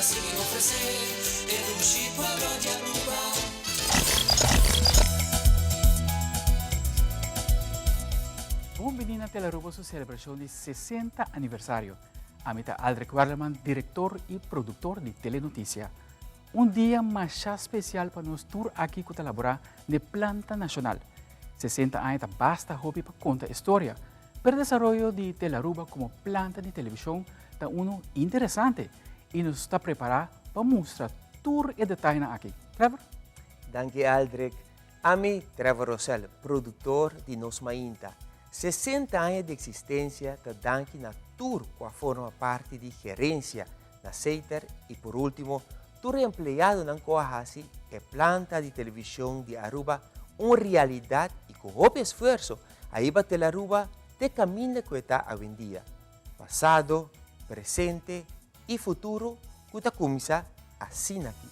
sigui ofresé e dushi pueblo di Aruba. Bon bini na Telearuba su celebracion di 60 aniversario. Ami ta Aldrich Werleman, director y productor di Telenoticia. Un dia masha special pa nos tur aki cu ta labora n'e planta nacional. 60 aña ta basta hopi pa conta e storia, pero desaroyo di Telearuba como planta di television ta uno interesante y nos ta prepara pa mustra tur e detayenan aki. Trevor? Danki Aldrich. Ami, Trevor Rosell, productor di Nos Mainta. 60 aña di existencia ta danki na tur cu a forma parti di gerencia na Seiter y por ultimo tur e empleadonan cu a haci e planta di television di Aruba un realidad y cu hopi esfuerzo a hiba Telaruba te caminda cu e ta awendia. Pasado, presente y futuro cu ta cuminsa asina aki.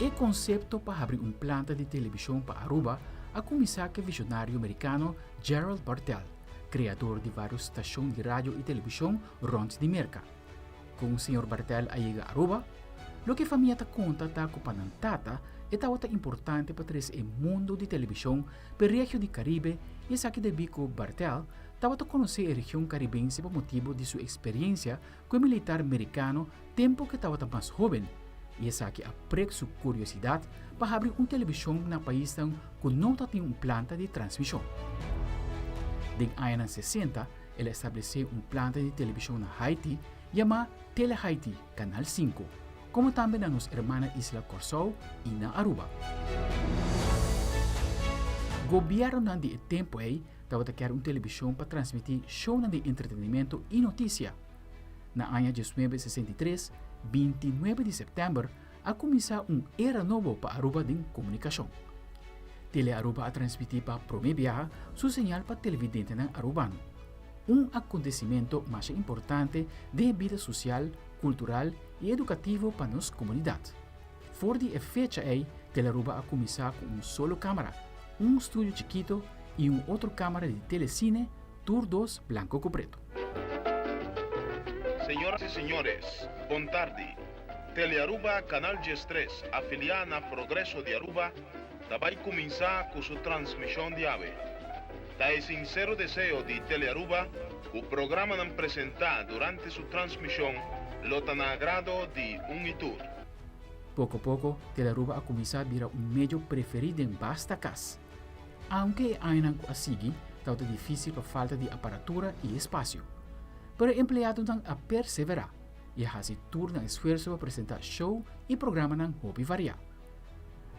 E konsepto pa habri un planta di telebishon pa Aruba a kuminsá ku e vishonario merikano Gerald Bartel, kreador di vários stashon di radio i telebishon rònt di Merka. Kon señor Bartel a yega Aruba? Loke e famia ta konta ta ku pa nan tata e tabata importante pa trese e mundu di telebishon p'e regio di Karibe i esaki debí ku Bartel tabata konosé e region karibense pa motibu di su eksperiensia ku e militar merikano tempu ku e tabata mas hóben i esaki a prek su kuriosidat pa habri un telebishon na paisnan ku no ta tin un planta di transmishon. Den añanan 60 El a establesé un planta di televishon na Haiti yamá Tele Haiti, Kanal 5, komo tambe na nos hermana isla Kòrsou i na Aruba. Gobièrnunan di e tempu ei tabata kier un televishon pa transmití shownan di entretenimento i notisia. Na aña 1963, 29 di sèptèmber, a kuminsá un era nobo pa Aruba den komunikashon. Tele Aruba a transmití pa promé biaha su señal pa televidentenan arubano. Un akontesimentu masha importante den e bida sosial, kultural i edukativo pa nos komunidat. For di e fecha ei Tele Aruba a kuminsá ku un solo kámara, un studio chikito i un otro kámara di telesine, tur dos blanko ku pretu. Señoras y señores, bon tardi. Telearuba Canal 13, afiliá na Progreso di Aruba, ta bai kuminsá ku su transmishon di awe. Ta e sinsero deseo di Telearuba ku programanan presentá durante su transmishon lo ta na agrado di un i tur. Poko poko, Telearuba a kuminsá bira un medio preferí den basta kas. Aunke e añanan ku a sigui tabata difísil pa falta di aparatura i espasio. Pero e empleadonan a perseverá. i a hasi tur nan esfuerso pa presentá show i programanan hopi variá.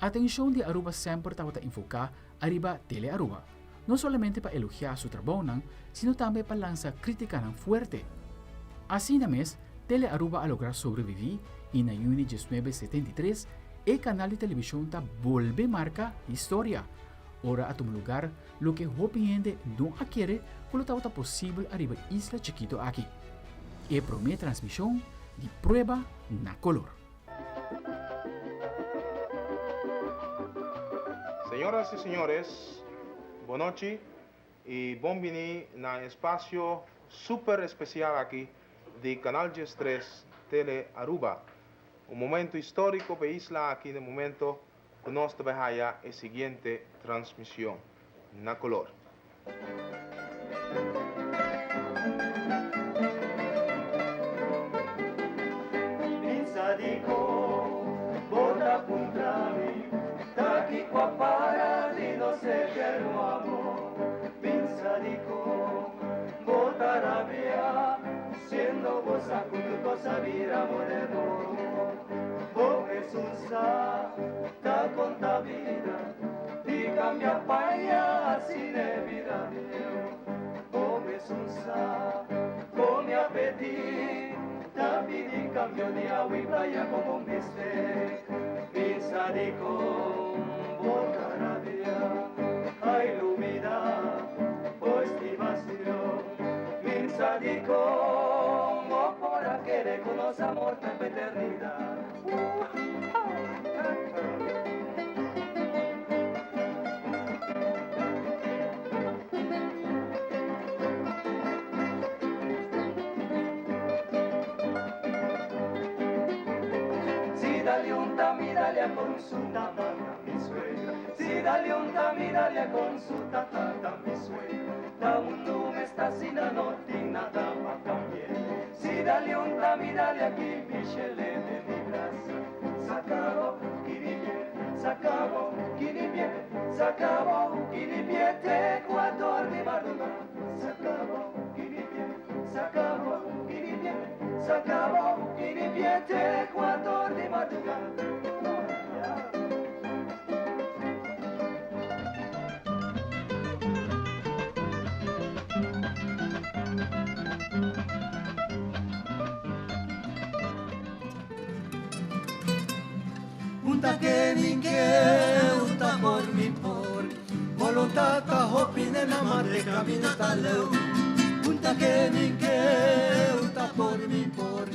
Atenshon di Aruba semper tabata enfoká ariba Tele Aruba, no solamente pa elogiá su trabounan, sino tambe pa lansa krítikanan fuerte. Asina mes, Tele Aruba a logra sobreviví i na yüni 1973 e kanal di televishon ta bolbe marka historia, ora a tuma lugar loke hopi hende no a kere ku lo tabata posibel ariba isla chikito aki. E promé transmishon di prueba na kolor. Señoras y señores, bonochi y bon bini na espacio super especial aki di Canal 13 Tele Aruba. Un momento historico p'e isla aki n'e momento cu nos ta bay haya e siguiente transmision na color. Pensa di con bo ta puntra mi, ta kico a para di nos eterno amor. Pensa di con bo ta rabia, siendo bo sa cu tur cos a bira moderno. Bo esun sa ta conta bida. Di cambia paña asina e bida bieu Bo mesun sa con mi apetit Ta pidi cambio di awa y playa como mester Bisa di con. Pensa di con bo por a kere cu nos amor ta pa eternidad. Si dale un ta mi dale a con su tata ta mi suegra Si dale un ta mi dale a con su tata ta mi suegra Ta mundu mester asina no tin nada pa cambia Si dale un ta mi dale aki mi shele den mi brasa Sacabo kini pie sacabo kini pie sacabo kini pie te Ecuador di madruga Sacabo kini pie sacabo kini pie sacabo kini pie te Ecuador di madruga. Unta ke min ke, unta por min por Voluntad ta hopi nena ma te camina ta leu Unta ke min ke, unta por min por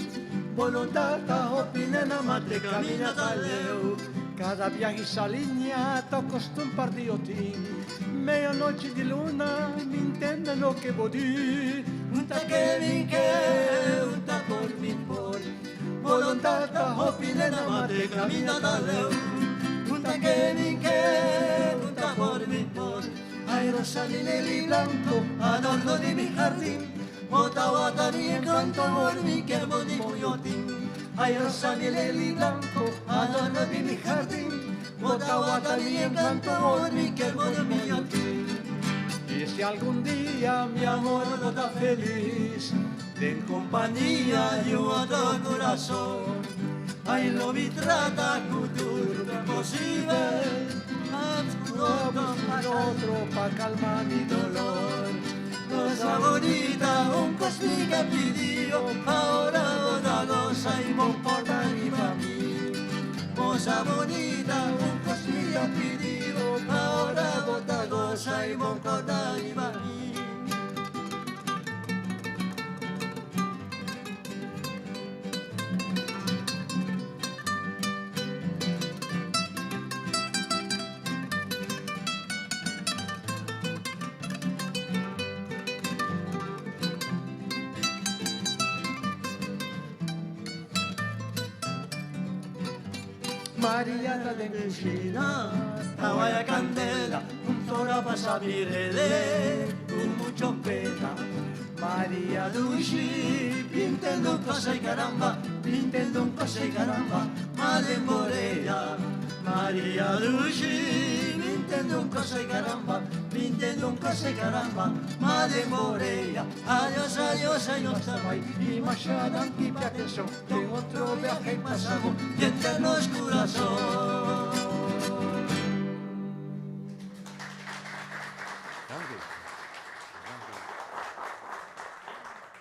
Voluntad ta hopi nena ma te camina ta leu Cada viaje saliña ta costa un par di otin Meia nochi di luna mi intende loke bo di Unta ke min ke, unta por min por Voluntad ta hopi nena ma te caminda ta leu Unta ke min ke, unta por min por Ay rosa di leli blanco, adorno di mi jardin Bo tawata mi encanto, amor mi kier bo di puyotin Ay rosa di leli blanco, adorno di mi jardin Bo tawata mi encanto, amor mi kier bo di puyotin Y si algun dia mi amor no ta feliz Den kompania di un otro kurason Ay lo mi trata ku tur lo posibel No busco un otro pa kalma mi dolor Cosa bonita un kos mi ka pidibo Ahora bo ta gosa y bo porta riba mi Cosa bonita un kos mi ka pidibo Ahora bo ta gosa y bo porta riba mi. Maria ta den cushina, ta waya candela, un tora pasa mirele cu mucho pena. Maria dushi, pintendo un cosa y caramba, pintendo un cosa y caramba, malemborea. Maria dushi, pintendo un cosa y caramba, pintendo un cosa y caramba, malemborea. Adiós, adiós, adiós, tabay, y masha danki pa atención. Den otro viaje pasamos y entre nos corazón.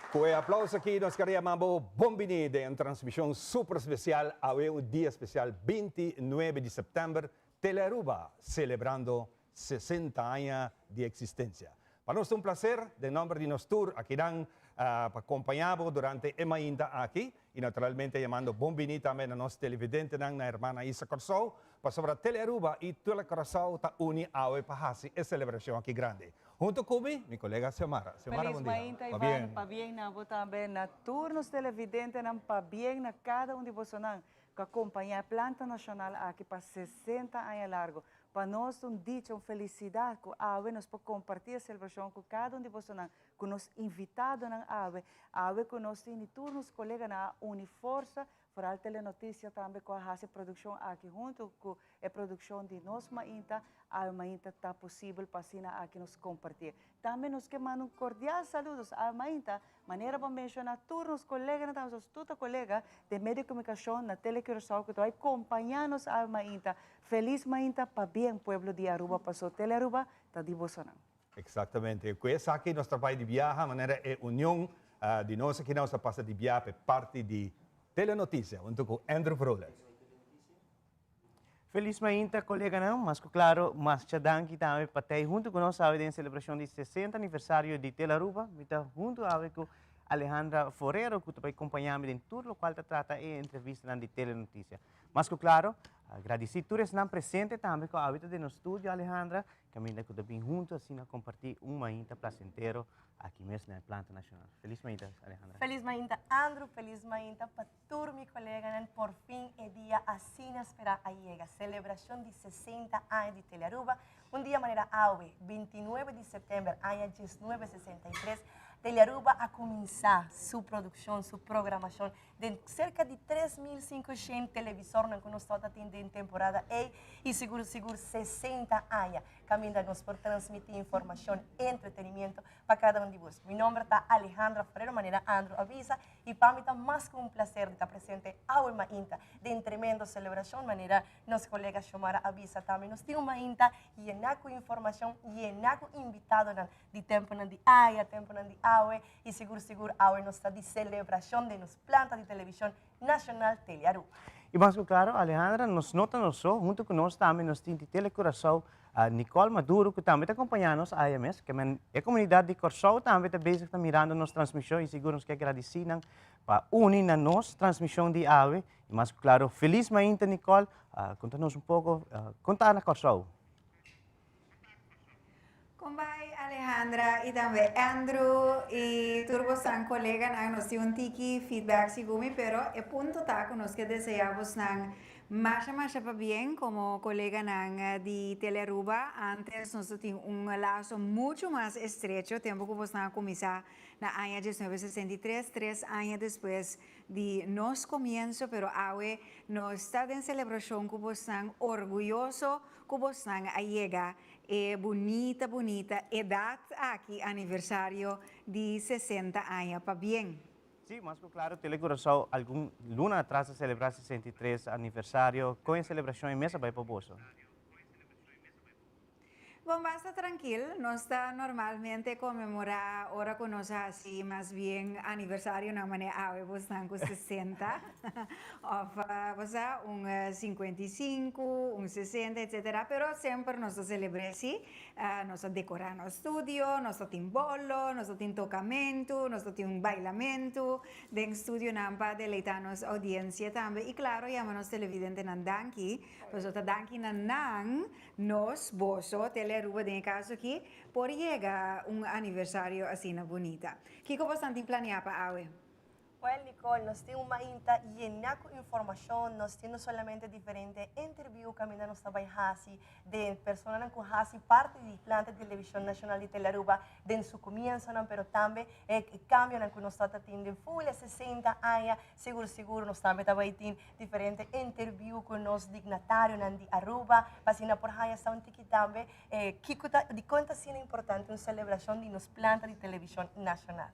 Cu e aplauso aki nos quer yama bo bon bini den un transmision super special awe un dia special 29 di september Telearuba celebrando 60 aña di existencia. Pa nos ta un placer, den nomber di nos tur akinan, pa compaña bo durante e mainta aki y naturalmente yamando bon bini tambe na nos televidentenan na Hermana Isa Corsou, pasobra Telearuba y Telecuraçao ta uni awe pa haci e celebracion aki grandi. Hunto cu mi, mi colega Xiomara. Xiomara, Feliz bon dia. mainta, Ivan. Pabien na bo tambe, na tur nos televidentenan, pabien na cada un di bosonan cu a compaña e planta nacional aki pa 60 aña largo. Pa nos ta un dicha, un felicidad cu awe nos por comparti e celebracion cu cada un di bosonan, cu nos invitadonan awe. Awe cu nos tin di tur nos coleganan a uni forsa, vooral Telenoticia tambe cu a haci e produccion aki hunto cu e produccion di Nos Mainta, awe mainta ta posibel pa asina aki nos comparti. Tambe nos ke manda un cordial saludos awe mainta. Manera bo menciona tur nos coleganan ta nos tur ta colega den medio di comunicacion na Tele Curaçao cu ta bay compaña nos awe mainta. Feliz mainta pabien pueblo di Aruba paso Tele Aruba ta di bosonan. Exactamente. Cu esaki nos ta bay di biaha manera e union di nos aki nos ta pasa di biaha p'e parti di Telenoticia hunto cu Andrew Vrolijk. Felis mainta coleganan, mas cu claro masha danki tambe pa tei hunto cu nos awe den celebracion di 60 aniversario di Tele Aruba. Mi ta hunto awe cu. Alejandra Forero ku ta bai kompañá mi den tur lokual ta trata e entrevistanan di Telenoticia. Mas ku klaro, gradisí tur esnan presente tambe ku awe ta den nos studio, Alejandra, kaminda ku ta bin huntu asina kompartí un mainta plasentero aki mes na e Planta Nashonal. Felis mainta, Alejandra. Felis mainta, Andrew. Felis mainta pa tur mi koleganan. Porfin e dia asina sperá a yega, selebrashon di 60 aña di Telearuba. Un dia manera awe, 29 di sèptèmber aña 1963, Telearuba a kuminsá su produkshon, su programashon den serka di 3500 televisornan ku nos tabata tin den temporada ei i sigur sigur 60 aña kaminda nos por transmití informashon, entretenimiento pa kada un di bos. Mi nomber ta Alejandra Forero, manera Andrew a bisa, i pa mi ta mas ku un plaser di ta presente awe mainta den tremendo selebrashon manera Nos kolega Xiomara a bisa tambe nos tin un mainta yená ku informashon, yená ku invitadonan di tempunan di aya, tempunan di awe i sigur sigur awe nos ta di selebrashon den nos planta di televishon nashonal Telearuba. I mas ku klaro Alejandra, nos no ta nos so, huntu ku nos tambe nos tin di Tele Curaçao Nicole Maduro ku tambe ta kompañá nos aya mes, ke men e komunidat di Kòrsou tambe ta bezig ta mirando nos transmishon i sigur nos ke gradisí nan pa uni na nos transmishon di awe. I mas ku klaro, felis mainta Nicole, konta nos un poko kon ta na Kòrsou. Kon bai Alejandra i tambe Andrew i tur bosan koleganan, nos tin un tiki feedback sigun mi pero e punto ta ku nos ke desea bosnan masha masha pabien komo koleganan di Telearuba, antes nos ta tin un laso muchu mas estrecho tempu ku bosnan a kuminsá na aña 1963, tres aña despues di nos comienzo pero awe nos ta den celebracion cu bosnan orguyoso cu bosnan a yega e bunita bunita edad aki aniversario di 60 aña pabien. Sí, mas cu claro Tele Curaçao algun luna atras a celebra 63 aniversario. Con e celebracion e mes a bay pa boso? Bon, basta trankil. Nos ta normalmente konmemorá ora ku nos hasi mas bien aniversarionan manera awe bosnan ku 60 òf bo sa un 55, un 60 etsetera, pero semper nos ta selebr'é sí. Nos ta dekorá nos studio, nos ta tin bolo, nos ta tin tokamentu, nos ta tin un bailamentu den studionan pa deleitá nos oudiensia tambe i klaro yama nos televidentenan danki pasobra ta danki na nan Nos, boso, Telearuba den e kaso aki, por yega un aniversario asina bunita. Kiko bosan tin planeá pa awe? Well, Nicole, nos tin un mainta yená ku informashon. Nos tin no solamente diferente interviú kaminda nos ta bai hasi den personanan ku hasi parti di planta di televishon nashonal di Telearuba den su komiensonan, pero tambe e kambionan ku nos ta ta tin den ful e 60 aña. Sigur sigur nos tambe ta bai tin diferente interview ku nos dignatarionan di Aruba pa asina por haña sa un tiki tambe kiko ta dikon ta asina importante un selebrashon di nos planta di televishon nashonal.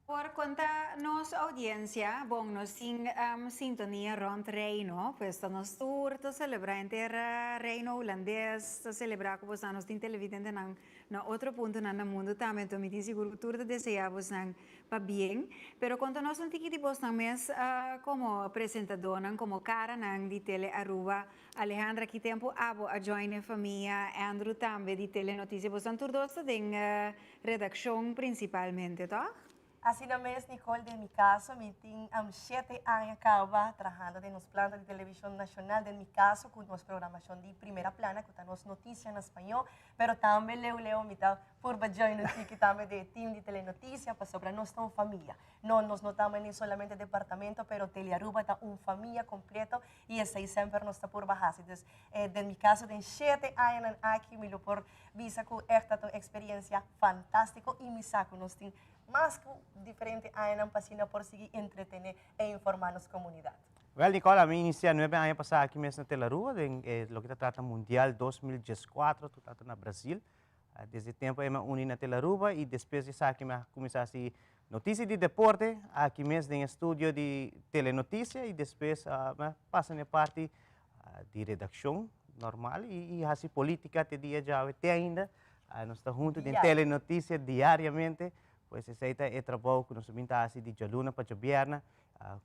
Por konta nos oudiensia, bon nos tin sintonia rònt Reino, pues ta nos tur ta selebrá henter Reino Hulandes ta selebrá ku boso nos tin televidentenan Na otro puntonan na mundu tambe, anto mi tin sigur ku tur ta deseá bosnan pa bien. Pero konta nos un tiki di bosnan mes komo presentadónan, komo karanan di Tele Aruba. Alejandra, ki tempu abo a join e famia? Andrew tambe di Telenotisia. Bosnan tur dos ta den redakshon prinsipalmente, tòg? Asina mes, Nicole, den mi caso mi tin shete aña caba trahando den nos planta di television nacional, den mi caso cu nos programacion di Primera Plana cu ta nos noticia na spañó, pero tambe leu leu mi ta purba join un tiki tambe den e team di Telenoticia pasobra nos ta un famia. No, nos no ta ni solamente departamento, pero Telearuba ta un famia completo y esey semper nos ta purba haci. Dus, den mi caso den shete añanan aki mi lo por bisa cu echt ta un experiencia fantastico y mi sa cu nos tin Mas ku diferente añanan pa asina por sigui entretené e informá nos komunidat. Wèl Nicole, ami inisiá nuebe aña pasá aki mes na Telarua den e loke ta trata Mundial 2014 ku ta na Brasil. Desde e tempu ei mi a uni na Telaruba i despues di esaki mi a kuminsá hasi notisia di deporte aki mes den e studio di Telenotisia i despues mi a pasa na e parti di redakshon normal i hasi polítika te dia djawe te ainda. Nos ta huntu den Telenotisia diariamente, pues esei ta e trabou ku nos a bin ta hasi di djaluna pa djabièrnè,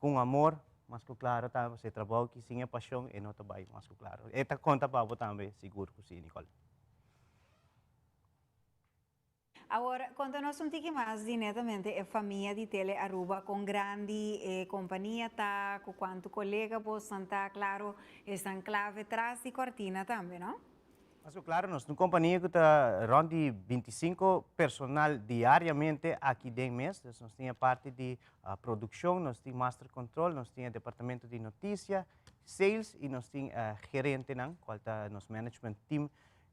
ku amor, mas ku klaro ta e trabou ki sin e pashon e no ta bai mas ku klaro. E ta konta pa bo tambe sigur ku si, Nicole. Awor, konta nos un tiki mas di netamente e famia di Tele Aruba, kon grandi e kompania ta, ku kuantu kolega bosnan ta, klaro esnan klave tras di kòrtina tambe, no? Mas ku klaro, nos ta un kompania ku ta rònt di bintisinko personal diariamente aki den mes. Dus nos tin e parti di produkshon, nos tin master control, nos tin e departamento di notisia, sales i nos tin gerentenan, kual ta nos management team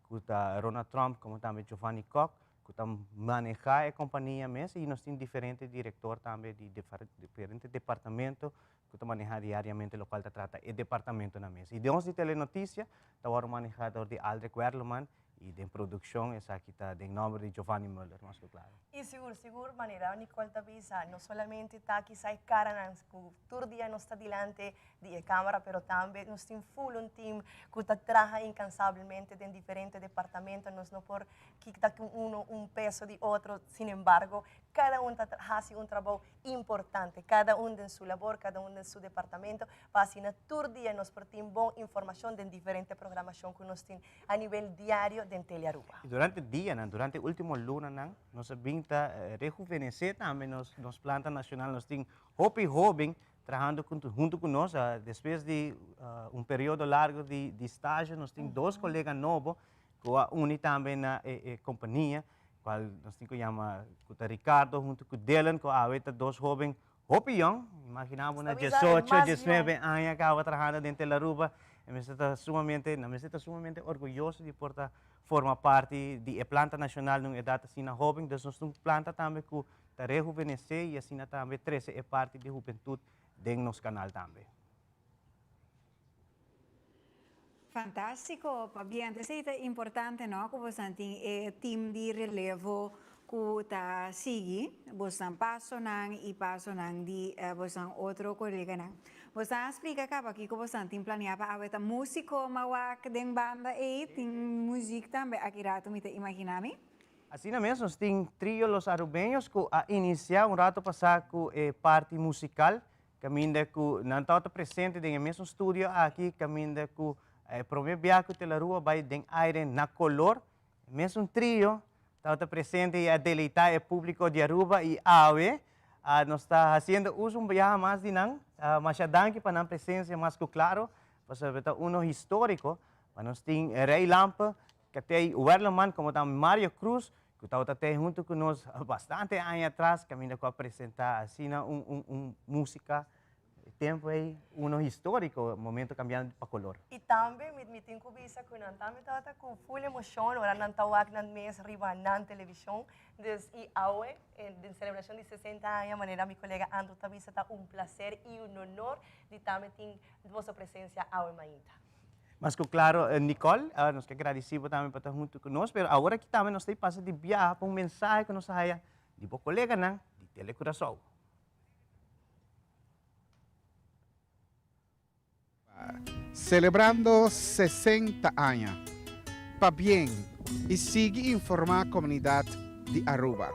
ku ta Ronald Tromp komo tambe Giovanni Kok ku ta maneha e kompania mes i nos tin diferente direktor tambe di diferente departamento ku ta maneha diariamente lokual ta trata e departamentonan mes. I nos di Telenotisia ta wòrdu maneha dor di Aldrich Werleman i den produkshon esaki ta den nòmber di Giovanni Muller, mas ku klaro. I sigur sigur manera Nicole ta bisa no solamente ta kisa e karanan ku tur dia nos ta dilante di e camara pero tambe nos tin full un team cu ta traha incansablemente den diferente departamento, nos no por kita cu uno un peso di otro, sin embargo cada un ta haci un trabou importante, cada un den su labor, cada un den su departamento pa asina tur dia nos por tin bon informacion den diferente programacion cu nos tin a nivel diario den Telearuba. Y durante dianan, durante ultimo lunanan nos a bin ta rejuvenece tambe nos planta nacional, nos tin hopi hoben Trahando hunto cu nos, despues di un periodo largo di stage, nos tin dos colega nobo cu a uni tambe na e compania, cual nos tin cu yama cu ta Ricardo hunto cu Dylan, cu awe ta dos hoben hopi yong, imagina bo na diesocho, diesnuebe aña caba trahando den Telaruba, e mester ta sumamente, nan mester ta sumamente orguyoso di por ta forma parti di e planta nacional na un edad asina hoben, dus nos ta un planta tambe cu Ta rehuvenesé i asina tambe trese e parti di hubentut den nos kanal tambe. Fantástiko, pabien. Esei ta importante no, ku bosan tin e team di relevo ku ta sigui bosan pasonan i pasonan di bosan otro koleganan. Bosan a splika kaba kiko bosan tin planeá pa awe ta músiko mawak den banda ei, tin muzik tambe aki rato mi ta imaginá mi. Asina mes nos tin Trio Los Arubeños cu a inicia un rato pasa cu e parti musical caminda cu nan tabata presente den e mesun studio aki caminda cu e prome bia cu Telarua bay den aire na color. E mesun trio tabata presente y a deleita e publico di Aruba y awe nos ta haciendo uso un biaha mas di nan. Masha danki pa nan presencia mas cu claro pasobra ta uno historico pa nos tin Rey Lampe Katey Werleman como ta Mario Cruz cu tabata tey hunto cu nos bastante aña atras caminda cu a presenta asina un un un musica e tempo ey uno historico momento cambiando pa color. Y tambe mi mi tin cu bisa cu nan tambe tabata cu full emocion ora nan ta wak nan mes riba nan television dus y awe den celebracion di 60 aña manera mi colega Andrew ta bisa ta un placer y un honor di tambe tin boso presencia awe mainta. Mas ku klaro, Nicole, nos ke gradisí bo tambe pa ta huntu ku nos, pero awor aki tambe nos ta pasa di biaha pa un mensahe ku nos a haya di bo koleganan di Tele Curaçao. Selebrando 60 aña. Pabien y sigui informa comunidad di Aruba.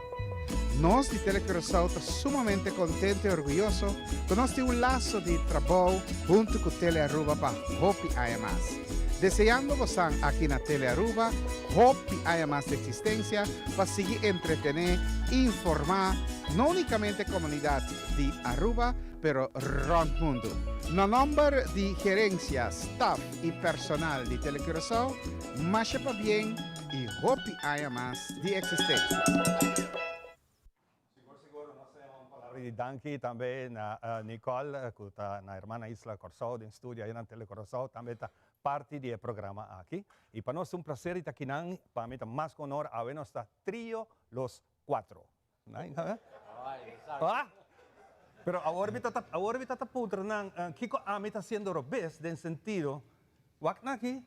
Nos di Tele Curaçao ta sumamente contento y orguyoso cu nos tin un laso di trabou hunto cu Tele Aruba pa hopi aña mas. Deseando bosan aki na Tele Aruba hopi aña mas di existencia pa sigui entretene, informa no unicamente comunidad di Aruba pero rond mundo. Na nomber di gerencia, staf y personal di Tele Curaçao, masha pabien y hopi aña mas di existencia. Sigur sigur nos ta yama un palabra di danki tambe na Nicole cu ta na Hermana Isla Corsou den studio ayi na Tele Curaçao tambe ta parti di e programa aki y pa nos ta un placer di ta akinan pa mi ta mas cu honor awe nos ta trio los cuatro. Pero awor mi ta awor mi ta ta puntra nan kiko ami ta haciendo robes den sentido wak nan aki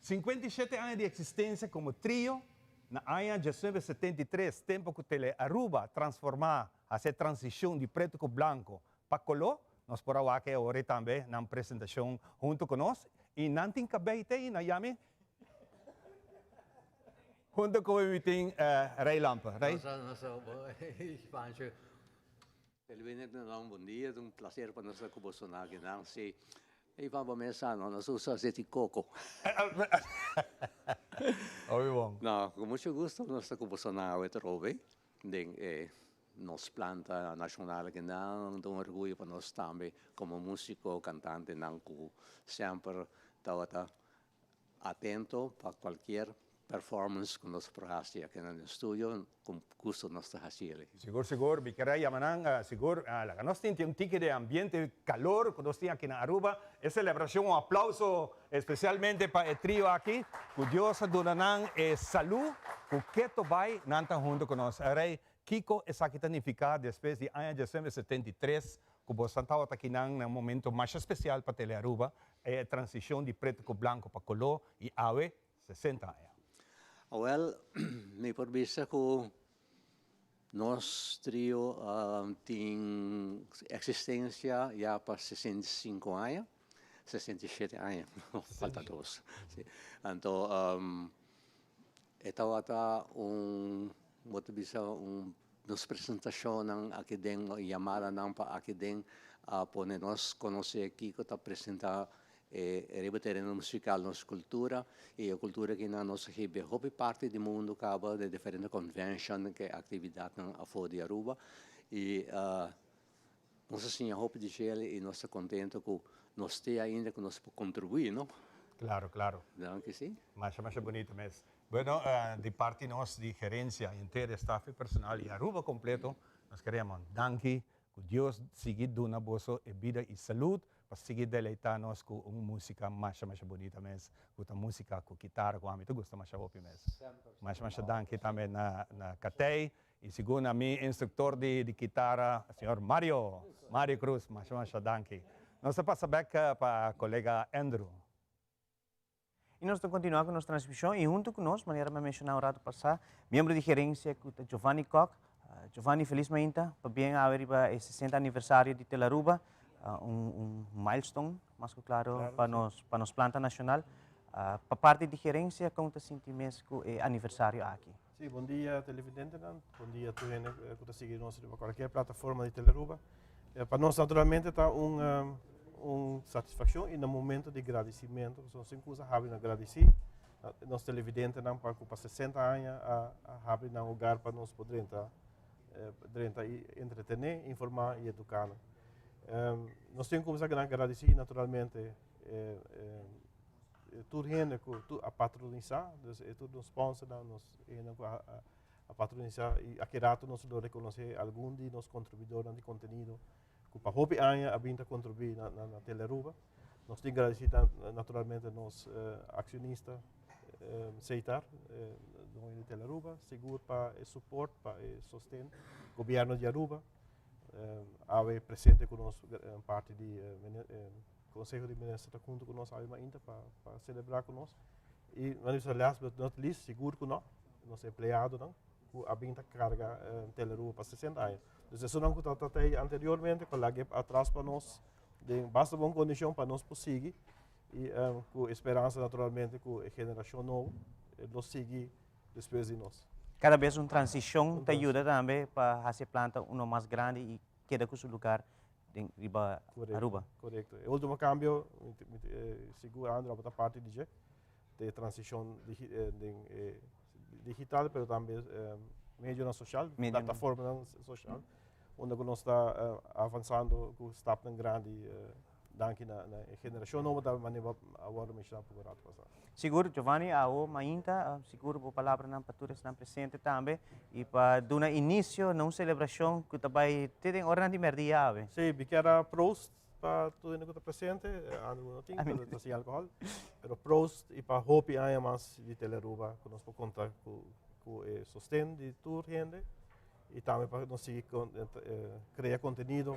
57 aña di existencia como trio na aña 1973 tempo cu Tele Aruba transforma haci e transicion di preto cu blanco pa colo nos por a wak e ora tambe nan presentacion hunto cu nos y nan tin cabey te y nan yami Hunto cu mi tin Rey Lampe. Rey. Televidente nan bon dia, ta un placer pa nos ta cu boso na aki nan. Si. E van bo mes sa no, nos usa azeti coco. Hopi bon. No, cu mucho gusto nos ta cu boso nan awe trobe den e nos planta nacional aki nan. Ta un orguyo pa nos tambe como musico, cantantenan cu semper tabata atento pa cualkier performance cu nos por haci aki na den studio, cu gusto nos ta haci eley. Sigur sigur, mi kier a yama nan sigur, laga nos sinti un tiki de ambiente calor cu nos tin aki na Aruba, e celebracion, un aplauso especialmente pa e trio aki, cu Dios a duna nan e salu cu keto bay nan ta hunto cu nos. Rey, kico esaki ta nifica despues di aña 1973 cu boso tabata aki nan na un momento masha special pa Telearuba, e transicion di preto cu blanco pa color y awe 60 aña? Awel, mi por bisa cu nos trio tin existencia ya pa 65 aña, 67 aña, falta dos. Si. Anto, e tabata un, bo ta bisa un, nos presentacionnan aki den, yamadanan pa aki den a pone nos conoce kico ta presenta E riba tereno musical nos cultura y e cultura aki nan nos a hiba hopi parti di mundo caba den diferente convention ke actividadnan afo di Aruba y nos a siña hopi di djel y nos ta contento cu nos te ainda cu nos por contribui no. Claro, claro. Danki si. Masha masha bunito mes. Bueno, di parti nos di gerencia, henter e staff y personal y Aruba completo nos kere yama un danki. Cu Dios sigui duna boso e bida y salud pa sigui deleita nos cu un musica masha masha bunita mes, cu ta musica cu kitara cu ami ta gusta masha hopi mes. Masha masha danki tambe na na Katey y sigur na mi instructor di di kitara señor Mario, Mario Cruz, masha masha danki. Nos ta pasa bek pa colega Andrew. Y nos ta continua cu nos transmision y hunto cu nos, manera mi a menciona un rato pasa, miembro di gerencia cu ta Giovanni Kock. Giovanni, feliz mainta, pabien awe riba e 60 aniversario di Telaruba, un, un milestone, mas cu claro, pa nos, pa nos planta nacional. Pa parti di gerencia, con ta sinti mes cu e aniversario aki? Sí, bon dia televidentenan, bon dia tur hende cu ta sigui nos riba cualkier plataforma di Telearuba. Pa nos naturalmente ta un un satisfaccion y na momento di gradicimento, pasobra nos tin cusa habri na gradici nos televidentenan pa cu pa 60 aña a habri nan hogar pa nos por drenta drenta y entretene, informa y educa nan. Nos tin cuminsa gradeci naturalmente Tur hende ku a patronisá, dus e tur nos sponsornan, nos hendenan ku a patronisá i aki rato nos lo rekonosé algun di nos kontribuidornan di kontenido ku pa hopi aña a bin ta kontribuí na Telearuba. Nos tin gradisí naturalmente nos akshonista Seitar, doño di Telearuba, sigur pa e suport, pa e sosten, gobièrnu di Aruba awe presente ku nos parti di Conseho di Minister ta hunto cu nos awe mainta pa pa celebra cu nos. Y nan bisa last but not least, sigur cu no, nos empleadonan cu a bin ta carga Telearuba pa 60 aña. Dus esunnan cu tabata tey anteriormente cu a laga atras pa nos den basta bon condicion pa nos por sigui y cu e speransa naturalmente cu e generacion nobo lo sigui despues di nos. Cada bes un transicion ta yuda tambe pa haci e planta uno mas grandi y keda cu su lugar den riba Aruba. Correcto. E ultimo cambio, sigur Andrew a bota parti di dje, de transicion den digital, pero tambe medionan social, plataformanan social, unda cu nos ta avanzando cu stapnan grandi danki na e generacion nobo ta manera a wordo menciona poco rato pasa. Sigur, Giovanni, awo mainta, sigur bo palabranan pa tur esnan presente tambe y pa duna inicio na un celebracion cu ta bay te den oranan di merdia awe. Sí, mi kier a proost pa tur hende cu ta presente, Andrew no tin, pero ta sin alcohol, pero proost y pa hopi aña mas di Telearuba cu nos por conta cu e sosten di tur hende y tambe pa nos sigui crea contenido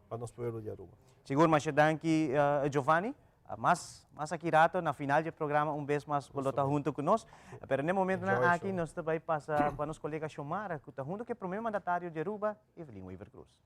pa nos pueblo di Aruba. Sigur, masha danki Giovanni. Mas mas aki rato na final dje programa un bes mas bo lo ta hunto cu nos. Pero n'e momentonan aki nos ta bay pasa pa nos colega Xiomara cu ta hunto cu e prome mandatario di Aruba, Evelyn Wever-Croes.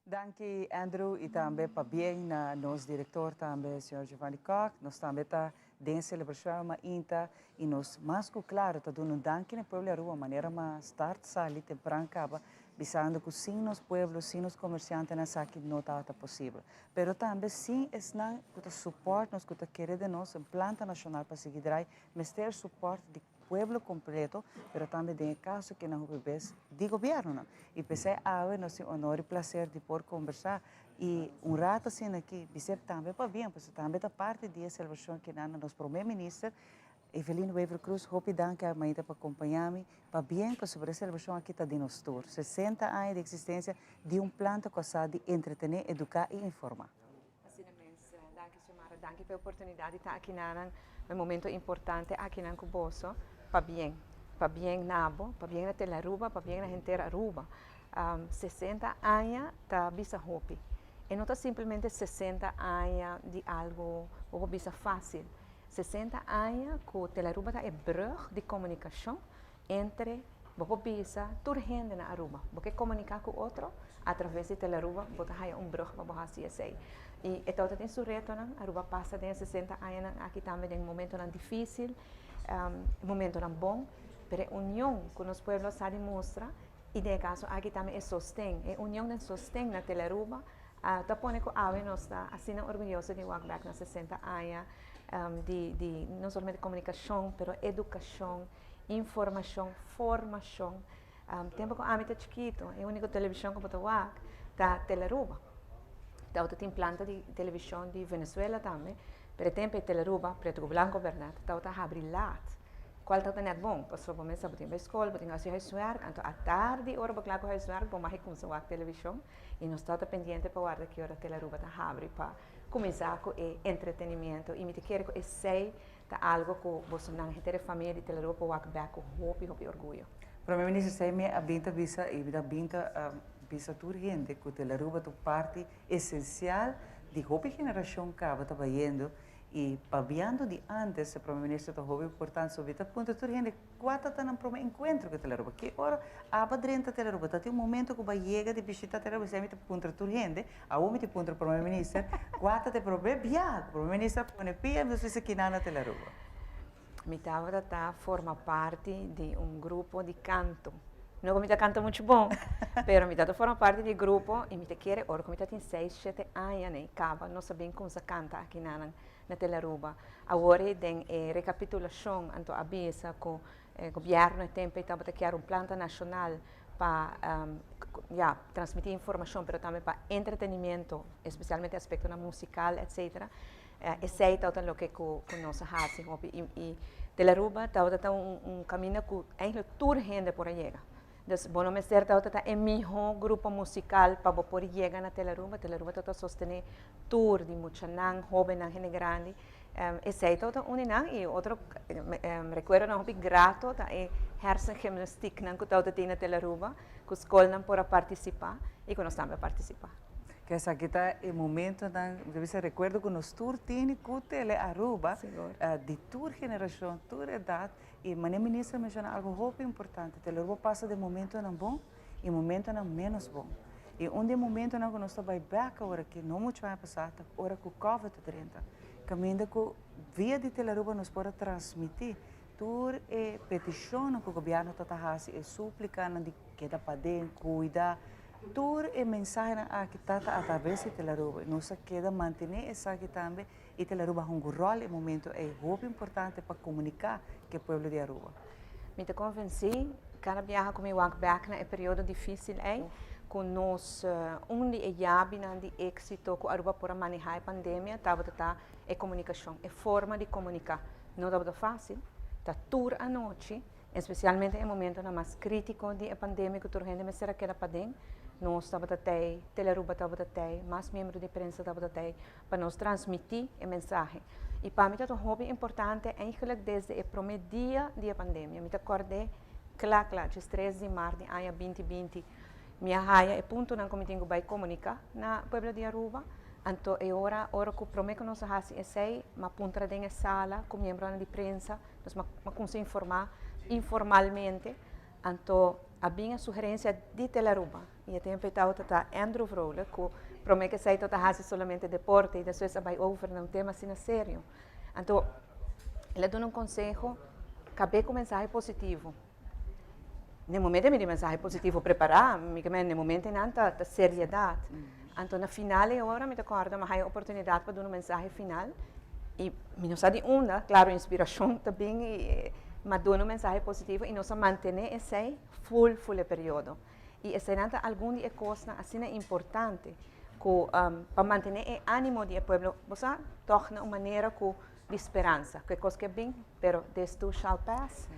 Danki Andrew y tambe pabien na nos director tambe señor Giovanni Kock. Nos tambe ta den celebracion mainta y nos mas cu claro ta duna un danki na e pueblo di Aruba manera ma start sali tempran caba. Bisando ku sin nos pueblo, sin nos komersiantenan esaki no tabata posibel. Pero tambe sin esnan ku ta support nos, ku ta kere den nos, un planta nashonal pa sigui drai, mester support di pueblo kompleto, pero tambe den e kaso ku nan hopi bes di gobièrnunan. I p'esei awe nos tin honor i plaser di por kombersá i un rato asina aki, bis'é tambe pabien, pasobra tambe ta parti di e selebrashon ku nan na nos Prome Minister, Evelyn Wever-Croes, hopi danki a mainta pa acompaña mi. Pabien pasobra e celebracion aki ta di nos tur. 60 aña di existencia di un planta cu a sa di entretene, educa y informa. Asina mes, danki Xiomara, danki pa e oportunidad di ta aki na nan e momento importante aki nan cu boso. Pabien, pabien na bo, pabien na Tele Aruba, pabien na henter Aruba. 60 aña ta bisa hopi. E no ta simplemente 60 aña di algo bo por bisa facil. 60 aña ku Tele Aruba ta e brug di komunikashon entre bo por bisa tur hende na Aruba. Bo ke komuniká ku otro atraves di Tele Aruba, bo ta haya un brug pa bo hasi esei. I e tabata tin su retonan. Aruba pasa den e 60 añanan aki tambe den momentonan difísil, momentonan bon, pero e union ku nos pueblo a sa di mustra i den e kaso aki tambe e sosten, e union den sosten na Tele Aruba ta pone ku awe nos ta asina orguyoso di wak bek na 60 aña di no solamente komunikashon pero edukashon, informashon, formashon. Tempu ku ami ta chikitu e úniko televishon ku bo ta wak ta Tele Aruba. Tabata tin planta di televishon di Venezuela tambe, pero e tempu e Tele Aruba, pretu ku blanku bèrdat, tabata habri lat, kual tabata nèt bon pasobra bo mester bo tin bai skol, bo tin hasi huiswèrk, anto atardi ora bo kla ku huiswèrk bo mag kuminsá wak televishon i nos tabata pendiente pa warda ki ora Tele Aruba ta habri pa kuminsá ku e entretenimiento i mi ta kere ku esei ta algo ku bosonan henter e famia di Tele Aruba por wak bèk ku hopi hopi orguyo. Prome Minister Seymour a bin ta bisa i ta bin ta bisa tur hende ku Tele Aruba ta un parti esensial di hopi generashon kaba ta bayendo i pabiando di antes e Prome Minister ta hopi importante so mi ta puntra tur hende kua ta ta nan prome enkuentro ku Tele Aruba ki ora aba drenta Tele Aruba ta tin un momento ku bo a yega di bishita Tele Aruba esei mi ta puntra tur hende awor mi ta puntra Prome Minister kua ta ta e prome biaha ku Prome Minister a pone pia mi ta bisa kinan na Tele Aruba. Mi tabata ta forma parti di un grupo di kanto. No ku mi ta kanta muchu bon, pero mi tabata forma parti di grupo i mi ta kere ora ku mi tatin seis, shete aña nei kaba nos a bin kumsa kanta aki na na Tele Aruba. Awor ei den e rekapitulashon anto a bisa ku e gobièrnu e tempu ei tabata kier un planta nashonal pa ya transmití informashon pero tambe pa entretenimiento, espesialmente aspektonan musikal etcetera. Esei tabata loke ku nos a hasi hopi i Tele Aruba tabata ta un kaminda ku eigenlijk tur hende por a yega. Dus bo no mester tabata ta e mihó grupo musikal pa bo por yega na Tele Aruba. Tele Aruba tabata sostené tur di muchanan, hóbennan, hende grandi. Esei tabata un di nan i otro rekuerdonan hopi grato ta e hersengymnastieknan ku tabata tin na Tele Aruba ku skolnan por a partisipá i ku nos tambe a partisipá. Ku esaki ta e momentonan, mi ta bisa rekuerdo ku nos tur tini ku Tele Aruba, di tur generashon, tur edat, i manera minister a menshoná algu hopi importante, Tele Aruba pasa den momentonan bon i momentonan ménos bon. I un di e momentonan ku nos ta bai bèk awor aki, no muchu aña pasá, ta ora ku Covid a drenta, kaminda ku via di Tele Aruba nos por a transmití tur e petishonnan ku gobièrnu ta ta hasi, e súplikanan di keda paden, kuida, Tur e mensahenan aki ta ta atraves di Tele Aruba. Nos a keda mantené esaki tambe i Tele Aruba hunga un ròl e momento ei hopi importante pa komuniká ku e pueblo di Aruba. Mi ta konvensí kada biaha ku mi wak bèk na e periodo difísil ei ku nos un di e yabinan di éksito ku Aruba por a manehá e pandemia tabata ta e komunikashon, e forma di komuniká. No tabata fásil, ta tur anochi Especialmente e momentonan mas critico di e pandemia cu tur hende mester a keda paden, nos tabata tey, Tele Aruba tabata tey, mas miembro di prensa tabata tey pa nos transmiti e mensahe. Y pa mi ta hopi importante eigenlijk desde e prome dia di e pandemia, mi ta cord'e cla cla, djes tres di maart di aña 2020, Mi a haya e puntonan ku mi tin ku bai komuniká na pueblo di Aruba. Anto e ora, ora ku promé ku nos a hasi esei, m'a puntra den e sala ku miembronan di prensa, nos m'a m'a kuminsá informá informalmente. Anto a bin e sugerensia di Tele Aruba i e tempu ei tabata ta Andrew Vrolijk ku promé ku esei tabata hasi solamente deporte i despues a bai over na un tema asina serio. Anto el a duna un konseho, kab'é ku mensahe positivo. Na e momento mi di mensahe positivo prepará, mi ke men na e momento einan ta ta seriedat. Anto na final e ora mi ta kòrda mi a haña oportunidat pa duna un mensahe final i mi no sa di unda, klaro inspirashon ta bin i mi a duna un mensahe positivo i nos a mantené esei ful ful e periodo. I eseinan ta algun di e kosnan asina importante ku pa mantené e ánimo di e pueblo, bo sa, tòg na un manera ku di speransa, ku e kos ke bin, pero this too shall pass.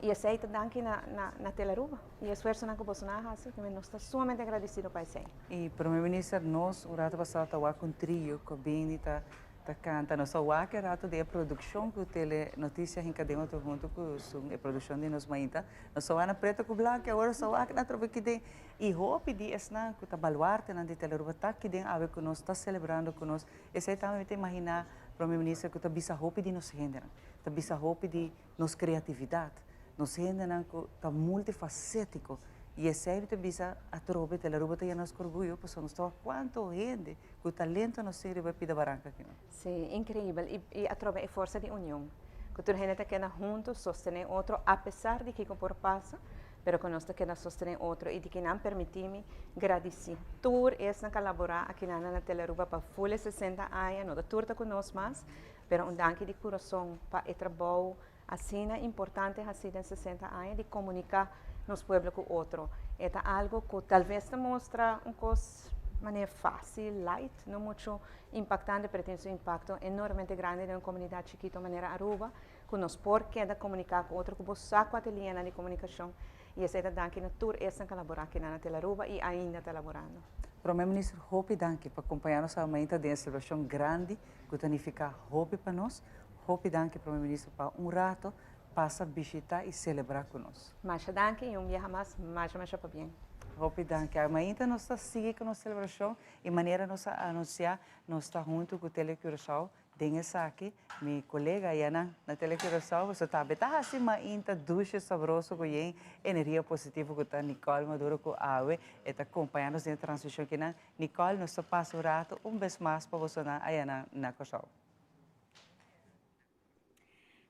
I esei ta danki na na Telaruba i e esfuersonan ku bosonan a hasi, nos ta sumamente agradesido pa esei. I Prome Minister, nos un rato pasado ta wak un trio ku a bini ta ta canta. Nos a wak e rato di e produccion cu Tele Noticia hinca den otro hunto cu sun e produccion di Nos Mainta. Nos a wak na preto cu blanco y awor nos a wak na atrobe ki den. Y hopi di esnan cu ta baluartenan di Telearuba ta ki den awe cu nos, ta celebrando cu nos. Esey tambe mi ta imagina, Prome Minister, cu ta bisa hopi di nos hendenan. Ta bisa hopi di nos creatividad. Nos hendenan cu ta multifacetico. Y esey mi ta bisa atrobe Telearuba ta yena nos cu orguyo pasobra nos ta wak cuanto hende Ku talento nos tin riba e pida baranka aki no. Sí, increibel. Y, y atrobe e forsa di union. Ku tur hende ta keda hunto, sostene otro, apesar di kiko por pasa, pero ku nos ta keda sostene otro. Y di kinan permiti mi gradici tur esnan ku a labora akinan na Telearuba pa ful e 60 aña. No ta tur ta ku nos mas, pero un danki di kurason pa e trabou asina importante hasi den 60 aña di komunika nos pueblo ku otro. E ta algo ku talves ta mustra un kos manera fásil, light, no mucho impaktante, pero tin su impakto enormemente grandi den un komunidat chikito manera Aruba, ku nos por keda komuniká ku otro, ku bo sa kua ta e liñanan di komunikashon. I esei ta danki na tur esnan ku a laborá akinan na Telaruba i ainda ta laborando. Prome Minister, hopi danki pa kompañá nos awe den e selebrashon grandi ku ta nifiká hopi pa nos. Hopi danki Prome Minister pa un rato pasa bishita y celebra cu nos. Masha danki y un biaha mas masha masha pabien. Hopi danki. Mainta nos ta sigui cu nos celebracion y manera nos a anuncia nos ta hunto cu Tele Curaçao den esaki. Mi colega ayanan na Tele Curaçao boso tambe ta haci mainta dushi sabroso cu yen energia positivo cu ta Nicole Maduro cu awe e ta compaña nos den e transmision kinan. Nicole nos ta pasa un rato un bes mas pa bosonan ayanan na Curaçao.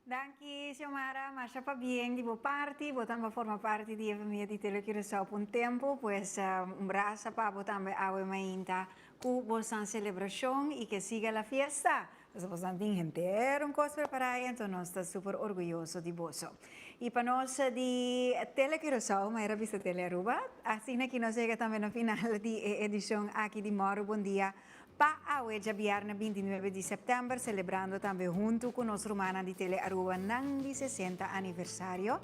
Danki Xiomara, masha pabien di bo parti, bo tambe a forma parti di e famia di Tele Curaçao pa un tempo, pues un brasa pa bo tambe awe mainta cu bosan celebracion y que siga la fiesta, pasobra bosan tin henter un cos prepara y anto nos ta super orguyoso di boso. Y pa nos di Tele Curaçao, manera bisa Tele Aruba, asina ki nos yega tambe na final di e edicion aki di Mòru Bon Dia Pa awe djabièrnè 29 di sèptèmber selebrando tambe huntu ku nos rumannan di Tele Aruba nan di 60 aniversario.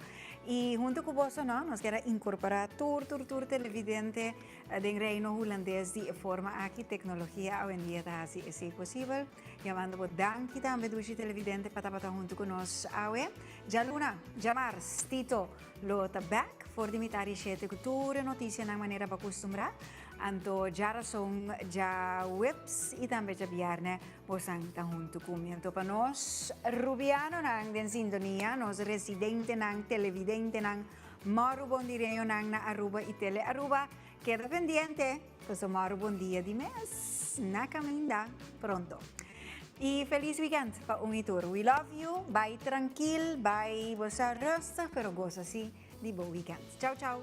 I huntu ku boso no, nos kier a inkorporá tur tur tur televidente den Reino Hulandes di e forma aki. Teknologia awendia ta hasi esei posibel. Yamando bo danki tambe dushi televidente pa tabata huntu ku nos awe. Djaluna, djamars, Tito lo ta bèk for di mitar di shete ku tur e notisianan manera bo a kustumbrá. Anto djarason, djaweps i tambe djabièrnè bosan ta huntu ku mi. Anto pa nos rubianonan den sintonia, nos residentenan, televidentenan, mòru bon direñonan na Aruba i Tele Aruba, keda pendiente, pasobra mòru bon dia di mes na kaminda pronto. I felis wikènt pa un i tur. We love you, bai trankil, bai bo sa rustig, pero gosa si di bo wikènt. Chau chau.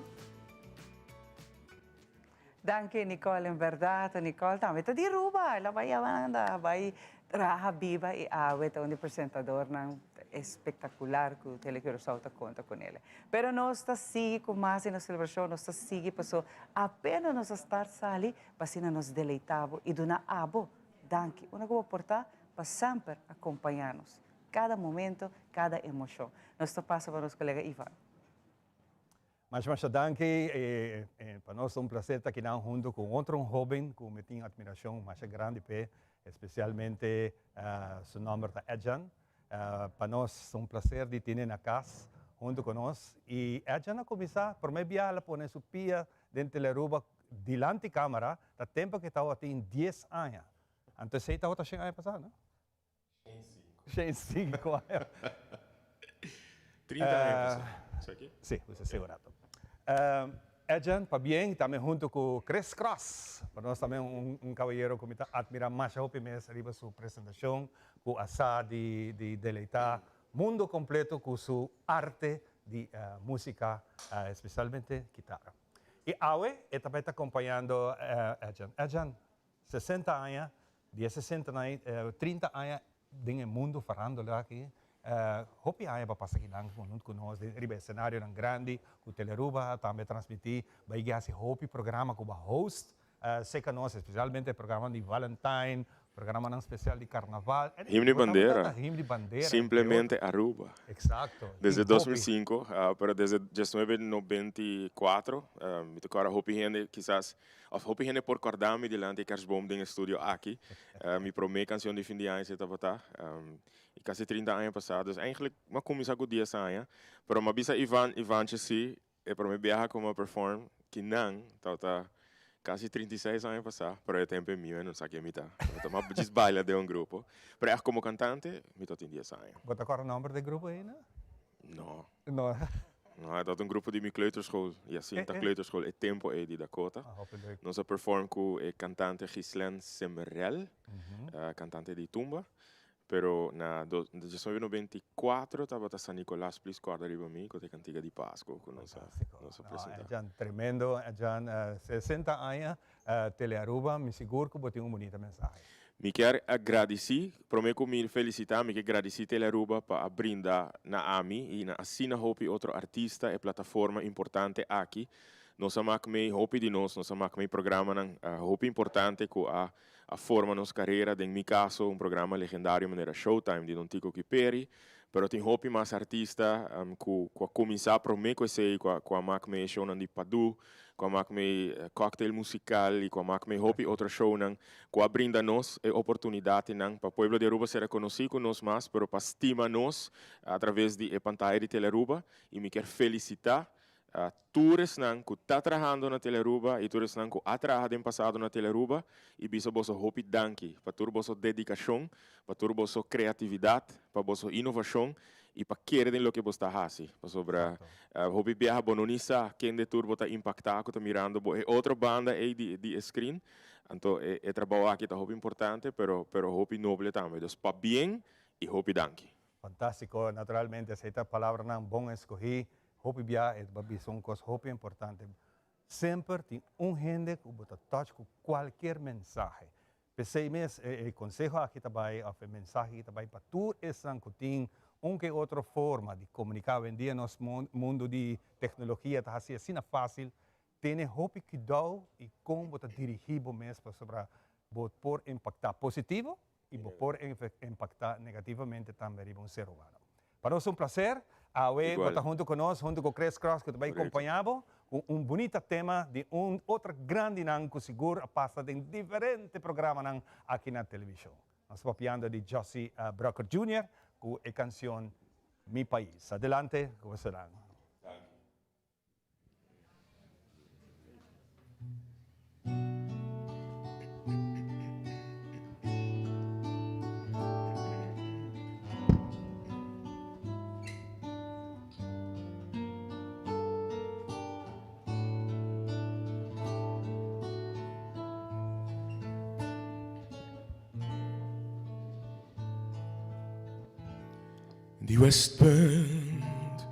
Danki Nicole, en berdad Nicole tambe ta di Aruba, el a bai Holanda, a bai traha, biba y awe ta un di presentadornan espectacular cu Tele Curaçao ta conta con ele. Pero nos ta sigui cu mas di nos celebracion, nos ta sigui paso apenas nos a start sali pa asina nos deleita bo y duna abo danki, unda cu bo por ta pa semper acompaña nos, cada momento, cada emocion. Nos ta pasa pa nos colega Ivan. Masha masha danki, pa nos ta un placer ta akinan hunto cu otro un hoben cu mi tin admiracion masha grandi p'e, especialmente su nomber ta Edjean. Pa nos ta un placer di tine na cas hunto cu nos y Edjean a cuminsa prome biaha el a pone su pia den Telearuba dilanti camera ta tempo cu e tabatin dies aña, anto esey tabata shen aña pasa no? Shen cinco aña. 30 aña pasá. Esaki? Sí, bo sa un rato. Edjean, pabien, tambe hunto cu Chris Cross. Pa nos tambe un caballero cu mi ta admira masha hopi mes riba su presentacion, cu a sa di deleita mundo completo cu su arte. di musica, especialmente kitara. Y awe e ta bay ta acompañando Edjean. Edjean, 60 aña, di e 60 nan ey, 30 aña den e mundo farándula aki, hopi aña pa pasa kinan hunto cu nos riba e escenarionan grandi cu Telearuba tambe a transmiti, bay haci hopi programa cu bo a host Seca nos, especialmente e programa di Valentine, programanan special di Carnaval. Himno di Bandera. Himno di Bandera. Simplemente Aruba. Exacto. Desde 2005, pero desde 1994, mi ta corda hopi hende kisas, of hopi hende por corda mi dilanti e kerstboom den e studio aki. Mi prome cancion di fin di aña esei tabata, y casi 30 aña pasa. Dus eigenlijk mi a cuminsa cu dies aña, pero mi a bisa Ivan, Ivantje si, E prome biaha ku mi a perform kinan tabata kasi 36 aña pasá, pero e tempu e mio e no sa ken mi ta. Mi ta mas djis baila den un grupo. Pero ègt komo kantante mi ta tin dies aña. Bo ta kòrda nòmber di e grupo ei no? No. No. No, e tabata un grupo di mi kleuterschool, Jacinta Kleuterschool, e tempu ei di Dakota. Ah, hopi leuk. Nos a perform ku e kantante Ghislaine Semerel, kantante di tumba. Pero na 1994 tabata San Nicolas Please Corda Riba Mi cu ta e cantica di Pasco cu nos a Fantastico. presenta. No, Edjan, tremendo Edjan. 60 aña Telearuba, mi sigur cu bo tin un bunita mensahe. Mi kier a gradici, prome cu mi felicita, mi kier gradici Telearuba pa a brinda na ami y na asina hopi otro artista e plataforma importante aki. Nos a mak mei, hopi di nos, nos a mak mei programanan hopi importante cu a A forma nos carera, den mi caso un programa legendario manera Showtime di Don Tico Kiperi, pero tin hopi mas artista cu cu a cuminsa prome cu esey, cu a cu a mak mee shownan di Padu, cu a mak mee Cocktail Musical y cu a mak mee hopi otro shownan cu a brinda nos e oportunidadnan pa pueblo di Aruba ser reconoci cu nos mas, pero pa stima nos a traves di e pantaya di Telearuba y mi kier felicita Tur esnan ku ta trahando na Telearuba i tur esnan ku a traha den pasado na Telearuba i bisa boso hopi danki pa tur boso dedikashon, pa tur boso kreatividat, pa boso inovashon i pa kere den loke bo sta hasi. Pasobra hopi biaha bo no ni sa kende tur bo ta impaktá ku ta mirando bo e otro banda ei di di e screen. Anto e e trabou aki ta hopi importante pero pero hopi noble tambe. Dus pabien i hopi danki. Fantástiko, naturalmente esei ta palabranan bon eskohí. Hopi bia e ta bisa un kos hopi importante. Semper tin un hende ku bo ta touch ku kualkier mensahe. P'esei mes e konseho aki ta bai òf e mensahe aki ta bai pa tur esnan ku tin un ke otro forma di komuniká. Awendia nos mundu di teknologia ta hasi asina fásil. Tene hopi kuidou i kon bo ta dirigí bo mes pasobra bo por impaktá positivo y bo por impacta negativamente tambe riba un ser humano. Pa nos un placer, awe bo ta hunto cu nos, hunto cu Chris Cross cu ta bay compaña bo cu un bunita tema di un otro grandinan cu sigur a pasa den diferente programanan aki na television. Nos ta papiando di Jossy Brucker Junior cu e cancion Mi Pais. Adelante cu bosonan. Di Westpunt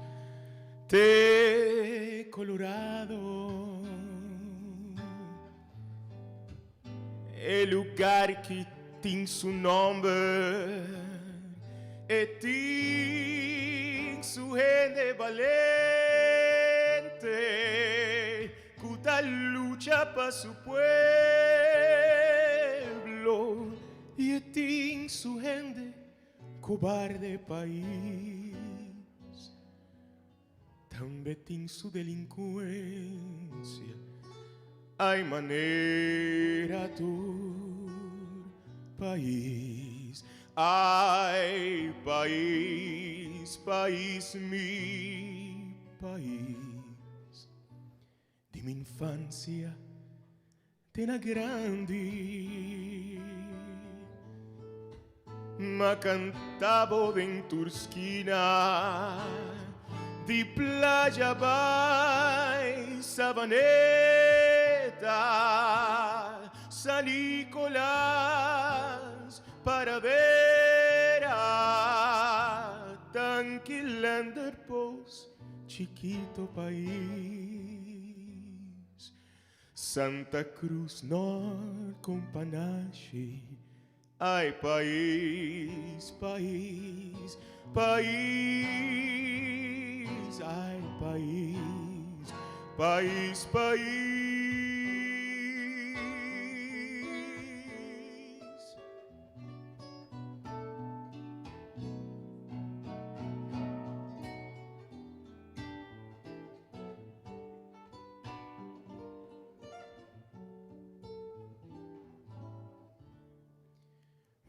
te Colorado E lugar ki tin su nomber E tin su hende balente Ku ta lucha pa su pueblo I e tin su hende Cobarde pais tambe tin su delincuencia Ay manera tur pais Ay pais, pais mi pais Di mi infancia te na grandi M'a canta bo den tur skina Di playa bai Sabaneta San Nicolas Paradera Tanki Landerpost. chikito pais. Santa Cruz Noord Companashi Ai pais, pais, pais Ai pais, pais, pais.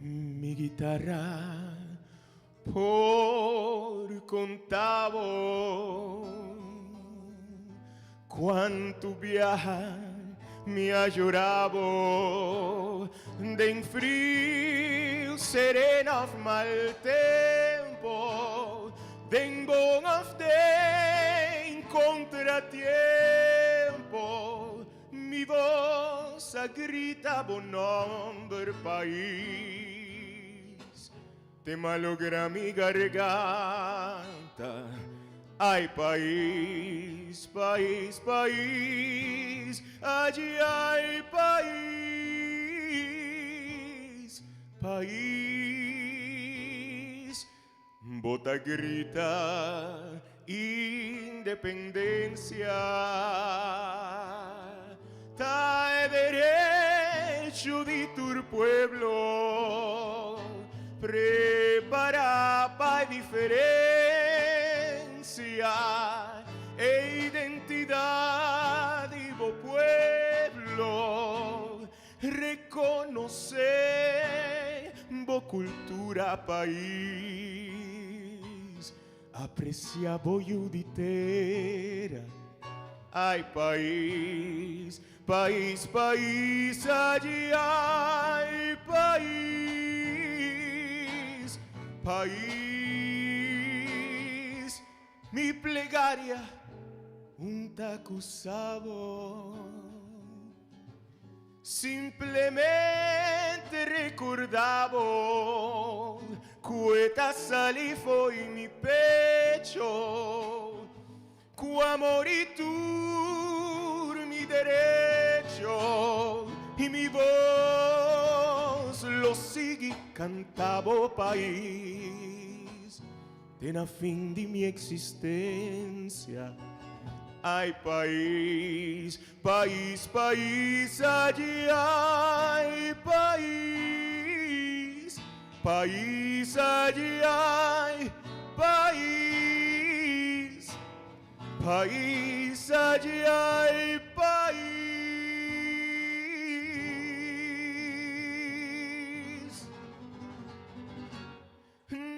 Mi guitarra por conta bo cuanto biaha mi a yora bo den friu, serena of mal tempo, den bon of den contratiempo. Mi voz a grita bo nomber pais Te malogra mi garganta Ay pais, pais, pais Aji ay pais, pais Bo ta grita independencia ta e derecho di tur pueblo prepara pa e diferencia e identidad di bo pueblo Rekonosé bo kultura pais, apresiá bo yu di tera. Ai pais, pais, pais, aji ai pais, pais. Mi plegaria un ta ku sabo. Simplemente recorda bo cu e ta sali fo'i mi pecho Cu amor y tur mi derecho Y mi voz lo sigui canta bo pais Te na fin di mi existencia Ay pais Pais, pais, aji ai, pais, pais, aji ai, pais, pais, aji ai, pais.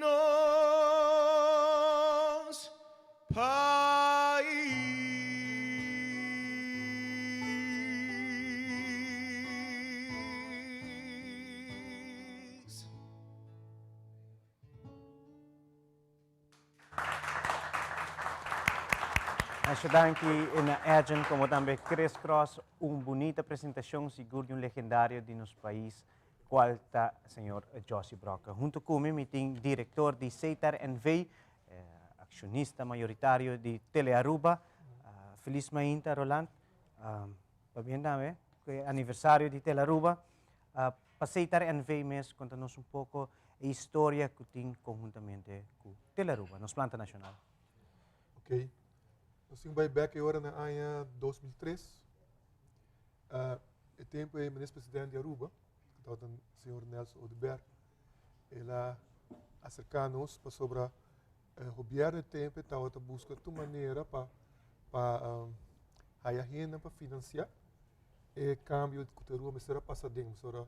Nos pais. Masha danki na Edjean como tambe Chris Cross. Un bunita presentacion sigur di un legendario di nos pais cual ta señor Jossy Brokke. Hunto cu mi mi tin director di Setar NV, accionista mayoritario di Telearuba. Feliz mainta Roland. Pabien tambe cu e aniversario di Telearuba. Pa Setar NV mes conta nos un poco e historia cu tin conhuntamente cu Telearuba, nos planta nacional. Ok. Nos tin bay bek e ora na aña 2003. E tempo e minister president di Aruba, ku tabata señor Nelson Oduber, el a aserká nos pasobra e gobierno e tempo e tabata buska tur manera pa pa haya hendenan pa finansiá e kambio ku ta Aruba mester a pasa aden. Pasobra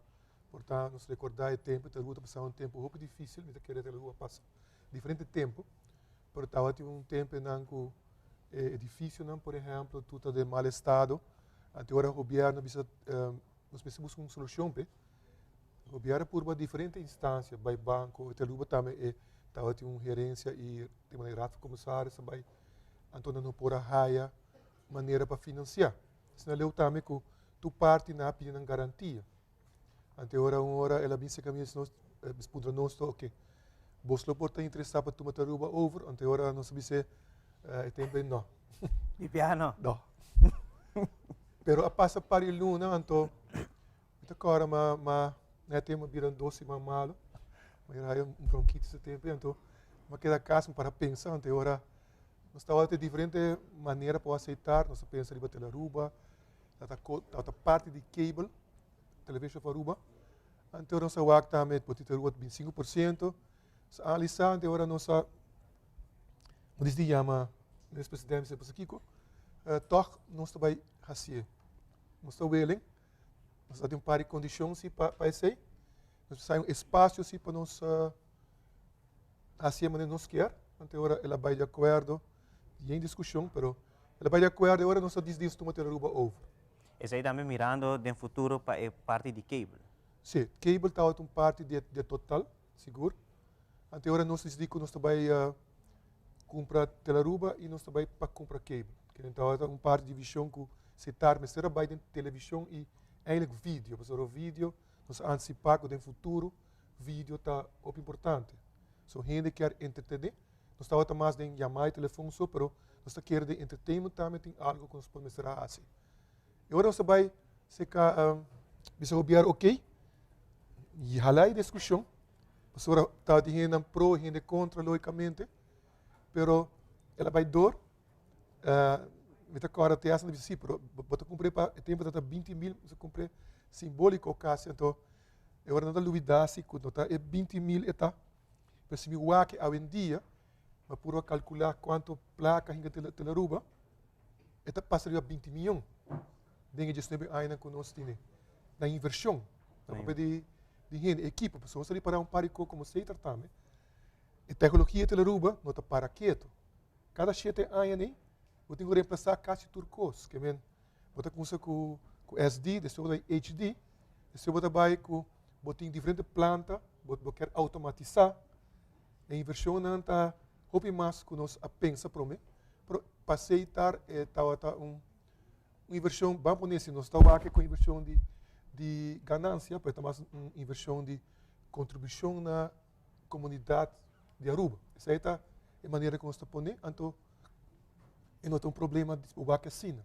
por ta nos rekordá e tempo ta Aruba ta pasando un tempo hopi difísil, mi ta kere Aruba a pasa diferente tempo, pero tabatin un tempo einan ku e edificionan por ehemplo tur ta den mal estado, anto ora gobierno bisa nos mester busca un solucion p'e, gobierno purba diferente instancia bay banco e Aruba tambe e tabatin un gerencia y di manera raad van commissaris a bay anto nan no por a haya manera pa financia, asina leu tambe cu tur parti nan a pidi nan garantia. Ante ora un ora el a bin cerca mi y nos puntra nos to, ok, bos lo por ta interesa pa tuma Taruba over? Ante ora nos a bis'é, E tempo ei no. Di piano? No. Pero a pasa par di luna, anto mi ta kòrda ma ma na e tempo mi a bira dos siman malo. Mi a haya un bronkitis e tempo ei, anto mi a keda kas mi para pensa, anto e ora nos tabata tin diferente manera pa aceptar, nos a pensa riba Telaruba, tabata parti di cable, Television of Aruba, anto nos a wak tambe bo tin Aruba 25%, nos a analisá, anto e ora nos a nos disidi yama nos presidente bisa pasobra kiko, tòg nos ta bai hasié, nos ta willing, nos ta tin un par di kondishon si pa esei, nos mester un espasio si pa nos hasié manera nos kier, anto e ora el a bai di akuerdo, yen diskushon, pero el a bai di akuerdo e ora nos a disidi nos tuma Telaruba over. Esei tambe mirando den futuro pa e parti di cable. Si, cable tabata un parti di e total, sigur. Anto e ora nos disidi ku nos ta bai kumpra Telaruba i nos ta bai pa kumpra cable. Kende tabata un parti di vision ku Setar mester a bai den televishon i eigenlijk video, pasobra video nos a antisipá ku den futuro video ta hopi importante. So hende kier entretené, nos tabata mas den yamá i telefon so, pero nos ta kere den entertainment tambe tin algo ku nos por mester a hasi. E ora nos ta bai seka bisa gobièrnu okey, i hala e diskushon, pasobra tabatin hendenan pro, hende kontra logikamente, pero el a bai dor, mi ta kòrda te hasta mi bisa si, pero bo ta kumpr'é pa e tempu tabata 20 mil, bo ta kumpr'é simboliko kasi, anto e ora nan ta lubidá si ku no ta e 20 mil e ta, pero si mi wak awendia, mi a purba kalkulá kuantu plaka hinka Telaruba, e ta pasa riba 20 miyon den e 19 añanan ku nos tene na invershon, na papia di di hende, ekipo, pasobra nos ta ripará un par di kos komo Setar tambe, e teknologia Telaruba no ta para ketu, kada shete aña nei bo tin ku remplasá kasi tur kos, ke men bo ta kumsa ku ku SD, despues bo ta bai HD, despues bo ta bai ku bo tin diferente planta, bo bo kier outomatisá, e invershonnan ta hopi mas ku nos a pensa promé, pero pa Setar e tabata un un invershon, ban pone si nos ta wak ku invershon di di ganansia, pero e ta mas un invershon di kontribushon na komunidat di Aruba. Esei ta e manera ku nos ta pone, anto e no ta un problema di wak asina.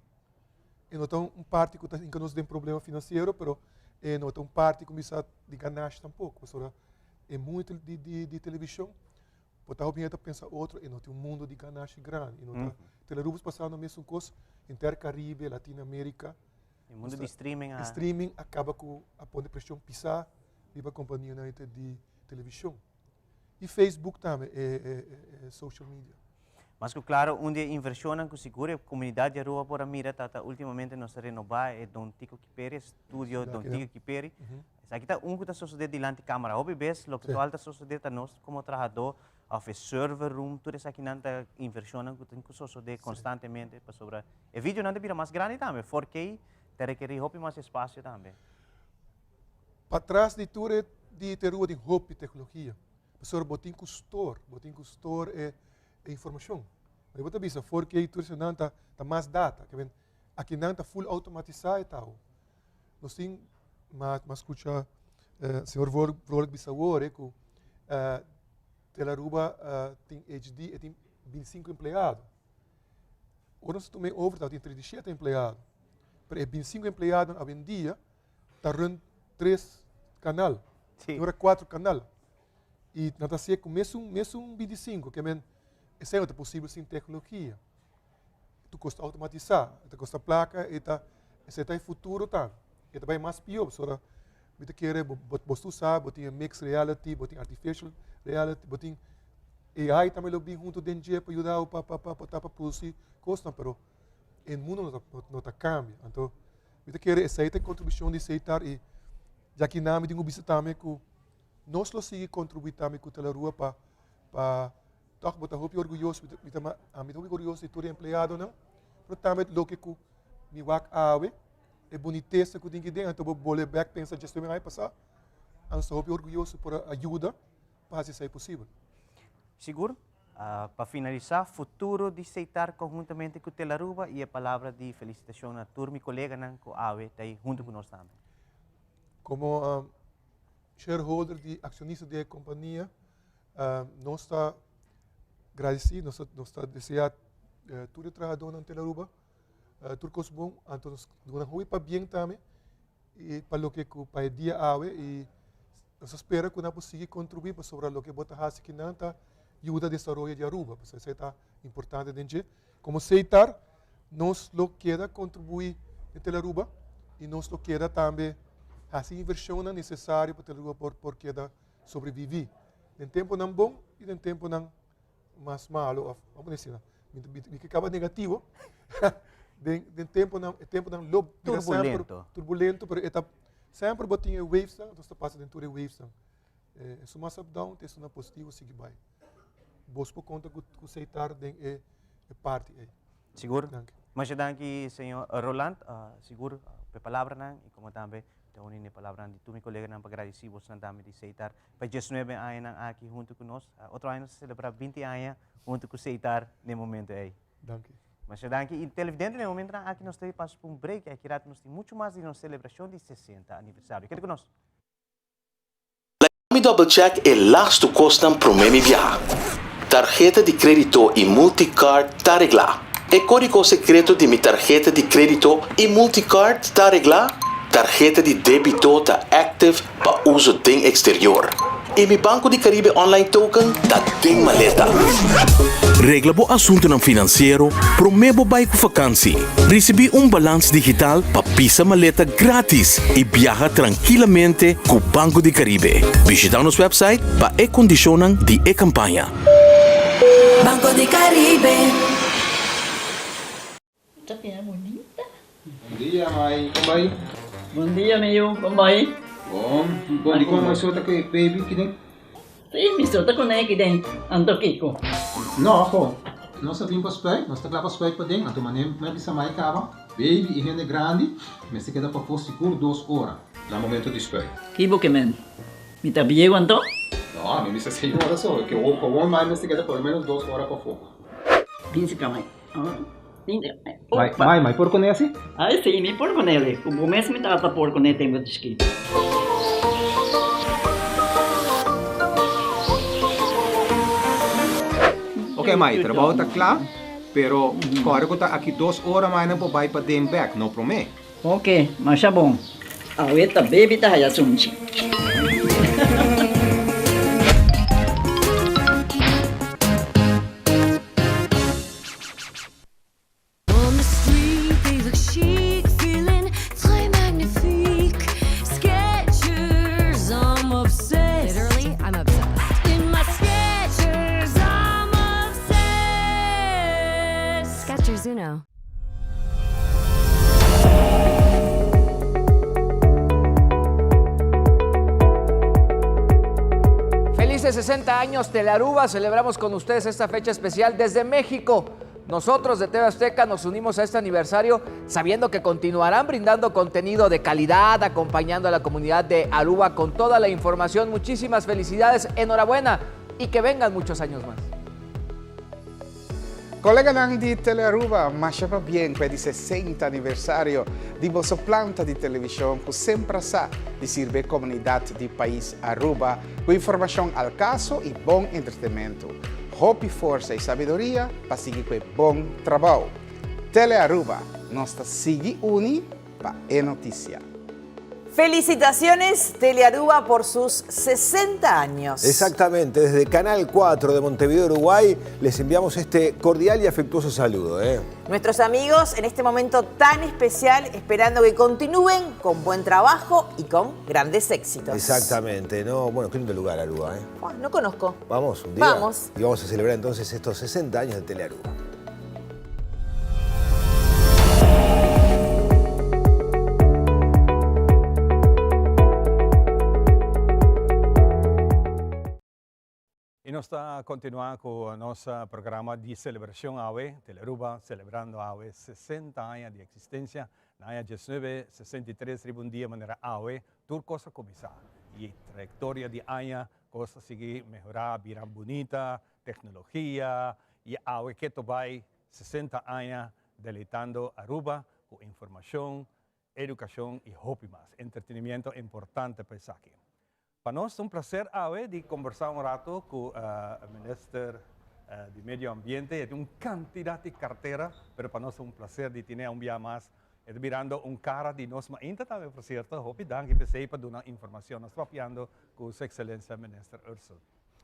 E no ta un parti ku ta hinka nos den problema finansiero, pero e no ta un parti ku bisa di ganashi tampoko, pasobra e mundu di di di televishon por ta hopi hende ta pensa otro, e no tin un mundu di ganashi grandi, e no ta, Telerubus pasando mesun kos henter Karibe, Latino Amerika. E mundu di streaming a. E streaming a kaba ku a pone preshon pisá riba kompanianan di televishon. I Facebook tambe e e social media. Mas ku klaro un di e invershonnan ku sigur e komunidat di Aruba por a mira ta ta ultimamente nos a renobá e Don Tico Kiperi, e studio Don Tico Kiperi. Esaki ta un ku ta sosodé dilanti kamara. Hopi bes loke toal ta sosodé ta nos komo trahadó òf e server room, tur esakinan ta invershonnan ku tin ku sosodé konstantemente pasobra e videonan ta bira mas grandi tambe, 4K ta rekerí hopi mas espasio tambe. Patras di tur e di Terua tin hopi tecnologia. Pasobra bo tin cu store, bo tin cu store e e informacion. Mane bo ta bisa for ke tur esnan ta ta mas data. Ke men akinan ta full automatisa e tao. Nos tin ma ma scucha señor Vrolijk bisa awor e cu Telaruba tin HD e tin 25 empleado. Ora nos a tuma e over tabatin 37 empleado. Pero e 25 empleadonan awendia ta run tres kanal. Sí. Ora kuatro kanal. I nan ta hasié ku mesun mesun 25, ke men esei no ta posibel sin teknologia. Tur kos ta outomatisá, e ta kosta plaka, e ta esei ta e futuro tambe. E ta bai mas pió pasobra mi ta kere bo bo tur sa bo tin e mixed reality, bo tin artificial reality, bo tin AI tambe lo bin huntu den dje pa yuda bo pa pa pa pa pa produsí kosnan pero e mundo no ta no ta kambia. Anto Mi ta kere esei ta e kontribushon di Seitar i djaki nan mi tin ku bisa tambe ku nos lo sigui kontribuí tambe ku Telarua pa pa tòg bo ta hopi orguyoso mi ta ami ta hopi orguyoso di tur e empleadonan pero tambe loke ku mi wak awe e bunitesa ku tin aki den anto bo bole bèk pensa djes nuebe aña pasá nos ta hopi orguyoso por a yuda pa hasi esei posibel. Sigur. Pa finalisá, futuro di Seitar konhuntamente ku Telaruba i e palabra di felisitashon na tur mi koleganan ku awe ta ei huntu ku nos tambe. Komo shareholder di akshonista di e kompania, nos ta gradisí, nos ta deseá. tur e trahadónan Tele Aruba tur kos bon, anto nos duna hopi pabien tambe i pa loke ku pa e dia awe i nos ta spera ku nan por sigui kontribuí pasobra loke bo ta hasi kinan ta yuda desaroyo di Aruba, pasobra esei ta importante den dje. Komo Seitar nos lo keda kontribuí den Tele Aruba i nos lo keda tambe hasi invershonnan nesesario pa Tele Aruba por por keda sobreviví den tempunan bon i den tempunan mas malo of vamos decir mi mi mi ke kaba negativo den den temponan e temponan lo bira semper Turbulento. turbulento pero e ta semper bo tin e wavesnan entonces ta pasa den tur e wavesnan eh esun mas up down te esunnan positivo sigui bai bos por konta ku ku Seitar den e e parti ei. Sigur. Danki. Masha danki señor Roland, sigur p'e palabranan y como tambe ta uni n'e palabranan di tur mi coleganan pa gradici bosnan tambe di Seitar pa diesnuebe añanan aki hunto cu nos. Otro aña nos ta celebra binti aña hunto cu Seitar n'e momento ey. Danki. Masha danki. Y televidente n'e momentonan aki nos ta pasa pa un break y aki rato nos tin mucho mas di nos celebracion di sesenta aniversario. Keda cu nos. Laga mi double check e lastu kosnan promé mi biaha. Tarheta di krédito i multicard ta reglá. E kódigo sekreto di mi tarheta di krédito i multicard ta reglá? Tarheta di débito ta active pa uso den eksterior. I mi Banco di Caribe Online Token ta den maleta. Regla bo asuntunan finansiero promé bo bai ku fakansi. Risibí un balans digital pa pisa maleta gratis i biaha trankilamente ku Banco di Caribe. Bishitá nos website pa e kondishonnan di e kampaña. Banco di Caribe. Ta bira bunita. Bon dia mai, kon bai? Bon dia mi yu, kon bai? Bon, bon di kon mai so ta ku e baby kiden? Si, mi so ta kuné kiden, anto kiko? No, ho, nos a bin pa spuit, nos ta kla pa spuit paden, anto manera mi a bisa mai kaba, baby i hende grandi mester keda pafó sigur dos ora na momento di spuit. Ki bo ke men? Mi ta bieu anto? No, mi bisa señora so, ke gewoon mai mester keda por lo menos dos ora pafó. Bin si ka mai. Mai, mai, mai por kuné asi? Ai si, mi por kuné li. Ku bo mes mi tata por kuné tempu di chikito. Ok mai, trabou ta kla, pero kòrda ku ta aki dos ora mai nan por bai paden bèk, no promé. Ok, masha bon. Awe ta baby ta haya sunchi. Felices 60 años Telearuba, celebramos con ustedes esta fecha especial desde México. Nosotros de TV Azteca nos unimos a este aniversario sabiendo que continuarán brindando contenido de calidad, acompañando a la comunidad de Aruba con toda la información. Muchísimas felicidades, enhorabuena y que vengan muchos años más. Coleganan di Telearuba, masha pabien cu e di 60 aniversario di boso planta di television cu semper a sa di sirbi e comunidad di pais Aruba cu informacion al caso y bon entretenimento. Hopi forsa y sabiduria pa sigui cu e bon trabou. Telearuba, nos ta sigui uni pa e noticia. Felicitaciones Telearuba por sus 60 años. Exactamente, desde Canal 4 de Montevideo, Uruguay, les enviamos este cordial y afectuoso saludo. ¿eh? Nuestros amigos en este momento tan especial, esperando que continúen con buen trabajo y con grandes éxitos. Exactamente, ¿no? Bueno, qué lindo lugar Aruba, ¿eh? no conozco. Vamos, un día. Vamos. Y vamos a celebrar entonces estos 60 años de Telearuba. Y nos ta continua cu nos programa di celebracion awe, Telearuba celebrando awe 60 aña di existencia. Na aña diesnuebe sesenta i tres riba un dia manera awe tur cos a cuminsa y trayectoria di aña cos a sigui mehora, bira bunita, tecnologia y awe keto bay 60 aña deleitando Aruba cu informacion, educacion y hopi mas. Entretenimiento importante pa esaki. Pa nos ta un placer awe di combersa un rato cu Minister. di Medio Ambiente. E tin un cantidad di cartera, pero pa nos ta un placer di tine un bia mas. E ta birando un cara di nos mainta tambe, por cierto. Hopi danki p'esey pa duna informacion. Nos ta papiando cu Su Excelencia Minister Ursell.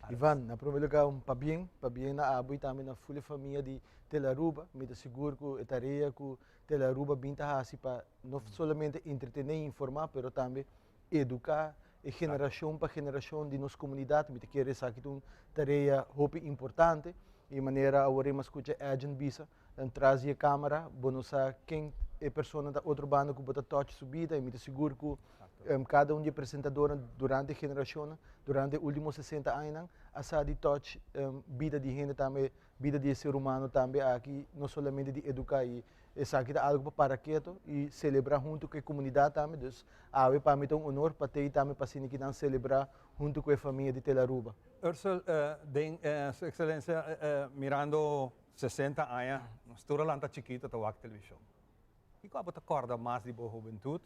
Ivan, na prome lugar un pabien, pabien na abo y tambe na full e famia di Telearuba. Mi ta sigur cu e tarea cu Telearuba bin ta haci pa no solamente entretene y informa, pero tambe educa e generacion pa generacion di nos comunidad. Mi ta kere esaki ta un tarea hopi importante y manera awor mi a scucha Edjean bisa, tras di e camera bo no sa ken e persona ta otro banda cu bo ta touch su bida y mi ta sigur cu cada un di e presentadornan durante e generacionnan, durante e ultimo 60 añanan a sa di touch bida di hende tambe, bida di e ser humano tambe aki, no solamente di educa y esaki ta algo pa para keto y celebra hunto cu e comunidad tambe, dus awe pa mi ta un honor pa tey tambe pa asina ki nan celebra hunto cu e famia di Telaruba. Ursell, den Su Excelencia mirando 60 aña, nos tur a lanta chikito ta wak televishon. Kiko abo ta kòrda mas di bo hubentut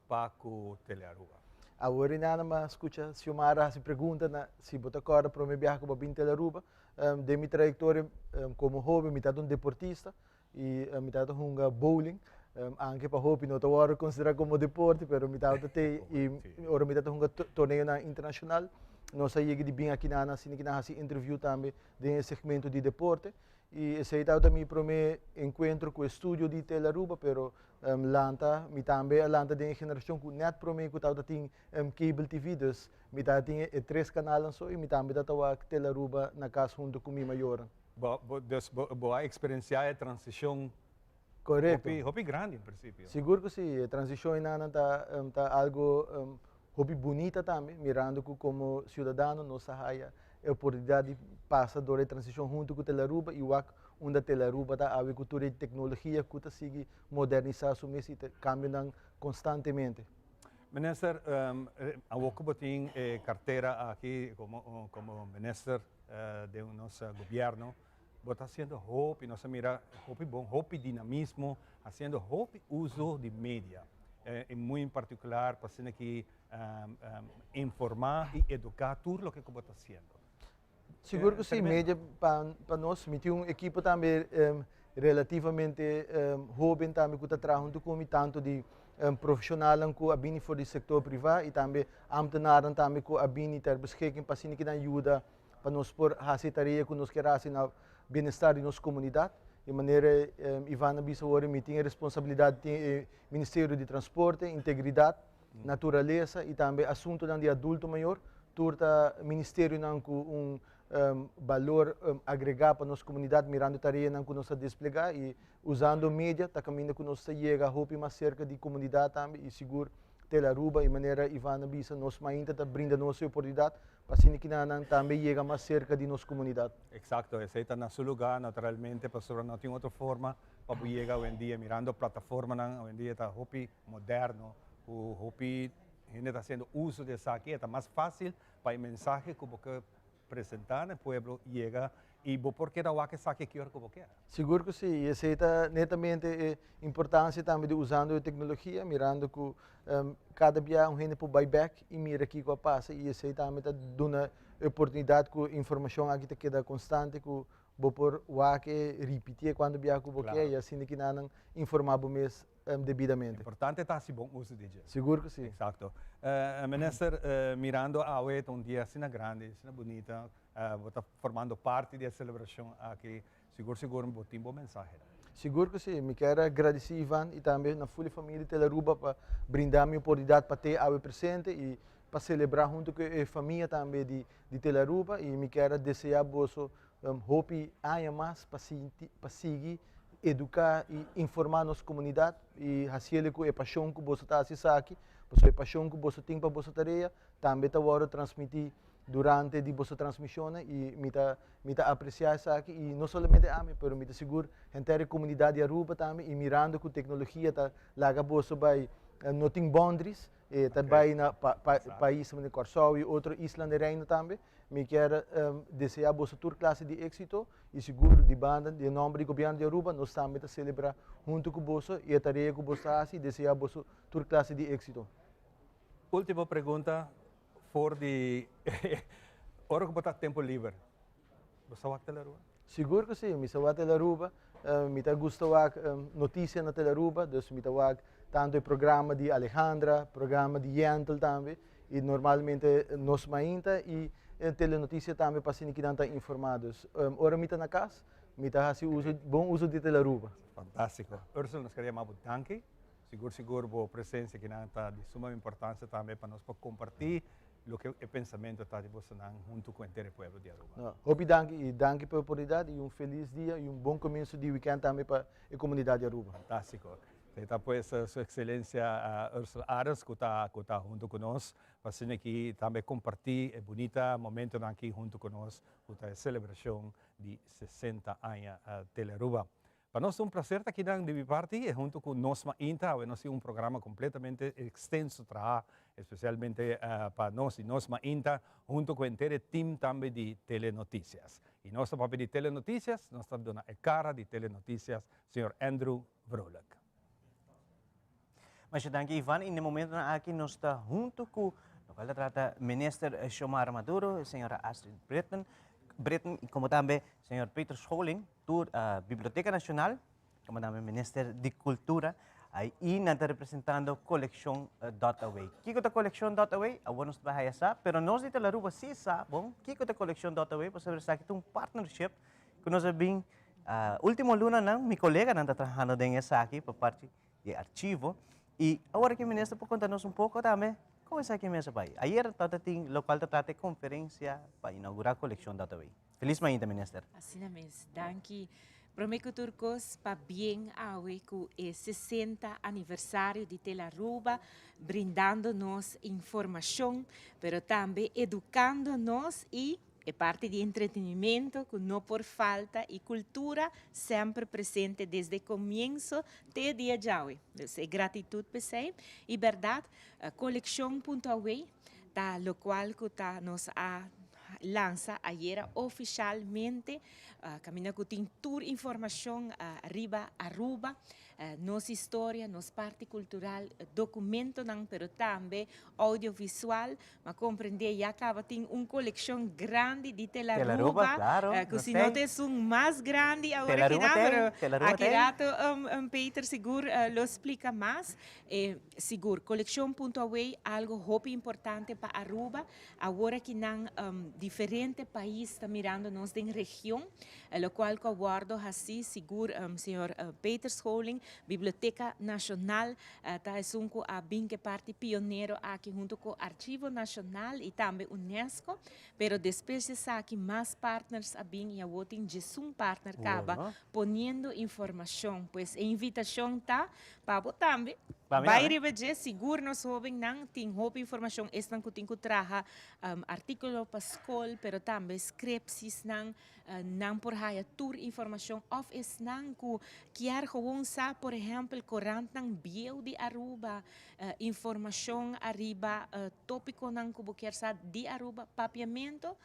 pa ku Telearuba? Awor i nada mas skucha Xiomara hasi pregunta na si bo ta kòrda promé biaha ku bo a bin Telearuba. Den mi trayektoria komo hoben mi tabata un deportista i mi tabata hunga bowling. Anke pa hopi no ta wòrdu konsiderá komo deporte pero mi tabata te i ora mi tabata hunga torneonan internashonal nos a yega di bin aki nan asina ki nan hasi interview tambe den e segmento di deporte y esey tabata mi prome encuentro cu e studio di Tele Aruba pero lanta mi tambe a lanta den e generacion cu net prome cu tabata tin cable TV dus mi tabata tin e tres canalnan so y mi tambe tabata wak Tele Aruba na cas hunto cu mi mayornan. Bo bo dus bo bo a experiencia e transicion Correcto. hopi hopi grandi en principio. Sigur cu si, e transicion enanan ta ta algo Hopi bunita tambe, mirando cu como ciudadano nos a haya e oportunidad di pasa door e transicion hunto cu Telaruba y wak unda Telaruba ta awe cu tur e tecnologia cu ta sigui modernisa su mes y ta cambionan constantemente. Minister, awor cu bo tin e cartera aki como como minister den nos gobierno, bo ta haciendo hopi, nos a mira hopi bon, hopi dinamismo, haciendo hopi uso di media, y muy en particular pa asina ki informa y educa tur loke cu bo ta haciendo. Sigur cu si, media pa nos, mi tin un ekipo tambe relativamente hoben tambe cu ta traha hunto cu mi, tanto di profesionalnan cu a bini for di sector priva y tambe ambtenaarnan tambe cu a bini ter beschikking pa asina ki nan yuda pa nos por hasi e tarea ku nos kier hasi na bienestar di nos komunidat. Di manera Ivan a bisa awor, mi tin e responsabilidat di tin e Ministerio di Transporte, Integridat, Naturalesa i tambe Asuntonan di Adulto Mayor. Tur ta ministerionan ku un balor agregá pa nos komunidat mirando e tareanan ku nos ta desplegá i usando media ta kaminda ku nos ta yega hopi mas serka di komunidat tambe i sigur Telaruba i manera Ivan a bisa nos mainta ta brinda nos e oportunidat Pa asina kinanan tambe yega mas serka di nos komunidat. Eksakto, esei ta na su lugá naturalmente pasobra no tin otro forma pa bo yega awendia. Mirando plataformanan awendia ta hopi moderno ku hopi hende ta hasiendo uso di esaki e ta mas fásil pa e mensahe ku bo ke presentá na e pueblo yega i bo por keda wak esaki ki ora ku bo kier. Sigur ku si, i esei ta netamente e importansia tambe di usando e teknologia, mirando ku Kada bia un hende por bai bek i mira kiko a pasa i esei tambe ta duna e oportunidat ku informashon aki ta keda konstante ku bo por wak e ripitié kuantu bia ku bo ke i asina ki nan informá bo mes debidamente. Importante ta hasi bon uso di dje. Sigur ku si. Eksakto. Minister, mirando awe ta un dia asina grandi, asina bunita, bo ta formando parti di e selebrashon aki. Sigur sigur bo tin bo mensahe. Sigur ku si. Mi kier a gradisí Ivan i tambe na ful e famia di Telaruba pa brinda mi oportunidat pa te awe presente i pa selebrá huntu ku e famia tambe di di Telaruba i mi kier a deseá boso hopi aña mas pa sinti pa sigui eduká i informá nos komunidat i hasiel ku e pashon ku boso ta hasi esaki pasobra e pashon ku boso tin pa boso tarea tambe ta wòrdu transmití durante di boso transmisionnan y mi ta mi ta aprecia esaki y no solamente ami pero mi ta sigur henter e comunidad di Aruba tambe y mirando cu tecnologia ta laga boso bay no tin boundaries e ta bay na pa pa pais manera Corsou y otro islan den Reino tambe mi kier desea boso tur clase di exito y sigur di banda di e nomber di gobierno di Aruba nos tambe ta celebra hunto cu boso y e tarea cu boso ta haci y desea boso tur clase di exito. Ultimo pregunta, For di ora ku bo ta tempu liber, Bo sa wak Telearuba? Sigur ku si, mi sa wak Telearuba. Mi ta gusta wak noticia na Telearuba, dus mi ta wak tanto e programa di Alejandra, programa di Yentl tambe, y normalmente Nos Mainta y Telenoticia tambe pa asina kinan ta informa. Dus ora mi ta na cas, mi ta haci uso, bon uso di Telearuba. Fantastico. Ursula, nos kere yama bo danki. Sigur sigur bo presencia kinan ta di suma importancia tambe pa nos por comparti loke e pensamento ta di bosonan hunto cu henter e pueblo di Aruba. No, hopi danki y danki pa e oportunidad y un feliz dia y un bon comienzo di weekend tambe pa e comunidad di Aruba. Fantastico. Esey ta pues su excelencia Ursula Arends cu ta cu ta hunto cu nos pa asina aki tambe comparti e bunita momentonan aki hunto cu nos cu ta e celebracion di 60 aña Telearuba. Pa nos ta un placer ta akinan di mi parti e hunto cu Nos Mainta. Awe nos tin un programa completamente extenso traha especialmente pa nos di Nos Mainta hunto cu henter e team tambe di Telenoticias. Y nos ta papia di Telenoticias, nos ta duna e cara di Telenoticias, señor Andrew Vrolijk. Masha danki Ivan y na e momentonan aki nos ta hunto cu locual ta trata Minister Xiomara Maduro, señora Astrid Britten, Britten y como tambe señor Peter Scholing, tur Biblioteca Nacional, como tambe Minister di Cultura, y nan ta representando Coleccion dot Away. Kico ta Coleccion dot Away? Awor nos ta bay haya sa, pero nos di Telaruba si sa bon kico ta Coleccion dot Away, pasobra esaki ta un partnership cu nos a bin ultimo lunanan, mi coleganan ta trahando den esaki pa parti di archivo y awor aki Minister por conta nos un poco tambe con esaki mes a bay. Ayer tabata tin locual ta trata e conferencia pa inaugura Coleccion dot Away. Feliz mainta Minister. Asina mes, danki. Prome cu tur cos, pabien awe cu e 60 aniversario di Telaruba, brindando nos informacion, pero tambe educando nos y e parti di entretenimento cu no por falta y cultura semper presente desde comienzo te dia djawe. Dus e gratitud p'esey. Y berdad, Coleccion punto away ta locual cu ta nos a lansa ayera oficialmente, caminda cu tin tur informacion riba Aruba, nos historia, nos parti cultural, documentonan, pero tambe audiovisual. Ma comprende ya caba tin un coleccion grandi di Telaruba, cu si no ta esun mas grandi awor aki nan, pero aki rato Peter sigur lo splica mas. Sigur, Coleccion punto away algo hopi importante pa Aruba. Awor aki nan diferente pais ta mirando nos den region, locual cu a wordo haci sigur señor Peter Scholing, Biblioteca Nacional ta esun cu a bin cu e parti pionero aki hunto cu Archivo Nacional y tambe UNESCO, pero despues di esaki mas partners a bin y awor tin diesun partner caba poniendo informacion. Pues e invitacion ta Pa bo tambe. Bai riba dje, sigur nos hobennan tin hopi informacion, esnan cu tin cu traha articulo pa scol, pero tambe scriptiesnan, nan por haya tur informacion, of esnan cu kier gewoon sa, por ehempel, corantnan bieu di Aruba, informacion ariba topiconan cu bo kier sa di Aruba, Papiamento,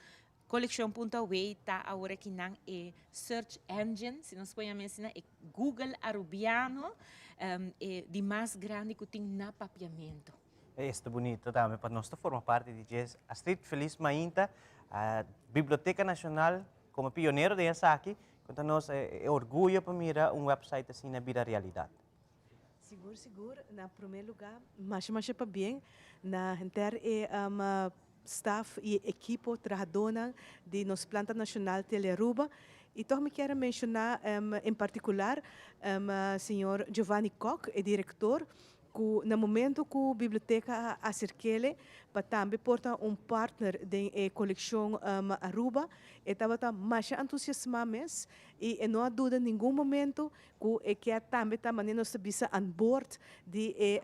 Coleccion punto away ta awor aki nan e search engine, si nos por yama asina, e Google Arubiano, e di mas grandi cu tin na Papiamento. Es ta bunito tambe pa nos ta forma parti di dje. Astrid Feliz Mainta, Biblioteca Nacional como pionero den esaki, conta nos e orguyo pa mira un website asina bira realidad. Sigur sigur, na prome luga masha masha pabien na henter e staff y e ekipo trahadónan di nos Planta Nacional Telearuba y tog mi kier a menciona en particular señor Giovanni Kock, e director, cu na momento cu Biblioteca a acerkele pa tambe por ta un partner den e coleccion Aruba, e tabata masha entusiasma mes y e no a duda ningun momento Ku e kier tambe ta manera nos ta bisa aan boord di e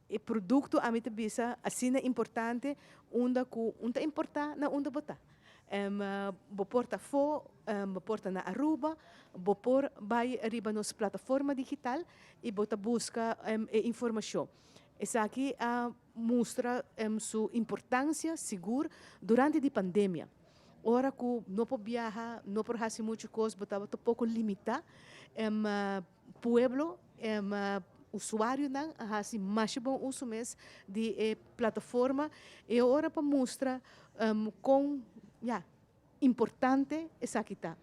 e produkto ami ta bisa asina importante unda ku un ta importá na unda bo ta. Bo por ta afó, bo por ta na Aruba, bo por bai riba nos plataforma digital i bo ta buska e informashon. Esaki a mustra su importansia sigur durante di pandemia. Ora ku no por biaha, no por hasi muchu kos, bo tabata poko limitá. Pueblo, usuarionan a hasi masha bon uso mes di e plataforma. E ora pa mustra kon, ya, importante esaki ta.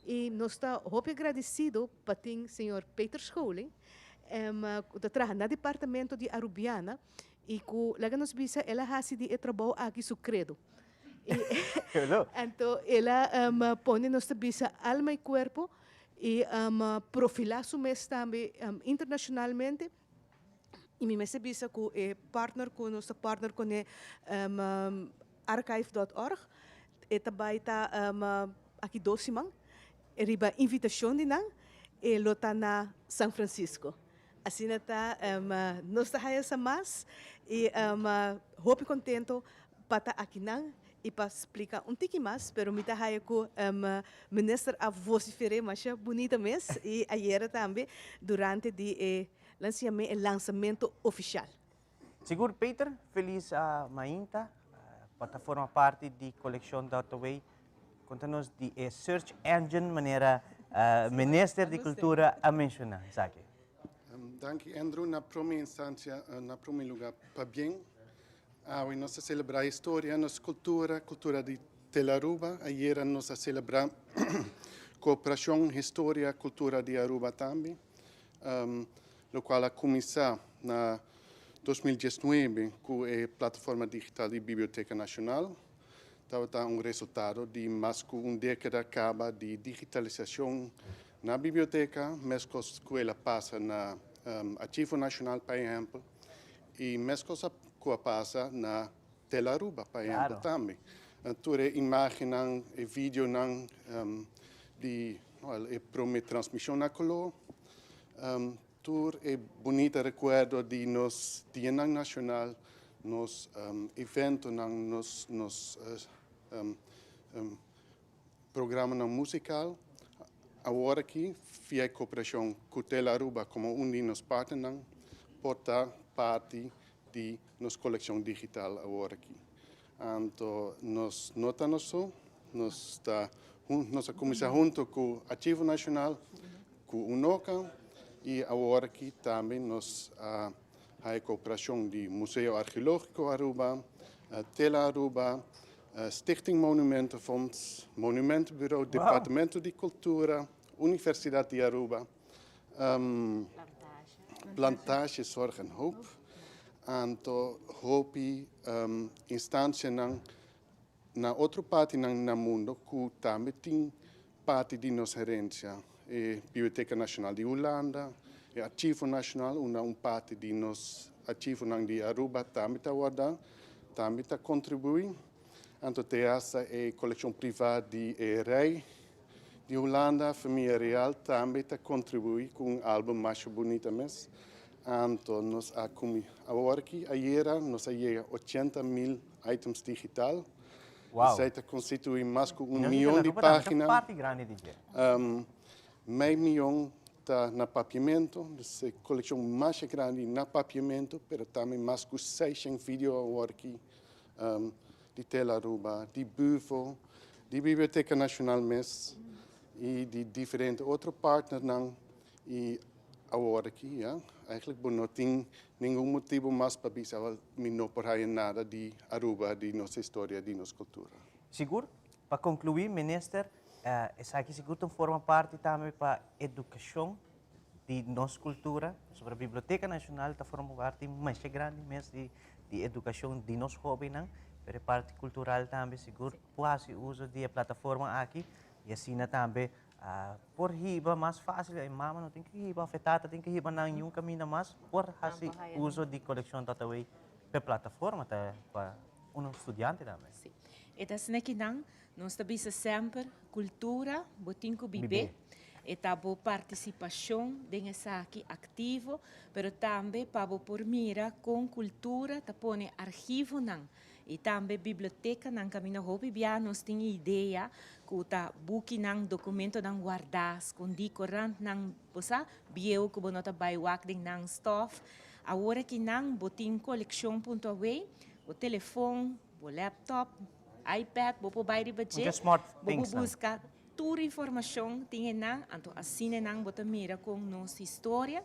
Y nos ta hopi agradecido pa tin señor Peter Scholing, cu ta traha na departamento di Arubiana y cu laga nos bisa el a haci di e trabou aki su credo. Anto el a pone nos ta bisa alma y cuerpo y profila su mes tambe internacionalmente. Y mi mester bisa cu e partner cu nos ta partner cune archive dot org e ta bay ta aki dos siman riba invitacion di nan e lo ta na San Francisco. Asina ta nos ta haya sa mas y hopi contento pa ta akinan y pa splica un tiki mas, pero mi ta haya cu Minister a vocifer'e masha bunita mes y ayera tambe durante di e e lansamento oficial. Sigur Peter, feliz mainta. Pa ta forma parti di Coleccion dot away. Conta nos di e search engine manera Minister di Cultura a menciona esaki. Danki Andrew. Na prome instancia, na prome lugar pabien. Awe nos ta celebra historia, nos cultura, cultura di Telaruba. Ayera nos a celebra cooperacion, historia, cultura di Aruba tambe. Locual a cuminsa na 2019 cu e plataforma digital di Biblioteca Nacional. Tabata un resultado di mas cu un decada caba di digitalisacion na biblioteca, mescos cu el a pasa na Archivo Nacional, pa ehempel, y mescos cu a pasa na Telaruba, pa ehempel, tambe. Tur e imagennan, e videonan di e prome transmision na color, tur e bunita recuerdo di nos dianan nacional, nos eventonan, nos programanan musical. Awor aki, via e cooperacion cu Telaruba como un di nos partnernan, por ta parti di nos coleccion digital awor aki. Anto nos no ta nos so, nos ta nos a cuminsa hunto cu Archivo Nacional, cu UNOCA y awor aki tambe nos a haya cooperacion di Museo Archeologico Aruba, Tela Aruba, Stichting Monumentenfonds, Monumentenbureau, Departamento di Cultura, Universidad di Aruba, Plantage Zorg en Hoop, anto hopi instancianan na otro partinan na mundo cu tambe tin parti di nos herencia, e Biblioteca Nacional di Hulanda, e Archivo Nacional, unda un parti di nos archivonan di Aruba tambe ta warda, tambe ta contribui. Anto te hasta e coleccion priva di e Rey di Hulanda, Familia Real, tambe ta contribui cu un album masha bunita mes. Anto nos a cumi awor aki, ayera nos a yega 80,000 items digital. Wow. Esei ta constitui mas cu un Nos miyon di Aruba tambe ta pagina. parti grandi di dje. Mei miyon ta na papiamento, dus e coleccion masha grandi na papiamento, pero tambe mas cu 600 video awor aki di Telaruba, di Bufo, di Biblioteca Nacional mes y di diferente otro partnernan y awor aki, ja, eigenlijk bo no tin ningun motibo mas pa bisa, wel, mi no por haya nada di Aruba, di nos historia, di nos cultura. Sigur, pa conclui, Minister, esaki sigur ta un forma parti tambe pa educacion di nos cultura, pasobra Biblioteca Nacional ta forma parti masha grandi mes di di educacion di nos hobennan, pero e parti cultural tambe sigur por haci uso di e plataforma aki y asina tambe por hiba mas facil, e mama no tin que hiba of e tata tin que hiba nan niun caminda mas, por haci uso di Coleccion Dotaway p'e plataforma ta pa un studiante tambe. Si. E ta asina ki nan, nos ta bisa semper, cultura bo tin cu bib'é, e ta bo participacion den esaki activo, pero tambe pa bo por mira con cultura ta pone archivonan y tambe bibliotecanan caminda hopi bia nos tin e idea cu ta bukinan, documentonan guarda, scondi, corantnan, bo sa, bieu cu bo no ta bay wak den nan stof. Awor aki nan bo tin coleccion punto away, bo telefon, bo laptop, iPad, bo por bay riba dje, Mucha smart bo por things nan. busca tur informacion tin e nan, anto asina e nan bo ta mira con nos historia,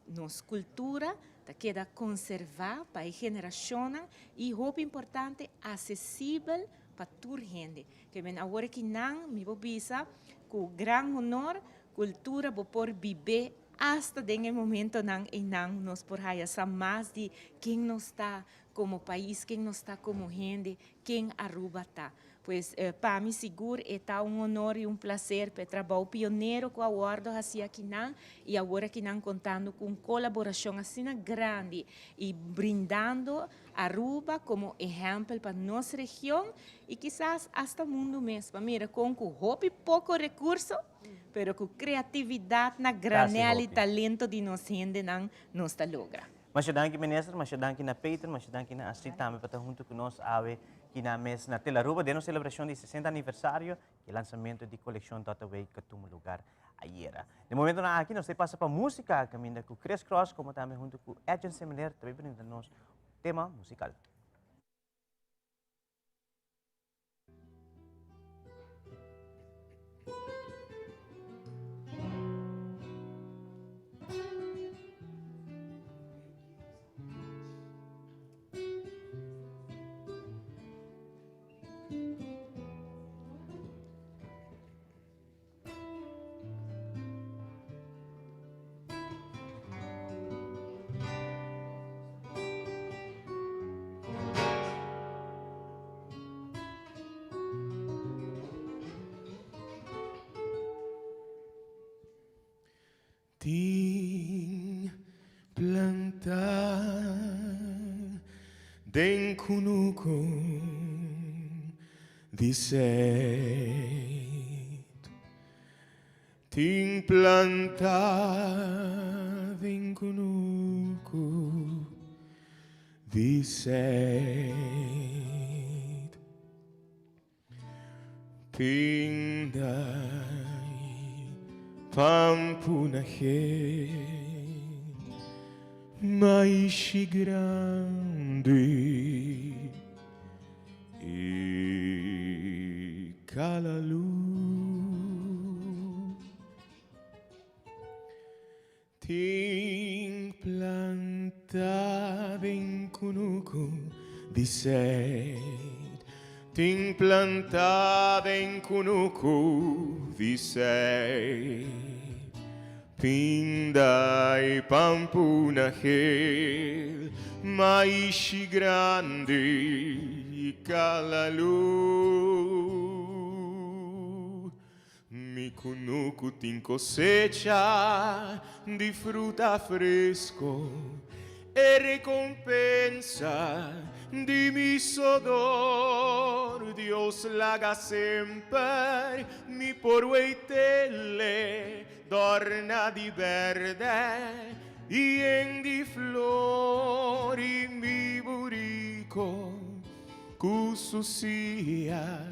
nos cultura ta keda conserva pa e generacionnan y hopi importante, accesibel. pa tur hende. Ke men awor aki nan mi por bisa ku gran honor kultura bo por bib'é asta den e momentonan einan nos por haya sa mas di ken nos ta komo pais, ken nos ta komo hende, ken Aruba ta. Pues pa mi sigur e ta un honor y un placer pa e trabou pionero cu a wordo haci akinan y awor akinan contando cu un colaboracion asina grandi y brindando Aruba como ehempel pa nos region y kisas hasta mundo mes pa mira con cu hopi poco recurso pero cu creatividad na granel y talento di nos hendenan nos ta logra. Masha danki Minister, masha danki na Peter, masha danki na Astrid tambe pa ta hunto cu nos awe kina mes na Telaruba den nos celebracion di 60 aniversario y e lansamento di coleccion Dotaway cu a tuma lugar ayera. Den momentonan aki nos ta pasa pa musica caminda cu Chris Cross como tambe hunto cu Edjean Semeleer ta bay brinda nos tema musical. Tin plantá den kunuku di seit. Tin plantá den kunuku di seit. Tin dai pampunahe maishi grandi i kalalu. Tin planta den kunuku di seit. Tin planta den kunuku di seit. Pinda i pampuna gel, maishi grandi i kalalu. Mi kunuku tin kosecha di fruta fresko, e rekompensa di mi sodor. Dios laga semper mi por weitele dòrna di bèrdè i yen di flor i mi buriko ku su sia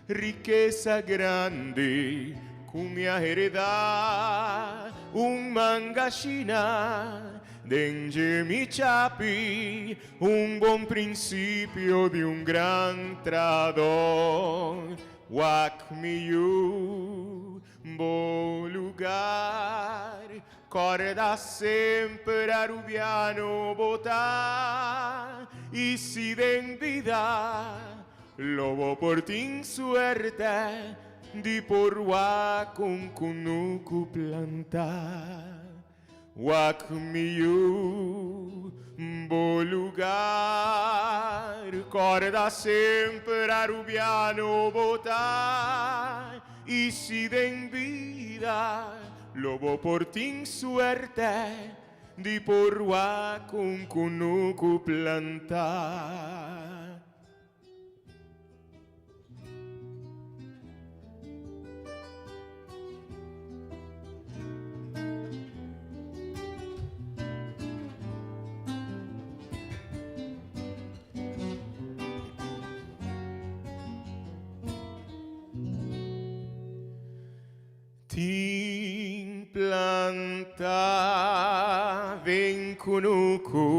Rikesa grandi ku mi a heredá, un mangashina den dje mi chapi, un bon prinsipio di un gran trahador. Wak mi yu, bo lugar, kòrda semper Arubiano bo ta, i si den bida Lo bo por tin suerte di por wak un kunuku plantá. Wak mi yu, bo lugar. Kòrda semper Arubiano bo ta. I si den bida lo bo por tin suerte di por wak un kunuku plantá. Tin planta den kunuku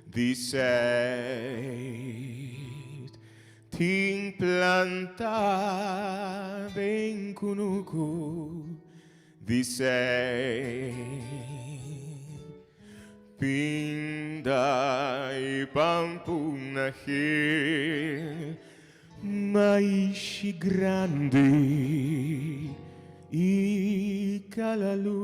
di seit. Tin planta den kunuku di seit. Pinda i pampuna gel. Maishi grandi i kalalu.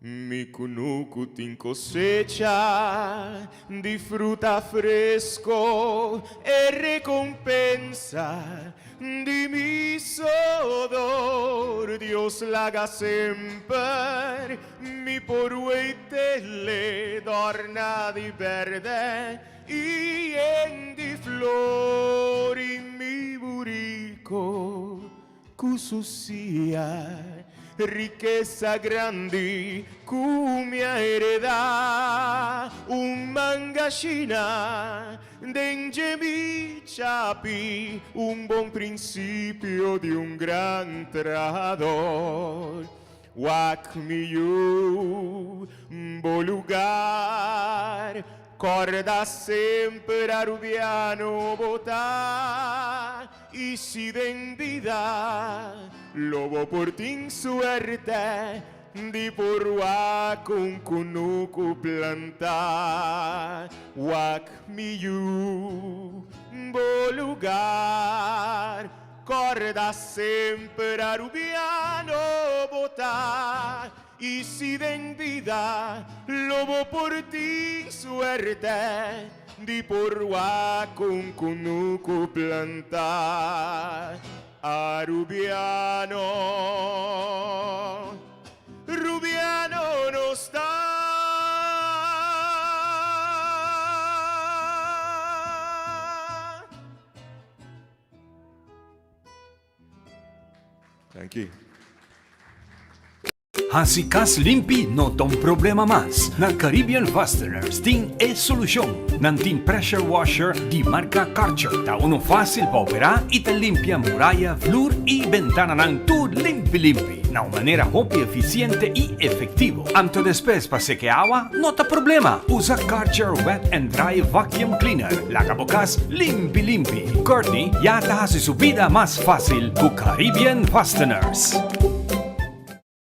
Mi kunuku tin kosecha di fruta fresko, e rekompensa di mi sodor. Dios laga semper mi por weit'ele dòrna di bèrdè i yen di flor. I mi buriko Ku su sia rikesa grandi ku mi a heredá, un mangashina den dje mi chapi, un bon prinsipio di un gran trahador. Wak mi yu, bo lugar, kòrda semper Arubiano bo ta. I si den bida lo bo por tin suerte di por wak un kunuku plantá, wak mi yu, bo lugar, kòrda semper Arubiano bo ta. I si den bida lo bo por tin suerte di por wak un kunuku plantá, Arubiano, Rubiano nos ta. Thank you. Hasi kas limpi no ta un problema mas. Na Caribbean Fasteners tin e solushon. Nan tin pressure washer di marka Karcher. Ta unu fásil pa operá i ta limpia muraya, vloer i bentananan tur limpi limpi na un manera hopi efisiente i efektivo. Anto despues pa seke awa no ta problema. Usa Karcher Wet and Dry Vacuum Cleaner. Laga bo kas limpi limpi. Courtney ya ta hasi su bida mas fásil ku Caribbean Fasteners.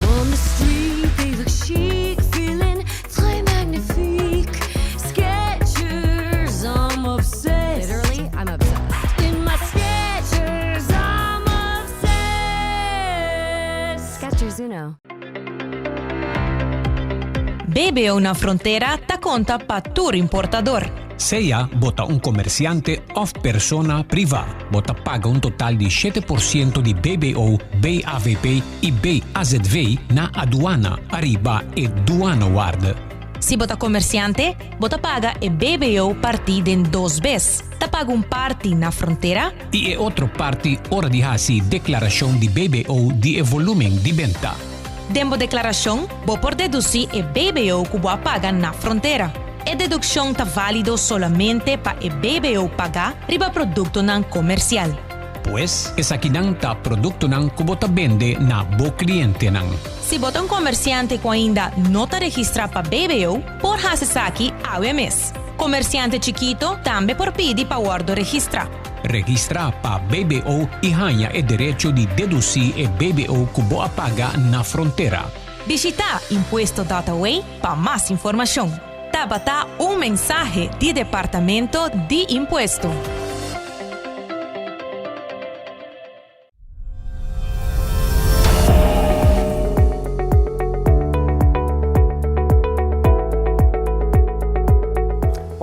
On the street they look chic, feeling très magnifique. Skechers, I'm obsessed. Literally, I'm obsessed. In my Skechers, I'm obsessed. Skechers Uno. BBO na frontera ta konta pa tur importador. Sea bo ta un komersiante òf persona privá, bo ta paga un total di 7% di BBO, BAVP i BAZV na aduana ariba e douanewaarde. Si bo ta komersiante, bo ta paga e BBO partí den dos bes. Ta paga un parti na frontera. I e otro parti ora di hasi deklarashon di BBO di e volúmen di benta. Den bo deklarashon, bo por dedusí e BBO ku bo a paga na frontera. E dedukshon ta válido solamente pa e BBO pagá riba produktonan komersial. Pues, esakinan ta produktonan ku bo ta bende na bo klientenan. Si bo ta un komersiante ku ainda no ta registrá pa BBO, por hasi esaki awe mes. Komersiante chikito tambe por pidi pa wòrdu registrá. Registrá pa BBO i haña e derecho di dedusí e BBO ku bo a paga na frontera. Bishitá Impuesto dot away pa mas informashon. Tabata un mensahe di Departamento di Impuesto.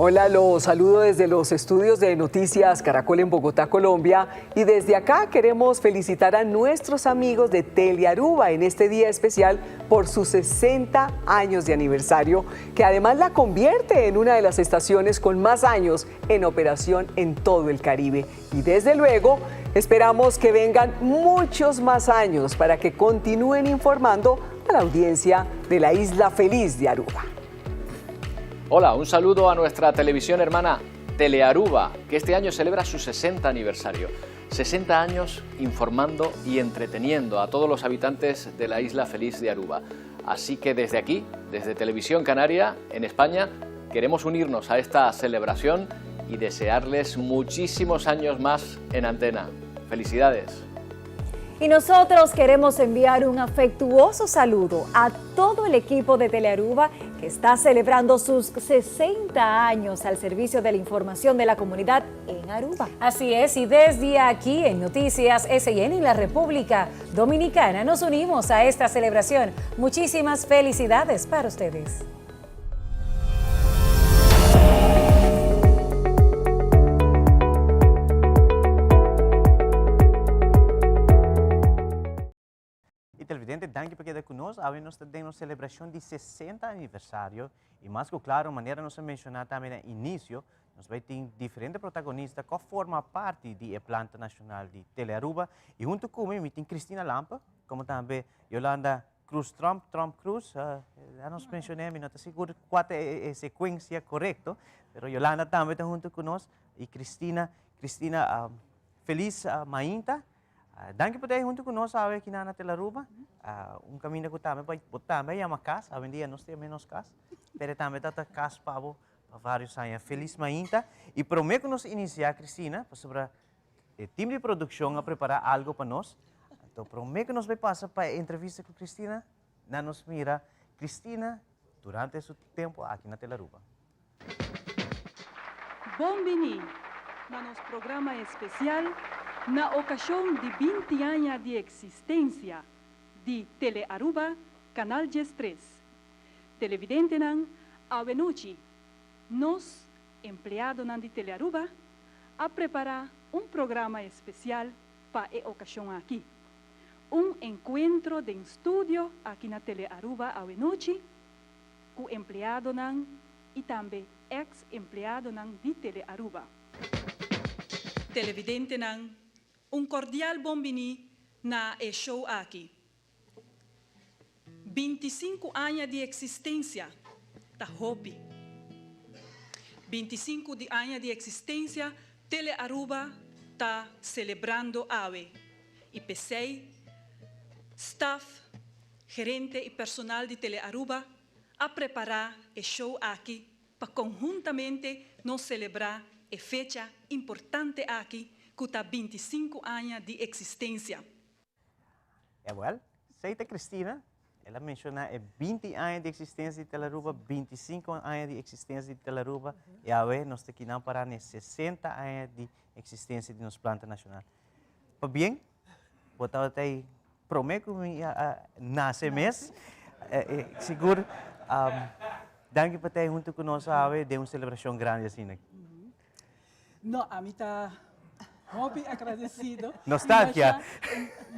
Hola, los saludo desde los estudios de Noticias Caracol en Bogotá, Colombia. Y desde acá queremos felicitar a nuestros amigos de Telearuba en este día especial por sus 60 años de aniversario, que además la convierte en una de las estaciones con más años en operación en todo el Caribe. Y desde luego, esperamos que vengan muchos más años para que continúen informando a la audiencia de la Isla Feliz de Aruba. Hola, un saludo a nuestra televisión hermana Telearuba, que este año celebra su 60 aniversario. 60 años informando y entreteniendo a todos los habitantes de la Isla Feliz de Aruba. Así que desde aquí, desde Televisión Canaria, en España, queremos unirnos a esta celebración y desearles muchísimos años más en antena. Felicidades. Y nosotros queremos enviar un afectuoso saludo a todo el equipo de Telearuba que está celebrando sus 60 años al servicio de la información de la comunidad en Aruba. Así es, y desde aquí en Noticias SIN y la República Dominicana nos unimos a esta celebración. Muchísimas felicidades para ustedes. Y televidente, danki pa keda cu nos. Awe nos ta den nos celebracion di 60 aniversario. Y mas cu claro, manera nos a menciona tambe na inicio, nos bay tin diferente protagonista cu a forma parti di e planta nacional di Telearuba. Y hunto cu mi, mi tin Cristina Lampe, como tambe Yolanda Cruz Trump, Trump Cruz, ya nos mencioné, mi no ta sigur cua ta e secuencia corecto, pero Yolanda tambe ta hunto cu nos y Cristina. Cristina, feliz mainta. Danki por ta ahí hunto cu nos awe aki na Telaruba. Un caminda cu tambe bo tambe a yama cas, awendia nos ta yama nos cas, pero tambe ta ta cas pa bo pa varios aña. Feliz mainta. Y prome cu nos inicia, Cristina, pasobra E team di produccion a prepara algo pa nos. Anto prome cu nos bay pasa pa e entrevista cu Cristina, na nos mira Cristina durante su tempo aki na Telaruba. Bon bini na nos programa especial na ocasion di 20 aña di existencia di Telearuba Canal 13. Televidentenan, awenochi nos empleadonan di Telearuba a prepará un programa espesial pa e okashon aki. Un enkuentro den studio aki na Telearuba awenochi ku empleadonan i tambe eks empleadonan di Telearuba. Televidentenan, un kordial bon biní na e show aki. 25 aña di existencia ta hopi. 25 di aña di existencia Tele Aruba ta celebrando awe y p'esey staff, gerente y personal di Tele Aruba a prepara e show aki pa conhuntamente nos celebra e fecha importante aki cu ta 25 aña di existencia. Ewel, esey ta Cristina. El a menciona e 20 aña di existencia di Telaruba, 25 aña di existencia di Telaruba, y awe nos ta kinan para n'e 60 aña di existencia di nos planta nacional. Pabien, bo tabata ey prome cu mi a nace mes. Sigur, danki pa ta ey hunto cu nos awe den un celebracion grandi asina. No, ami ta hopi agradecido. Nostalgia.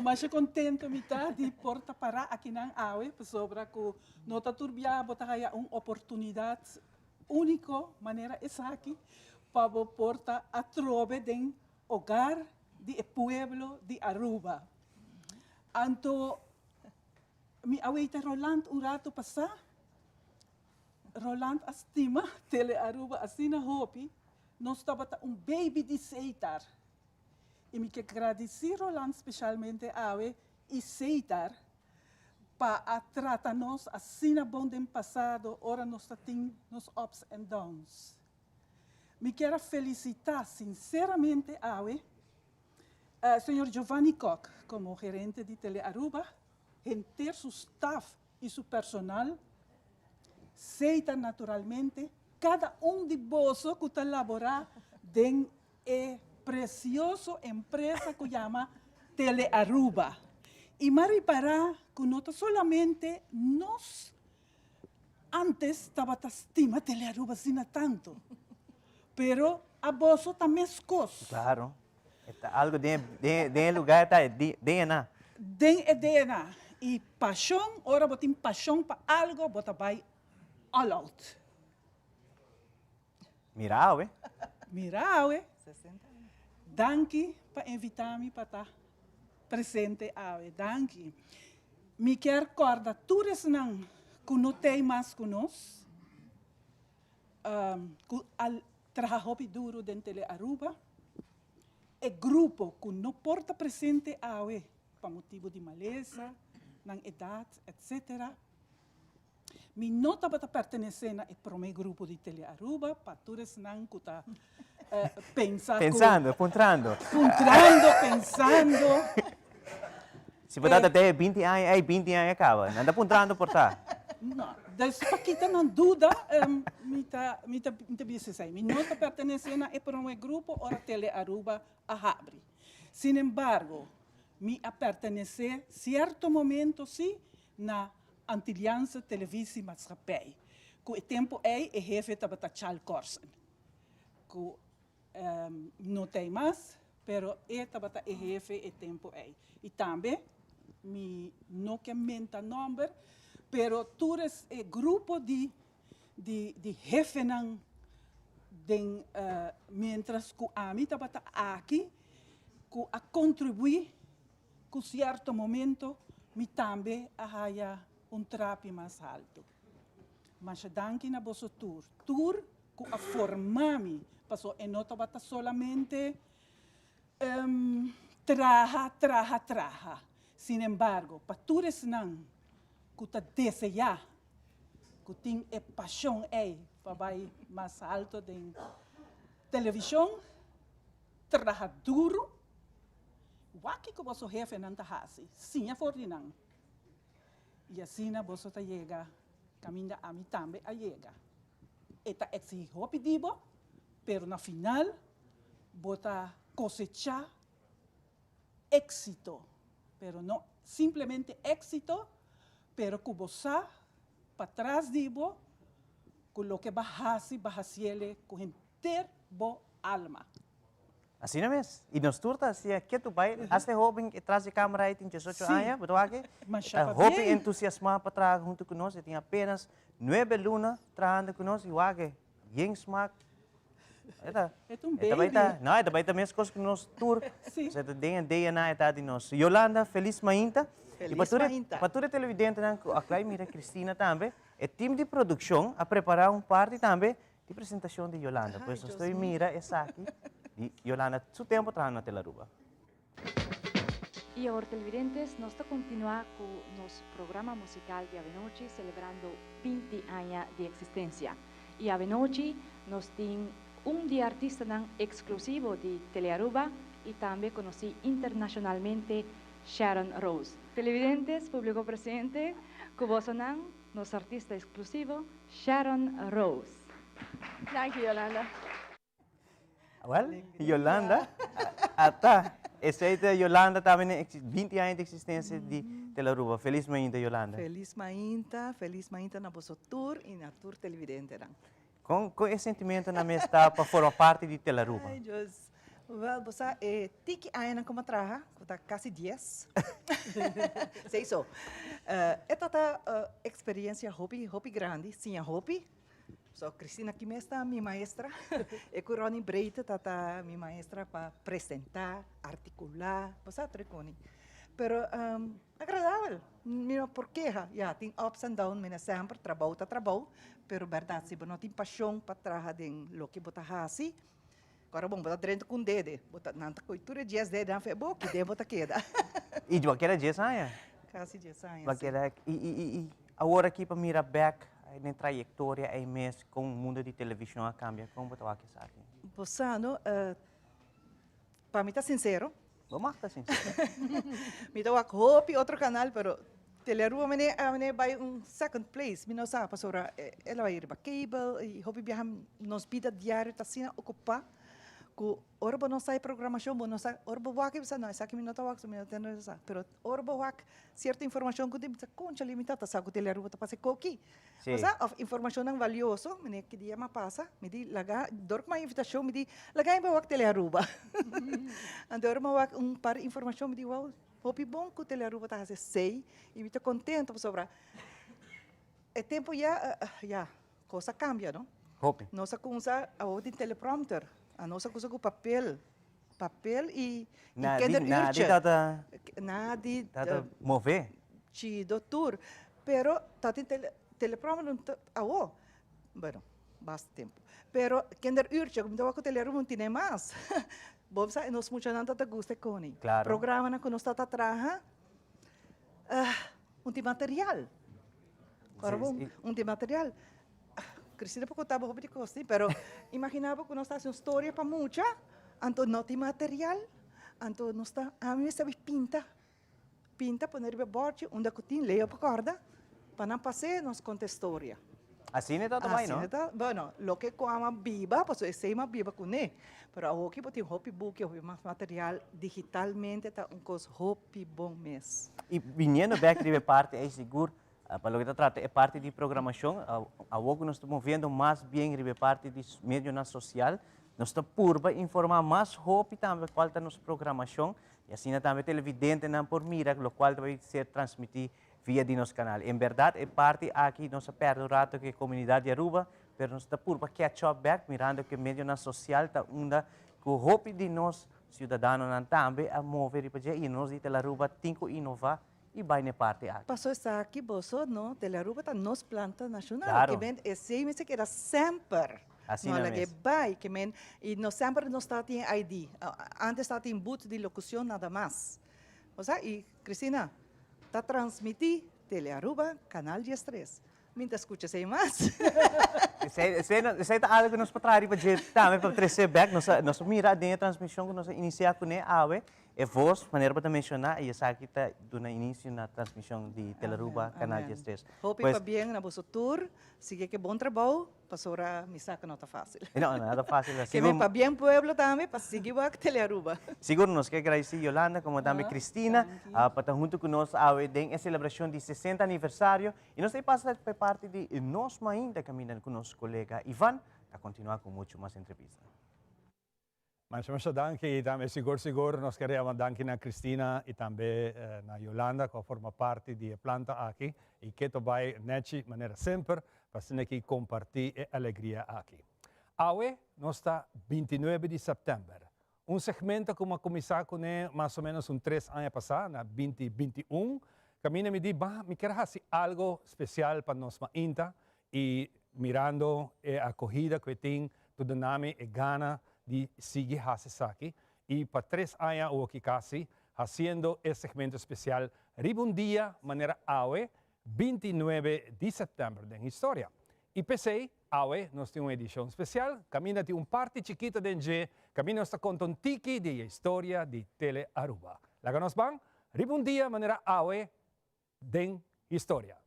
Masha contento mi ta di por ta para akinan awe, pasobra cu no ta tur bia bo ta haya un oportunidad unico manera esaki pa bo por ta atrobe den hogar di e pueblo di Aruba. Anto mi a weita Roland un rato pasa. Roland a stima Tele Aruba asina hopi, nos tabata un baby di Seitar. Y mi ke gradici Roland specialmente awe y Seitar pa a trata nos asina bon den pasado ora nos ta tin nos ups and downs. Mi kier a felicita sinceramente awe señor Giovanni Kock como gerente di Tele Aruba, henter su staff y su personal, Satan naturalmente, cada un di boso cu ta labora den e precioso empresa cu yama Telearuba. Y m'a ripara cu no ta solamente nos antes tabata stima Telearuba asina tanto, pero a boso ta mescos. Claro. E ta algo den den den e lugar ta e DNA. Den e DNA. Y pasion, ora bo tin pasion pa algo, bo ta bay all out. Mira awe. Mira awe. Danki pa invita mi pa ta presente awe. Danki. Mi kier corda tur esnan cu no t'ey mas cu nos. Cu a traha hopi duro den Tele Aruba. E grupo cu no por ta presente awe pa motibo di malesa, nan edad, etc. Mi no tabata pertenece na e prome grupo di Tele Aruba, pa tur esnan cu ta pensa cu... Pensando, puntrando. Puntrando, pensando. Si bo tata te 20 aña, ey 20 aña caba. Nan ta puntrando por ta. No, dus pa kita nan duda, mi ta, mi ta, mi ta bisa esey. Mi no ta pertenece na e prome grupo ora Tele Aruba a habri. Sin embargo, mi a pertenece cierto momento si na Antilliaanse Televisie Maatschappij. Cu e tempo ey e hefe tabata Chal Corsen. Cu no ta ei mas, pero e tabata e hefe e tempo ei. I tambe mi no ke menta nomber, pero tur es e grupo di di di hefenan den mientras ku ami tabata aki ku a kontribuí ku sierto momento mi tambe a haya un trapi mas haltu. Masha danki na boso tur, tur ku a forma mi, paso e no tabata solamente traha, traha, traha. Sin embargo, pa tur esnan ku ta deseá, ku tin e pashon ei pa bai mas alto den televishon, traha duru, wak kiko boso hefenan ta hasi, siña for di nan. I asina boso ta yega kaminda ami tambe a yega. E ta eksihí hopi di bo, pero na final bo ta kosechá éksito. Pero no simplemente éksito, pero ku bo sa patras di bo ku loke bo a hasi, bo a hasiel ku henter bo alma. Asina mes. Y nos tur ta hacia ketu bay. Hasta e hoben tras di camera ahí tin 18 aña, bo ta wak? Masha Ta pabien. hopi entusiasma pa traha hunto cu nos. E tin apenas nuebe luna trahando cu nos y wak e yen smaak. E ta, E ta un e ta bay baby. ta, no, e ta bay ta mescos cu nos tur. Osea ta den e DNA e ta di nos. Yolanda, feliz mainta. Y pa Feliz tur e, mainta. pa tur e televidentenan cu a klai mira Cristina tambe, e team di produccion a prepara un parti tambe Di presentacion di Yolanda, pues nos ta mira esaki di Yolanda su tempo trahando na Telaruba. Y awor televidentes nos ta continua cu nos programa musical di avenochi celebrando 20 aña di existencia. Y avenochi nos tin un di e artistanan exclusivo di Telearuba y tambe conoci internacionalmente Sharon Rose. Televidentes, publico presente, cu bosonan nos artista exclusivo Sharon Rose. Danki Yolanda. Well, Yolanda, ata, esey ta Yolanda tambe na 20 aña di existencia di Telaruba. Feliz mainta, Yolanda. Feliz mainta, feliz mainta na boso tur y na tur televidentenan. Con, con e sentimentonan mes ta pa forma parti di Telaruba? Ay, Dios. Wel, bo sa e tiki añanan ku mi a traha, ku ta kasi dies, seis so. E ta eksperensia hopi, hopi grandi, siña hopi. So, Cristina Kimes ta mi maestra, e ku Ronnie Breite ta ta mi maestra pa presentá, artikulá, bo sa tur e koni. Pero agradabel, mi no por keha. Ya, tin ups and downs, mi na semper, trabou ta trabou, pero bèrdat si bo no tin pashon pa traha den loke bo ta hasi, Ora bon, bo ta drenta ku un dede, bo ta, nan ta koi tur e dies dedenan fen bo, ki den bo ta keda. I bo a keda dies aña? Kasi dies aña, Bo a si. keda, i, i, i, i awor aki pa mira bek den trayektoria ei mes, kon mundu di televishon a kambia, kon bo ta wak esaki? Bo sa no, pa mi ta sinsero. Bo mag ta sinsero. Mi ta wak hopi otro kanal, pero Telearuba mene a mene bai un second place, mi no sa pasobra el a bai riba cable y hopi biaha nos bida diario ta asina ocupa cu ora bo no sa e programacion bo no sa, ora bo wak y bo sa no esaki mi no ta wak so mi no tende sa, pero ora bo wak cierto informacion cu tin bo sa concha li mi tata sa cu Telearuba ta pasa e koki, bo sa of informacionnan valioso, mene ki dia mi a pasa mi di laga dor cu mi a invitacion mi di laga mi bai wak Telearuba anto ora mi a wak un par informacion mi di wow. Hopi bon ku Telearuba ta hasi esei i mi ta kontento pasobra e tempu ya ya kos a kambia no. Hopi. Nos a kumsa awor tin teleprompter, anos a kumsa ku papel, papel i Nadi kinderuurtje. nadi tata Nadi tata move. Chido tur, pero ta tin teleprompter awor, bueno basta tempu, pero kinderuurtje ku mi ta wak ku Telearuba no tine mas. Bo sa e nos muchanan ta ta gusta e koni. Claro. Programanan ku nos ta ta traha, un tin material. Ora bo un tin material. Cristina por konta bo hopi di kos si, pero imagina bo ku nos ta hasi un storia pa mucha, anto no tin material, anto nos ta, ami mester bai pinta. pinta pone riba e bòrchi unda ku tin Leo pa kòrda pa nan pas'é nos konta e storia. Asina e ta ta bai, no? Asina ta, bueno, loke ku amo a biba, pasobra esei mi a biba kuné, pero awoki bo tin hopi buki, hopi mas material, digitalmente ta un kos hopi bon mes. I biniendo bèk riba e parti ei sigur, pa loke ta trata e parti di programashon, awor ku nos ta moviendo mas bien riba e parti di medionan sosial, nos ta purba informá mas hopi tambe kual ta nos programashon, i asina tambe televidentenan por mira lokual ta bai ser transmití via di nos canal. En berdad e parti aki nos a perde un rato cu e comunidad di Aruba, pero nos ta purba catch up back mirando cu e medionan social ta unda cu hopi di nos ciudadanonan tambe a move riba dje y nos di Telaruba tin cu innova y bay na e parti aki. Paso esaki boso no, Telaruba ta nos planta nacional, Claro. ke men esey mester keda semper. Asina No lag'e mes. bay, ke men y nos semper nos ta tin ID. Antes ta tin boot di locucion nada mas. Bo sa? Y Cristina ta transmiti Telearuba Canal 13. Mi ta scucha esey mas. Esey, esey, esey ta algo cu nos por traha riba dje tambe pa trece bek. Nos a, nos a mira den e transmision cu nos a inicia cune awe, e voz, manera bo ta menciona, y esaki ta duna inicio na transmision di Telearuba Canal 13. Hopi Pues, pabien na boso tur. Sigui cu e bon trabou. Pasobra mi sa ku no ta fásil. No, no ta fásil. Ke men pabien pueblo tambe pa sigui wak Telearuba. Sigur nos ke gradisí Yolanda komo tambe Cristina pa ta huntu ku nos awe den e selebrashon di 60 aniversario i nos ta pasa pa e parti di nos mainta kaminda ku nos kolega Ivan ta kontinuá ku muchu mas entrevista. Masha masha danki y tambe sigur sigur nos kere yama danki na Cristina y tambe na Yolanda cu a forma parti di e planta aki y ke to bay nechi manera semper pa asina aki comparti e alegria aki. Awe nos ta 29 di september, un segmento cu mi a cuminsa cune mas o menos un tres aña pasa na binti 21 caminda mi di bah mi kier haci algo special pa nos mainta Y mirando e acogida cu e tin, ta dunami e gana di sigui haci esaki. Y pa tres aña awoki casi, haciendo e segmento especial riba un dia manera awe, 29 di september den historia. Y p'esey, awe nos tin un edicion special, caminda tin un parti chikito den dje, caminda nos ta conta un tiki di e historia di Tele Aruba. Laga nos ban riba un dia manera awe den historia.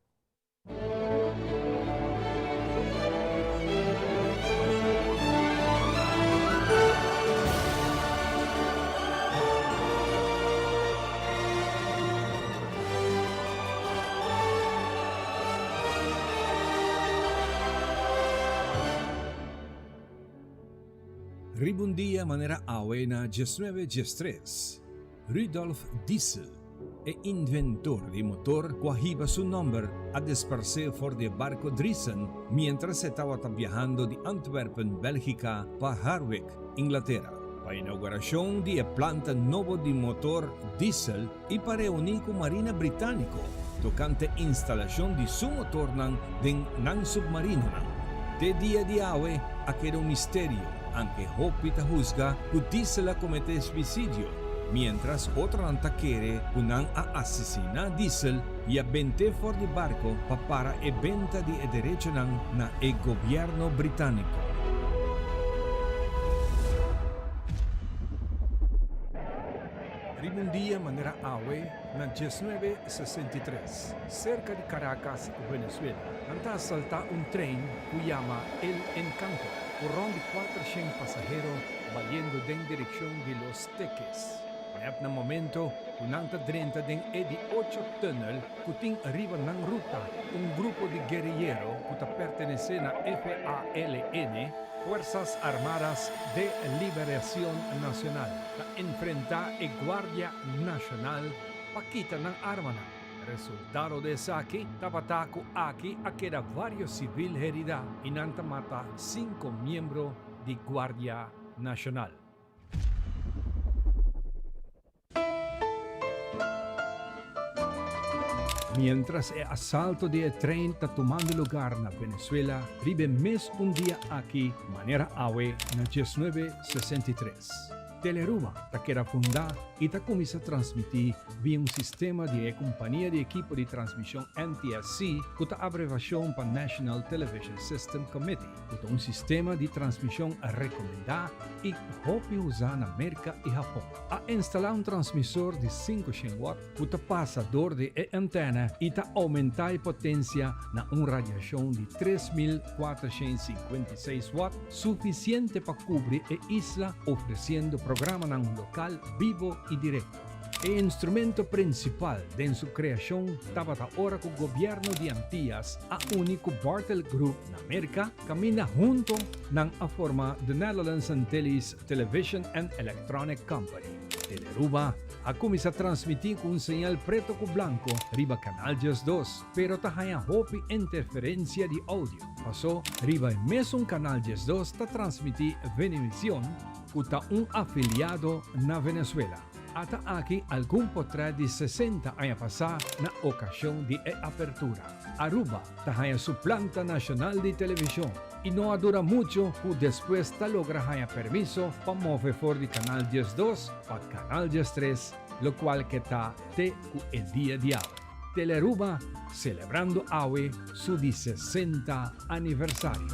Riba un dia manera awe na diesnuebe diestres, Rudolf Diesel, e inventor di motor cu a hiba su nomber, a desparce for di e barco Driesen mientras e tawata biahando di Antwerpen, Belgica, pa Harwich, Inglatera, pa inauguracion di e planta nobo di motor diesel y pa reuni cu Marina Britanico tocante instalacion di su motornan den nan submarinonan. Te dia di awe a keda un misterio, anke hopi ta huzga cu Diesel a comete suicidio, mientras otronan ta kere cu nan a asesina Diesel y a bent'e for di barco pa para e benta di e derechonan na e gobierno Britanico. Riba un dia manera awe na diesnuebe 63, serka di Caracas, Venezuela, nan ta asaltá un trein ku yama El Encanto, ku rònt di kuatershen pasahero bayendo den direkshon di Los Teques. Nèt na momento ku nan ta drenta den e di ocho tùnel ku tin riba nan ruta, un grupo di gueriyero ku ta pertenesé na FALN, Fuerzas Armadas de Liberacion Nacional, ta enfrentá e Guardia Nacional pa kita nan armanan. Resultado di esaki tabata ku aki a keda vários sivil heridá i nan ta mata sinku miembro di Guardia Nacional. Mientras e asalto di e trein ta tumando lugar na Venezuela riba e mes un dia aki manera awe na 1963. Telearuba ta keda fundá i ta kuminsá transmití via un sistema di e kompania di ekipo di transmishon NTSC ku ta abrevashon pa National Television System Committee ku ta un sistema di transmishon rekomendá i hopi usá na Merka i Hapon. A instalá un transmisor di 500 watt ku ta pasa dor di e antena i ta oumentá e potensia na un radiashon di 3456 watt, sufisiente pa kubri e isla ofresiendo programanan lokal bibo i direkto. E instrumento prinsipal den su kreashon tabata ora ku gobièrnu di Antias a uni ku Bartel Group na Merka, kaminda hunto nan a forma The Netherlands Antilles Television and Electronic Company. Telearuba a kuminsá transmití ku un señal preto ku blanko riba Kanal 12, pero ta haña hopi interferensia di oudio. Pasó riba e mesun Kanal 12 ta transmití Venevisión, ku ta un afiliado na Venezuela. Ata aki algun potrèt di 60 aña pasá na okashon di e apertura. Aruba ta haña su planta nashonal di televishon i no a dura muchu ku despues ta logra haña permiso pa move for di Kanal 12 pa Kanal 13, lokual ke ta te ku e dia di awe. Telearuba selebrando awe su di 60 aniversario.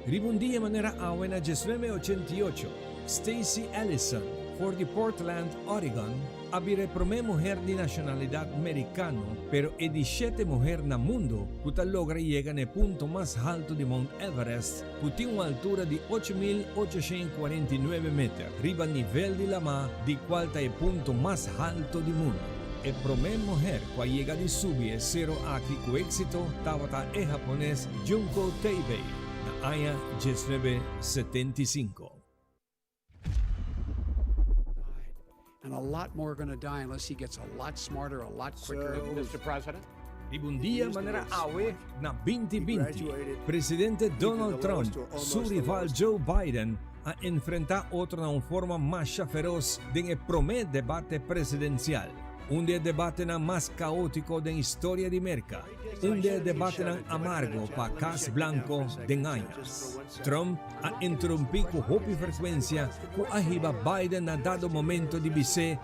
Riba un dia manera awe na 1988, Stacey Ellison, for di Portland, Oregon, a bira e prome muher di nacionalidad Mericano, pero e di shete muher na mundo cu ta logra yega na e punto mas halto di Mount Everest, cu tin un altura di 8849 meter riba nivel di lama, di cual ta e punto mas halto di mundo. E prome muher cu a yega di subi e sero aki cu exito tabata e Hapones Junko Tabei na aña 1975. And a lot more are gonna die unless he gets a lot smarter, a lot quicker. Mr. President. Riba un dia manera awe na binti binti, Presidente Donald Trump su rival Joe Biden a enfrenta otro na un forma masha feroz den e prome debate presidencial. Un di e debatenan mas kaótiko den historia di Merka. Un di e debatenan amargo pa Kas Blanko den añas. Trump a interumpí ku hopi frekuensia ku a hiba Biden na dado momento di bis'é.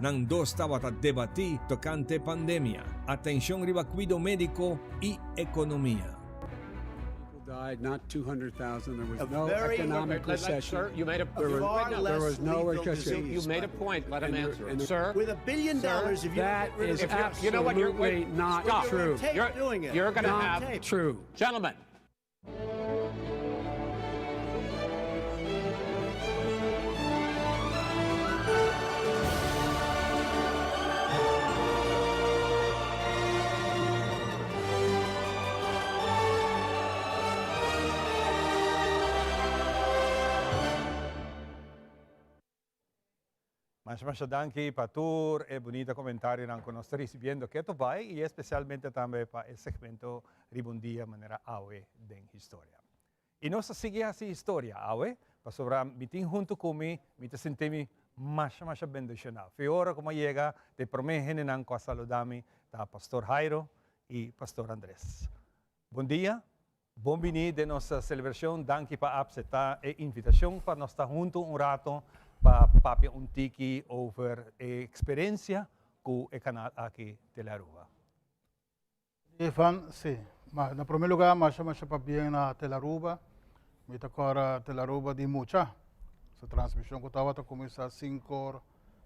Nan dos tabata debatí tokante pandemia, atenshon riba kuido médiko i ekonomia. Died, not 200,000. There was no economic recession. Sir, you made a there was, there was no recession. You made a point. Let him answer. And sir, with a billion dollars, if you that is if absolutely you know what, you're, wait, not stop. true. You're, doing it. You're going to not have true, gentlemen. Masha masha danki pa tur e bunita comentarionan cu nos ta ricibiendo keto bay y especialmente tambe pa e segmento riba un dia manera awe den historia. Y nos ta sigui haci historia awe pasobra mi tin hunto cu mi, mi ta sinti mi masha masha bendiciona. Fi ora cu mi a yega ta e prome hendenan cu a saluda mi ta Pastor Jairo y Pastor Andres. Bon dia, bon bini den nos celebracion. Danki pa acepta e invitacion pa nos ta hunto un rato pa papia un tiki over e experiencia cu e canal aki Telearuba. Ivan, Si. Ma na prome lugar masha masha pabien na Telearuba. Mi ta cora Telearuba di mucha. Su transmision cu tabata cuminsa cinco or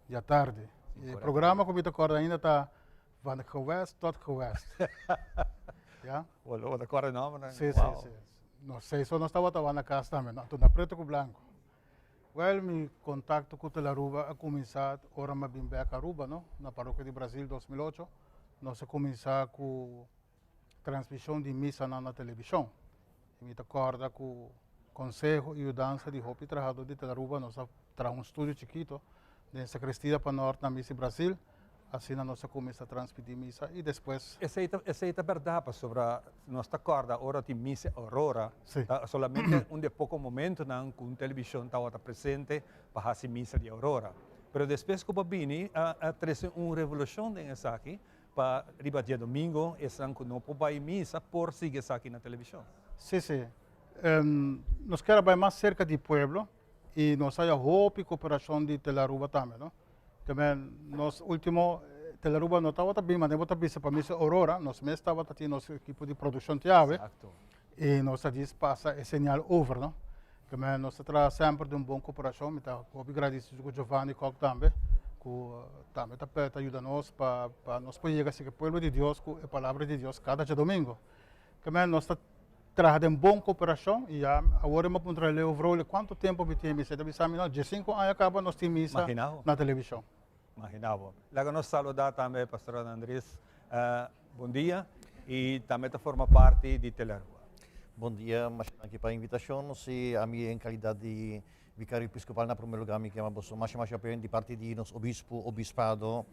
di atardi. E programa cu mi ta corda ainda ta Van Gewest tot Gewest. Ja. Bo ta corda e nombernan? Si, si, si. No sé, so nos tabata wak na cas tambe. Anto na preto cu blanco. Wel, mi contacto cu Telearuba a cuminsa ora mi a bin bek Aruba, no? Na Parokia di Brasil 2008. Nos a cuminsa cu transmision di misanan na television. Y mi ta corda cu conseho y yudansa di hopi trahador di Telearuba nos a traha un studio chikito den sacristia pa nort na Misa di Brasil. Asina nos a kuminsá transmití misa i despues. Esei ta esei ta bèrdat pasobra nos ta kòrda ora tin misa Aurora ta solamente un di e poko momentonan ku un televishon tabata presente pa hasi misa di Aurora. Pero despues ku bo a bini a a trese un revolushon den esaki pa riba diadomingo esnan ku no por bai misa por sigui esaki na televishon. Sí, sí. Nos kier a bai mas serka di pueblo i nos haya hopi koperashon di Telaruba tambe, no. Tamen nos ultimo Telaruba no tabata bin manera bo ta bisa pa misa Aurora, nos mes tabata tin nos ekipo di produkshon te awe i nos a djis pasa e señal over no. Tamen nos ta traha semper den un bon koperashon, mi ta hopi gradisido ku Giovanni Kok tambe ku tambe ta ta yuda nos pa pa nos por yega serka e pueblo di Dios ku e palabra di Dios kada djadomingo. Tamen nos ta traha den bon koperashon i ya awor mi a puntra Leo Vrolijk kuantu tempu mi tin misa, e ta bisa mi no diesinku aña kaba nos tin misa na televishon. Magina bo. Laga nos saluda tambe Pastor Andres. Bon dia i tambe ta forma parti di Telearuba. Bon dia, masha danki pa e invitashon. Si ami en kalidat di Vicario Episcopal na prome lugar mi ke yama boso masha masha pabien di parti di nos obispo, obispado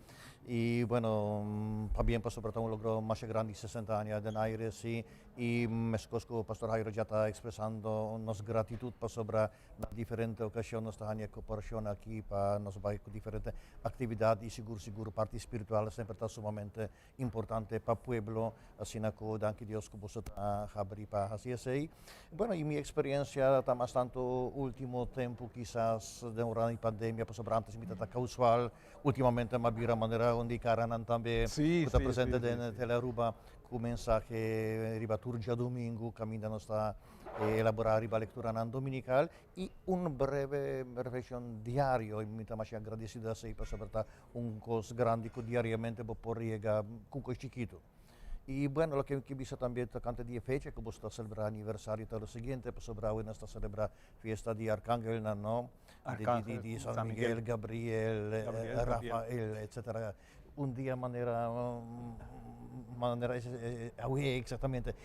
y bueno pabien pasobra ta un logro masha grandi 60 aña den aire si y mescos cu Pastor Jairo ya ta expresando nos gratitud pasobra na diferente ocasion nos ta haña e cooperacion aki pa nos bay cu diferente actividad y sigur sigur parti spiritual semper ta sumamente importante pa pueblo, asina cu danki Dios cu boso ta habri pa haci esey. Bueno, y mi experiencia ta mas tanto ultimo tempo kisas den ora di pandemia, pasobra antes mi ta ta casual, ultimamente m'a bira manera un di caranan tambe cu ta presente den Telearuba cu mensahe riba tur djadomingo caminda nos ta elabora riba lecturanan dominical y un breve reflexion diario y mi ta masha agradecido esey pasobra ta Un kos grandi ku diariamente bo por yega ku un kos chikitu. I bueno, loke mi ke bisa tambe tokante di e fecha ku boso ta selebrá aniversario ta lo siguiente, pasobra awe nos ta selebrá fiesta di arkangelnan, no? Arkangel, Di San Miguel, Gabriel, Rafael, etsetera. Un dia manera manera awe eksaktamente,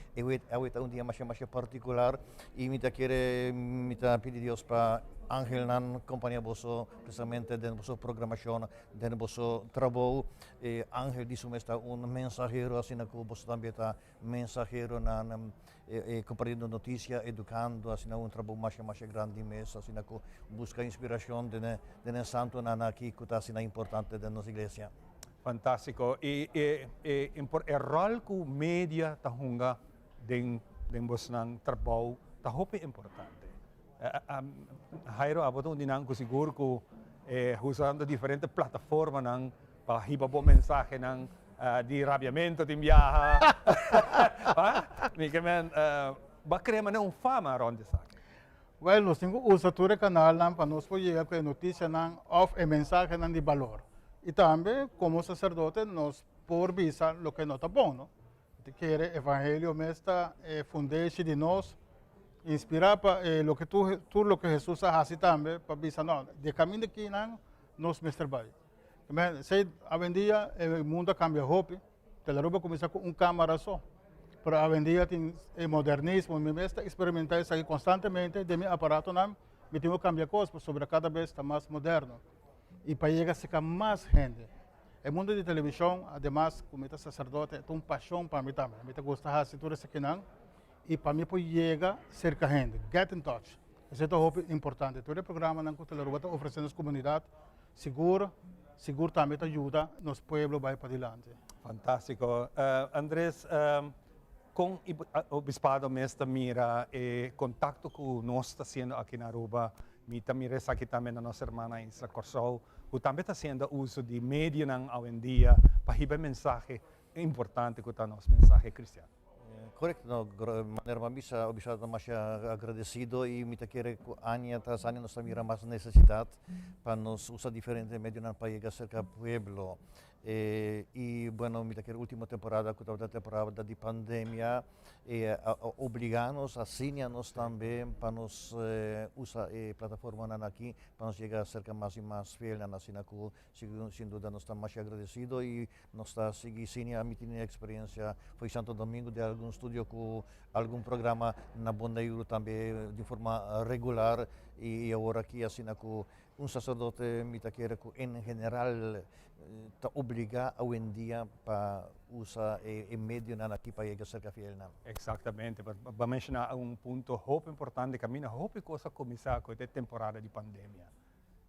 awe ta un dia masha masha partikular i mi ta kere, mi ta pidi Dios pa angelnan kompañá boso. Precisamente den boso programacion, den boso trabou, e angel di su mes ta un mensahero, asina cu boso tambe ta mensaheronan, compartiendo noticia, educando, asina un trabou masha masha grandi mes, asina cu busca inspiracion den den e santonan aki cu ta asina importante den nos iglesia. Fantastico. Y e e e rol cu media ta hunga den den bosnan trabou ta hopi importante. Jairo, abo ta un di nan ku sigur ku usando diferente plataformanan pa hiba bo mensahenan di rabiamento tin biaha. Mi ke men bo a krea manera un fama rond esaki. Wèl, nos tin ku usa tur e kanalnan pa nos por yega ku e notisianan òf e mensahenan di balor. I tambe komo saserdote nos por bisa loke no ta bon, no? Mi ta kere evangelio mes ta e fundeshi di nos, inspirá pa e loke tur tur loke Hesus a hasi tambe pa bisa no, di e kaminda kinan nos mester bai. Esei awendia e mundo a kambia hopi, Telaruba a kuminsá ku un kamara so, pero awendia tin e modernismo, mi mes ta eksperimentá esaki konstantemente den mi aparatonan, mi tin ku kambia kos pasobra kada bes ta mas moderno i pa yega serka mas hende. E mundo di televishon, ademas ku mi ta saserdote, ta un pashon pa mi tambe. Mi ta gusta hasi tur esakinan i pa mi por yega serka hende, get in touch. Esei ta hopi importante. Tur e programanan ku Telearuba ta ofresé nos komunidat, sigur, sigur tambe ta yuda nos pueblo bai padilanti. Fantástiko. Andres, kon Obispado mes ta mira e kontakto ku nos ta hasiendo aki na Aruba Mi ta mira esaki tambe na nos hermana isla Kòrsou, ku tambe ta hasiendo uso di medionan awendia pa hiba e mensahe importante ku ta nos mensahe kristian. Korekto, no, manera bo a bisa, Obispado ta masha agradesido i mi ta kere ku aña tras aña nos ta mira mas nesesidat pa nos usa diferente medionan pa yega serka pueblo. I bueno, mi ta kere ultimo temporada ku tabata temporada di pandemia, E a obligá nos, a siña nos tambe pa nos usa e plataformanan aki pa nos yega serka mas i mas fielnan. Asina ku sin duda nos ta masha agradesido i nos ta sigui siña. Mi tin e eksperensia for Santo Domingo den algun studio ku algun programa na Boneiru tambe di forma regular i awor aki asina ku un saserdote mi ta kere ku en general. ta obliga awendia pa usa e medionan aki pa yega serka fielnan. Exactamente, bo a menciona un punto hopi importante, caminda hopi cos a cuminsa cu e temporada di pandemia.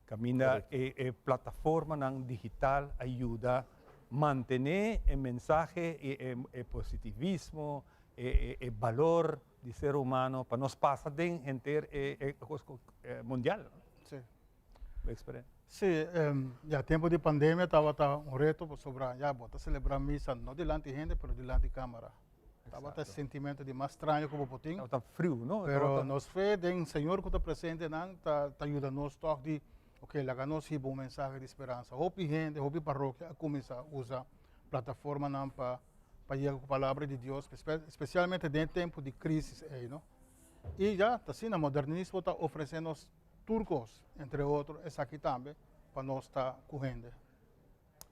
Caminda e plataformanan digital a yuda mantene e mensahe y e positivismo, e balor di ser humano pa nos pasa den henter e cos mundial. Sí. Sí, ya tempo di pandemia tabata un reto pasobra ya bo ta celebra misa no dilanti hende pero dilanti camara. Tabata e sentimento di mas straño cu bo por tin. Tabata friu, no? Pero nos fe den Señor cu ta presente nan ta yuda nos toch di ok laga nos hiba un mensahe di speransa. Hopi hende, hopi parokia a cuminsa usa plataformanan pa pa yega cu palabra di Dios, especialmente den e tempo di crisis ey, no? Y ya ta asina, modernismo ta ofrece nos Tur kos, entre otro esaki tambe, pa nos ta ku hende.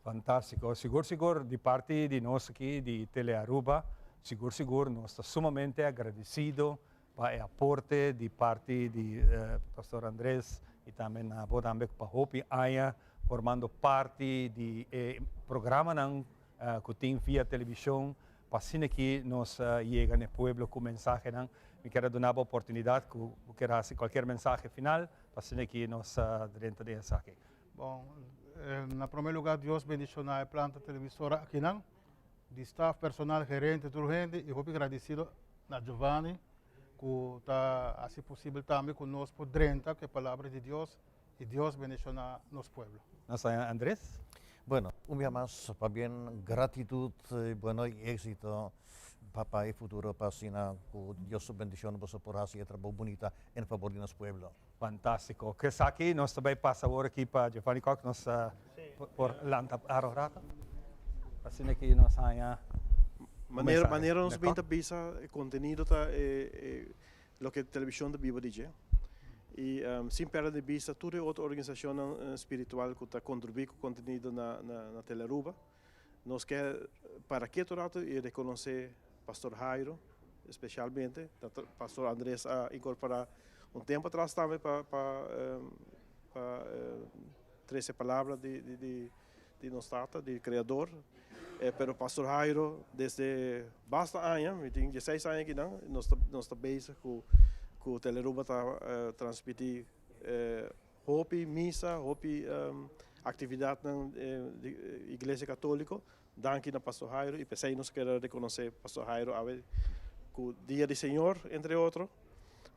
Fantástiko. Sigur sigur di parti di nos aki di Telearuba, sigur sigur nos ta sumamente agradesido pa e aporte di parti di Pastor Andres y tambe na bo tambe pa hopi aña formando parti di e programanan ku tin via televishon Pa asina ki nos yega na e pueblo ku mensahenan. Mi kier a duna bo oportunidat ku bo kier hasi kualkier mensahe final pa asina ki nos drenta den esaki. Bon, na prome lugar Dios bendiciona e planta televisora akinan, di staff, personal, gerente, tur hende y hopi gradicido na Giovanni cu ta haci posibel tambe cu nos por drenta cu e palabra di Dios y Dios bendiciona nos pueblo. Nos Andres. Bueno, un bia mas pabien gratitud, bueno y exito pa pa e futuro pa asina cu Dios su bendicion boso por haci e trabou bunita en fabor di nos pueblo. Fantastico. Cu esaki nos ta bay pasa awor aki pa Giovanni Kock, nos por lanta aro rato. Asina ki nos haña un Manera mensahe. manera nos Meneer bin Kock. ta bisa e contenido ta e e loke television ta biba di dje. Y sin perde di bista tur e otro organisacionnan spiritual cu ta contribui cu contenido na na Telearuba. Nos ke para keto rato y reconoce Pastor Jairo especialmente, Pastor Andres a incorpora un tempo atras tambe pa pa pa trece palabra di di di nos Tata, di Creador. Pero Pastor Jairo desde basta aña, mi tin dieseis aña akinan, nos ta nos ta bezig ku ku Telearuba ta transmiti hopi misa, hopi aktividatnan di Iglesia Katoliko. Danki na Pastor Jairo i p'esei nos kere rekonosé Pastor Jairo awe ku Dia di Señor entre otro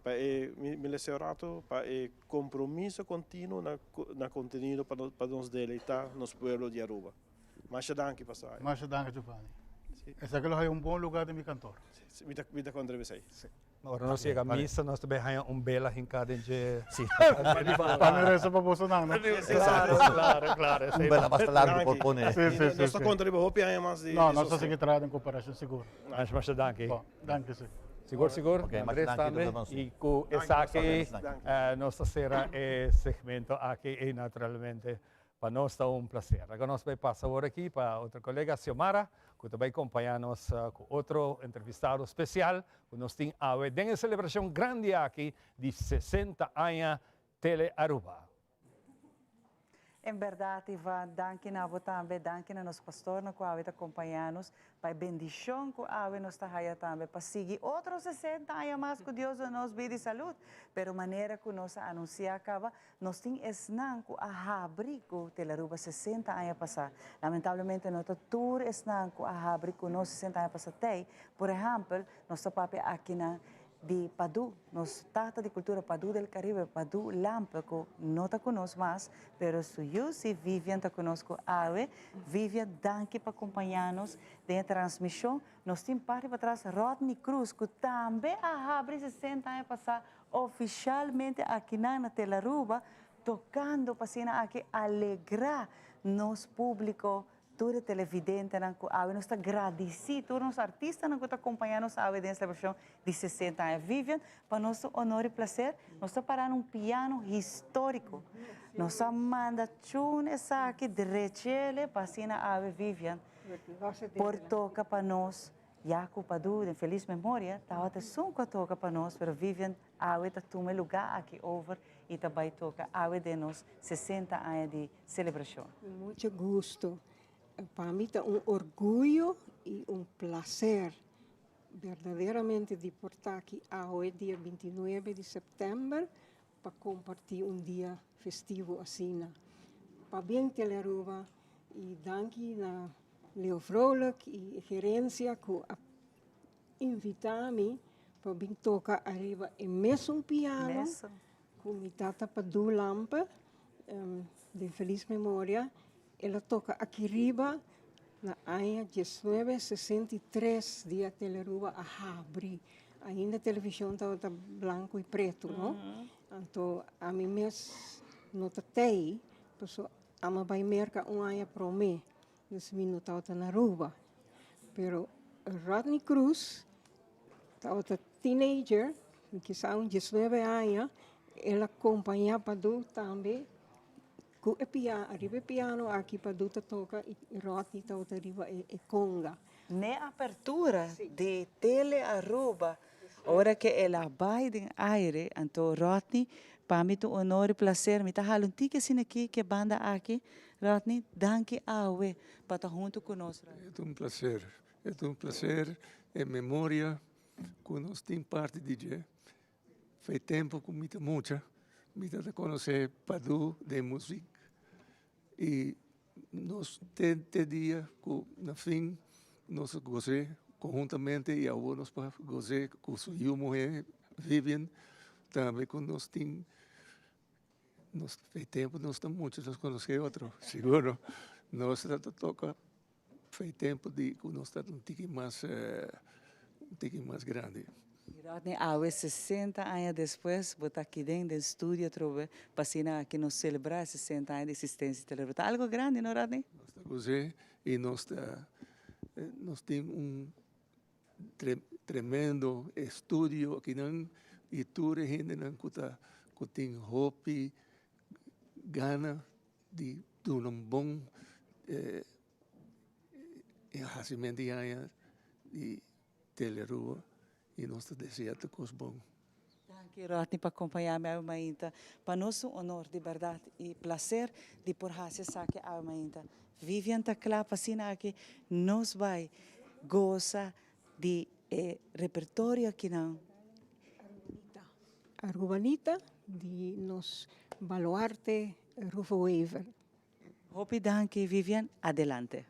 pa e mi lesa un rato pa e Compromiso continuo na na contenido pa pa nos deleita nos pueblo di Aruba. Masha danki Pastor Jairo. Masha danki Giovanni. Esaki lo haya un bon lugar den mi kantor. Si, mi ta mi ta contra esey. Si. Ora nos yega misa nos ta bay haya un bela hinca den dje. Si. Pa mi reza pa bosonan no. Claro, claro, claro. Un bela basta largo por pone. Si, si, si. Nos ta contra riba hopi aña mas di No, nos ta sigui traha den cooperacion sigur. Masha masha danki. Bon, danki si. Sigur, sigur. Ok, masha Andres danki, tambe. Doctor Bonsi. Y cu esaki nos ta cera e segmento aki y naturalmente pa nos ta un placer. Ago nos bay pasa awor aki pa otro colega Xiomara cu ta bay compaña nos cu otro entrevistado special cu nos tin awe den e celebracion grandi aki di 60 aña Tele Aruba. En berdad Ivan, danki na bo tambe, danki na nos pastornan cu awe ta compaña nos, pa e bendicion cu awe nos ta haya tambe pa sigui otro 60 aña mas cu Dios duna nos bida y salud. Pero manera cu nos a anuncia caba, nos tin esnan cu a habri cu Telaruba 60 aña pasa. Lamentablemente no ta tur esnan cu a habri cu nos 60 aña pasa t'ey. Por ehempel, nos ta papia akinan di Padu, nos tata di cultura Padu del Caribe, Padu Lampe cu no ta cu nos mas, pero su yu si Vivian ta cu nos cu awe. Vivian, danki pa compaña nos den e transmision. Nos tin parti patras Rodney Cruz cu tambe a habri 60 aña pasa oficialmente akinan na Telaruba tocando pa asina aki alegra nos publico Tur e televidentenan ku awe nos ta gradisí, tur nos artistanan ku ta kompañá nos awe den e selebrashon di 60 aña. Vivian, pa nos ta un honor i plaser, nos ta pará na un piano históriko. Nos a manda tune esaki drechele pa asina awe Vivian por toka pa nos. Ya ku Padu den felis memoria tabata esun ku a toka pa nos, pero Vivian awe ta tuma e lugá aki over. y ta bay toca awe den nos 60 aña di celebracion. Cu mucho gusto. Pa mi ta un orguyo y un placer berdaderamente di por ta aki awe dia 29 di september pa comparti un dia festivo asina. Pabien Telearuba y danki na Leo Vrolijk y e gerencia cu a invita mi pa bin toca ariba e mesun piano cu mi tata Padu Lampe, den feliz memoria, el a toca aki riba na aña 1963 dia Telearuba a habri. Ainda television tabata blanco y preto, no? Anto ami mes no ta tey, paso ami a bay Merca un aña prome, dus mi no tabata na Aruba. Pero Rodney Cruz tabata teenager, kisa un 19 aña, el a compaña Padu tambe cu e piano, ariba e piano aki Padu ta toca y Rodney tabata riba e conga. N'e apertura di Tele Aruba, ora cu el a bay den aire, anto Rodney, pa mi ta un honor y placer, mi ta hala un tiki asina aki cu e banda aki. Rodney, danki awe pa ta hunto cu nos. E ta un placer, e ta un placer e memoria cu nos tin parti di dje. Fei tempo cu mi ta mucha, mi ta ta conoce Padu den muziek y nos te te dia cu na fin nos a goze conhuntamente y awor nos por goze cu su yiu muhe Vivian tambe cu nos tin nos fei tempo nos ta mucha nos conoce otro seguro nos ta toca Fei tempo di cu nos ta un tiki mas un tiki mas grandi. Y Rodney awe 60 aña despues bo ta aki den den studio atrobe pa asina aki nos celebra e 60 aña di existencia di Telearuba. Ta algo grandi no Rodney? Nos ta goze y nos ta nos tin un tremendo estudio akinan y tur e hendenan cu ta cu tin hopi gana di duna un bon e hasimentu di aña di Telearuba y nos ta desea tur cos bon. Danki Rodney pa acompaña mi awe mainta. Pa nos un honor di berdad y placer di por haci esaki awe mainta. Vivian ta cla pa asina aki nos bay goza di e repertorio akinan. Arubanita di nos baluarte Rufo Wever. Hopi danki Vivian, adelante.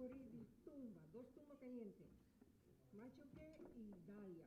Popurrí di tumba, dos tumba cayente, Machoke y Dalia.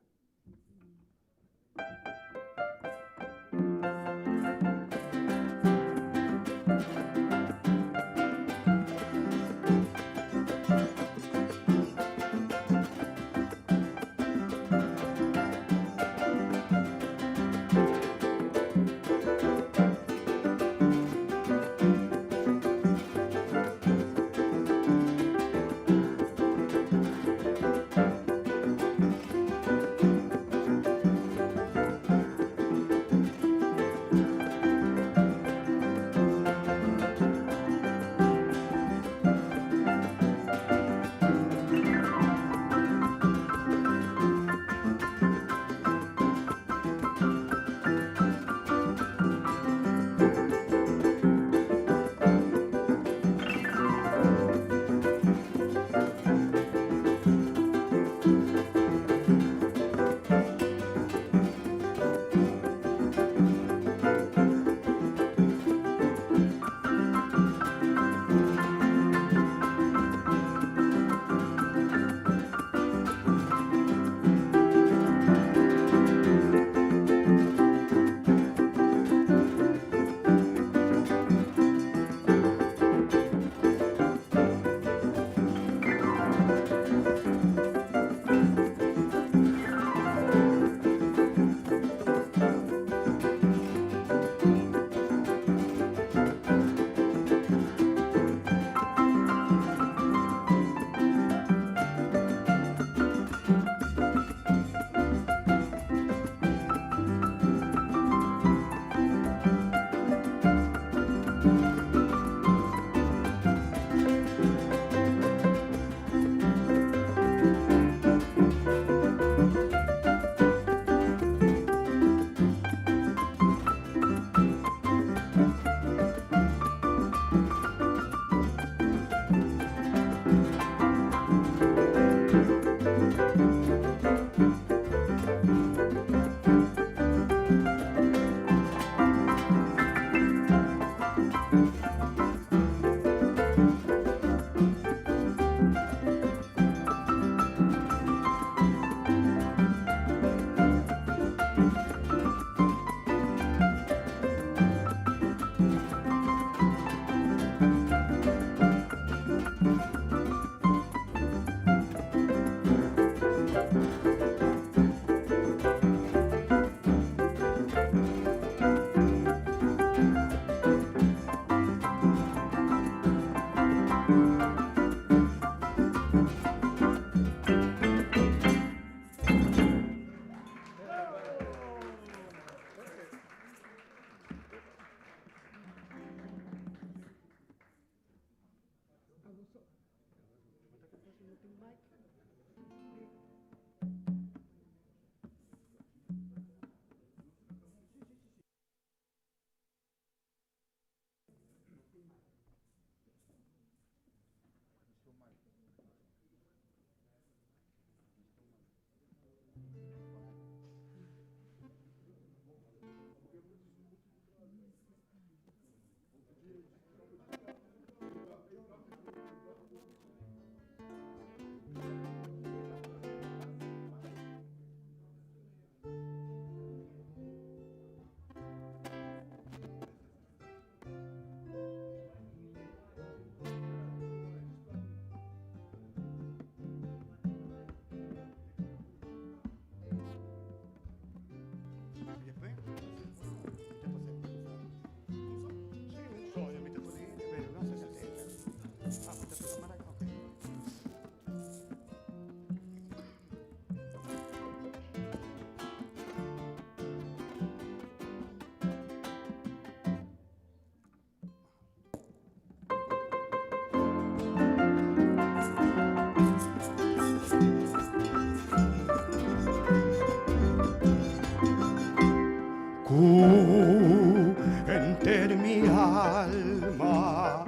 Cu enter mi alma,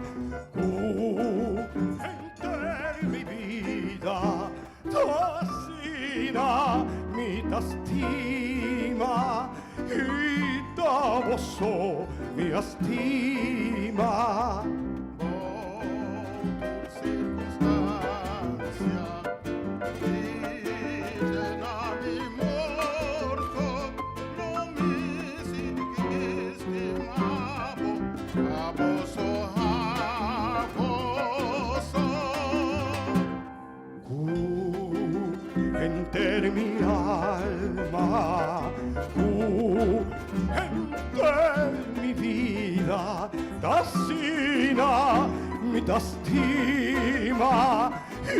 cu enter mi bida, t'asina mi ta stima, y ta bo so mi a stima. Bo tur circunstancia. Ku henter mi alma, ku henter mi bida, t'asina mi ta stima i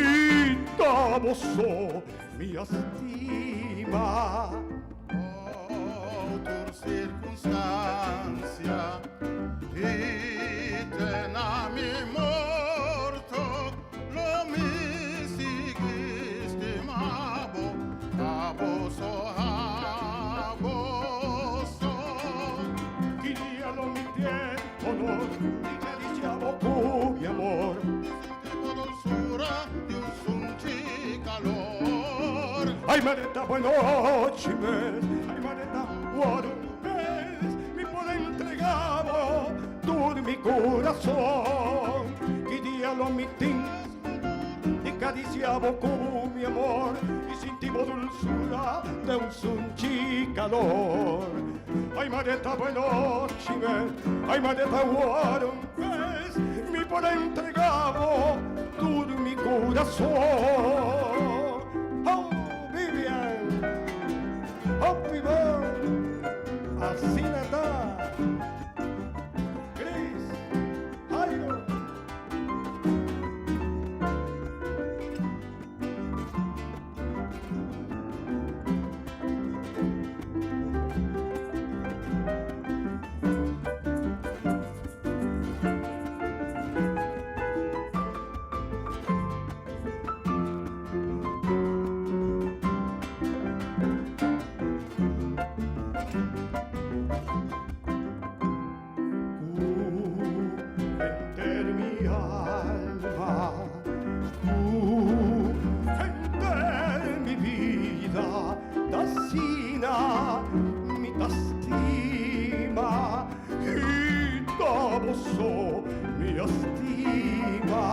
ta bo so mi a stima. Tur circunstancia i te na mi morto lo mi sigui stima bo, abo so, abo so. Ki dia lo mi tien honor di caricia bo cu mi amor. Di sinti bo dulzura di un sunchi calor. Ay Mareta buenochi mes, ay Mareta wor un bes, mi por entrega bo tur mi curason. Ki dia lo mi tin di caricia bo cu mi amor y sinti bo dulzura de un sunchi calor. Ay Mareta buenochi mes, ay Mareta wor un bes, mi por entrega bo tur mi curason. Oh, Vivian, hopi bon, asina ta. Chris, Jairo. Ku henter mi alma, ku henter mi bida, t'asina mi ta stima i ta bo so mi a stima.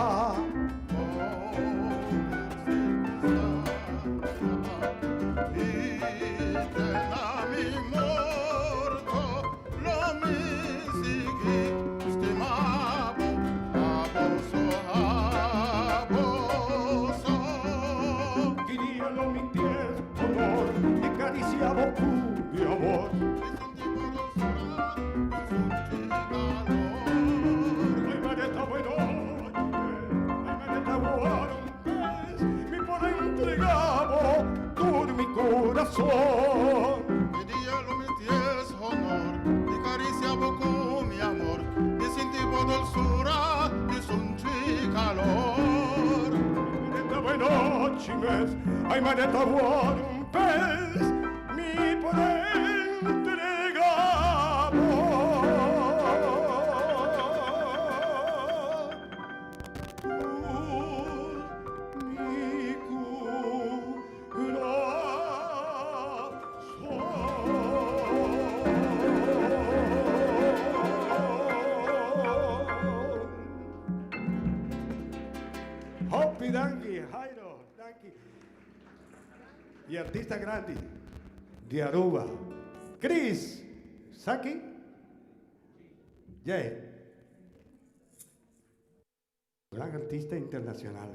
Mi por entrega bo tur mi curason. Ki dia lo mi ties honor di caricia bo cu mi amor, di sinti bo dulzura di sunchi calor. Ay buenochi mes, ay maneta wor un pes, mi por entrega bo. Hopi danki, Jairo, danki. Y artista grandi di Aruba, Chris Saki. Jay. Gran artista internacional.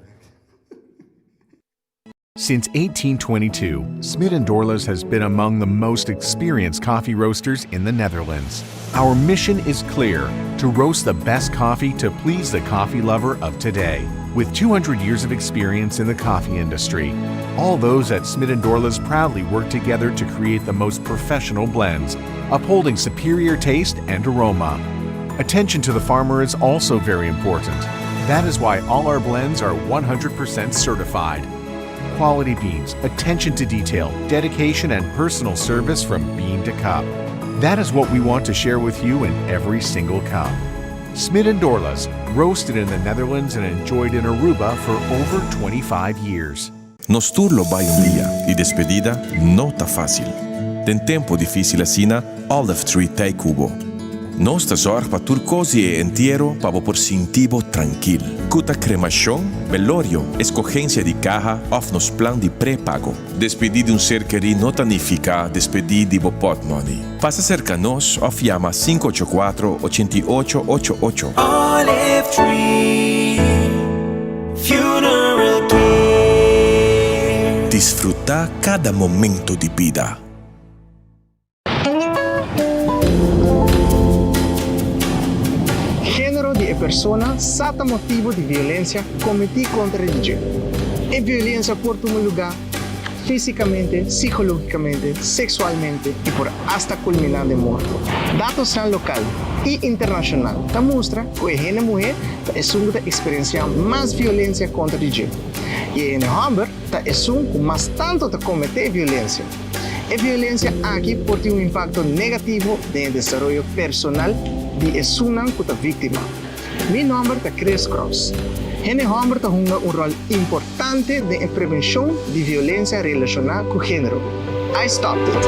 Since 1822, Smit & Dorlas has been among the most experienced coffee roasters in the Netherlands. Our mission is clear, to roast the best coffee to please the coffee lover of today. With 200 years of experience in the coffee industry, all those at Smit & Dorlas proudly work together to create the most professional blends, upholding superior taste and aroma. Attention to the farmer is also very important. That is why all our blends are 100% certified. Quality beans, attention to detail, dedication, and personal service from bean to cup. That is what we want to share with you in every single cup. Smit and Dorlas, roasted in the Netherlands and enjoyed in Aruba for over 25 years. Nos tur lo bai un dia y despedida no ta facil. Den tempo dificil asina, Olive Tree t'ey cu bo. Nos ta zòrg pa tur kos di e entiero pa bo por sinti bo trankil. Ku ta kremashon, belorio, eskogensia di kaha òf nos plan di prepago. Despedí di un ser kerí no ta nifiká despedí di bo pòtmòni. Pasa serka nos òf yama 584 88 88. Olive Tree Funeral Care. Disfrutá kada momento di bida. Género di e persona sa ta motibu di violensia kometí kontra di dje. E violensia por tuma lugá físikamente, sikológikamente, seksualmente i por asta kulminá den morto. Datosnan lokal i internashonal ta mustra ku e hende muhé ta esun ku ta eksperensiá mas violensia kontra di dje i e hende hòmber ta esun ku mas tantu ta kometé violensia. E violensia aki por tin un impakto negativo den e desaroyo personal di esunnan ku ta víktima. Mi nòmber ta Chris Cross. Hende hòmber ta hunga un ròl importante den e prevenshon di violensia relashoná ku género. I stopped it!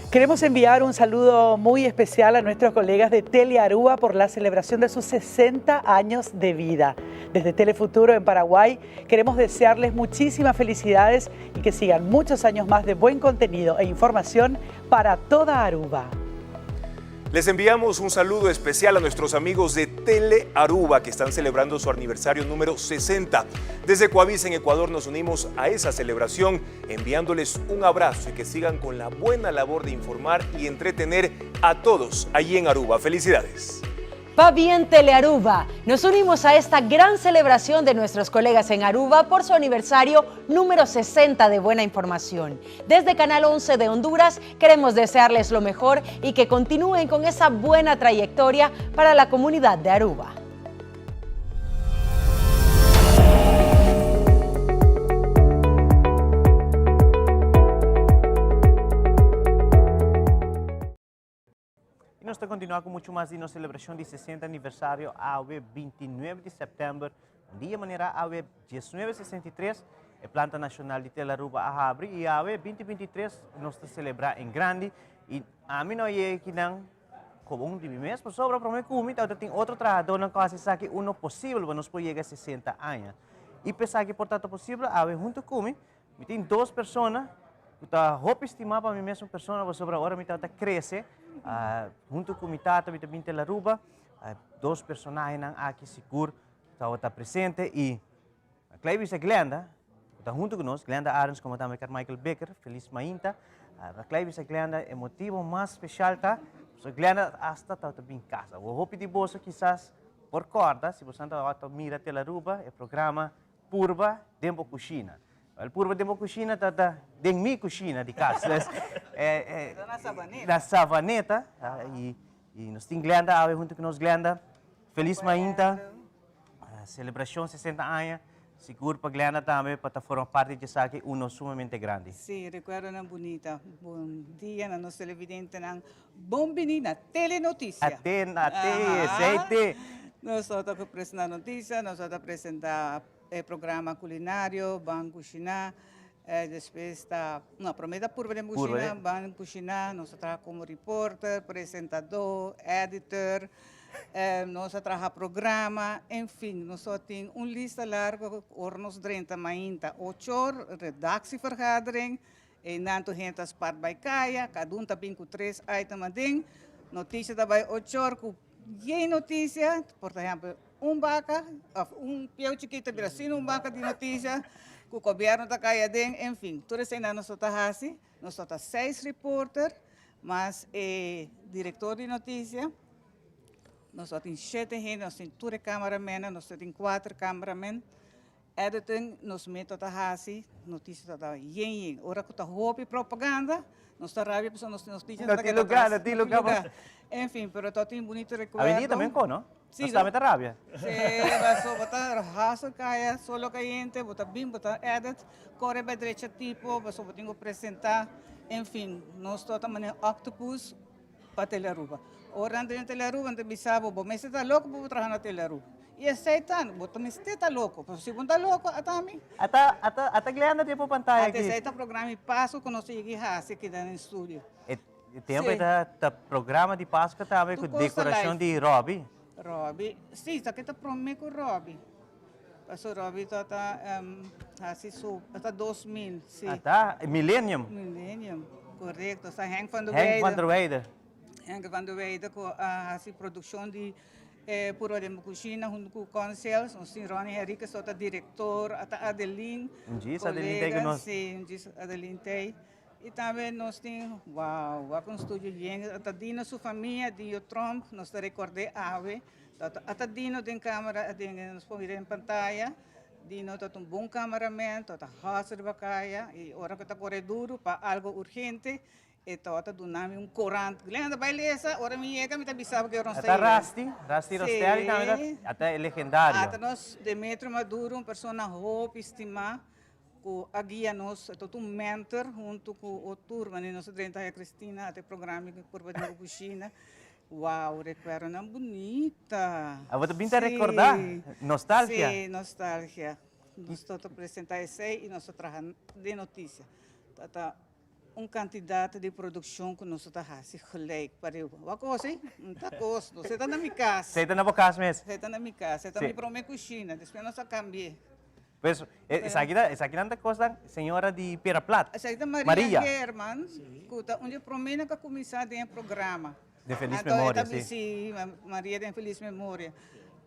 Queremos enviar un saludo muy especial a nuestros colegas de Telearuba por la celebración de sus 60 años de vida. Desde Telefuturo en Paraguay queremos desearles muchísimas felicidades y que sigan muchos años más de buen contenido e información para toda Aruba. Les enviamos un saludo especial a nuestros amigos de Tele Aruba que están celebrando su aniversario número 60. Desde Coavisa en Ecuador nos unimos a esa celebración enviándoles un abrazo y que sigan con la buena labor de informar y entretener a todos allí en Aruba. Felicidades. Va bien Telearuba. Nos unimos a esta gran celebración de nuestros colegas en Aruba por su aniversario número 60 de Buena Información. Desde Canal 11 de Honduras queremos desearles lo mejor y que continúen con esa buena trayectoria para la comunidad de Aruba. Y nos ta continua cu mucho mas di nos celebracion di 60 aniversario awe 29 di september. Un dia manera awe 1963 e planta nacional di Tele Aruba a habri y awe 2023 nos ta celebra en grandi. Y ami no a yega akinan como un di mi mes pasobra prome cu mi tabata tin otro trahadornan cu a haci esaki uno posibel pa nos por yega 60 aña. Y pa esaki por ta posibel awe hunto cu mi Mi tin dos persona ku ta hopi stimá pa mi mesun persona pasobra ora mi tabata krese huntu ku mi tata mi ta bin tel Aruba dos personahenan aki sigur tabata presente i Klei bisa Glenda ku ta huntu ku nos, Glenda Arends komo tambe Carmichael Bikker, felis mainta. Klei bisa Glenda e motibo mas speshal ta pasobra Glenda asta tabata bin kasa. Hopi di boso kisas por kòrda si boso tabata mira tel Aruba e programa Purba den bo kushina. Wel, purba den bo kushina ta ta den mi kushina di kas. Dus, eh, eh, Na Savaneta. Na Savaneta. Ah, i, i nos tin Glenda awe huntu ku nos. Glenda, felis mainta. Ah, selebrashon 60 aña. Sigur pa Glenda tambe pa ta forma parti di esaki uno sumamente grandi. Sí, rekuerdonan bunita. Bon dia na nos televidentenan. Bon bini na Telenoticia. Ate, ate, esei te. Nos ta presenta noticia, nos ta presenta e programa culinario, Ban Cushiná. Despues ta, no, prome ta Purba den Cushina, Ban Cushiná, nos ta traha como reporter, presentador, editor, nos ta traha programa, en fin, nos ta tin un lista largo ora nos drenta mainta ocho or, redactievergadering, Einan tur hende ta spart bai kaya, kadun ta bin ku tres item aden. Notisia ta bai ochor ku yen notisia, por ehempel un baka of un pieu chikito ta bira asina un baka di notisia ku gobièrnu ta kai aden, en fin. Tur eseinan nos ta hasi. Nos ta seis reporter mas e direktor di notisia. Nos ta tin shete hende, nos tin tur e kameramennan, nos ta tin kuater kameramen. Editing nos meta ta hasi, notisia ta ta yen yen. Ora ku ta hopi propaganda, nos ta rabia pasobra nos notisia no tin lugar, no tin lugar. En fin, pero ta tin bunito rekuerdo. Awendia también ko, no? Sí. Nos tambe ta rabia. Sí, paso bo ta hasa kaya solo kayente, bo ta bin, bo ta edit, kore bai drecha tipo, paso bo tin ku presenta. En fin, nos ta ta manera octopus pa Telearuba. Ora nan drenta Telearuba nan ta bisa bo, bo mester ta loko pa bo traha na Telearuba. I esei ta, bo ta mester ta loko, pasobra si bo no ta loko, ata mi. Ata, ata, ata Glenda den bo pantaya Ata aki. esei ta programa di Pasku ku nos ta yega hasi aki den studio. E tempu ei ta, ta programa di Pasku tambe ku Tur kos ta dekorashon live. di Robbie. Robbie, si, ta ke ta promé ku Robbie. Pasobra Robbie ta ta hasi su, ta 2000, si. Ata, Millennium. Millennium, korekto. Sa Henk van der Henk Weide. van der Weide. Henk van der Weide ku a hasi produkshon di e Puro den Bo Kushina huntu ku Consales. Nos tin Ronnie Henriquez ta direktor, ata Adeline, Un djis Adeline tei ku kolega, nos. si, un djis Adeline tei. I tambe nos tin, wow, wak un studio yen, ata Dino su famia, Dio Tromp, nos ta rekord'é awe. Ata Dino den kamera, den nos por mira den pantaya. Dino ta un bon cameraman, ta hustle riba kaya i ora ku ta kore duru pa algo urgente, E tabata duna mi un korant. Glenda, bai lesa, ora mi yega mi ta bisa bo ke ora nos ta Ata yega. Rasti, Rasti Rostelli tambe ta, ata e legendario. Ata nos Demetrio Maduro, un persona hopi stimá ku a guia nos, e tabata un mentor huntu ku o tur, manera nos a drenta Haya Cristina, ata e programa di Purba di Kushina. Wow, rekuerdonan bunita. Abo ta bin ta rekordá, nostalgia. Sí, nostalgia. Nos ta presentá esei i nos ta traha den notisia. Ta Un kantidat di produkshon ku nos ta hasi gelijk pareu. Wak kos ei? No ta kos. No, se ta na mi kas. Se ta na bo kas mes? Se ta na mi kas. Se ta mi prome kushina. Despues nos a kambi'é. Pues, esaki ta, esakinan ta kosnan señora di Piedra Plat. Esaki ta Maria Herman, ku ta un di e promenan ku a kuminsá den e programa. Den felis memoria, si. Si, Maria den felis memoria.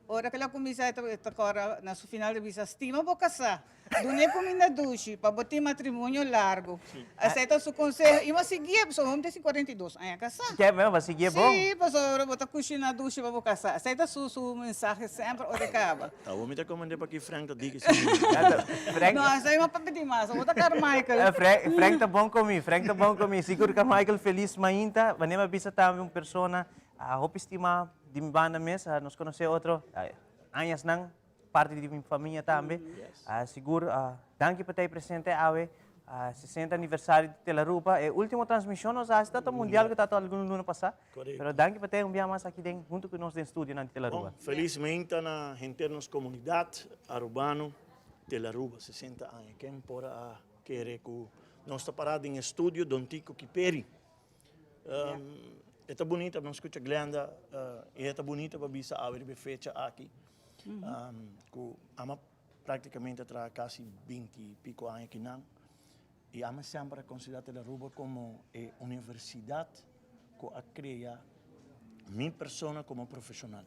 Ora ku el a kuminsá e ta kòrda na su final e ta bisa, Stima bo kasá. Dun'é kuminda dushi pa bo tin matrimonio largu. Esei ta su konseho. I bo a siguié pasobra bo tin 42 aña kasá. Ke bo a siguié bon? Sí, pasobra bo ta kushiná dushi pa bo kasá. Esei ta su su mensahe semper ora e kaba. Ta bo mi ta komand'é pa ki Frank ta diki si mi. Frank. No, esei no pa pidi mas. Bo ta Carmichael. Frank, Frank ta bon ku mi. Frank ta bon ku mi. Sigur Carmichael felis mainta. Wanneer mi a bisa tambe un persona hopi stimá di mi banda mes. Nos konosé otro añasnan. Parti di mi famia tambe. Sigur danki pa ta presente awe 60 aniversario di Telaruba. E ultimo transmision nos a haci ta mundial cu ta algun luna pasa. Pero danki pa ta un bia mas aki den hunto cu nos den studionan di Telaruba. Bon, felizmente na henter nos comunidad Arubano Telaruba 60 aña. Ken por a kere cu nos ta para den e studio Don Tico Kiperi. E ta bunita, nos scucha Glenda e ta bunita pa bisa awe riba e fecha aki. Ku ama praktikamente a traha kasi binti i piko aña kinan i ama semper a konsiderá Telaruba komo e universidat ku a krea mi persona komo profeshonal.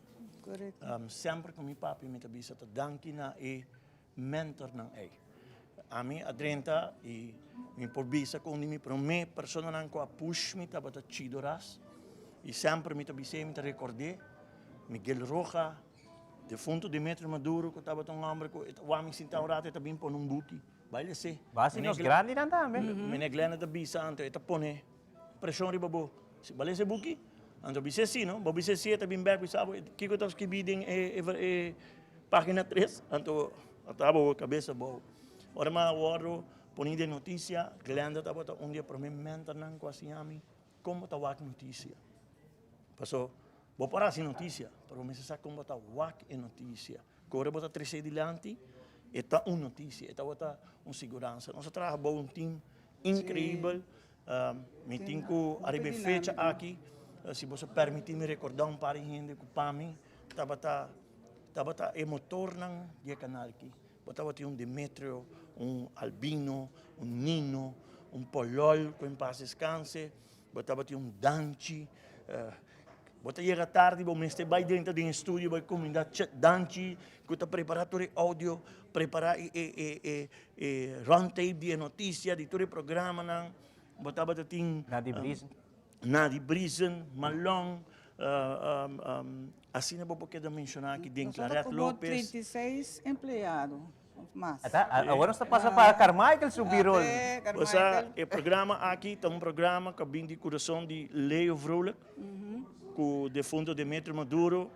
Semper ku mi papia mi ta bisa ta danki na e mentornan ei. Ami a drenta i mi por bisa ku un di mi promé personanan ku a push mi tabata Chido Ras i semper mi ta bis'é, mi ta rekord'é, Miguel Roja, defunto Demetrio Maduro ku tabata un hòmber ku e ta wak mi sinta un rato e ta bin pone un buki, bai les'é. Basi nos grandinan tambe. Meneer Glenda ta bisa anto e ta pone preshon riba bo, si bo lesa e buki, anto bis'é si no, bo bis'é si e ta bin bèk bisa bo kiko ta skibí den e página tres, anto a ta bo kabesa bou. Ora mi a wòrdu poní den notisia, Glenda tabata un di e promé mentornan ku a siña mi kon bo ta wak notisia. Paso bo por hasi notisia, pero bo mester sa kon bo ta wak e notisia. Ku ora bo ta tresé dilanti, e ta un notisia, e tabata un siguransa. Nos a traha bou un tim inkreibel. Mi tin ku ariba e fecha aki, si boso permití mi rekordá un par di hende ku pa mi tabata tabata e motornan di e kanal aki. Bo tabatin un Demetrio, un Albino, un Nino, un Polol ku en pas deskanse, bo tabatin un Danchi. Bo ta yega tardi, bo mester bai drenta den e studio, bai kumindá Danchi ku ta prepará tur e audio, prepará e e e e e run tape di e notisia, di tur e programanan. Bo tabata tin Nadi Briesen. Nadi Briesen, Malon, asina bo por keda menshoná aki den Nos ta Claret komo Lopez. 36 empleado of mas. Ata, awor nos ta pasa pa Carmichael su birol. Bo sa, e programa aki ta un programa ku a bin di kurason di Leo Vrolijk, ku defunto Demetrio Maduro.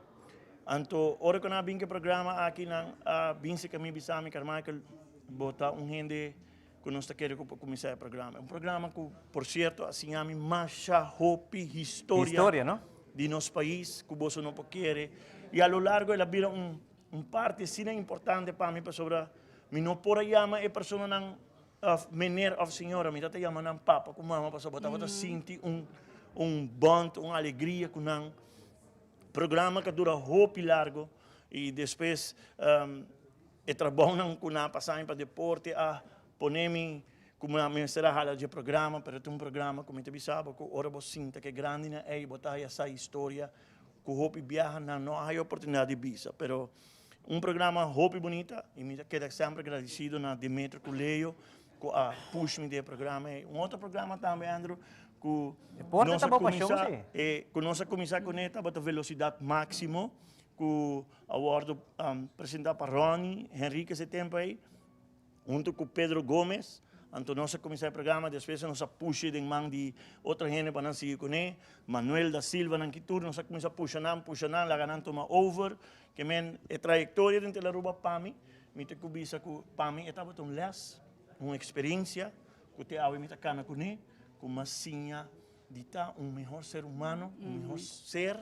Anto ora ku nan a bin ku e programa aki nan a bin serka mi bisa mi, Carmichael, bo ta un hende ku nos ta kere ku por kuminsá e programa. Un programa ku, por sierto, a siña mi masha hopi historia. Historia, no? di nos pais ku boso no por kere. I a lo largo el a bira un un parti asina importante pa mi pasobra mi no por a yama e personanan òf meneer òf señora, mi ta yama nan papa ku mama pasobra bo tabata sinti un un bond, un alegria ku nan. Programa ku a dura hopi largo i despues e trabounan ku nan a pasa mi pa deporte a pone mi ku mi mester a hala dje programa, pero ta un programa ku mi ta bisa bo ku ora bo sinta ku e grandinan ei bo ta haya sa historia ku hopi biaha nan no a haya oportunidat di bisa, pero un programa hopi bunita i mi ta keda semper gradisido na Demetrio ku Leo ku a push mi den e programa ei. Un otro programa tambe Andrew ku Deporte nos ta a bo pashon kuminsá si. e ku nos a kuminsá kuné tabata Velosidad Máximo ku a wòrdu presentá pa Ronnie Henriquez e tempu ei. Hunto cu Pedro Gomez, anto nos a cuminsa e programa, despues nos a pusha den man di otro hende pa nan sigui cune, Manuel da Silva nan ki tur, nos a cuminsa pusha nan, pusha nan, laga nan tuma over, ke men e trayectoria den Telaruba pa mi, mi ta cu bisa cu pa mi e tabata un les, un experiencia cu te awe mi ta cana cune, cu mi a siña di ta un mehor ser humano, un mehor ser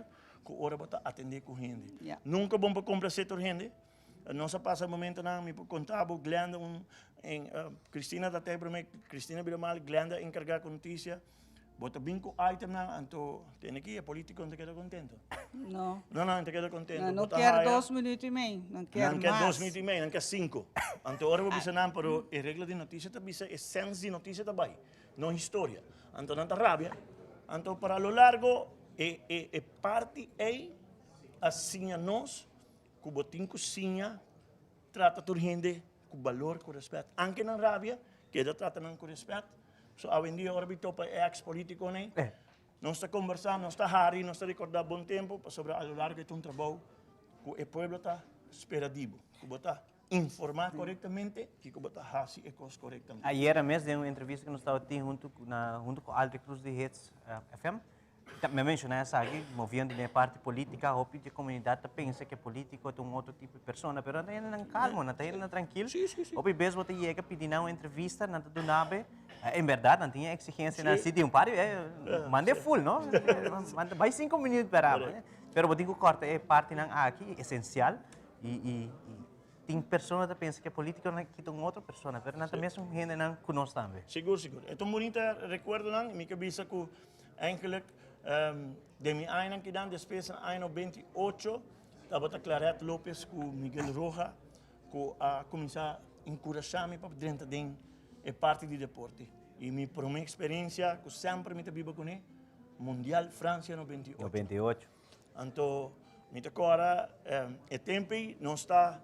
cu ora bo ta atende cu hende. Nunca bon pa complace tur hende. Nos a pasa momentonan, mi por konta bo, Glenda un, en, uh, Cristina ta tei promé, Cristina bira mal, Glenda enkargá ku notisia. Bo ta bin ku itemnan, anto tene ki e polítiko no ta keda kontento. No. No, no, no ta keda kontento. No, no Bo ta kier haya- dos minuut i mei, nan kier Nan kier mas. dos minuut i mei, nan kier sinku. Anto ora bo bisa nan, pero e regla di notisia ta bisa, e sens di notisia ta bai, no historia. Anto nan ta rabia. Anto para lo largo, e, e, e parti ei a siña nos Ku bo tin ku siña trata tur hende ku balor, ku rèspèt. Anke nan rabia, keda trata nan ku rèspèt. So awendia ora mi topa e eks politikonan, nos ta kombersá, nos ta hari, nos ta rekordá bon tempu, pasobra a lo largo e ta un trabou ku e pueblo ta spera di bo, ku bo ta informá korektamente i ku bo ta hasi e kos korektamente. Ayera mes den un entrevista ku nos tabatin huntu ku na huntu ku Aldrich Cruz di Hits FM, Mi a menciona esaki, moviendo den e parti politica, hopi di e comunidad ta pensa cu e politico ta un otro tipo di persona, pero nan ta hendenan calmo, nan ta hendenan trankil. Hopi bes bo ta yega pidi nan un entrevista, nan ta duna bo, en berdad nan tin e exigencianan asi di un par di, manda e full, no? Manda, bai cinco minuut pera bo, pero bo tin cu corta e partinan aki, esencial, y tin persona ta pensa cu e politiconan aki ta un otro persona, pero nan ta mesun hendenan cu nos tambe. Sigur, sigur. E ta un bunita recuerdonan, mi ke bisa cu Eigenlijk den mi añanan kidan despues na aña 98 tabata Claret Lopez ku Miguel Roja ku a kuminsá enkurashá mi pa drenta den e parti di deporte. I mi promé eksperensia ku semper mi ta biba kuné, Mundial Francia 98. 98. Anto mi ta kòrda e tempu ei nos ta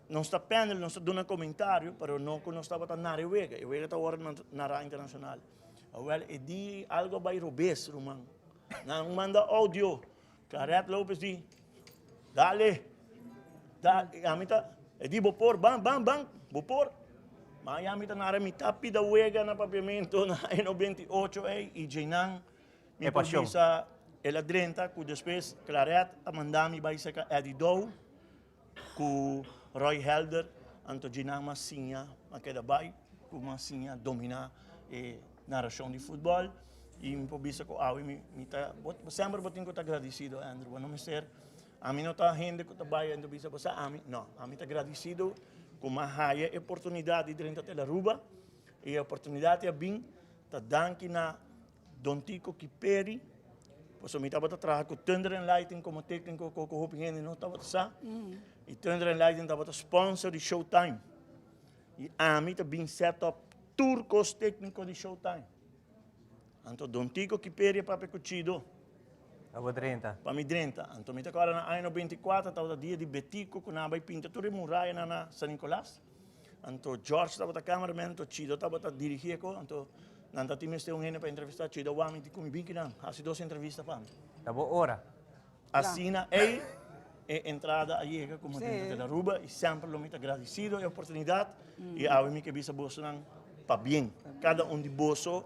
nos ta panel, nos ta duna komentario, pero no ku nos tabata nara e wega. E wega ta wòrdu nará internashonal. Awel e di algo a bai robes ruman. Nan manda audio. Claret Lopez di, dale, dale. Ami ta, e di bo por, ban, ban, ban, bo por. Ma ami ta nara mi ta pida wega na papiamento na e 98 ei i djeinan mi por bisa el a drenta ku despues Claret a manda mi bai seka Eddie Dow. Ku Roy Helder anto djinan mas siña a keda bai ku mas siña dominá e narashon di futbòl i mi por bisa ku awe mi mi ta bo semper bo tin ku ta gradisido Andrew bo no mester ami no ta hende ku ta bai anto bisa bo sa ami no ami ta gradisido ku mi a haya e oportunidat di drenta Tel Aruba i e oportunidat a bin ta danki na Don Tico Kiperi, pasobra mi tabata traha ku Thunder and Lightning komo tékniko ku hopi hende no tabata sa. I Thunder and Lightning tabata sponsor di Showtime. I ami ta bin set up tur kos tékniko di Showtime. Anto Don Tico Kiperi a papia ku Chido. Pa bo drenta. Pa mi drenta. Anto mi ta kòrda na aña 94 tabata dia di Betico ku nan a bai pinta tur e murayanan na San Nicolas. Anto George tabata cameraman, anto Chido tabata dirigi e ko, anto nan ta tin mester un hende pa entrevista, Chido wak mi di ku mi bin kinan, hasi dos entrevista pa mi. Ta bo ora. Asina ei e entrada a yega komo dentro di Aruba i semper lo mi ta gradisido e oportunidat i awe mi ke bisa bosonan pabien. Kada un di boso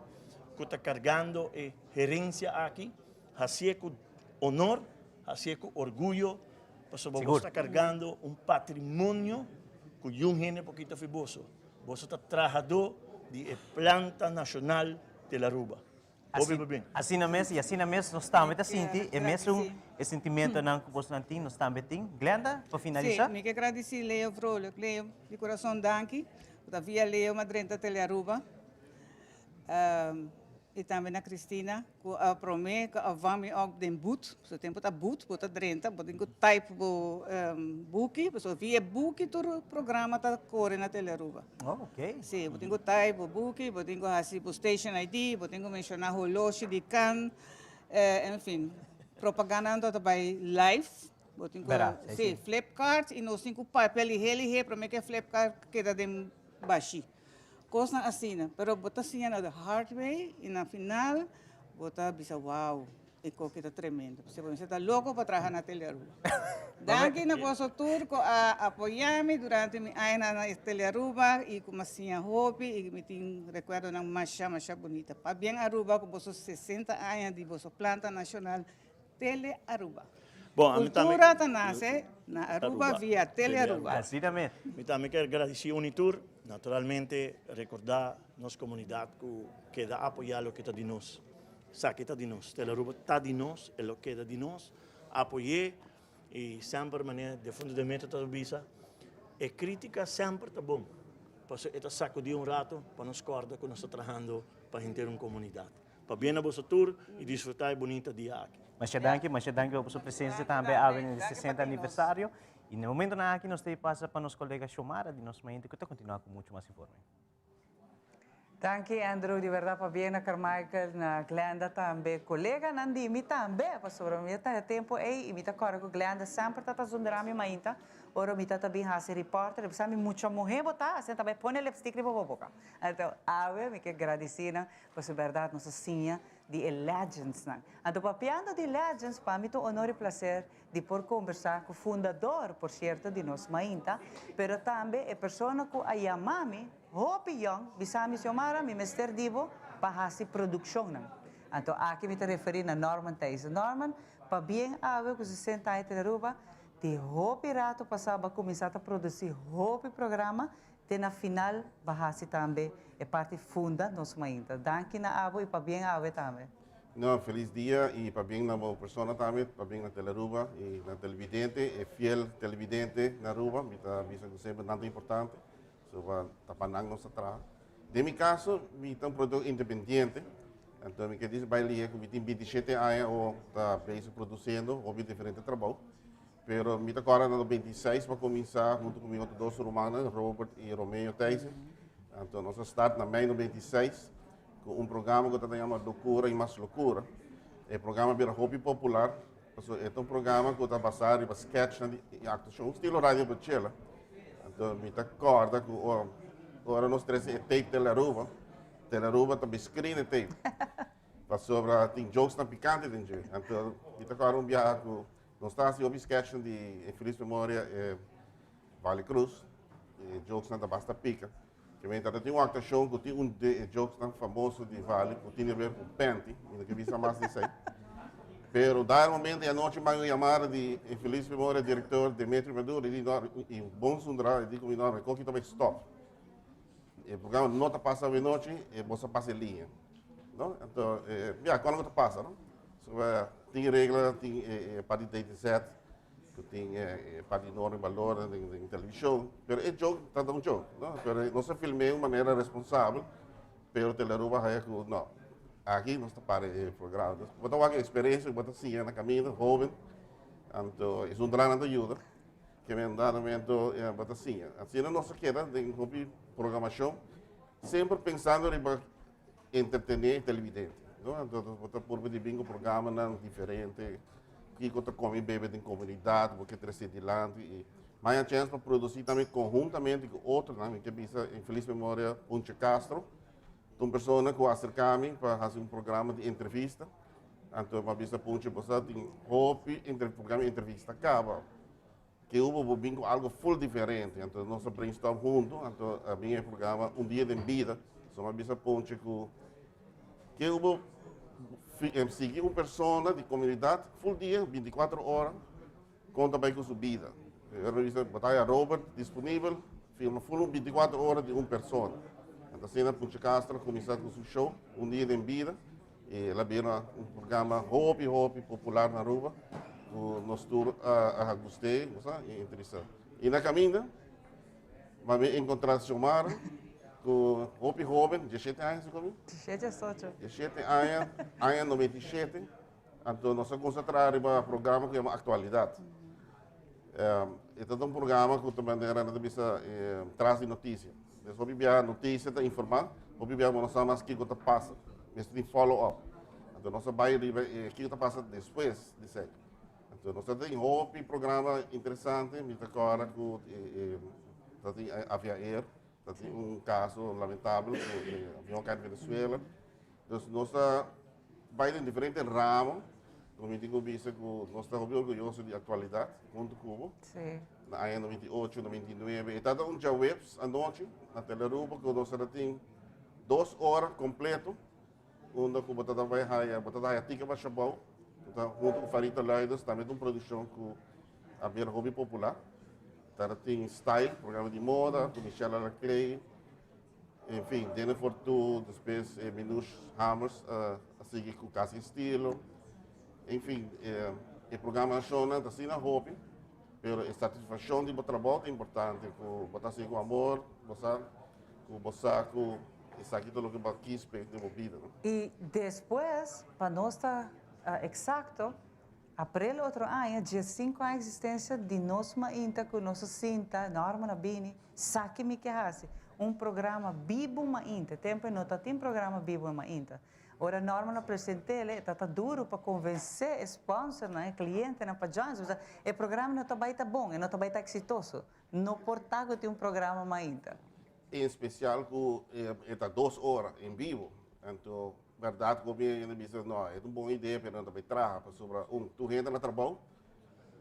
ku ta kargando e herensia aki, hasié ku honor, hasié ku orguyo, Pasobra boso ta kargando un patrimonio ku yun hende por kita fi boso. Boso ta trahadó di e planta nashonal di Aruba. Hopi pabien. Asina mes y asina mes nos tambe ta sinti e mesun e sentimentonan cu bosnan tin, nos tambe tin. Glenda, pa finalisa. Sí, mi ke gradici Leo Vrolijk. Leo, di corazon danki. Bo ta via Leo m'a drenta Telearuba. Y tambe na Cristina cu a prome cu a van mi op den boot. Pasobra tempo ta boot, bo ta drenta, bo tin cu type bo buki. Pasobra via e buki tur programa ta core na Telearuba. Oh, ok. Sí, bo tin cu type bo buki, bo tin cu haci bo station ID, bo tin cu menciona holoshi di can, en fin. Propaganda nan ta bay live. Bo tin cu, sí, flipcard y nos tin cu papia lihe lihe prome cu e flipcard keda den bashi. Kosnan asina, pero bo ta siña na the hard way y na final bo ta bisa wow, e koki ta tremendo. Pasobra bo mester ta loko pa traha na Telearuba. Danki na boso tur ku a apoya mi durante mi añanan na Telearuba y ku mi a siña hopi y mi tin rekuerdonan masha masha bunita. Pabien Aruba ku boso 60 aña di boso planta nashonal Telearuba. Bon, ami tambe. Cultura ta nace na Aruba via Telearuba. Asina mes. Mi tambe kier gradici Unitur, naturalmente recorda nos comunidad cu keda apoya loke ta di nos. Esaki ta di nos, Telearuba ta di nos, e lo keda di nos, apoy'e y semper manera Defunto Demetrio ta bisa, e critica semper ta bon, pasobra e ta sacudi un rato pa nos corda cu nos ta trahando pa henter un comunidad. Pabien na boso tur y disfruta e bunita dia aki. Masha danki, masha danki pa boso presencia tambe awe na e 60 aniversario. Y na e momentonan aki nos ta pasa pa nos colega Xiomara di Nos Mayente cu ta continua cu mucho mas informe. Danki Andrew, di berdad pabien na Carmichael, na Glenda tambe, coleganan di mi tambe, pasobra mi ta e tempo ey y mi ta corda cu Glenda semper ta ta zundra mi mainta ora mi ta ta bin haci reporter, e bisa mi mucha muhe bo ta, asina ta bay pone lipstick riba bo boca. Anto awe mi ke gradici nan Pasobra bèrdat nos a siña di e legendsnan. Anto papiando di legends, pa mi ta un honor i plaser di por kombersá ku fundador, por sierto, di nos mainta, pero tambe e persona ku a yama mi hopi yòn, bisa mi, Xiomara, mi mester di bo pa hasi produkshonnan. Anto aki mi ta referí na Norman Thijssen. Norman, pabien awe ku 60 aña ta Aruba, di hopi rato pasá bo a kuminsá ta produsí hopi programa Te na final ba haci tambe e parti funda nos mainta. Danki na abo y pabien awe tambe. No, feliz dia y pabien na bo persona tambe, pabien na Telearuba y na televidente, e fiel televidente na Aruba, mi ta bisa cu semper nan ta importante, so pa ta pa nan nos ta traha. Den mi caso, mi ta un productor independiente, anto mi ke dici bay lihe cu mi tin 27 aña o ta bezig produciendo hopi diferente trabou. Pero mi ta kòrda na 26 pa kuminsá huntu ku mi otro dos rumannan, Robert i Romeo Thijssen. Anto nos a start na mei 96 ku un programa ku ta yama Locura y Mas Locura. E programa bira hopi popular, pasobra e ta un programa ku ta basá riba sketchnan di aktuashon, stilo Radio Bachela. Anto mi ta kòrda ku ora nos trese e tape Telearuba, Telearuba ta bin screen e tape. Pasobra tin jokesnan pikante den dje. Anto mi ta kòrda un biaha ku Nos ta hasi hopi sketchnan di e Feliz Memoria e Vale Cruz. E jokesnan ta basta pika. Ke men ta tin un aktuashon ku tin un di e jokesnan famoso di Vale ku tin haber ku panty. Mi no ke bisa mas di esei. Pero da e momento e anochi manda un yamada di e Feliz Memoria direktor Demetrio Maduro i di no i bon zundra i di ku mi no koki ta bai stop. E programa no ta pasa awenochi e boso a pasa e liña. No? Anto, ya, kon algo ta pasa, no? So, tin regla, tin e parti di DTZ, ku tin e parti di norma i balor den televishon, pero e joke ta un joke, no? Pero nos a film'é un manera responsabel, pero Telearuba haya ku no, aki nos ta para e programa. Dus bo ta wak e eksperensia ku bo ta siña na kaminda, hoben, anto esun drana ta yuda. Ke men andamento bo ta siña. Asina nos a keda den hopi programashon, semper pensando riba entretené e televidente, no? Anto bo ta purba di bin ku programanan diferente, kiko ta kome i bebe den komunidat, bo ke trese dilanti i maya chèns pa produsí tambe konhuntamente ku otronan, mi ke bisa en felis memoria Punche Castro, ta un persona ku a aserká mi pa hasi un programa di entrevista. Anto mi a bisa Punche, bo sa tin hopi programa di entrevista kaba. Ke hubo bo bin ku algo full diferente. Anto nos a brainstorm huntu, anto a bin e programa Un Dia den Bida. So mi a bisa Ponche ku ke hubo sigui un persona di komunidat full dia, 24 ora, kon ta bai ku su bida. E revista Bataya Robert disponibel, filma full un 24 ora di un persona. Anto asina Ponche Castro a kuminsá ku su show Un Dia den Bida. Y el a bira un programa hopi hopi popular na Aruba cu nos tur a gust'e, bo sa, y interesa. Y na caminda m'a bin encontra Xiomara cu hopi hoben, diesshete aña si cu mi? Diesshete diesocho. Diesshete aña, aña 97, anto nos a cuminsa traha riba programa cu yama Actualidad. E ta un programa cu ta manera nan ta bisa tras di noticia. Des hopi biaha noticia ta informa, hopi biaha bo no sa mas kico ta pasa. Mester tin follow up. Anto nos a bay riba e kico ta pasa despues di esey. Anto nos ta tin hopi programa interesante, mi ta corda cu ta tin Avia Air, ta tin un caso lamentabel cu e avion a cay na Venezuela. Dus nos ta bay den diferente ramo, cu mi tin cu bisa cu nos ta hopi orguyoso di actualidad hunto cu bo. Na aña 98, 99, e tabata un djaweps anochi na Telearuba cu nos tabata tin dos ora completo unda cu bo tabata bay haya, bo tabata haya Tika Bashabou, cu ta hunto cu Farita Luiders, tambe ta un produccion cu a bira hopi popular. Tabata tin Style, programa di moda, cu Michelle Laclay. En fin, Dene Fortu, despues e Minouche Hamers a sigui ku Casi Estilo. En fin, e programacionnan ta asina hopi, pero e satisfaccion di bo trabou ta importante, ku bo ta hasi ku amor, bo sa ku bo sa ku esaki ta loke bo a kis p'e den bo bida, no? I despues, pa nos ta eksakto, Aprel otro aña, diescinco aña existencia di Nos Mainta cu nos a sinta, Norman a bini, sa ki mi ke haci, un programa bibu mainta, e tempo e no ta tin programa bibu e mainta. Ora Norman a presentele, e ta ta duro pa convence e sponsornan, e clientenan pa join, pasobra e programa no ta bay ta bon, e no ta bay ta exitoso. No por ta cu tin un programa mainta. En special cu e ta dos ora en bibo, anto Berdad ku mi hende bisa no e ta un bon idea pero nan ta bai traha pasobra un tur hende na trabou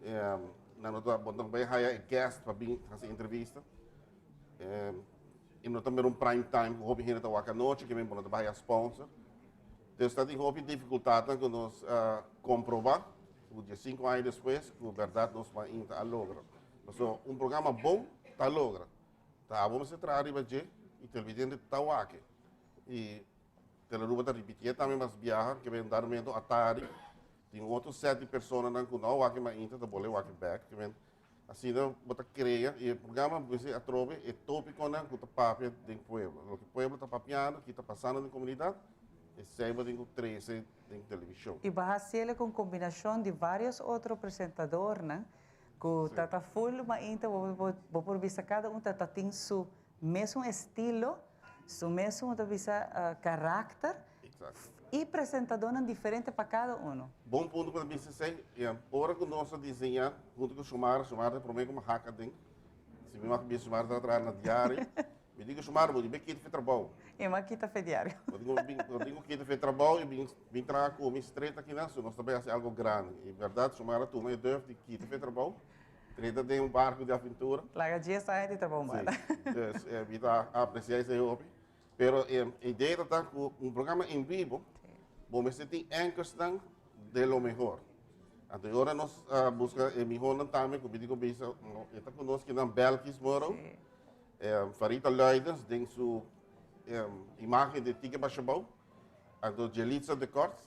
nan no ta bo no ta bai haya e guest pa bin hasi entrevista i no ta mira un prime time ku hopi hende ta wak anochi ke men bo no ta bai haya sponsor dus ta tin hopi difikultatnan ku nos a komproba ku diesinku aña despues ku berdad nos mainta a logra pasobra un programa bon ta logra ta abo mester traha riba dje i televidente ta wak i Telearuba ta ripitié tambe mas biaha ke men darmento atari. Tin otro set di personanan ku no wak e mainta ta bole wak e bek. Ke men asina bo ta krea i e programa mester atrobe e topikonan ku ta papia den pueblo. Loke pueblo ta papiando, ki ta pasando den komunidat, esei bo tin ku trese den televishon. I bo a hasiel ku un kombinashon di varios otro presentadornan ku ta ta full mainta bo por bisa kada un ta ta tin su Mesun estilo, su mesun ta bisa karakter i presentadónan diferente pa kada uno. Bon punto ku ta bisa esei. Ora ku nos a diseñá huntu ku Xiomara, Xiomara ta e promé ku mi hak aden. Si mi mag bisa Xiomara ta traha na diario. Mi di ku Xiomara bo di kita fe trabou. I mi a kita fe diario. Bo tin ku kita fe trabou i bin traha ku mi stret akinan, so nos ta bai hasi algu grandi. I bèrdat Xiomara a tuma e durf di kita fe trabou. Treta den un barco di aventura. Laga dies aña di trabou manda. Sí, dus mi ta aprecia esei hopi. Pero e idea ta ta cu un programa en vivo, bo mester tin anchorsnan de lo mehor. Anto e ora nos a busca e mihornan tambe cu mi tin cu bisa, e ta cu nos kinan Belkis Moro, Farita Luidens den su imagen di Tike Bashabou, anto Jelitza de Kort,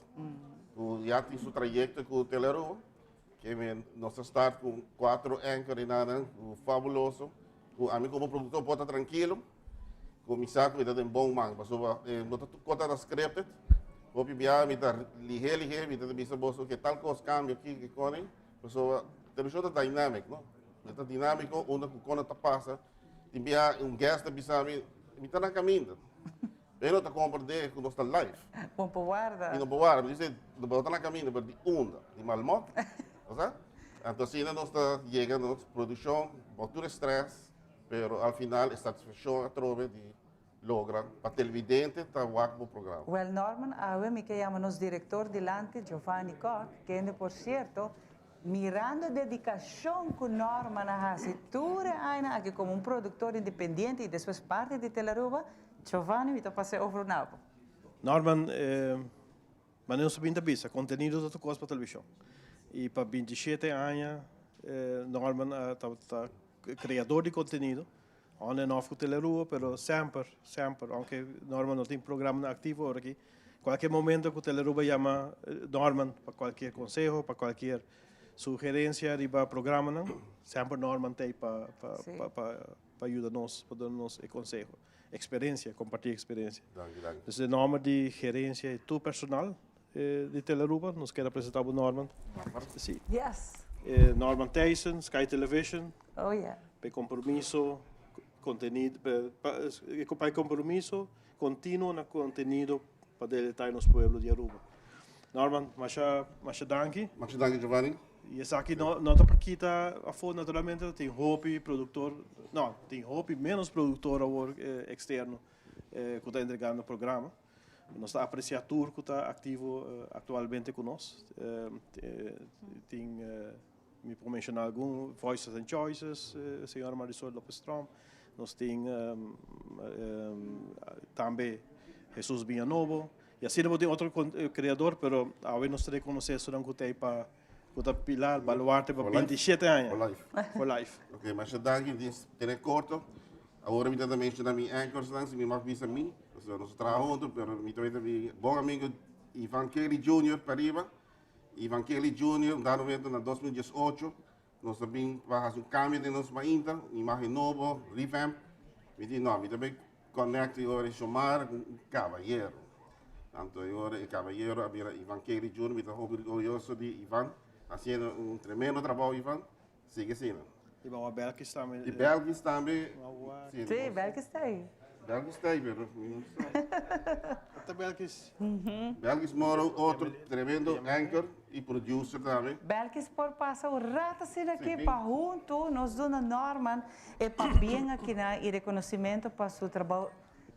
cu ya tin su trayecto cu Telearuba. Ke men nos a start ku kuatro anchor i nan ku fabuloso ku ami komo produktor por ta trankilo ku mi sa ku mi ta den bon man pasobra no ta tur kos ta scripted hopi bia mi ta lihe lihe mi ta bisa boso ke tal kos kambia aki ke kone pasobra televishon ta dynamic no e ta dinamiko unda ku kona ta pasa tin bia un guest ta bisa mi mi ta na kaminda. Pero ta comprende cu nos ta live. Bo por warda. Y no por warda. Mi dice, bo ta na camino, pero di unda? Di Malmok? Osea? Anto asina nos ta yega nos produccion, bo tur e stress, pero al final e satisfaccion atrobe di logra pa televidente ta wak bo programa. Wel Norman, awe mi ke yama nos director dilanti, Giovanni Kock, kende por cierto, mirando e dedicacion cu Norman a haci tur e añanan aki como un productor independiente y despues parti di Telearuba, Giovanni, mi ta pas'é over na bo. Norman, manera nos a bin ta bisa, kontenido ta tur kos pa televishon. I pa bintishete aña Norman a tabata kreador di kontenido, on en off ku Telearuba, pero semper, semper, ounke Norman no tin programanan aktivo ora aki, Cualkier momento cu Telearuba yama Norman pa cualkier conseho, pa cualkier sugerencia riba programanan, semper Norman ta ey pa pa pa pa yuda nos, pa duna nos e conseho, experiencia, comparti experiencia. Danki, danki. Dus den nomber di gerencia y tur personal di Telearuba nos kier a presenta bo Norman. Norman. Si. Yes. Norman Thijssen, Sky Television. Oh yeah. Pa e compromiso contenido, pa e compromiso continuo na contenido pa deletai nos pueblo di Aruba. Norman, masha, masha danki. Masha danki Giovanni. Y esaki no, no ta pa kita afo naturalmente, tin hopi productor, no, tin hopi menos productor awor externo cu ta entregando programa. Nos ta aprecia tur cu ta activo actualmente cu nos. Tin, mi por menciona algun, Voices and Choices, señora Marisol Lopez Tromp. Nos tin tambe Jesus Villanobo. Y asina bo tin otro creador, pero awe nos ta reconoce esunnan cu ta ey pa, cu ta pilar, baluarte pa 27 aña. For life. For life. Ok, masha danki. Tene corto. Awor mi ta ta menciona mi anchorsnan, si mi mag bisa mi. Pasobra nos a traha hunto, pero mi ta weta mi bon amigo Ivan Kelly Junior pariba. Ivan Kelly Junior, un dado momento na 2018, Nos a bin pa hasi un cambio den nos mainta, un imagen nobo, revamp. Mi di no, mi ta bay connect e ora e Xiomara cu un caballero. Anto e ora e caballero a bira Ivan Kelly Junior, mi ta hopi orguyoso di Ivan, haciendo un tremendo trabao Ivan, sigui asina. Y bawa Belkis tambe. Y Belkis tambe. Sí, Belkis ta ahí. Belkis ta ahí, pero mi no sa. Ta Belkis. Belkis Moro, otro tremendo anchor y producer tambe. Belkis por pasa un rato asina aki pa hunto nos duna Norman e pabien akinan y reconocimento pa su trabao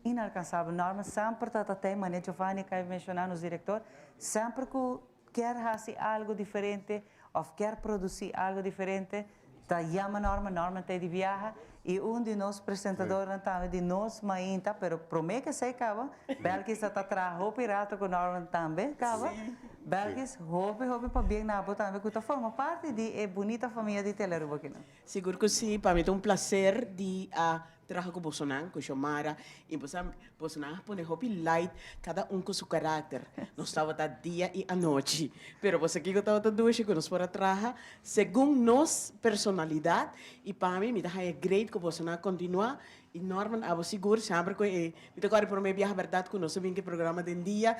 inalcansabel. Norman semper ta ta tey, manera Giovanni cay menciona, nos director, semper cu kier haci algo diferente of kier produci algo diferente, ta yama Norman, Norman ta di biaha y un di nos presentadornan tambe di nos mainta, pero prome ke esey caba, Belkis a ta traha hopi rato cu Norman tambe caba. Belkis, hopi hopi pabien na bo tambe cu ta forma parti di e bunita famia di Telearuba aki nan. Sigur cu si, pa mi ta un placer di a traha cu bosonan, cu Xiomara, y bo sa, bosonan a pone hopi light, cada un cu su caracter. Nos tabata dia y anochi, pero bo sa kico tabata dushi? Cu nos por a traha segun nos personalidad, y pa mi, mi ta haya great cu bosonan a continua, y Norman abo sigur, semper cu e, mi ta corda e prome biaha berdad cu nos a bin cu e programa den dia,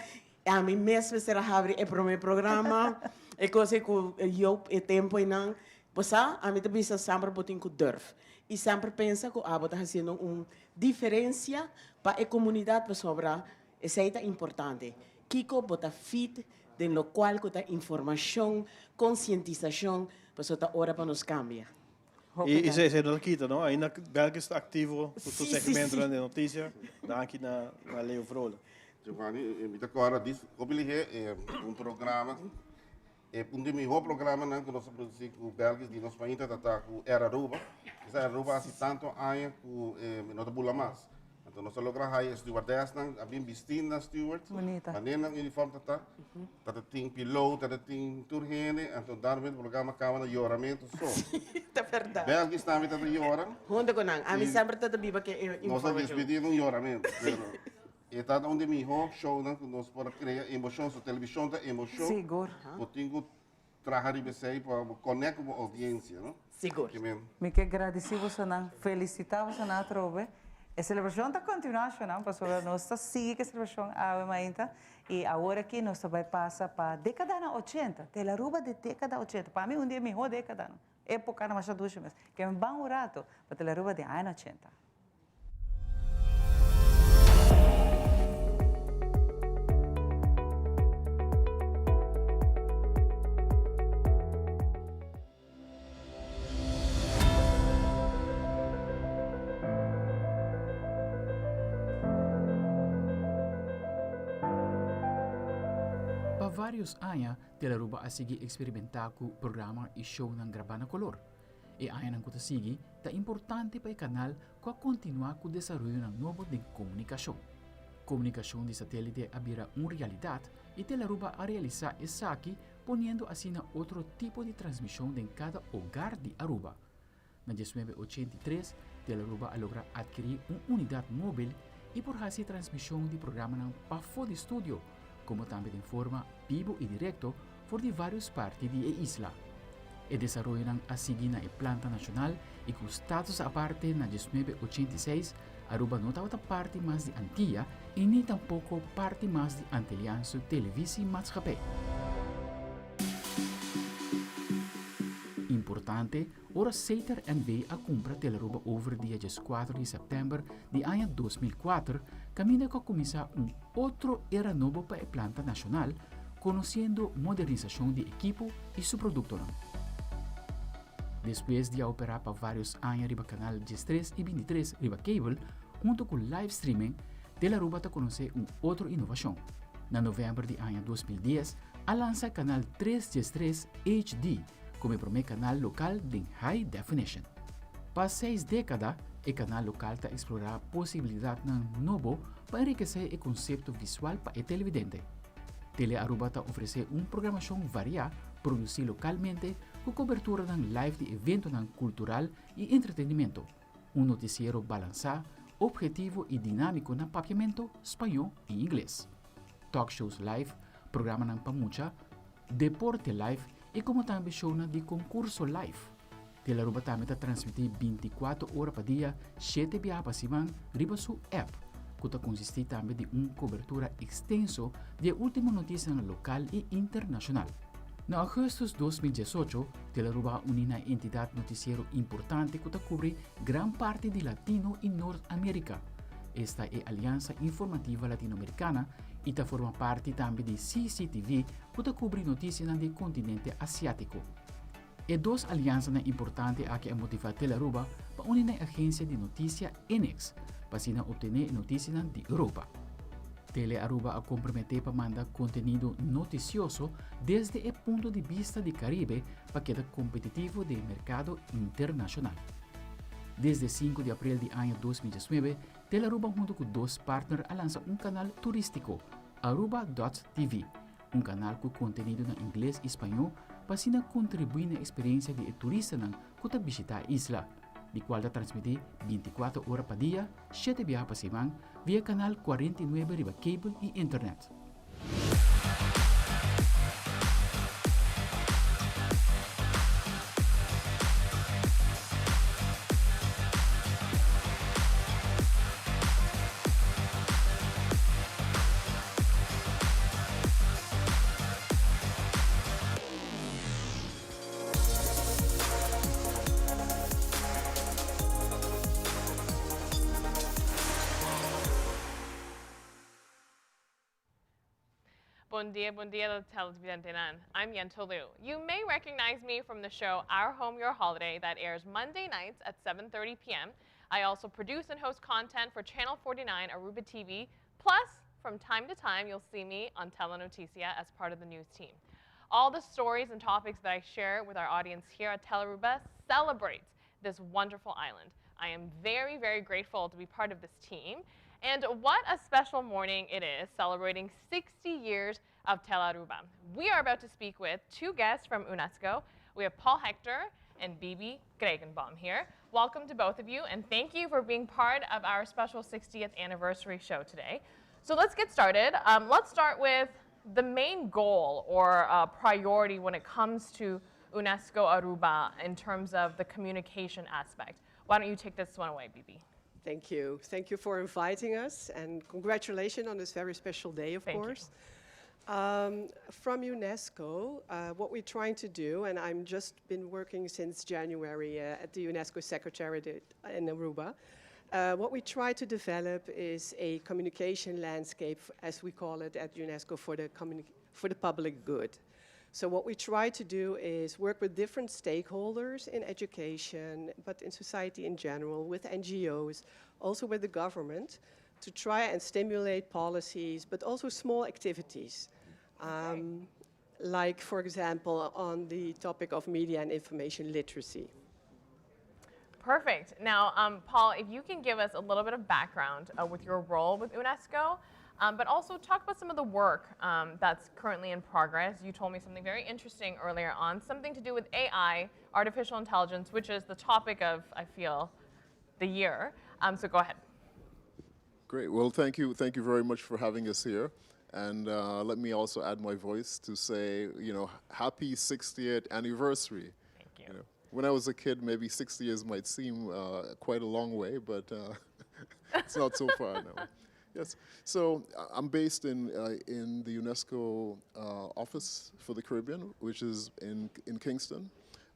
Ami mes mester a habri e prome programa, e cos ei cu Joop e tempo einan. Bo sa, ami ta bisa semper bo tin cu durf. Y semper pensa cu abo ta haciendo un diferencia pa e comunidad pasobra esey ta importante. Kico bo ta fit den locual cu ta informacion, concientisacion, pasobra ta ora pa nos cambia. Y esey no ta kita, no? Ainda Belkis ta activo cu su segmentonan di noticia. Danki na Leo Vrolijk. Giovanni, mi ta kòrda dis hopi lihé un programa, e un di mihó programanan ku nos a produsí ku Belkis di nos mainta ta ta ku Air Aruba. Esa Air Aruba hasi tantu aña ku no ta bula mas. Anto nos a logra haya e stewardessnan a bin bistí na steward, manera nan uniform ta ta, ta ta tin piloot, ta ta tin tur hende, anto dado momento programa kaba na yoramentu so. Ta bèrdat. Belkis tambe ta ta yora. Huntu ku nan. Ami semper ta ta biba ku e informashon. Nos a despedí un yoramentu, pero. E ta un di mihó shownan ku nos por a krea emoshon. So televishon ta emoshon. Sigur. Bo tin ku traha riba esei pa bo konekt ku bo oudiensia, no? Sigur. Mi ke gradisí bosonan, felisitá bosonan atrobe. E selebrashon ta kontinuá, shownan, pasobra nos ta sigui ku e selebrashon awe mainta. I awor aki nos ta bai pasa pa dekadanan ochenta, Telaruba di dekada ochenta. Pa mi un di e mihó dekadanan, epokanan masha dushi mes. Ke mi ban un rato pa Telaruba di aña ochenta. Pa varios aña, Telearuba a sigui experimenta cu programa y shownan graba na color. E añanan ku ta sigui ta importante pa e kanal ku a kontinuá ku desaroyonan nobo den komunikashon. Komunikashon di satélite a bira un realidat i Telaruba a realisá esaki poniendo asina otro tipo di transmishon den kada hogar di Aruba. Na 1983 Telaruba a logra atkirí un unidat móbil i por hasi transmishon di programanan pafó di studio. como tambe den forma bibo y directo for di varios parti di e isla. E desaroyonan a sigui na e planta nacional y cu status aparte na 1986, Aruba no tabata parti mas di Antia y ni tampoco parti mas di Antilliaanse Televisie Maatschappij. Importante, ora Setar NV a cumpra Telearuba over dia 14 di september di aña 2004, caminda cu a cuminsa un otro era nobo pa e planta nacional, conociendo modernisacion di ekipo y su productonan. Despues di a opera pa varios aña riba canal 13 y 23 riba cable, hunto cu live streaming, Telearuba ta conoce un otro innovacion. Na november di aña 2010 a lansa canal 313 HD como e prome canal local den high definition. Pa seis decada, e canal local ta explora posibilidadnan nobo pa enrikece e concepto visual pa e televidente. Telearuba ta ofrece un programacion varia produci localmente cu coberturanan live di eventonan cultural y entretenimento, un noticiero balansa, obhetivo y dinamico na Papiamento, Spaño y Ingles. Talkshows live, programanan pa mucha, deporte live y como tambe shownan di concurso live. Telearuba tambe ta transmiti 24 ora pa dia, 7 biaha pa siman riba su app, cu ta consisti tambe di un cobertura extenso di e ultimo noticianan local y internacional. Na augustus 2018, Telearuba a uni na e entidad noticiero importante cu ta cubri gran parti di Latino y Noord America. Esta e Alianza Informativa Latinoamericana y ta forma parti tambe di CCTV cu ta cubri noticianan di e continente Asiatico. E dos aliansanan importante aki a motivá Telearuba pa uni na e agensia di notisia Enex pa asina obtené e notisianan di Europa. Telearuba a komprometé pa manda kontenido notisioso desde e punto di bista di Karibe pa keda kompetitivo den e merkado internashonal. Desde sinku di aprel di aña 2019, Telearuba huntu ku dos partner a lansa un kanal turístiko, Aruba.tv, Un kanal ku kontenido na ingles i spañó pa asina kontribuí na eksperensia di e turistanan ku ta bishitá e isla, di kual ta transmití 24 ora pa dia, shete biaha pa siman, via kanal 49 riba kabel i internet. Bon dia, bon dia, televidentenan. I'm Yento Liu. You may recognize me from the show Our Home, Your Holiday that airs Monday nights at 7.30 p.m. I also produce and host content for Channel 49 Aruba TV. Plus, from time to time, you'll see me on Telenoticia as part of the news team. All the stories and topics that I share with our audience here at Telearuba celebrates this wonderful island. I am very, very grateful to be part of this team. And what a special morning it is, celebrating 60 years of Telearuba. We are about to speak with two guests from UNESCO. We have Paul Hector and Bibi Kreienbaum here. Welcome to both of you, and thank you for being part of our special 60th anniversary show today. So let's get started. Let's start with the main goal or priority when it comes to UNESCO Aruba in terms of the communication aspect. Why don't you take this one away, Bibi? Thank you. Thank you for inviting us, and congratulations on this very special day, of Thank you. course. From UNESCO, what we're trying to do, and I'm just been working since January at the UNESCO Secretariat in Aruba, what we try to develop is a communication landscape, as we call it at UNESCO, for the public good. So what we try to do is work with different stakeholders in education, but in society in general, with NGOs, also with the government, to try and stimulate policies, but also small activities. Like, for example, on the topic of media and information literacy. Perfect. Now, Paul, if you can give us a little bit of background with your role with UNESCO, but also talk about some of the work that's currently in progress. You told me something very interesting earlier on, something to do with AI, artificial intelligence, which is the topic of, I feel, the year. So go ahead. Great. Well, thank you. Thank you very much for having us here. And uh, let me also add my voice to say, you know, happy 60th anniversary. Thank you. you know, when I was a kid, maybe 60 years might seem uh, quite a long way, but uh, it's not so far now. Yes. So I'm based in, uh, in the UNESCO uh, Office for the Caribbean, which is in, in Kingston.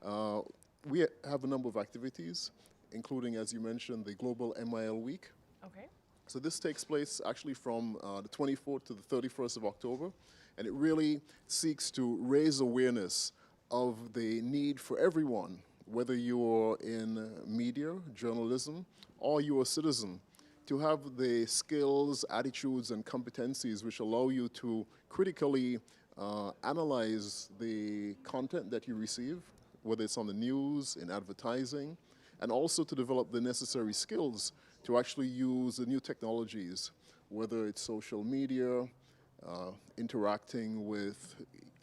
Uh, we have a number of activities, including, as you mentioned, the Global MIL Week. Okay. So this takes place actually from uh, the 24th to the 31st of October, and it really seeks to raise awareness of the need for everyone, whether you're in media, journalism, or you're a citizen, to have the skills, attitudes, and competencies which allow you to critically uh, analyze the content that you receive, whether it's on the news, in advertising, and also to develop the necessary skills to actually use the new technologies, whether it's social media, uh, interacting with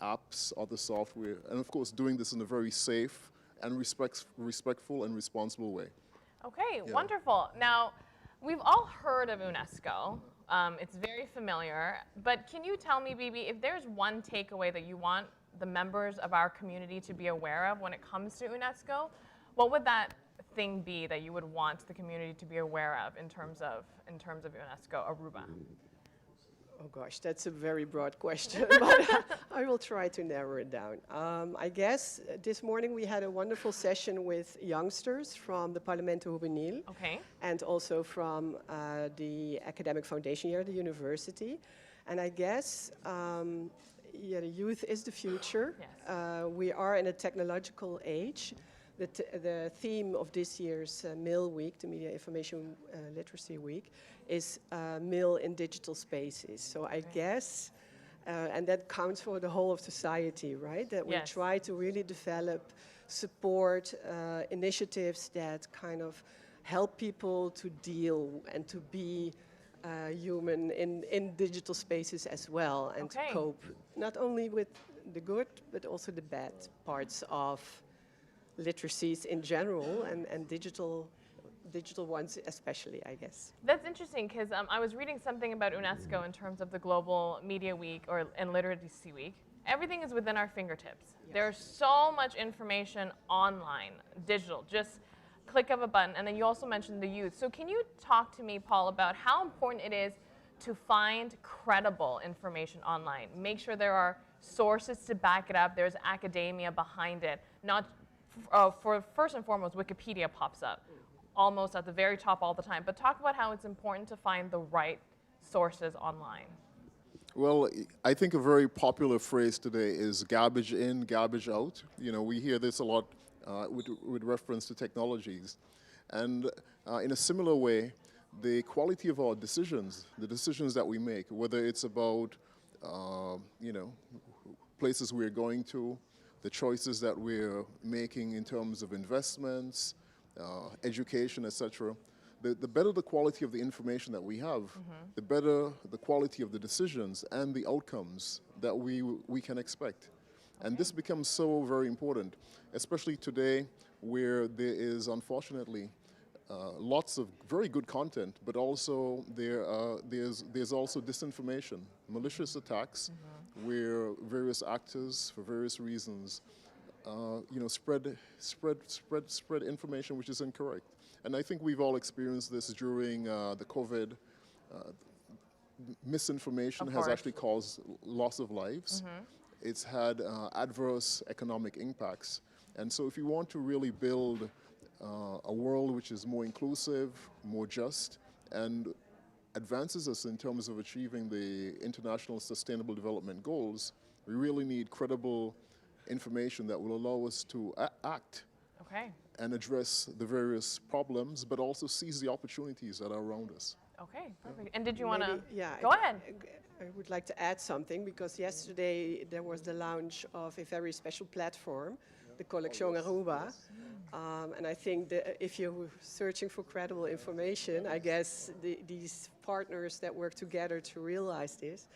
apps, other software, and of course doing this in a very safe and respect, respectful and responsible way. Okay, Yeah. wonderful. Now, we've all heard of UNESCO. Um, it's very familiar. But can you tell me, Bibi, if there's one takeaway that you want the members of our community to be aware of when it comes to UNESCO, what would that thing be that you would want the community to be aware of in terms of in terms of UNESCO Aruba? Oh gosh, that's a very broad question, but I will try to narrow it down. Um, I guess uh, this morning we had a wonderful session with youngsters from the Parlamento Juvenil. Okay. And also from uh, the Academic Foundation here at the university. And I guess um, yeah, the youth is the future. Yes. Uh, we are in a technological age. The, t- the theme of this year's uh, MIL Week, the Media Information uh, Literacy Week, is uh, MIL in digital spaces. So I guess, uh, and that counts for the whole of society, right? That we Yes. try to really develop support uh, initiatives that kind of help people to deal and to be uh, human in, in digital spaces as well and Okay. to cope not only with the good but also the bad parts of literacies in general and, and digital digital ones especially, I guess. That's interesting because um, I was reading something about UNESCO in terms of the Global Media Week or and Literacy Week. Everything is within our fingertips. There's so much information online, digital, just click of a button. And then you also mentioned the youth. So can you talk to me, Paul, about how important it is to find credible information online? Make sure there are sources to back it up. There's academia behind it. Not uh, for first and foremost, Wikipedia pops up almost at the very top all the time. But talk about how it's important to find the right sources online. Well, I think a very popular phrase today is garbage in, garbage out. You know, we hear this a lot uh, with, with reference to technologies. And uh, in a similar way, the quality of our decisions, the decisions that we make, whether it's about, uh, you know, places we're going to, the choices that we're making in terms of investments, uh, education, etc. The, the better the quality of the information that we have, the better the quality of the decisions and the outcomes that we, we can expect. And this becomes so very important, especially today where there is unfortunately uh, lots of very good content, but also there, uh, there's, there's also disinformation, malicious attacks, where various actors, for various reasons, uh, you know, spread, spread, spread, spread information which is incorrect. And I think we've all experienced this during uh, the COVID. Uh, misinformation Of has course. actually caused loss of lives. Mhm. It's had uh, adverse economic impacts. And so, if you want to really build uh, a world which is more inclusive, more just, and advances us in terms of achieving the international sustainable development goals, we really need credible information that will allow us to a- act Okay. and address the various problems, but also seize the opportunities that are around us. Okay, perfect. And did you want to? Maybe- Yeah. Go I- ahead. I would like to add something because yesterday there was the launch of a very special platform, the Collection Aruba. Um, and I think that if you're searching for credible information, I guess the, these partners that work together to realize this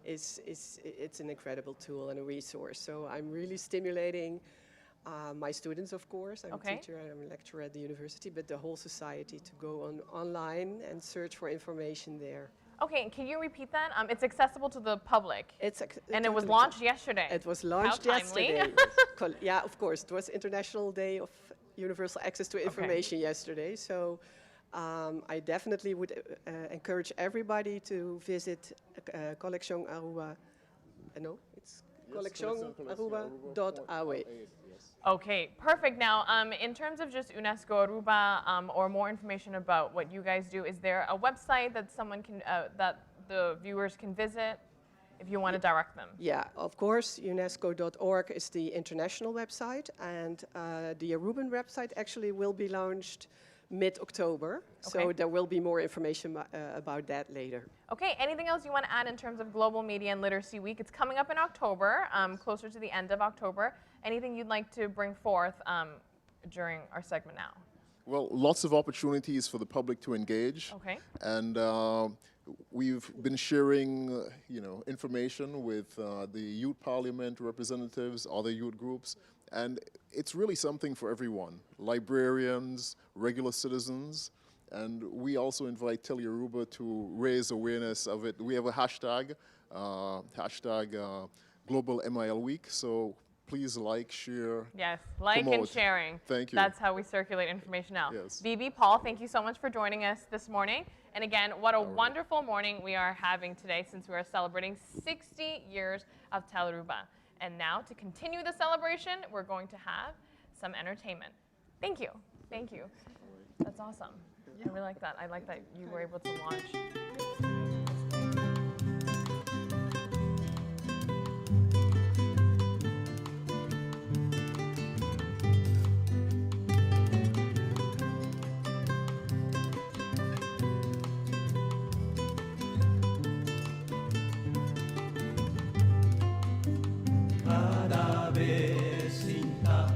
is, is it's an incredible tool and a resource. So I'm really stimulating uh, my students, of course. I'm Okay. a teacher and I'm a lecturer at the university, but the whole society to go on online and search for information there. Okay, and can you repeat that? Um, it's accessible to the public. It's and it was totally launched yesterday. It was launched How timely. yesterday. Yeah, of course. It was International Day of Universal Access to Information yesterday. So I definitely would encourage everybody to visit Collection Aruba. No, it's Yes, colleccionaruba.awe. Okay, perfect. Now, in terms of just UNESCO Aruba or more information about what you guys do, is there a website that someone can, that the viewers can visit if you want to direct them? Yeah, of course, UNESCO.org is the international website, and the Aruban website actually will be launched mid-October. So there will be more information about that later. Okay, anything else you want to add in terms of Global Media and Literacy Week? It's coming up in October, closer to the end of October. Anything you'd like to bring forth during our segment now? Well, lots of opportunities for the public to engage. And we've been sharing information with the youth parliament representatives, other youth groups, and it's really something for everyone, librarians, regular citizens, and we also invite Telearuba to raise awareness of it. We have a hashtag, hashtag Global MIL Week, so please like, share, Yes, like and promote. sharing. Thank you. That's how we circulate information now. Yes. Bibi, Paul, thank you so much for joining us this morning. And again, what a wonderful morning we are having today since we are celebrating 60 years of Telearuba. And now to continue the celebration, we're going to have some entertainment. Thank you. Thank you. That's awesome. I really like that. I like that you were able to launch. Cada vez sinta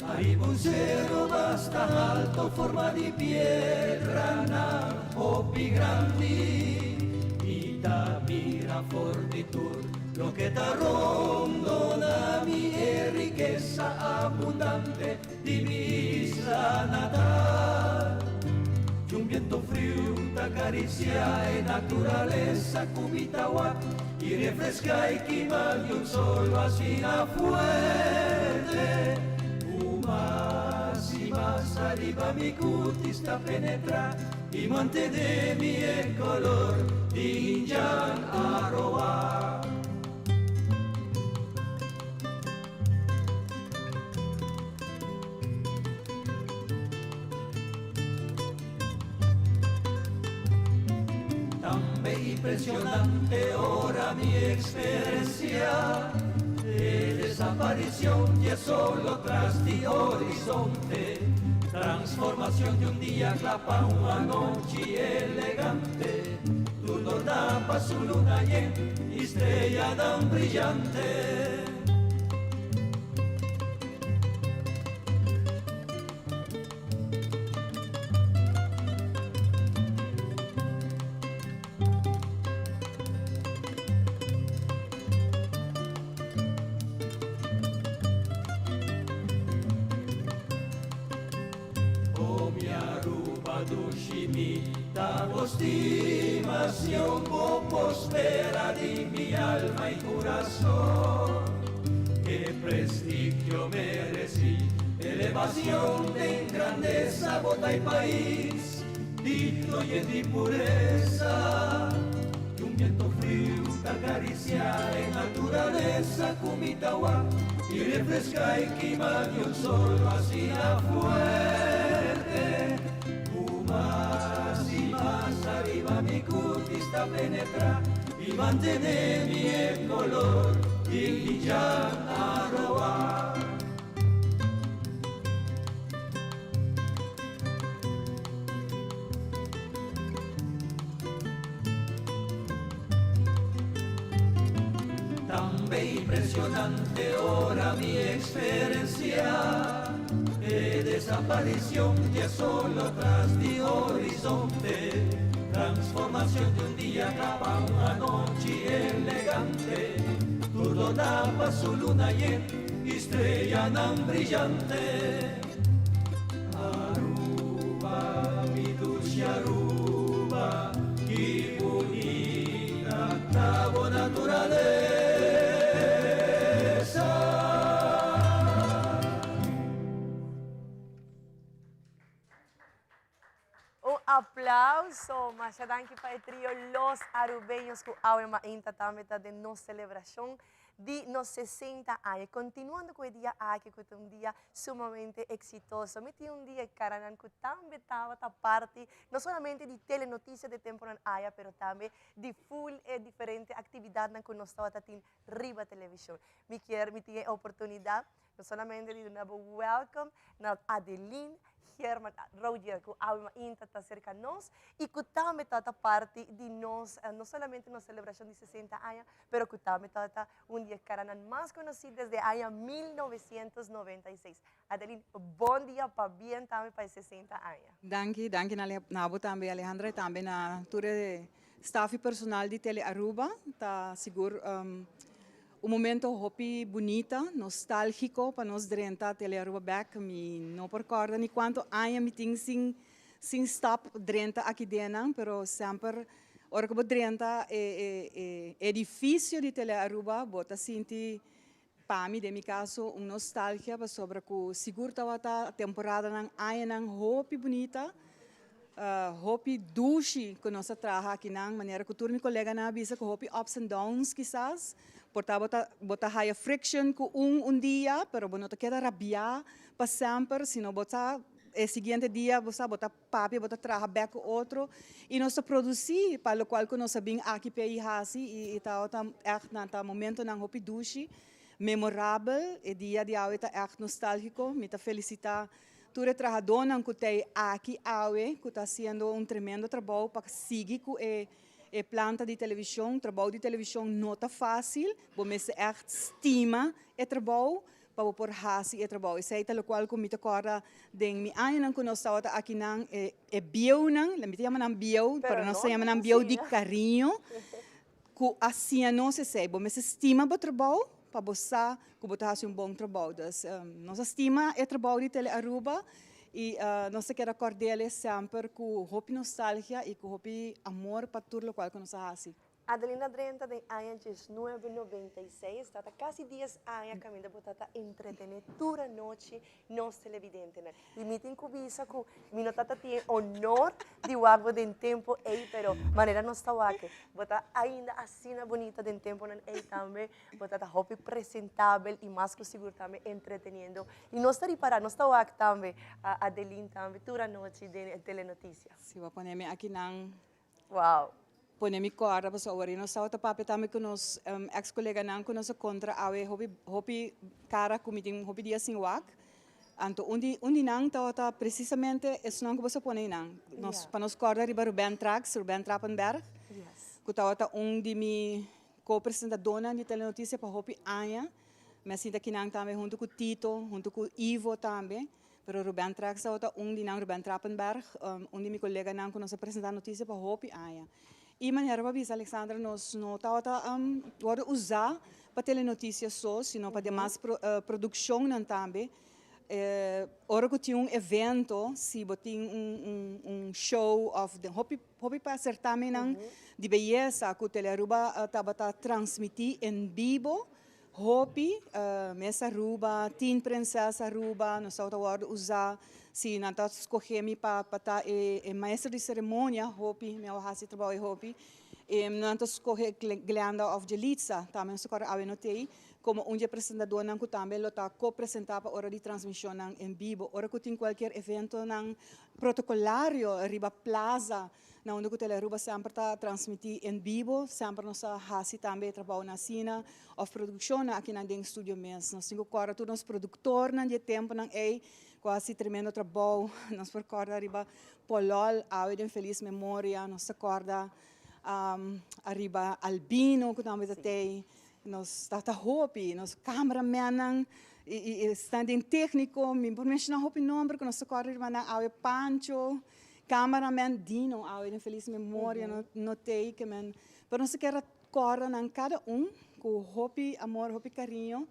Ariba un sero basta halto forma di piedranan hopi grandi Mi ta mira for di tur loke ta rondona mi e rikesa abundante di mi isla natal Y un viento frio ta caricia e naturalesa cu mi ta wak y refresca y kima di un solo asina fuerte. Cu mas y mas ariba mi cutis ta penetra y mantene mi e color di Indjan Arowak. Tambe impresionante ora mi experiencia de desaparición y solo tras di horizonte transformación de un día clapa una noche elegante tu pa su luna y estrella tan brillante. O mi Aruba dushi mi ta bo stimacion bo pospera di mi alma y corazón. Qué prestigio merecí, elevación de grandeza, bota y país, digno y en pureza. Y un viento frío te acaricia en naturaleza, cu mi ta wak, y refresca y quema de un sol así fuerte. Mas y mas arriba mi cutis ta penetra y mantiene mi color di indjan Arowak. Tambe impresionante ora mi experiencia de desaparición y solo tras di horizonte transformación de un día capa una noche elegante todo tapa su luna y estrella tan brillante Aruba, mi dulce Aruba, qué bonita. Aplauso! Masha danki pa e trio Los Arubeños ku awe mainta tambe ta den nos selebrashon di nos 60 aña. Kontinuando ku e dia aki ku ta un dia sumamente eksitoso. Mi tin un di e karanan ku tambe tabata parti no solamente di Telenotisia de temponan aya pero tambe di ful e diferente aktividatnan ku nos tabata tin riba televishon. Mi kier mi tin e oportunidat no solamente di duna bo welcome na Adeline German Rogier ku awe mainta ta serka nos i ku tambe tabata parti di nos no solamente nos selebrashon di 60 aña pero ku tambe tabata un di e karanan mas konosí desde aña 1996. Adeline, bon dia, pabien tambe pa e 60 aña. Danki, danki na na bo tambe Alejandra y tambe na tur e staff y personal di Tele Aruba. Ta sigur un momento hopi bunita, nostalgico pa nos drenta Tele Aruba bek. Mi no por corda ni cuanto aña mi tin sin sin stap drenta aki dennan, pero semper ora cu bo drenta e e e edificio di Tele Aruba bo ta sinti Pa mi, den mi kaso, un nostalgia pasobra ku sigur tabata temporadanan, añanan hopi bunita, hopi dushi ku nos a traha akinan, manera ku tur mi koleganan a bisa ku hopi ups and downs kisas, por ta bo ta bo ta haya friction ku un un dia, pero bo no ta keda rabiá pa semper, sino bo ta e siguiente dia bo sa bo ta Papia bo ta traha bek ku otro i nos ta produsí pa lokual ku nos a bin aki p'e i hasi i ta ègt nan ta momentonan hopi dushi, memorabel. E dia di awe ta ègt nostálgiko. Mi ta felisitá tur e trahadónan ku t'ei aki awe ku ta hasiendo un tremendo trabou pa sigui ku e e planta di televishon. Trabou di televishon no ta fásil, bo mester ègt stima e trabou pa bo por hasi e trabou. Esei ta lokual ku mi ta kòrda den mi añanan ku nos tabata akinan, e e bieunan, mi ta yama nan bieu, pero nos ta yama nan bieu di kariño, ku a siña nos esei. Bo mester stima bo trabou pa bo sa ku bo ta hasi un bon trabou. Dus nos a stima e trabou di Tele Aruba i nos ta keda kòrd'el semper ku hopi nostalgia i ku hopi amor pa tur lokual ku nos a hasi. Adelina drenta den aña 1996, ta ta casi dies aña caminda bo ta ta entretene tur anochi nos televidentenan. Y mi tin cu bisa cu mi no ta ta tin e honor di wak bo den tempo ey, pero manera nos ta wak bo ta ainda asina bunita den temponan ey tambe, bo ta ta hopi presentabel y mas cu sigur tambe entreteniendo. Y nos ta ripara, nos ta wak tambe Adeline tambe tur anochi den e telenoticia. Si bo a pone mi akinan Wow. Pone mi corda pasobra awor nos tabata papia tambe cu nos ex coleganan cu nos a contra awe hopi hopi cara cu mi tin hopi dia sin wak. Anto un di un di nan tabata precisamente esunnan cu bo sa pone einan. Nos pa nos corda riba Ruben Trax, Ruben Trapenberg, cu tabata un di mi co-presentadornan di Telenoticia pa hopi aña. Mi a sinta kinan tambe hunto cu Tito, hunto cu Ivo tambe. Pero Ruben Trax tabata un di nan, Ruben Trapenberg, un di mi koleganan ku nos a presentá notisia pa hopi aña. I manera bo a bisa, Alexandra, nos no tabata wòrdu usá pa telenotisia so, sino pa demas produkshonnan tambe. Ora ku tin un evento, si bo tin un show òf den hopi hopi pa sertamennan di beyesa ku Telearuba tabata transmití en bibo, Hopi, Miss Aruba, Teen Princess Aruba, nos tabata wòrdu usá. Si nan ta skohé mi pa pa ta e e maestro di seremonia, hopi, mi a hasi e trabou ei hopi. Nan ta skohe Glenda òf Jelitza, tambe nos ta kòrda awe no t'ei, komo un di e presentadónan ku tambe lo ta ko-presentá pa ora di transmishonnan en bibo. Ora ku tin kualkier eventonan protokolario riba plaza, Na unda ku Telearuba semper ta transmití en bibo, semper nos ta hasi tambe e trabounan asina òf produkshonnan akinan den studio mes. Nos tin ku kòrda tur nos produktornan di e tempunan ei ku a hasi tremendo trabou. Nos por kòrda riba Polòl, awe den felis memoria. Nos ta kòrda ariba Albino ku tambe ta tei. Nos ta ta hopi, nos kameramennan i esnan den tékniko. Mi por menshoná hopi nòmber ku nos ta kòrda riba nan awe Pancho. Cameraman Dino awe den feliz memoria no no tei ke men pero nos ta kere corda nan cada un cu hopi amor hopi cariño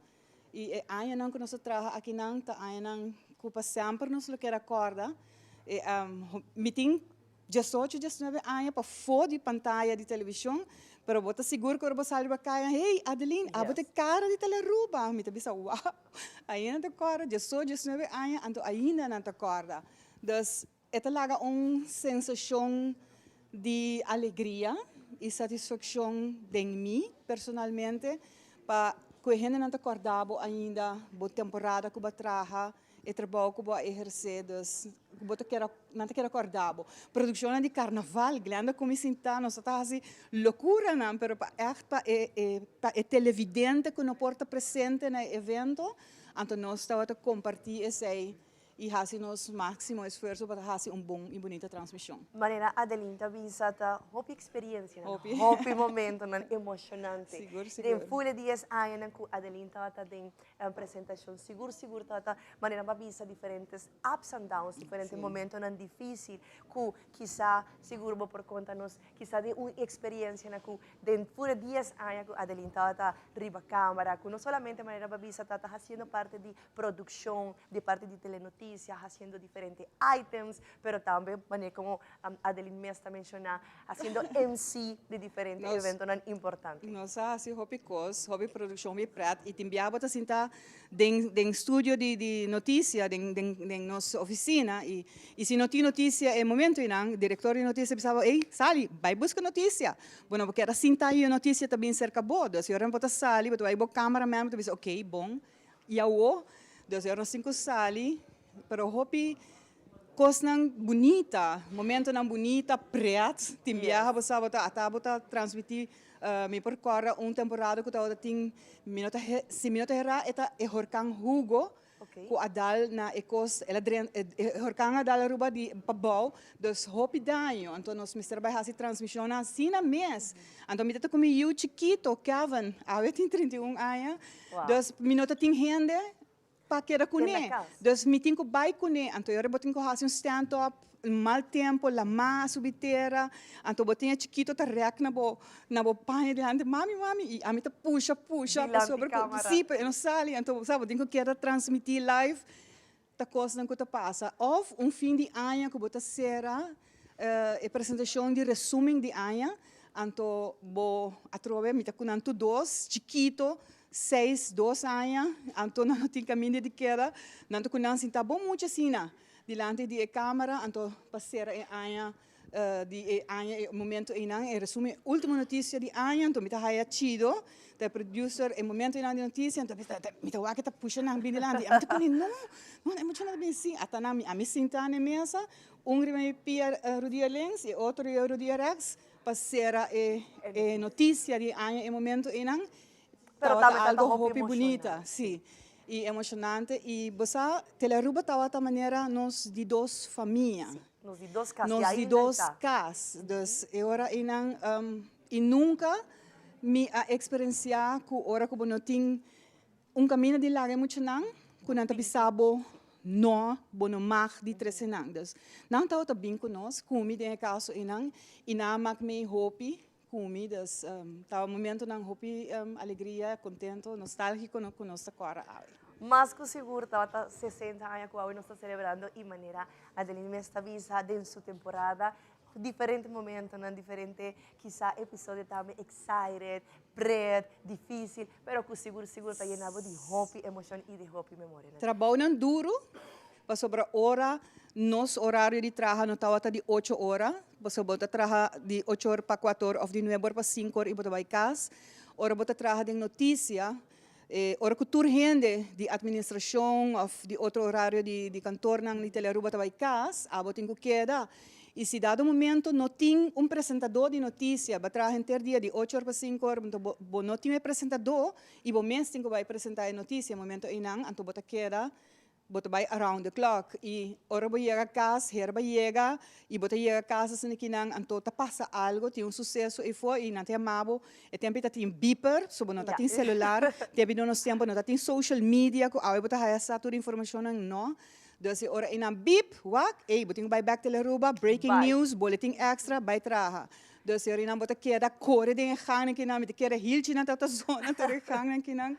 y e añanan cu nos a traha akinan ta añanan cu pa semper nos lo kere corda e mi tin diesocho diesnuebe aña pafo di pantaya di television pero bo ta sigur cu ora bo sali riba caya hey Adeline abo ta e cara di Telearuba mi ta bisa wow ainda nan ta corda diesocho diesnuebe aña anto ainda nan ta corda dus. E ta laga un sensashon di alegria i satisfakshon den mi personalmente pa ku e hendenan ta kòrda bo ainda bo temporada ku bo a traha, e trabou ku bo a ehersé, dus ku bo ta keda, nan ta keda kòrda bo. Produkshonnan di karnaval, Glenda ku mi sintá nos ta hasi lokuranan pero pa ègt pa e e pa e televidente ku no por ta presente na e evento, anto nos tabata kompartí esei i hasi nos máksimo esfuerso pa ta hasi un bon i bunita transmishon. Manera Adeline ta bisa ta hopi eksperiencianan, Hopi. hopi momentonan emoshonante. Sigur, sigur. Den ful e dies añanan ku Adeline tabata den presentashon, sigur sigur tabata manera bo a bisa diferentes ups and downs, diferente momentonan difísil ku kisa sigur bo por konta nos kisa di un eksperiencianan ku Den pura dies aña ku Adeline tabata riba kámara, ku no solamente manera bo a bisa tabata hasiendo parte di produkshon, di parti di Telenotisia, hasiendo diferente items, pero tambe manera komo Adeline mes ta menshoná, hasiendo MC di diferente eventonan importante. Nos a hasi hopi kos, hopi produkshon, hopi pret i tin bia bo ta sinta den den studio di di notisia, den den den nos ofisina i i si no tin notisia e momento einan, direktor di notisia bisa bo, ey, sali, bai buska notisia. Bo no por keda sinta i e notisia ta bin serka bo. Dus e ora bo ta sali, bo ta bai bo cameraman, bo ta bisa, ok, bon, i awo? Dus e ora nos tin ku sali, pero hopi kosnan bunita, momentonan bunita, pret, tin biaha bo sa bo ta ata bo ta transmití, mi por kòrda un temporada ku tabata tin, mi no ta si mi no ta herá e ta e horkan Hugo, ku a dal na e kos, el a dren, e horkan a dal Aruba di pabou, dus hopi daño, anto nos mester bai hasi transmishonnan asina mes, anto mi ta ta ku mi yu chikito, Kevin, awe tin 31 aña, dus mi no ta tin hende pa keda kuné, dus mi tin ku bai kuné, anto e ora bo tin ku hasi un stand up, mal tempo, lamá a subi tera, anto bo tin e chikito ta rèk na bo na bo paña dilanti, mami, mami, i ami ta pusha, pusha, Dilanti pasobra kámara. Sí, pero e no sali, anto bo sa bo tin ku keda transmití live ta kosnan ku ta pasa. Òf un fin di aña ku bo ta sera e presentashon di resumen di aña, anto bo atrobe mi ta ku nan tur dos chikito, seis, dos aña, anto nan no tin kaminda di keda, nan ta ku nan sinta bon mucha asina. Dilanti di e camera anto pa cera e aña di e aña e momento eynan e resume e ultimo noticia di aña anto mi ta haya chido ta e producer e momento eynan di noticia anto mi ta wak e ta pusha nan bin dilanti ami ta pone no no e muchanan ta bin sin ata nan ami sinta na e mesa un riba mi pia rudia links y e otro riba rudia rechts pa cera e e noticia di aña e momento eynan Pero tabata tambe ta algo hopi hopi bunita emocionante. si. I emoshonante i bo sa Telearuba tabata manera nos di dos famia. Sí, nos di dos kas i Nos di ainda dos ta. kas. Dus e ora einan i nunka mi a eksperensiá ku ora ku bo no tin un kaminda di laga e muchanan ku nan ta bisa bo no, bo no mag di trese nan. Dus nan tabata bin ku nos, ku mi den e kaso einan i nan a mak mi hopi Ku mi, dus tawa momentonan hopi alegria, kontento, nostalgiko ku nos ta kòrda awe. Mas ku sigur tabata 60 aña ku awe nos ta selebrando i manera Adeline mes ta bisa den su temporada diferente momentonan, diferente kisa episodio tambe excited, pret, dificil, pero ku sigur sigur ta yena bo di hopi emocion i di hopi memorianan. Trabounan duru, Pasobra ora nos orario di traha no tabata di ocho ora, pasobra bo ta traha di ocho or pa kuater or òf di nuebe or pa sinku or i bo ta bai kas. Ora bo ta traha den notisia, e ora ku tur hende di atministrashon òf di otro orario di di kantornan di Telearuba ta bai kas, abo tin ku keda. I si dado momento no tin un presentadó di notisia, bo a traha henter dia di ocho or pa sinku or, anto bo bo no tin e presentadó i bo mes tin ku bai presentá e notisia. E momento einan anto bo ta keda Bo ta bai around the clock y ora bo yega cas herba yega y bo ta yega cas asina kinan anto ta pasa algo tin un suceso eyfo y nan ta yama bo e tempo ta tin beeper so bo no ta tin celular te bini nos tempo no ta tin social media cu awe bo ta haya sa tur informacionnan no dus e ora eynan beep wak ey bo tin cu bai back Telearuba breaking news boletin extra bai traha dus e ora eynan bo ta keda core den e gangnan kinan mi ta kere hilchinan ta ta zona tur e gangnan kinan.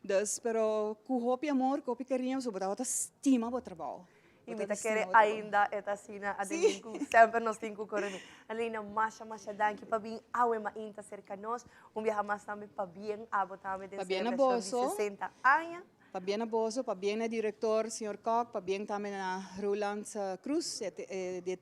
Dus, pero ku hopi amor, ku hopi kariño, so bo tabata stima bo trabou. I mi ta kere ainda e ta asina, Adeline, ku semper nos tin ku kore mi. Adelina, masha, masha danki pa bin awe mainta serka nos. Un biaha mas tambe pabien abo tambe den Pabien na selebrashon di boso. 60 aña. Pabien na boso, pabien na director señor Kok, pabien tambe na Roland Cruz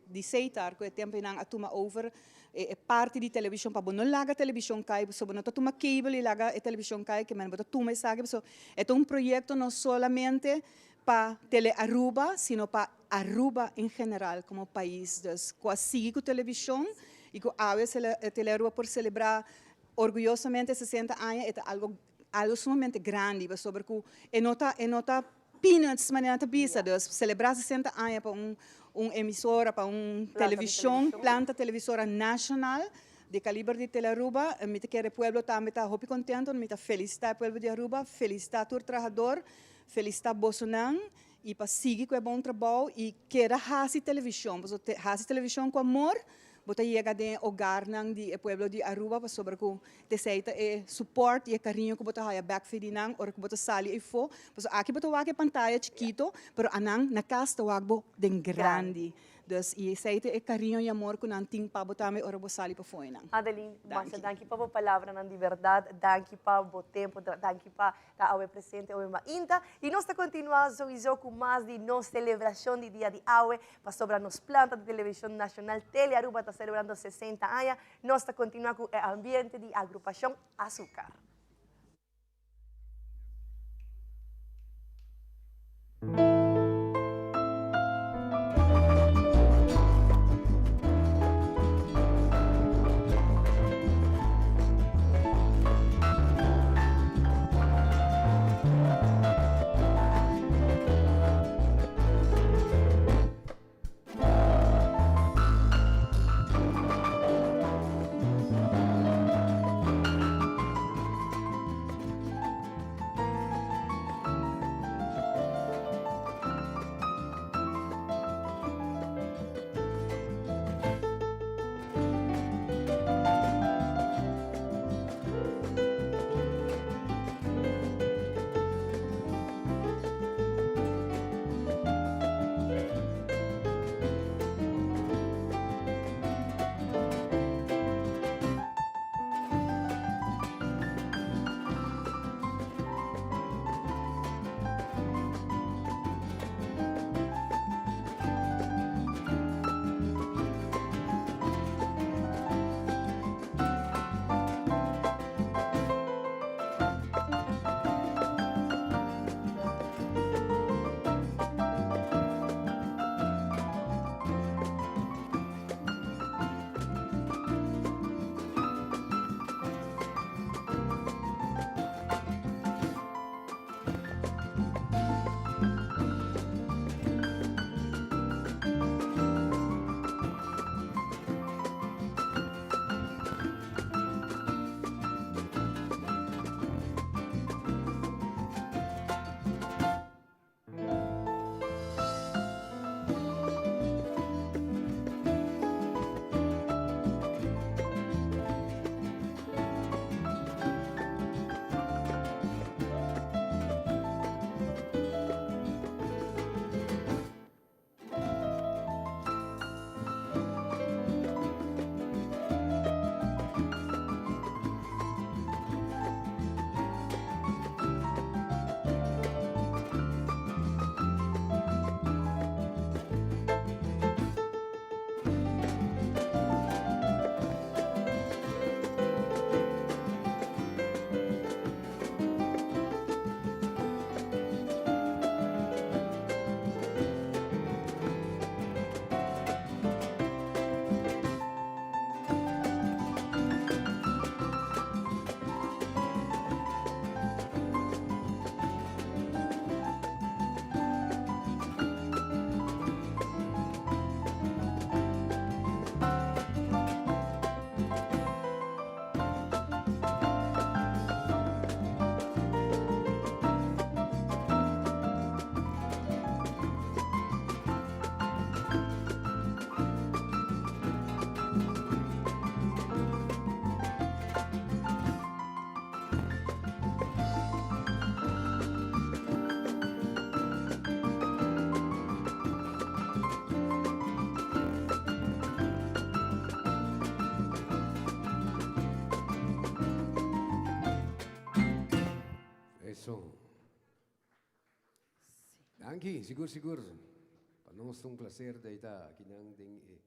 di Seitar cu e tempo nan a tuma over e parti di television pa bo no laga television cay pasobra bo no ta tuma cable y laga e television cay ke men bo ta tuma esaki pasobra e ta un proyecto no solamente pa Tele Aruba sino pa Aruba en general como pais dus cu a sigui cu television y cu awe Tele Aruba por celebra orguyosamente 60 aña e ta algo Algo sumamente grandi pasobra cu e no ta e no ta peanuts manera nan ta bisa dus celebra 60 aña pa un un emisora pa un television planta televisora nacional di caliber di Telearuba mi ta kere pueblo tambe ta hopi contento mi ta felicita e pueblo di Aruba felicita tur trahador felicita bosonan y pa sigui cu e bon trabou y keda haci television pasobra haci television cu amor Bo ta yega den e hogarnan di e pueblo di Aruba pasobra cu t'esey ta e support y e cariño cu bo ta haya bek fi di nan ora cu bo ta sali eyfo. Pasobra aki bo ta wak e pantaya chikito, pero anan na cas ta wak bo den grandi. Dus y esey ta e cariño y amor cu nan tin pa bo tambe ora bo sali pafo eynan. Adeline, masha Danki. danki pa bo palabranan di berdad, danki pa bo tempo, danki pa Ta awe presente awe mainta y nos ta continua sowiso cu mas di nos celebracion di dia di awe pasobra nos planta di television nacional Tele Aruba ta celebrando 60 aña. Nos ta continua cu e ambiente di agrupacion Azucar. Danki, sigur sigur. Pa nos ta un placer di ta akinan den e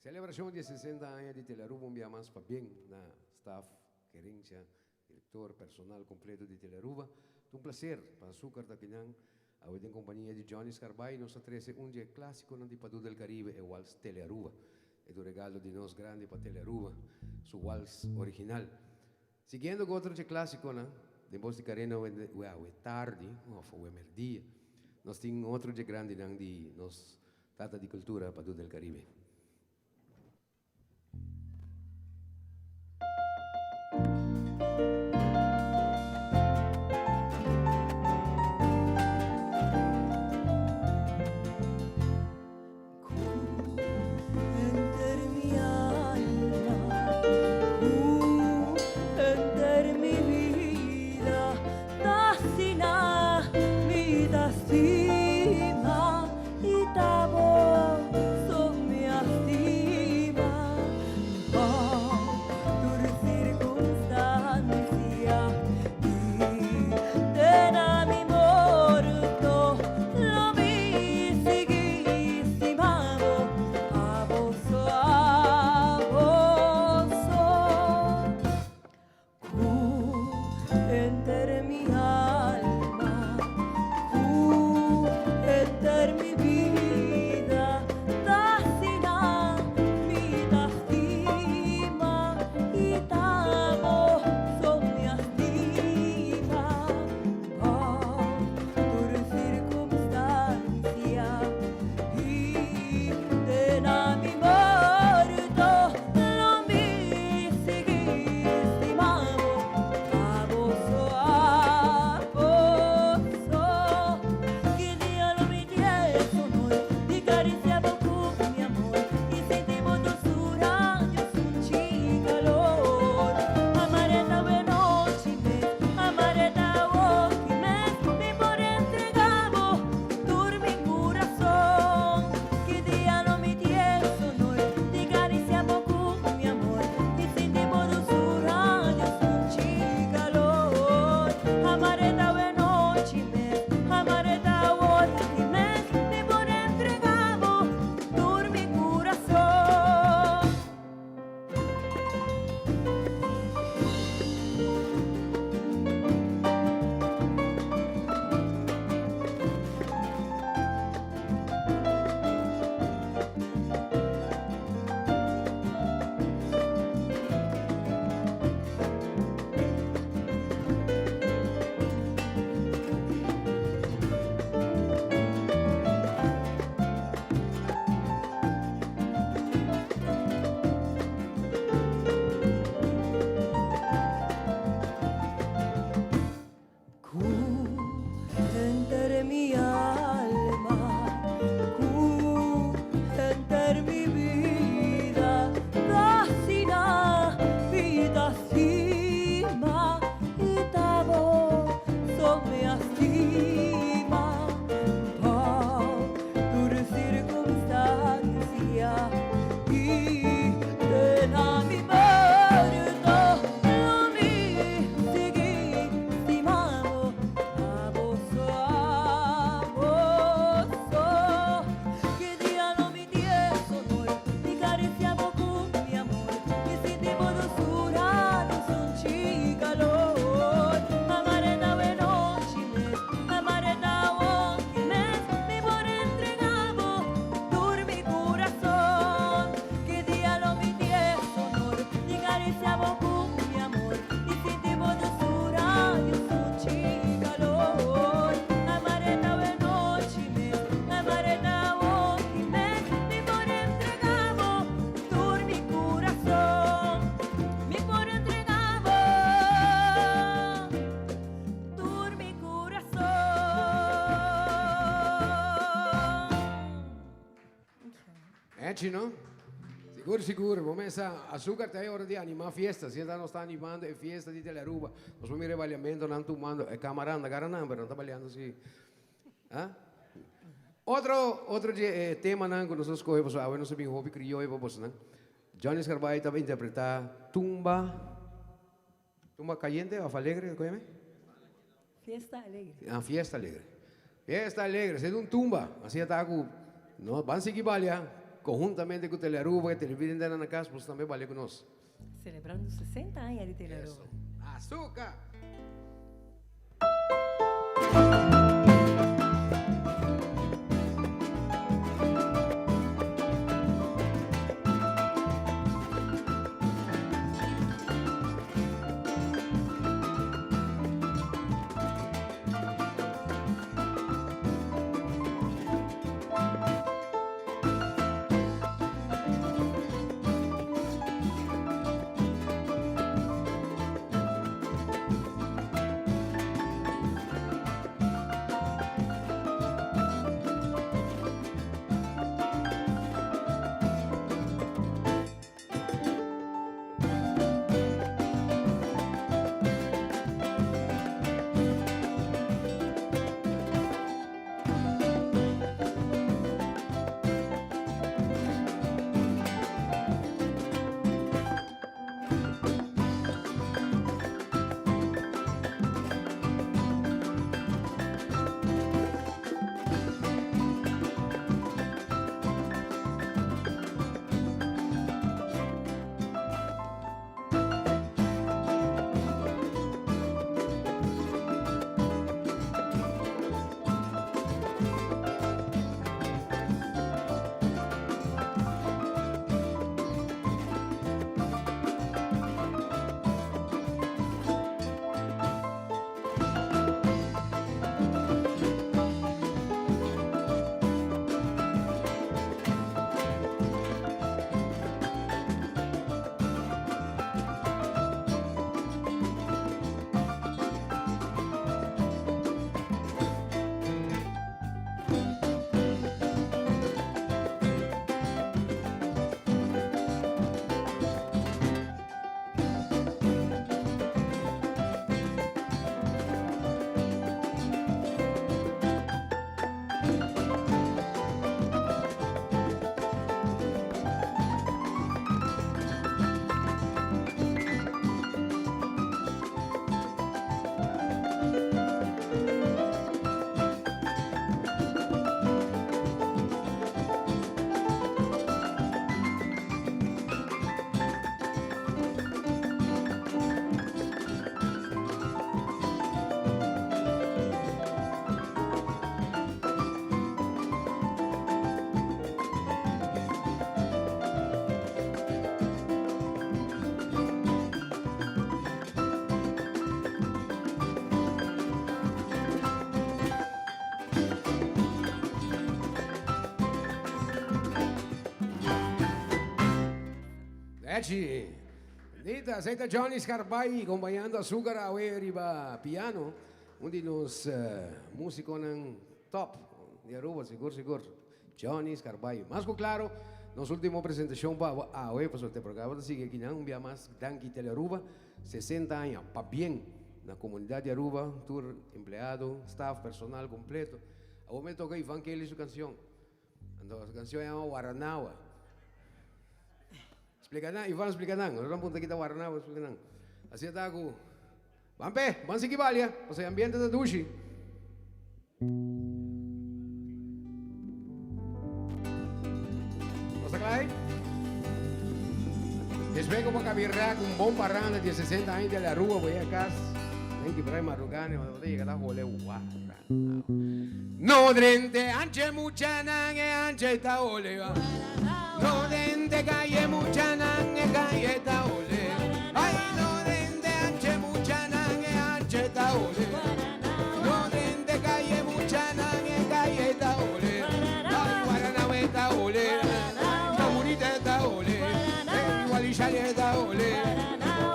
celebracion di e 60 aña di Telearuba un bia mas pabien na staff, gerencia, director, personal completo di Telearuba. Ta un placer pa Azucar ta akinan awe den compania di Johnny Scarbay nos ta trece un di e clasiconan di Padu del Caribe e wals Telearuba. E ta un regalo di nos grandi pa Telearuba, su wals original. Siguiendo cu otro dje clasiconan, den bos di Carena we awe tardi of awe merdia, nos tin otro dje grandinan di nos tata di cultura Padu del Caribe. Echi, no? Sigur, sigur. Bo mesa azúcar ta e ora di anima fiesta. Si nos ta animando e fiesta di Telearuba. Nos por mira e baliamento nan tumando. E camara anda gara nan, pero nan ta baliando si. Ah? Otro, otro di e temanan ku nos a skohe pasobra awe nos a bin hopi krioyo pa bosonan. Johnny Scarbay ta interpretá Tumba, Tumba Cayente of Alegre, koe me? Fiesta Alegre. Ah, Fiesta Alegre. Fiesta alegre, esei ta un tumba. Asina ta ku nos ban sigui balia konhuntamente ku Telearuba, e televidentenan na kas, boso tambe balia ku nos. Selebrando 60 aña di Telearuba. Azuka! Echi. Nita, esei ta Johnny Scarbay acompañando Azúcar awe riba piano. Un di nos musiconan top di Aruba, sigur sigur. Johnny Scarbay. Mas cu claro, nos ultimo presentacion pa awe, pasobra te programa ta sigui akinan. Un bia mas, danki Telearuba, 60 aña, pabien na comunidad di Aruba, tur empleado, staff, personal completo. Awor me toca Ivan Kelly su cancion. Anto su cancion yama Waranawa. Splica nan, Ivan splica nan. Ora nan puntra kita Waranawa, splica nan. Asina ta cu, ban pe, ban sigui balia, pasobra e ambiente ta dushi. Nos ta kla ei? Despues ku bo kabi rèk un bon paranda di 60 aña di Aruba bo yega kas, den kibra e madrugá bo ta yega ta hole waranawa. No drente anche muchanan e anche ta hole. No drente calle muchanan e calle ta hole. Ay no drente anche muchanan e anche ta hole. No drente calle muchanan e calle ta hole. Ay Guaranawe ta hole. Comunita ta hole. Ey Walishale ta hole.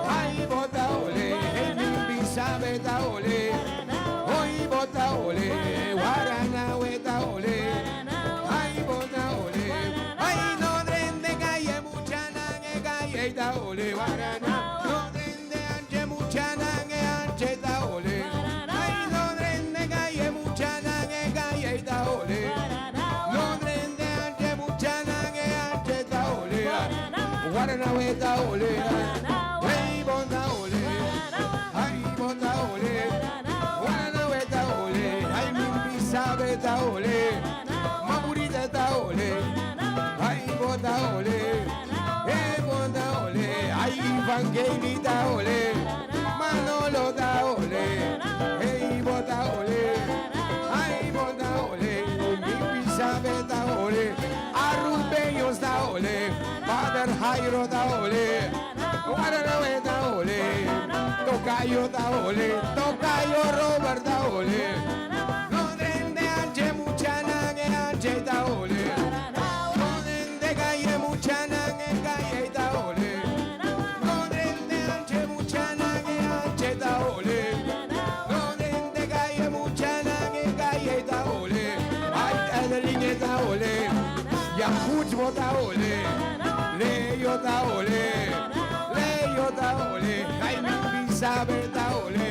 Ay bota hole. Ey mi sabe ta hole. Hoy bota hole. Guaranawe ta hole. Ay bota hole. Ay no drente calle muchanan e calle ta hole. Guarana. No drente anche muchanan e anche ta hole. Ay no drente calle muchanan e calle ta hole. No drente anche muchanan e anche ta hole. Guaranawe ta hole. Hey bota hole. Ay bota hole. Guaranawe ta hole. Ay mi sabe. Ivan ta ole, Manolo ta ole, hey bo ta ole, ay bo ta ole, mi ta ole, Arubeños ta ole, Father Jairo ta ole, Guaranawe ta ole, Tocayo ta ole, Tocayo Robert ta ole, No drende anche mucha nange anche ta ole, No drende calle mucha nange calle ta ole, No drende anche mucha nange anche ta ole, No drende calle mucha nange calle ta ole, Ay Adeline ta ole, Yakuch ta ole, Leyo ta ole, Leyo ta ole, Jaime Isabel ta ole,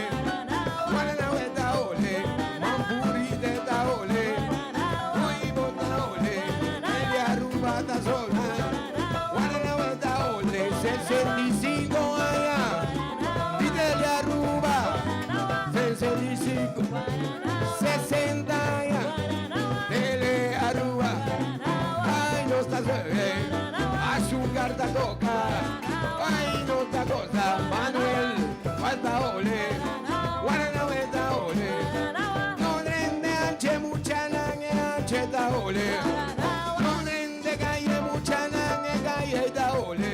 Guaranawe ta ole, Mampuri ta ole, Oibo ta ole, Elia Aruba ta sola, Guaranawe ta ole, 65 años, Tele Aruba, 65, 60 años, Tele Aruba, ay no está bien, azúcar ta toca, ay no está cosa, Manuel, falta ole, Guaranawe ta ole, no drende anche mucha nange anche ta ole, no drende calle mucha nange calle ta ole,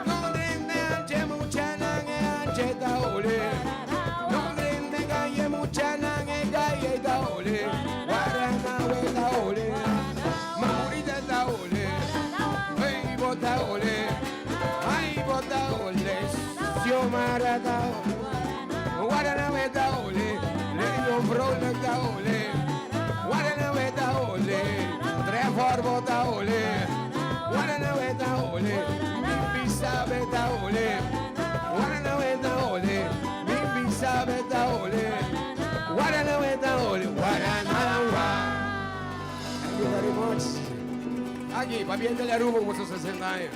no drende anche mucha nange anche ta ole, no drende calle mucha nange calle ta ole, Guaranawe ta ole, Mamurita ta ole, ay bota ole, ay bota ole, Xiomara ta ole, Guaranawe ta ole, Leo Vrolijk ta ole, Guaranawe ta ole, Trevor bota ole, Guaranawe ta ole, Mimbi sabe ta ole, Guaranawe ta ole, Mimbi sabe ta ole, Guaranawe ta ole, Guaranawa. Thank you very much. Aquí, va bien de Aruba con sus 60 años.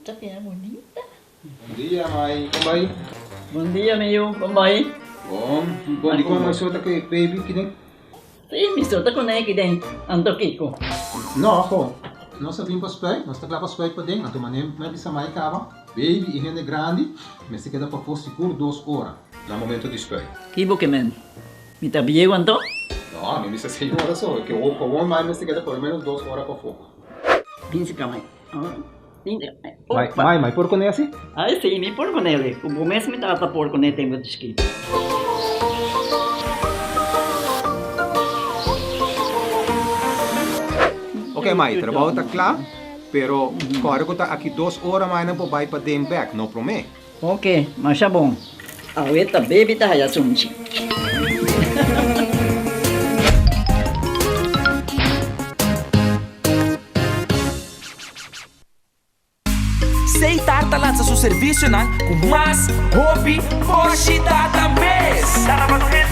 Ta bien bonita. Bon dia, mai. Con ta bay? Bon dia, mi yiu. Con ta bay? Bon. Bon, di con mai so ta cu baby aki den? Si, mi so ta cu ne aki den. Anto kico? No, ho. Nos a bin pa spuit. Nos ta cla pa spuit paden. Anto mane mi a bisa mai caba. Baby y hende grandi mester keda pafó sigur dos ora na momento di spuit. Kibo ke men? Mi ta bieu anto? No, mi bisa señora so. Ke gewoon mai mester keda por lo menos dos ora pafó. Bin si cama. Mai, mai, mai por cone asi? Ai si, mi por cone. Cu bo mes mi tata por cone tempo di chikito. Ok mai, trabou ta cla, pero core cu ta aki dos ora mai nan por bay paden bek, no prome. Ok, masha bon. Awe ta baby ta haya sunchi. Seitar ta lansa su servicionan cu mas hopi boshi data mes.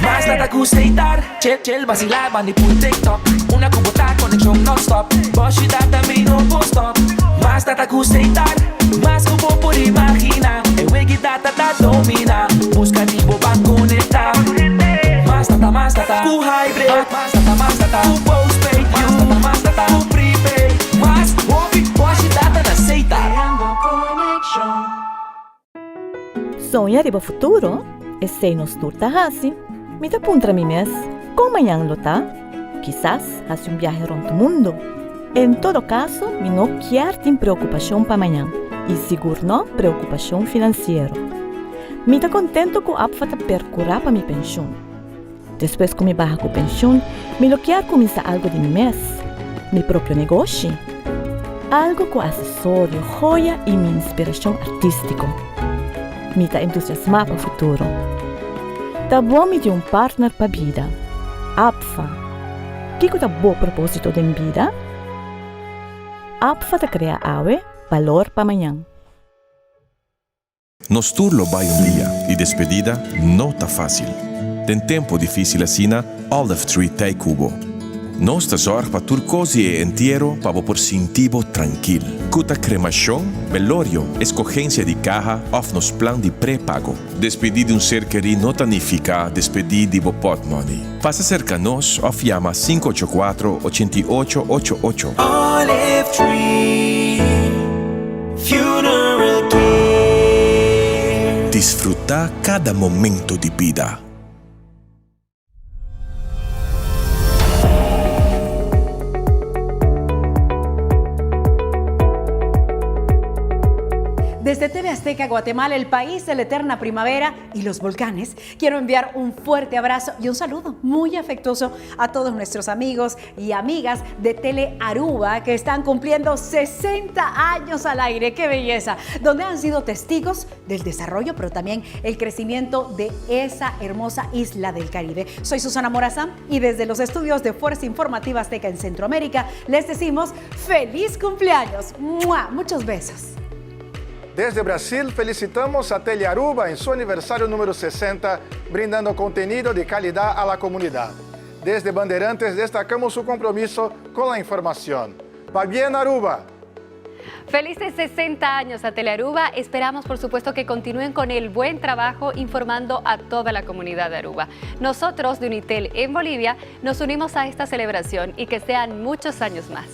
Mas data cu Seitar, chill chill basila bandi pul TikTok. Una cu bo ta conexion non stop, boshi data mi no por stop. Mas data cu Seitar, mas cu bo por imagina. E wegi data ta domina, busca di bo ban conecta. Mas data, mas data cu hybrid, mas data, mas data cu postpaid, mas data, mas data cu prepaid. Mas hopi boshi data na Seitar. Soña riba futuro? Esei nos tur ta hasi. Mi ta puntra mi mes, kon mañan lo ta? Kisas hasi un biahe rònt mundu. En todo kaso, mi no kier tin preokupashon pa mañan, i sigur no preokupashon finansiero. Mi ta kontentu ku APFA ta perkurá pa mi penshun. Despues ku mi baha ku penshun, mi lo kier kuminsá algu di mi mes, mi propio negoshi. Algu ku asesorio, joya i mi inspirashon artístiko. Mi ta entusiasmá pa futuro. Ta bon mi tin un partner pa bida. APFA. Kiko ta bo propósito den bida? APFA ta krea awe balor pa mañan. Nos tur lo bai un dia y despedida no ta facil. Den tempo dificil asina, Olive Tree t'ey cu bo. Nos ta zorg pa tur cos di e entiero pa bo por sinti bo trankil. Cu ta cremacion, velorio, escogencia di caha of nos plan di prepago. Despedi di un ser keri no ta nifica despedi di bo potmoney. Pasa cerca nos of yama 584 88 88. Olive Tree. Disfruta cada momento di bida. Desde TV Azteca, Guatemala, el país de la eterna primavera y los volcanes, quiero enviar un fuerte abrazo y un saludo muy afectuoso a todos nuestros amigos y amigas de Tele Aruba que están cumpliendo 60 años al aire. ¡Qué belleza! Donde han sido testigos del desarrollo, pero también el crecimiento de esa hermosa isla del Caribe. Soy Susana Morazán y desde los estudios de Fuerza Informativa Azteca en Centroamérica les decimos feliz cumpleaños. ¡Mua! Muchos besos. Desde Brasil, felicitamos a Telearuba en su aniversario número 60, brindando contenido de calidad a la comunidad. Desde Bandeirantes destacamos su compromiso con la información. ¡Va bien, Aruba! Felices 60 años a Telearuba. Esperamos, por supuesto, que continúen con el buen trabajo informando a toda la comunidad de Aruba. Nosotros de Unitel en Bolivia nos unimos a esta celebración y que sean muchos años más.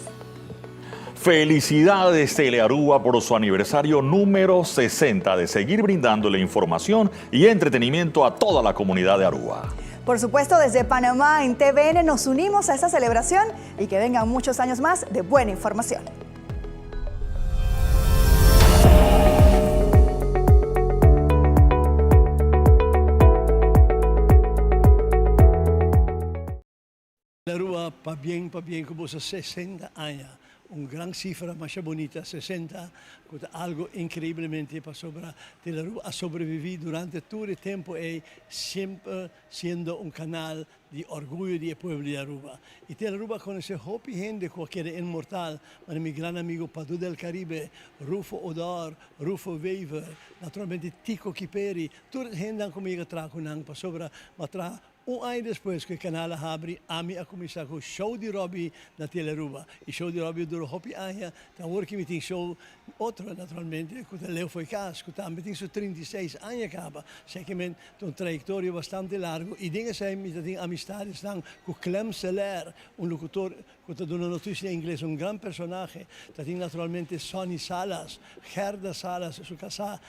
Felicidades Telearuba por su aniversario número 60 de seguir brindándole información y entretenimiento a toda la comunidad de Aruba. Por supuesto, desde Panamá en TVN nos unimos a esta celebración y que vengan muchos años más de buena información. Aruba, pabien, pabien cu boso 60 aña. Un gran cifra, masha bunita, 60, cu ta algo increiblemente pasobra Telearuba a sobrevivi durante tur e tempo ey, semper siendo un canal di orguyo di e pueblo di Aruba. Y Telearuba a conoce hopi hende cu a keda inmortal, manera mi gran amigo Padu del Caribe, Rufo Odor, Rufo Wever, naturalmente Tico Kiperi, tur e hendenan cu mi yega traha cu nan pasobra mi a traha Un aña despues ku e kanal a habri, ami a kuminsá ku Show di Robbie na Telearuba. E Show di Robbie a dura hopi aña, ta awor ki mi tin show otro naturalmente ku ta Leo Fo'i Kas, ku tambe tin su 36 aña kaba. Sekemen ta un trayektoria bastante largu i den esei mi ta tin amistadesnan ku Clem Celaire, un lokutor ku ta duna notisia na ingles, un gran personahe. Ta tin naturalmente Sonny Salas, Gerda Salas, su kasá,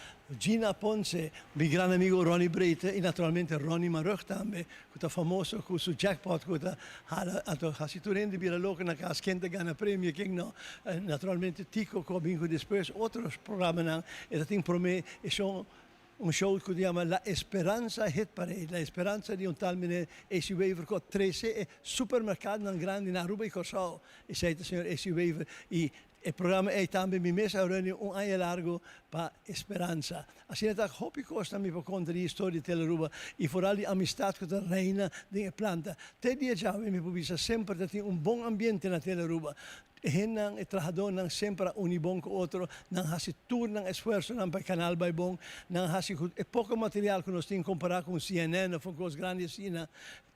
Gina Ponce, mi gran amigo Ronnie Breite i naturalmente Ronnie Marugg tambe, ku ta famoso ku su jackpot ku ta hala anto hasi tur hende bira loko na kas ken ta gana premio ken no. Naturalmente Tico ku a bin ku despues otro programanan e ta tin prome e show Un show cu ta yama La Esperanza Hit Parade, La Esperanza di un tal meneer AC Wever cu a trece e supermercadonan grandi na Aruba y Corsou. Esey ta señor AC Wever y e programa ey tambe mi mes a runi un aña largo pa Esperanza. Asina ta hopi cosnan mi por conta di historia di Telearuba y vooral di amistad cu ta reina den e planta. Te dia djawe mi por bisa semper ta tin un bon ambiente na Telearuba. E hendenan, e trahadónan semper a uni bon ku otro, nan hasi tur nan esfuersonan pa e kanal bai bon, nan hasi ku e poko material ku nos tin kompará ku un CNN òf un kos grandi asina,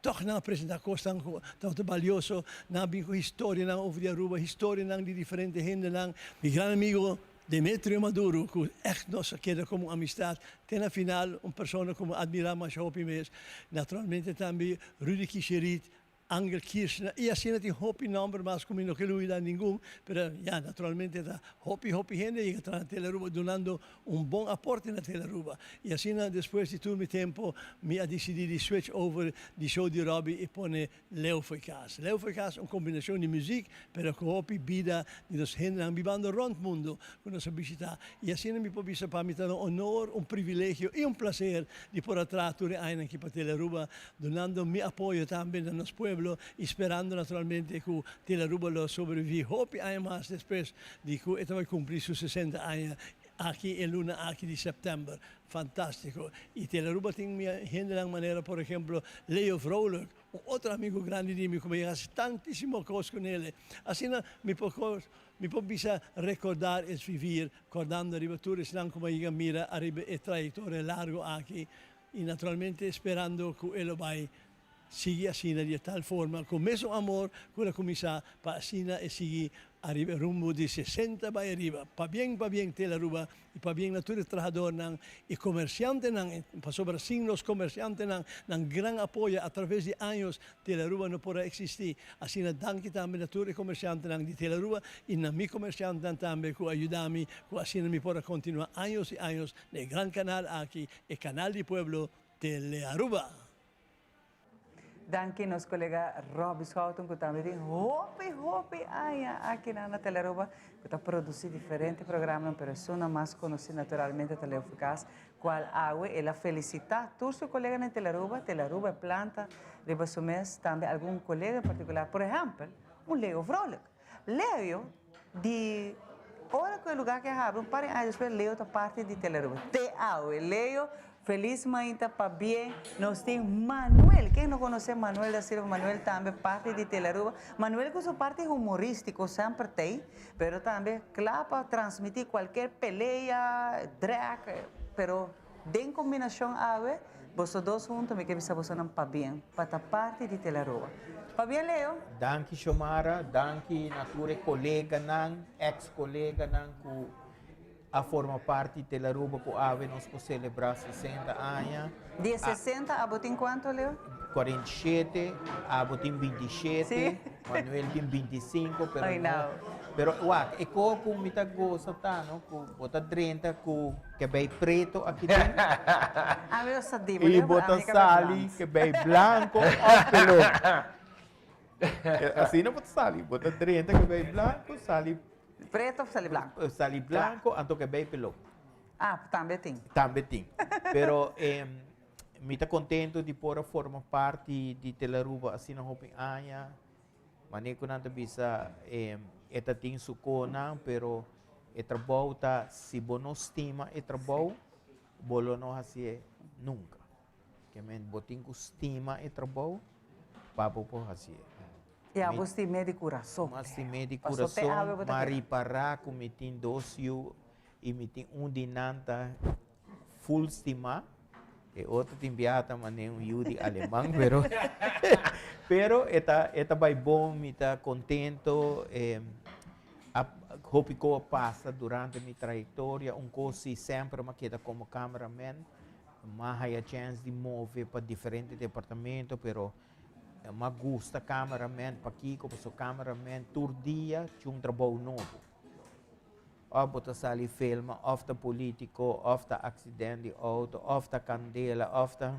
tòg nan a presentá kosnan ku tabata balioso, nan a bin ku historianan over di Aruba, historianan di diferente hendenan. Mi gran amigo Demetrio Maduro ku ègt nos a keda komo un amistat te na final, un persona ku mi admirá masha hopi mes, naturalmente tambe Rudy Kisherit, Angel Kirchner y asina tin hopi nomber mas cu mi no ke lubida ningun, pero ya naturalmente ta hopi hopi hende yega traha na Telearuba dunando un bon aporte na Telearuba. Y asina despues di tur mi tempo mi a dicidi di switch over di show di Robbie y pone Leo fo'i cas. Leo fo'i cas un combinacion di muziek pero cu hopi bida di nos hendenan bibando rond mundo cu nos a bishita. Y asina mi por bisa pa mi ta un honor, un privilegio y un placer di por a traha tur e añanan aki pa Telearuba Dunando mi apoyo tambe na nos pueblo y sperando naturalmente cu Telearuba lo sobrevivi hopi aña mas despues di cu e ta bay cumpli su 60 aña aki e luna aki di september. Fantastico. Y Telearuba tin mi hendenan manera por ejemplo Leo Vrolijk, un otro amigo grandi di mi cu mi a haci tantisimo cos cu nele. Asina mi por mi por bisa recordar es vivir, cordando ariba tur esnan cu mi a yega mira ariba e trayectoria largo aki. Y naturalmente sperando cu e lo bay sigui asina di e tal forma ku mesun amor ku el a kuminsá pa asina e sigui ariba e rumbo di 60 bai ariba. Pabien pabien Telaruba I pabien na tur e trahadornan i komersiantenan, pasobra sin nos komersiantenan, nan gran apoyo a traves di años, Telaruba no por a eksistí. Asina danki tambe na tur e komersiantenan di Telaruba i na mi komersiantenan tambe ku a yuda mi ku asina mi por a kontinuá años i años na e gran kanal aki, e kanal di pueblo, Telearuba. Danki nos colega Robby Schouten cu tambe tin hopi hopi aña aki na Telearuba cu ta produci diferente programanan pero esunnan mas conoci naturalmente ta Leo Fucas cual awe el a felicita tur su coleganan di Telearuba, Telearuba e planta riba su mes tambe algun colega en particular por ehempel un Leo Vrolijk. Leo di ora cu e lugar ke habri un par di aña despues Leo ta parti di Telearuba. Te awe Leo felis mainta pabien nos tin Manuel ken no conoce Manuel da Silva Manuel tambe parti di Telearuba Manuel cu su parti humoristico semper t'ey pero tambe cla pa transmiti cualkier pelea drag pero den combinacion awe boso dos hunto mi ke bisa bosonan pabien pa ta parti di Telearuba. Pabien Leo. Danki Xiomara, danki na tur e coleganan, ex coleganan cu a forma parti Telaruba cu awe nos por celebra 60 aña. Di e 60 abo tin cuanto Leo? 47, abo tin 27, Manuel tin 25, pero no, pero wak e co cu mi ta goza ta no cu bo ta drenta cu kebey preto aki den. Ami lo sa di bo Y Leo, bo pero ta ami kebey sali blanco. kebey blanco of pelon. Asina bo ta sali, bo ta drenta kebey blanco sali. Preto of sali blanco? Sali blanco anto kebey pelon. Ah, tambe tin. Tambe tin. Pero mi ta contento di por a forma parti di Telaruba asina hopi aña. Mane cu nan ta bisa e ta tin su conan, pero e trabou ta si bo no stima e trabou, bo lo no hacié nunca. Ke men bo tin cu stima e trabou pa bo por hacié. I abo stim'é di curason. M'a stim'é di Paso te curason, awe bo ta m'a keda. ripara cu mi tin dos yu i mi tin un di nan ta full stimá, e otro tin biaha ta manera un yu di aleman, pero pero e ta e ta bai bon, mi ta contento, a hopi cos a pasa durante mi trayectoria, un cos si semper m'a keda como cameraman, m'a haya chance di move pa diferente departamento, pero m'a gusta cameraman, pakico? Pasobra cameraman tur dia tin un trabou nobo. Of bo ta sali filma, of ta politico, of ta accident di auto, of ta candela, of ta.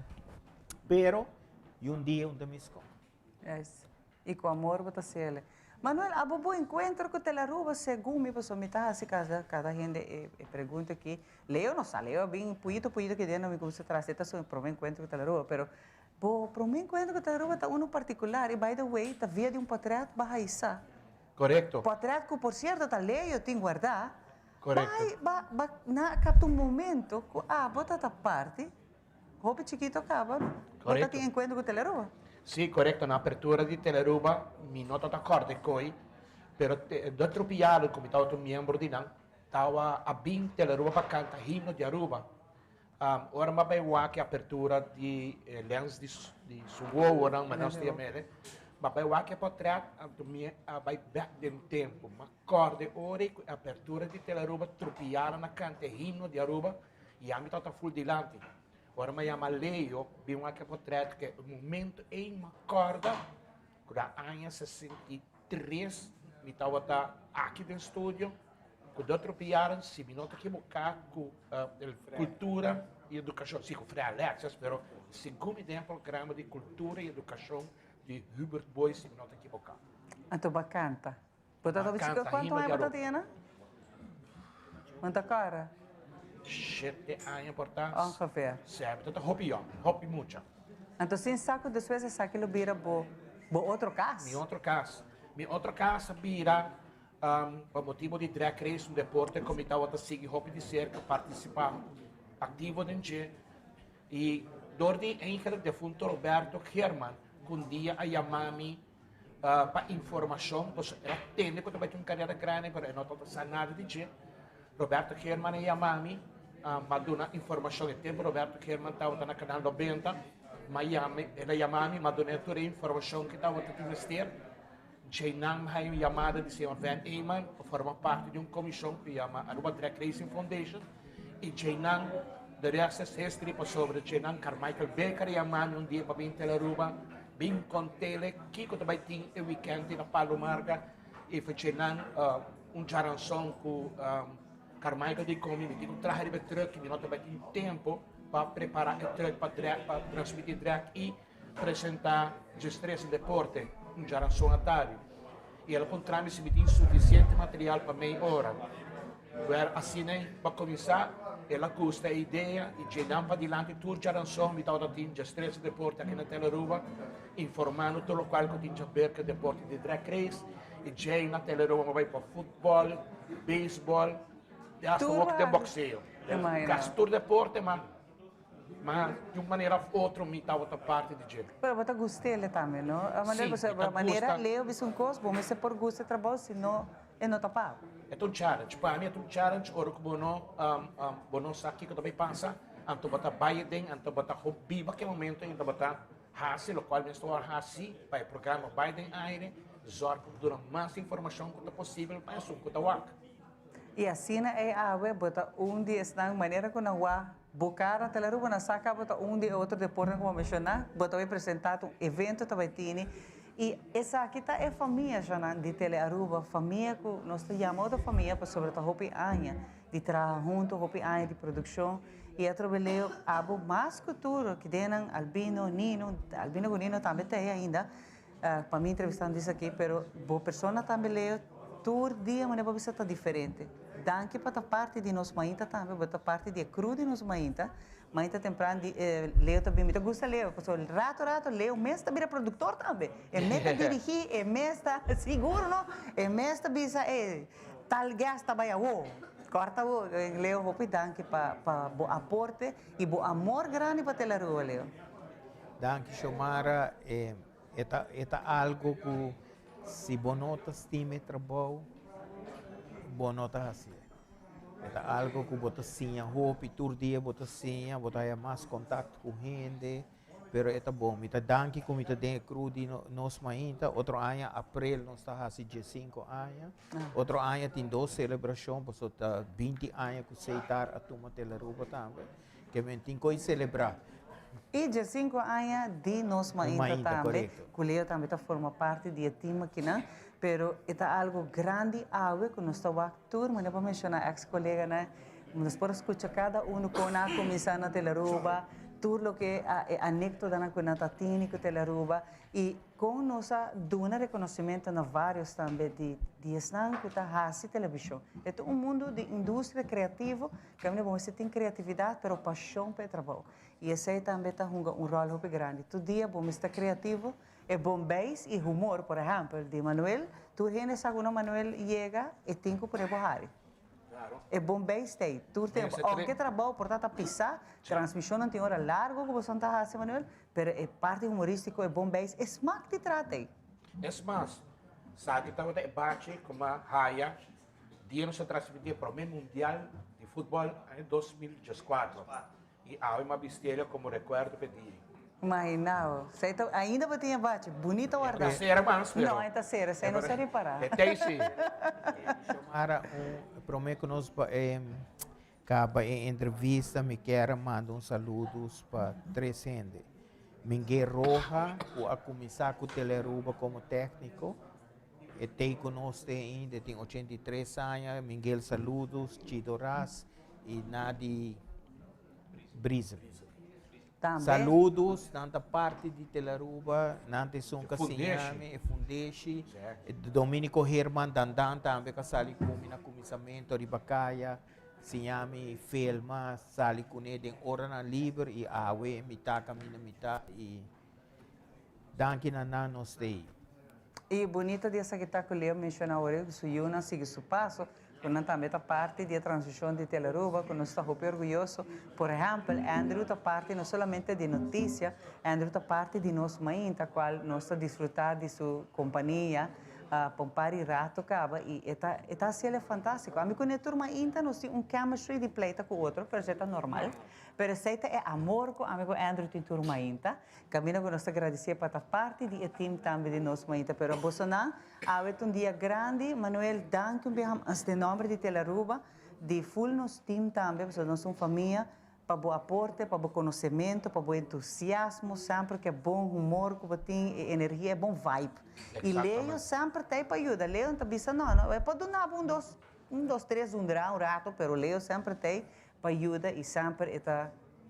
Pero, y un dia un ta miscon. Yes. Y cu amor bo ta haciele. Manuel, abo bo encuentro cu Telaruba segun mi pasobra mi ta haci cada cada hende e e pregunta aki. Leo no sa, Leo a bin puyito puyito aki den no mi cuminsa tras e ta su prome encuentro cu Telaruba, pero bo prome encuentro cu Telaruba ta uno particular y by the way ta via di un potret ba haisa. Korekto. Potret ku por sierto ta Leo tin guardá. Korekto. Bai ba ba nan a kapta un momento ku abo ta ta parti hopi chikito kaba bo ta Korekto. tin enkuentro ku Telearuba. Sí, korekto. Na apertura di Telearuba mi no ta ta kòrda e koi, pero te do Trupialo ku mi tabata un miembro di nan tawa a bin Telearuba pa kanta himno di Aruba. Ora mi a bai wak e apertura di e lens di di su wowonan, ma nos ta yam'e, mi a bai wak e potret, anto mi a bai bek den tempu. Mi a kòrda e ora ei ku e apertura di Tele Aruba trupianan a kanta e himno di Aruba i ami tabata ful dilanti. Ora mi a yama Leo bin wak e potret, ku e momento ei mi a kòrda ku na aña 63 mi tabata aki den studio ku Dòkter Piaran, si mi no ta ekiboká, ku Kultura i Edukashon, si ku Fred Alexis, pero segun mi den e programa di Kultura i Edukashon di Hubert Booi, si mi no ta ekiboká. Anto bo a kanta. Bo ta tabata chikito, kuantu aña bo ta tene? Bo ta kòrda? Shete aña por ta. Ongeveer. Sè, mi ta ta hopi yòn, hopi mucha. Anto sin sa ku despues esaki lo bira bo bo otro kas. Mi otro kas. Mi otro kas a bira pa motibu di drag race, un deporte ku mi tabata sigui hopi di serka, partisipá aktivo den dje. I dor di eigenlijk defunto Roberto Geerman ku un dia a yama mi pa informashon, pasobra el a tende ku ta bai tin un karera grandi pero e no tabata sa nada di dje. Roberto Geerman a yama mi, mi a duna informashon. E tempu Roberto Geerman tabata na Kanal Nobenta. M'a yama, el a yama mi, m'a dun'é tur e informashon ku tabata tin mester. Djeinan mi haña un yamada di señor Van Eeman pa forma parti di un komishon ku yama Aruba Drag Racing Foundation i djeinan the rest is history pasobra djeinan Carmichael Baker a yama mi un dia pa bin Telaruba bin kont'el kiko ta bai tin e wikènt na Palo Marga i for djeinan un djaranson ku Carmichael di komi mi tin ku traha riba e truck i mi no ta bai tin tempu pa prepara e truck pa drag pa transmiti drag i Presentá Djestres Deporte un djaranson atardi i el a puntra mi si mi tin sufisiente material pa mei ora. Wèr, asina ei pa kuminsá el a gusta e idea i djenan padilanti tur djaranson mi tabata tin Djestres Deporte aki na Telaruba informando tur lokual ku tin djaber ku e deporte di drag race i djei na Telaruba mi a bai pa futbòl, beisbòl i asta wòk den bòkseo. Kasi tur deporte ma. Ma di un manera of otro mi tabata parti di dje. Pero bo ta gust'el tambe, no? A manera Sí, pasobra mi ta a manera gusta. Leo bisa un kos, bo mester por gusta e trabou, si no e no ta pa bo. E ta un challenge. Pa mi e ta un challenge ora ku bo no bo no sa kiko ta bai pasa, anto bo ta bai aden, anto bo ta biba ke momento ei, anto bo ta hasi lokual mester wòrdu hasi pa e programa bai den aire, zòrg pa bo duna mas informashon ku ta posibel pa esun ku ta wak. I asina ei awe bo ta un di esnan manera ku nan wak Bo cara te la Aruba na sa caba ta un di e otro deportenan cu bo a menciona, bo ta bay presenta ta un evento ta bay tini y esaki ta e famia Janan di Tele Aruba, famia cu nos ta yama otro famia pasobra ta hopi aña di traha hunto, hopi aña di produccion y atrobe Leo abo mas cu tur kidenan Albino, Nino, Albino cu Nino tambe ta ey ainda pa mi entrevistando esaki pero bo persona tambe Leo tur dia manera bo bisa ta diferente. Danki pa ta parti di nos mainta tambe, bo ta parti di e crew di nos mainta. Mainta tempran di Leo ta bin, mi ta gusta Leo, pasobra rato rato Leo mes ta bira productor tambe. E mes ta dirigi, e mes ta, sigur no, e mes ta bisa e tal guest ta bai awo, corta awo. Leo hopi danki pa pa bo aporte y bo amor grandi pa Telaruba, Leo. Danki Xiomara, e ta e ta algo cu Si bo no ta stima e trabou, bo no ta hasié. E ta algo ku bo ta siña hopi, tur dia bo ta siña, bo ta haya mas kontakto ku hende, pero e ta bon. Mi ta danki ku mi ta den e crew di Nos Mainta. Otro aña aprel nos ta hasi diesinko aña. Otro aña tin dos selebrashon pasobra ta binti aña ku Seitar a tuma Telaruba tambe. Ke men tin ko'i selebrá. I djesinku aña di Nos Mainta tambe, ku Leo tambe ta forma parti di e team akinan, pero e ta algu grandi awe ku nos ta wak tur, manera bo a menshoná eks koleganan, nos por a skucha kada unu kon nan a kuminsá na Telaruba, tur loke a e anekdotanan ku nan ta tini ku Telaruba i Kon nos a duna rekonosementu na vários tambe di di esnan ku ta hasi televishon. E ta un mundu di industria kreativo kaminda bo mester tin kreatividat pero pashon pa e trabou. I esei tambe ta hunga un ròl hopi grandi. Tur dia bo mester ta kreativo, e bon beis i humor, por ehèmpel, di Manuel, tur hende sa ku no Manuel yega e tin ku pone bo hari. E bon beis ta ei tur tempu. Ounke trabou por ta ta pisá, transmishonnan tin ora largu ku boso ta hasi Manuel, Pero e parti humoristico e bon beis e smak di trata ei. Es mas, sa ki tabata e bachi ku m'a haya dia nos a transmití e promé mundial di futbòl aña 2014 i awe m'a bisti'el komo rekuerdo p'e dia ei. Imaginá bo. Esei ta, ainda bo tin e bachi bunito wardá. E ta sera mas, pero. No, e ta sera, esei no sa ripará. E t'ei sí. Xiomara, un promé ku nos Caba e entrevista mi kier a manda un saludos pa tres hende. Minguel Roja cu a cuminsa cu Telearuba como tecnico, e tey cu nos te ainda, e tin 83 aña, Minguel saludos, Chido Ras y Nadi Briesen. Tambe. Saludos, nan ta parti di Telearuba, nan ta esun ka siña mi, e fundeshi. Dominico Herman Dandan tambe ka sali cu mi na cuminsamento riba caya. Siña mi filma, sali kuné den oranan liber i awe mitá kaminda mitá i danki na nan nos ta ei. I bunito di esaki ta ku Leo menshoná ora ku su yunan sigui su paso, ku nan tambe ta parti di e transishon di Telaruba, ku nos ta hopi orguyoso. Por ehèmpel, Andrew ta parti no solamente di notisia, Andrew ta parti di nos mainta, kual nos ta disfrutá di su kompania. Pa un par di rato caba y e ta e ta haciele fantastico. Ami cu ne tur mainta nos tin un chemistry di pleita cu otro, pero esey ta normal. Pero esey ta e amor cu ami cu Andrew tin tur mainta. Caminda cu nos ta gradicie pa ta parti di e team tambe di nos mainta. Pero bosonan, awe ta un dia grandi. Manuel, danki un biaha mas den nomber di Telaruba, di full nos team tambe, pasobra nos ta un famia. Pa bo aporte, pa bo konosementu, pa bo entusiasmo, semper ku e bon humor ku bo tin, e energia, e bon vibe. I Leo semper ta ei pa yuda. Leo no ta bisa no, no, e por duna bo un dos, un dos tres dundra un rato, pero Leo semper ta ei pa yuda i semper e ta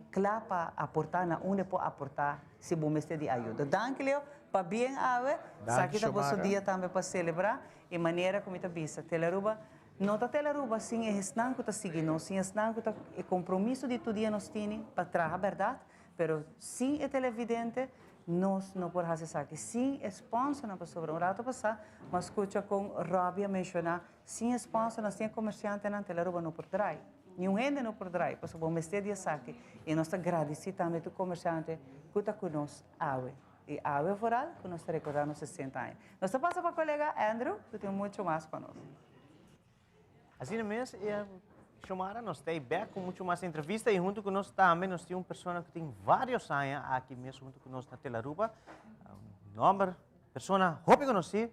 kla pa aportá na unda e por aportá si bo mester di ayuda. Danki Leo, pabien awe, Danki esaki ta boso Xiomara. dia tambe pa selebrá e manera ku mi ta bisa, Telaruba No ta Telaruba sin e esnan ku ta sigui nos, sin esnan ku ta e kompromiso di tur dia nos tini pa traha bèrdat, pero sin e televidente nos no por hasi esaki, sin e sponsornan pasobra un rato pasá mi a skucha kon Robbie a menshoná sin e sponsornan, sin e komersiantenan Telaruba no por drai, niun hende no por drai pasobra bo mester di esaki i nos ta gradisí tambe tur komersiante ku ta ku nos awe. I awe vooral ku nos ta rekordá nos 60 aña. Nos ta pasa pa kolega Andrew ku tin mucho mas pa nos. Asina mes, Xiomara, nos ta bek ku mucho mas entrevista i huntu ku nos tambe nos tin un persona ku tin varios aña aki mes huntu ku nos na Telaruba. Un nomber, persona hopi konosí,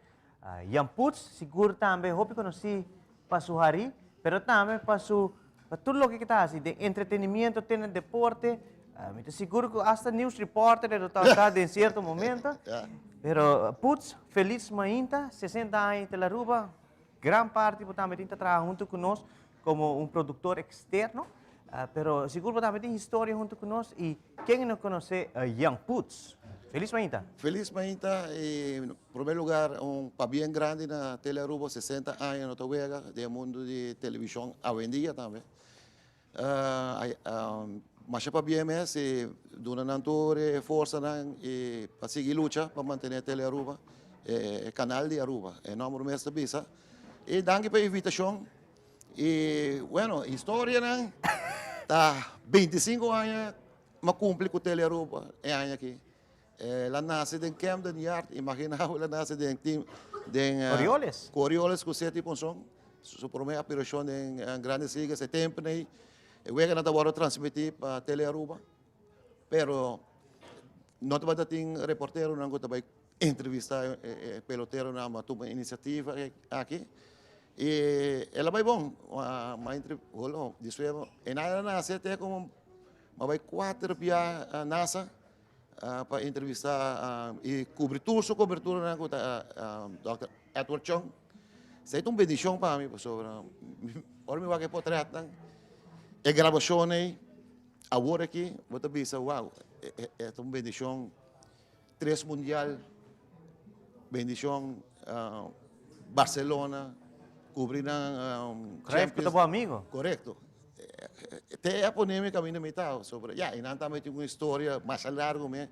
Jan Putz, sigur tambe hopi konosí pa su hari, pero tambe pa su pa tur loke ke ta hasi den entretenimiento te na deporte. Mi ta sigur ku hasta news reporter e lo tabata den sierto momento. Pero Putz, felis mainta, 60 aña te la Aruba, gran parti bo tambe tin ta traha hunto ku nos komo un produktor eksterno, pero sigur bo tambe tin historia hunto ku nos i ken no konosé Jan Putz? Felis mainta. Felis mainta i prome lugar un pabien grandi na Tele Aruba 60 aña no ta wega den e mundo di televishon awendia tambe. Masha pabien mes i duna nan tur e forsanan i pa sigui lucha pa mantene Tele Aruba e kanal di Aruba e nomber mes ta bisa. I danki pa e invitashon i bueno historianan ta 25 aña m'a cumpli cu Tele Aruba e aña aki. El a nace den Camden Yard, imagina bo el a nace den team den Orioles. Cu Orioles cu Seti Ponson. Su prome aparición den Grandes Ligas e tempo ey e weganan ta wordo transmiti pa Tele Aruba pero no tabata tin reporteronan cu ta bay entrevista e peloteronan a tuma iniciativa aki y el a bay bon m'a despues e nan a nace te como m'a bay cuater bia nasa pa entrevista y cubri tur su coberturanan cu ta Dòkter Edward Chong. Esey ta un bendicion pa mi pasobra ora mi wak e potretnan, e grabacion ey, awor aki bo ta bisa wow, e ta un bendicion, tres mundial, bendicion Barcelona, cubri nan Cruyff cu ta bo amigo. Corecto. Te a pone mi caminda mi ta sobre ya y nan tambe tin un historia masha largo me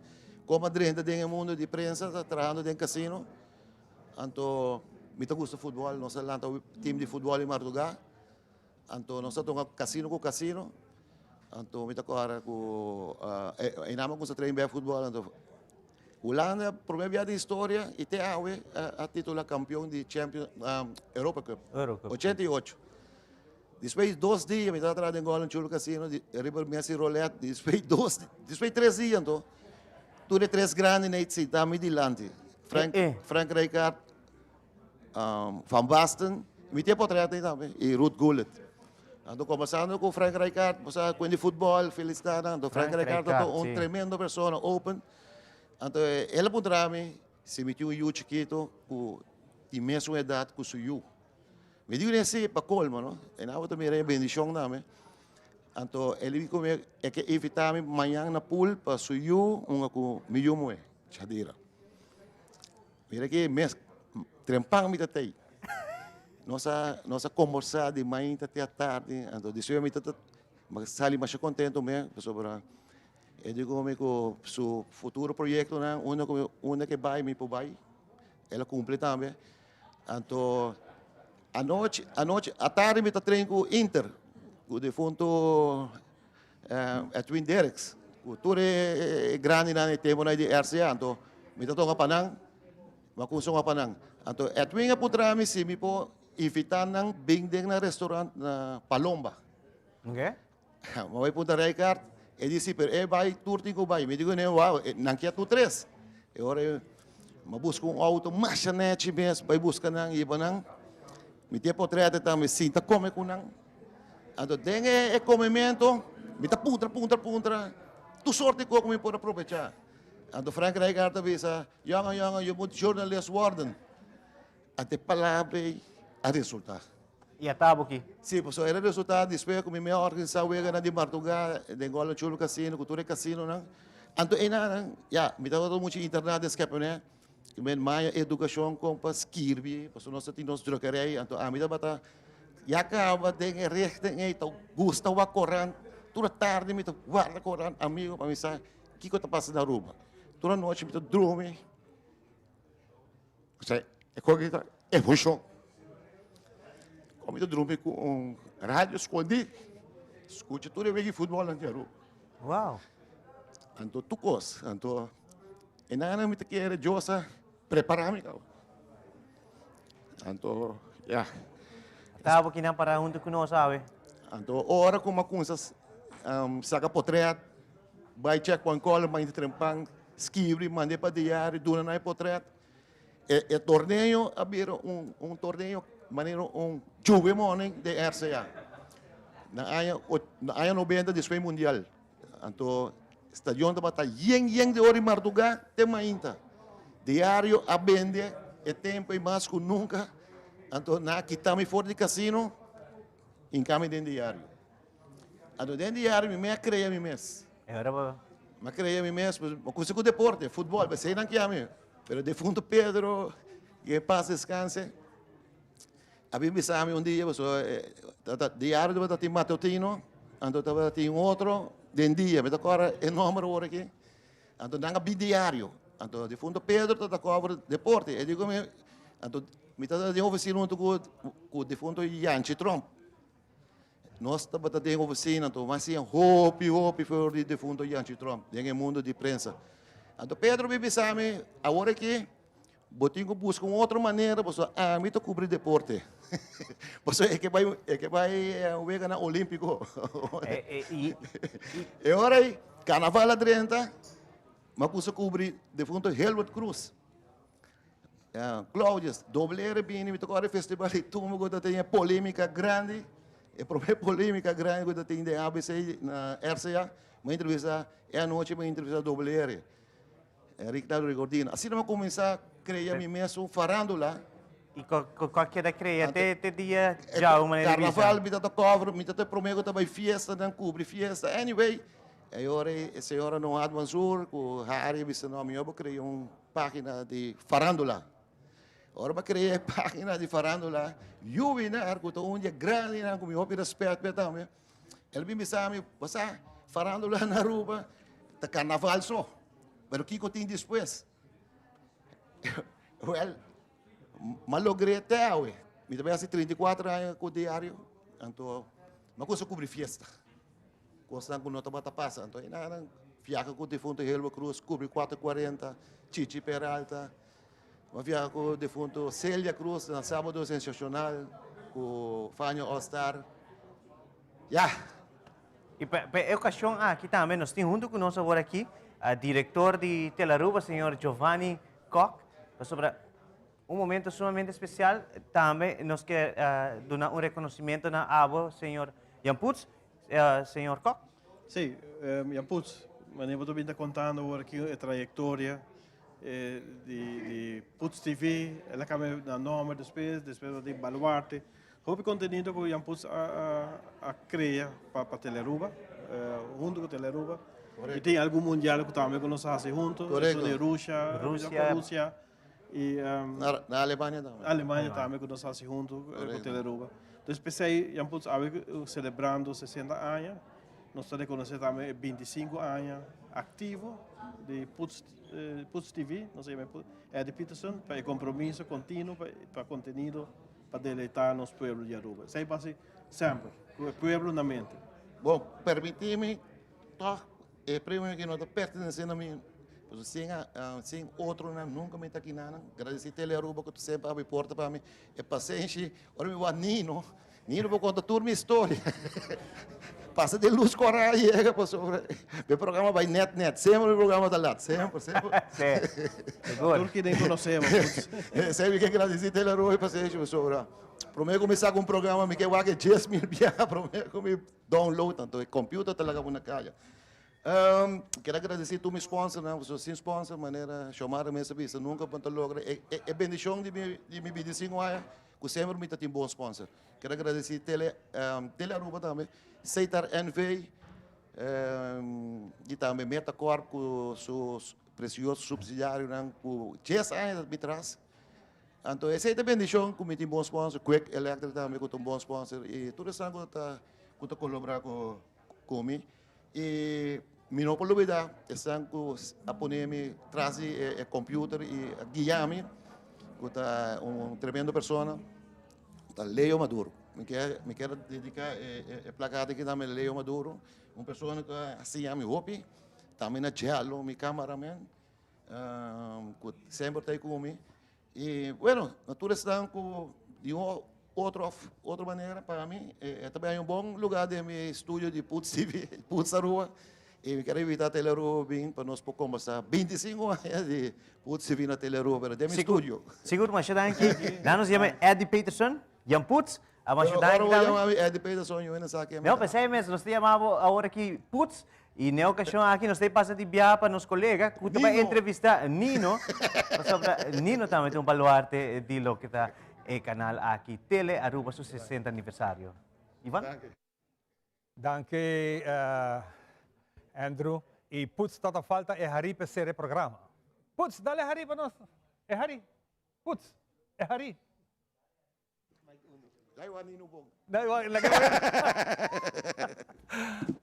como a drenta den e mundo di prensa ta trahando den casino anto mi ta gusta futbol nos a lanta team di futbol di marduga anto nos a toca casino cu casino anto mi ta corda cu e nan a cuminsa train bek futbol anto Hulanda prome bia di historia y te awe a titula campeon di champion Europa Cup 88. Despues di dos dia mi tabata traha den Golden Chul Casino di riba mesa di roulette despues di dos despues di tres dia anto tur e tres grandi nei sinta mi dilanti Frank Frank Rijkaard Van Basten mi tin e potret ei tambe y Ruud Gullit anto kombersando ku Frank Rijkaard bo sa kuen di futbol felisita nan anto Frank Rijkaard ta un tremendo persona open anto el a puntra mi si mi tin un yu chikito ku tin mesun edat ku su yu. Mi di si pa colmo no, e nan ta mira e bendicion tambe. Anto el di cu e ke invita mi mañan na pool pa su yu hunga cu mi yu muhe, Shadira. Mira ki mes trempan mi ta tey. Nos a nos a combersa di mainta te atardi, anto despues mi ta sali masha contento me pasobra e di cu mi cu su futuro proyectonan unda cu unda ke bay mi por bay, el a cumpli tambe. Anto anochi, anochi, atardi mi ta train ku Inter, ku defunto Edwin Derks, ku tur e grandinan e temponan di RCA. Anto mi ta toka pa nan, mi a kumsa pa nan. Anto Edwin a puntra mi si mi por invita nan bin den nan restaurant na Palomba. Okay. Mi bai puntra Rijkaard, e di si, pero e bai tur tin ku bai. Mi di kuné, wow, nan kia tur tres. E ora mi a buska un outo masha nechi mes, bai buska nan, hiba nan. Mi tin e potrèt tambe, sinta kome ku nan. Anto den e komemento, mi ta puntra, puntra, puntra, tur sorti kos ku mi por a probechá. Anto Frank Rijkaard ta bisa, Jongen, jongen, je moet journalist worden. Anto e palabra ei a resultá. I a tabo ki? Sí, pasobra el a resultá despues ku mi mi a organisá weganan di mardugá den Golden Chulu Casino ku tur e kasinonan. Anto einanan, ya, mi tabata mucha internat den Skeppernet. I men maya edukashon kon pa skirbi, pasobra nos ta tin nos drukkerij. Anto ami tabata ya kaba den e richting ei, ta gusta wak korant. Tur tardi mi ta warda korant, amigo, pa mi sa kiko ta pasa na Aruba. Tur anochi mi ta drumi. Osea, e koki ta emocion. Como mi ta drumi cu un radio scondi, scucha tur e wega di futbol nan di Aruba. Wow. Anto tur cos, anto e nana mi ta kere Dios a prepara mi caba. Anto, ya. Tabo kinan para hunto cu nos awe. Anto ora cu mi a cuminsa saca potret, bay checkpoint call, bay trempan, skibri, mand'e pa diario, duna nan e potret. E, e torneo a bira un, un torneo manera un Juve Morning de RCA. Na aña, na aña 90 despues mundial. Anto stadion tabata yen yen di ora di mardugá te mainta. Diario a bende e tempo ei mas ku nunka. Anto nan a kita mi for di kasino hinka mi den diario. Anto den diario mi me a krea mi mes. Mi a krea mi mes, mi a kuminsá ku deporte, futbòl, p'esei nan kia mi. Pero defunto Pedro, ke en paz descanse, a bin bisa mi un dia, pasobra tabata diario tabata tin matutino, anto tabata tin otro den dia, mi ta kòrda e nòmber awor aki. Anto nan a bin diario, anto defunto Pedro tabata kòbra deporte, e di ku mi, anto mi tabata den ofisina huntu ku defunto Yanchi Tromp. Nos tabata den oficina anto mas siña hopi hopi for di defunto Yanchi Tromp den e mundo di prensa. Anto Pedro bi bisa mi, awor aki bo tin ku buska un otro manera pasobra ami ta kubri deporte. Pasobra e ke bai e ke bai weganan olimpiko. E ora ei karnaval a drenta, mi a kusa kubri defunto Hilbert Cruz. Claudius, doble R bini, mi ta kòrda e festival di tumba ku ta tin e polémika grandi, e promé polémika grandi ku ta tin den ABC na RCA, mi a entrevistá, e anochi mi a entrevistá doble R, Ricardo Rigordino. Asina mi a kuminsá krea mi mesun farándula. I ku a keda krea te te dia djawe manera di bisa? Karnaval mi ta ta kòver, mi ta ta e promé ku ta bai fiestanan, kubri fiesta, anyway, e ora e señora Noad Mansur ku Harry a bisa no, mi a bo krea un Pagina di farandula. Ora mi a crea e pagina di farandula, Juwinar, cu ta un di e grandinan cu mi hopi respet p'e tambe, el bin bisa mi, bo sa, farandula na Aruba ta carnaval so, pero kico tin despues? Wel, m'a logr'é te awe. Mi ta bay haci 34 aña cu diario, anto m'a cuminsa cubri fiesta. Kosnan ku no tabata pasa. Anto e nan viaha ku defunto Helbo Cruz, kubri 440, Chichi Peralta. Bo viaha ku defunto Celia Cruz na Sábado Sensacional ku Fania All Star. Ya! I pa e okashon aki tambe nos tin huntu ku nos awor aki direktor di Telaruba, señor Giovanni Kok, pasobra un momento sumamente especial tambe nos ke duna un reconocimiento na abo señor Jan Putz, señor Kok. Sí, Jan Putz, manera bo ta bin ta contando awor aki e trayectoria di Putz TV, el a cambia na nomber despues, despues a tin Baluarte. Hopi contenido cu Jan Putz a crea pa Telearuba, hunto cu Telearuba. Y tin algun mundial cu tambe cu nos a haci hunto, esun di Rusia, Rusia. Y, um, na, na Alemania tambe. Alemania tambe ku nos hasi huntu ku Teleruba. Dus p'esei Jan Putz awe selebrando 60 aña, nos ta rekonosé tambe e 25 aña aktivo di Putz, eh, Putz TV, nos a yama Eddie Peterson, pa e kompromiso kontinuo pa, pa kontenido pa deleitá nos pueblo di Aruba. Esei basi semper, ku e pueblo na mente. Bon, permití mi tòg e premio aki no ta pertenesé na mi. Pasobra sin sin otronan nunka mi ta kinanan. Gradisí Tele Aruba ku ta semper abri porta pa mi. E pasenshi, ora mi wak Nino, Nino por konta tur mi historia. Pasa den lus kòrá a yega pasobra mi programa bai nèt nèt. Semper mi programa ta lat, semper, semper. Sigur. Tur kiden konosemos. Esei mi ke gradisí Tele Aruba e pasenshi pasobra promé ku mi saka un programa mi ke wak e 10,000 biaha promé ku mi download. Anto e computer ta laga bo na kaya. Kier a gradisí tur mi sponsornan pasobra sin sponsor manera Xiomara mes a bisa nunka bo ta logra e bendishon di mi bida sin waya ku semper mi ta tin bon sponsor. Kier a gradisí Tele Tele Aruba tambe, Setar NV i tambe Metacorp ku su presioso subsidiarionan ku dies aña ta mi tras. Anto esei ta bendishon ku mi tin bon sponsor, Quick Electric tambe ku ta un bon sponsor i tur esnan ku ta ku ta kolaborá ku mi. I mi no por lubida esnan ku a pone mi tras di e computer i a guia mi, ku ta un tremendo persona, ta Leo Maduro. Mi kier mi kier dedica e plakat aki tambe Leo Maduro, un persona ku a siña mi hopi, tambe na Jello, mi cameraman, ku semper ta ei ku mi. I bueno, na tur esnan ku di un otro of otro manera pa mi e ta bay un bon lugar den mi studio di Putz TV, Putz Aruba. I mi kier invita Tele Aruba bin pa nos por kombersa 25 aña di Putz TV na Tele Aruba, pero den mi studio. Sigur, masha danki. Nan nos yama Eddie Peterson, Jan Putz. A masha danki Ora bo tambe. yama mi Eddie Peterson, yo no sa ken mi No, ta. p'esei mes nos ta yama bo awor aki Putz. I n'e okashon aki nos ta pasa di biaha pa nos kolega ku ta bai Nino. entrevistá Nino, pasobra Nino tambe ta un baluarte di loke ta e kanal aki, Tele Aruba su 60 aniversario. Ivan? Danki. Danki Andrew. I Putz ta ta falta e harí p'e sera e programa. Putz, dale harí pa nos. E harí. Putz, e harí.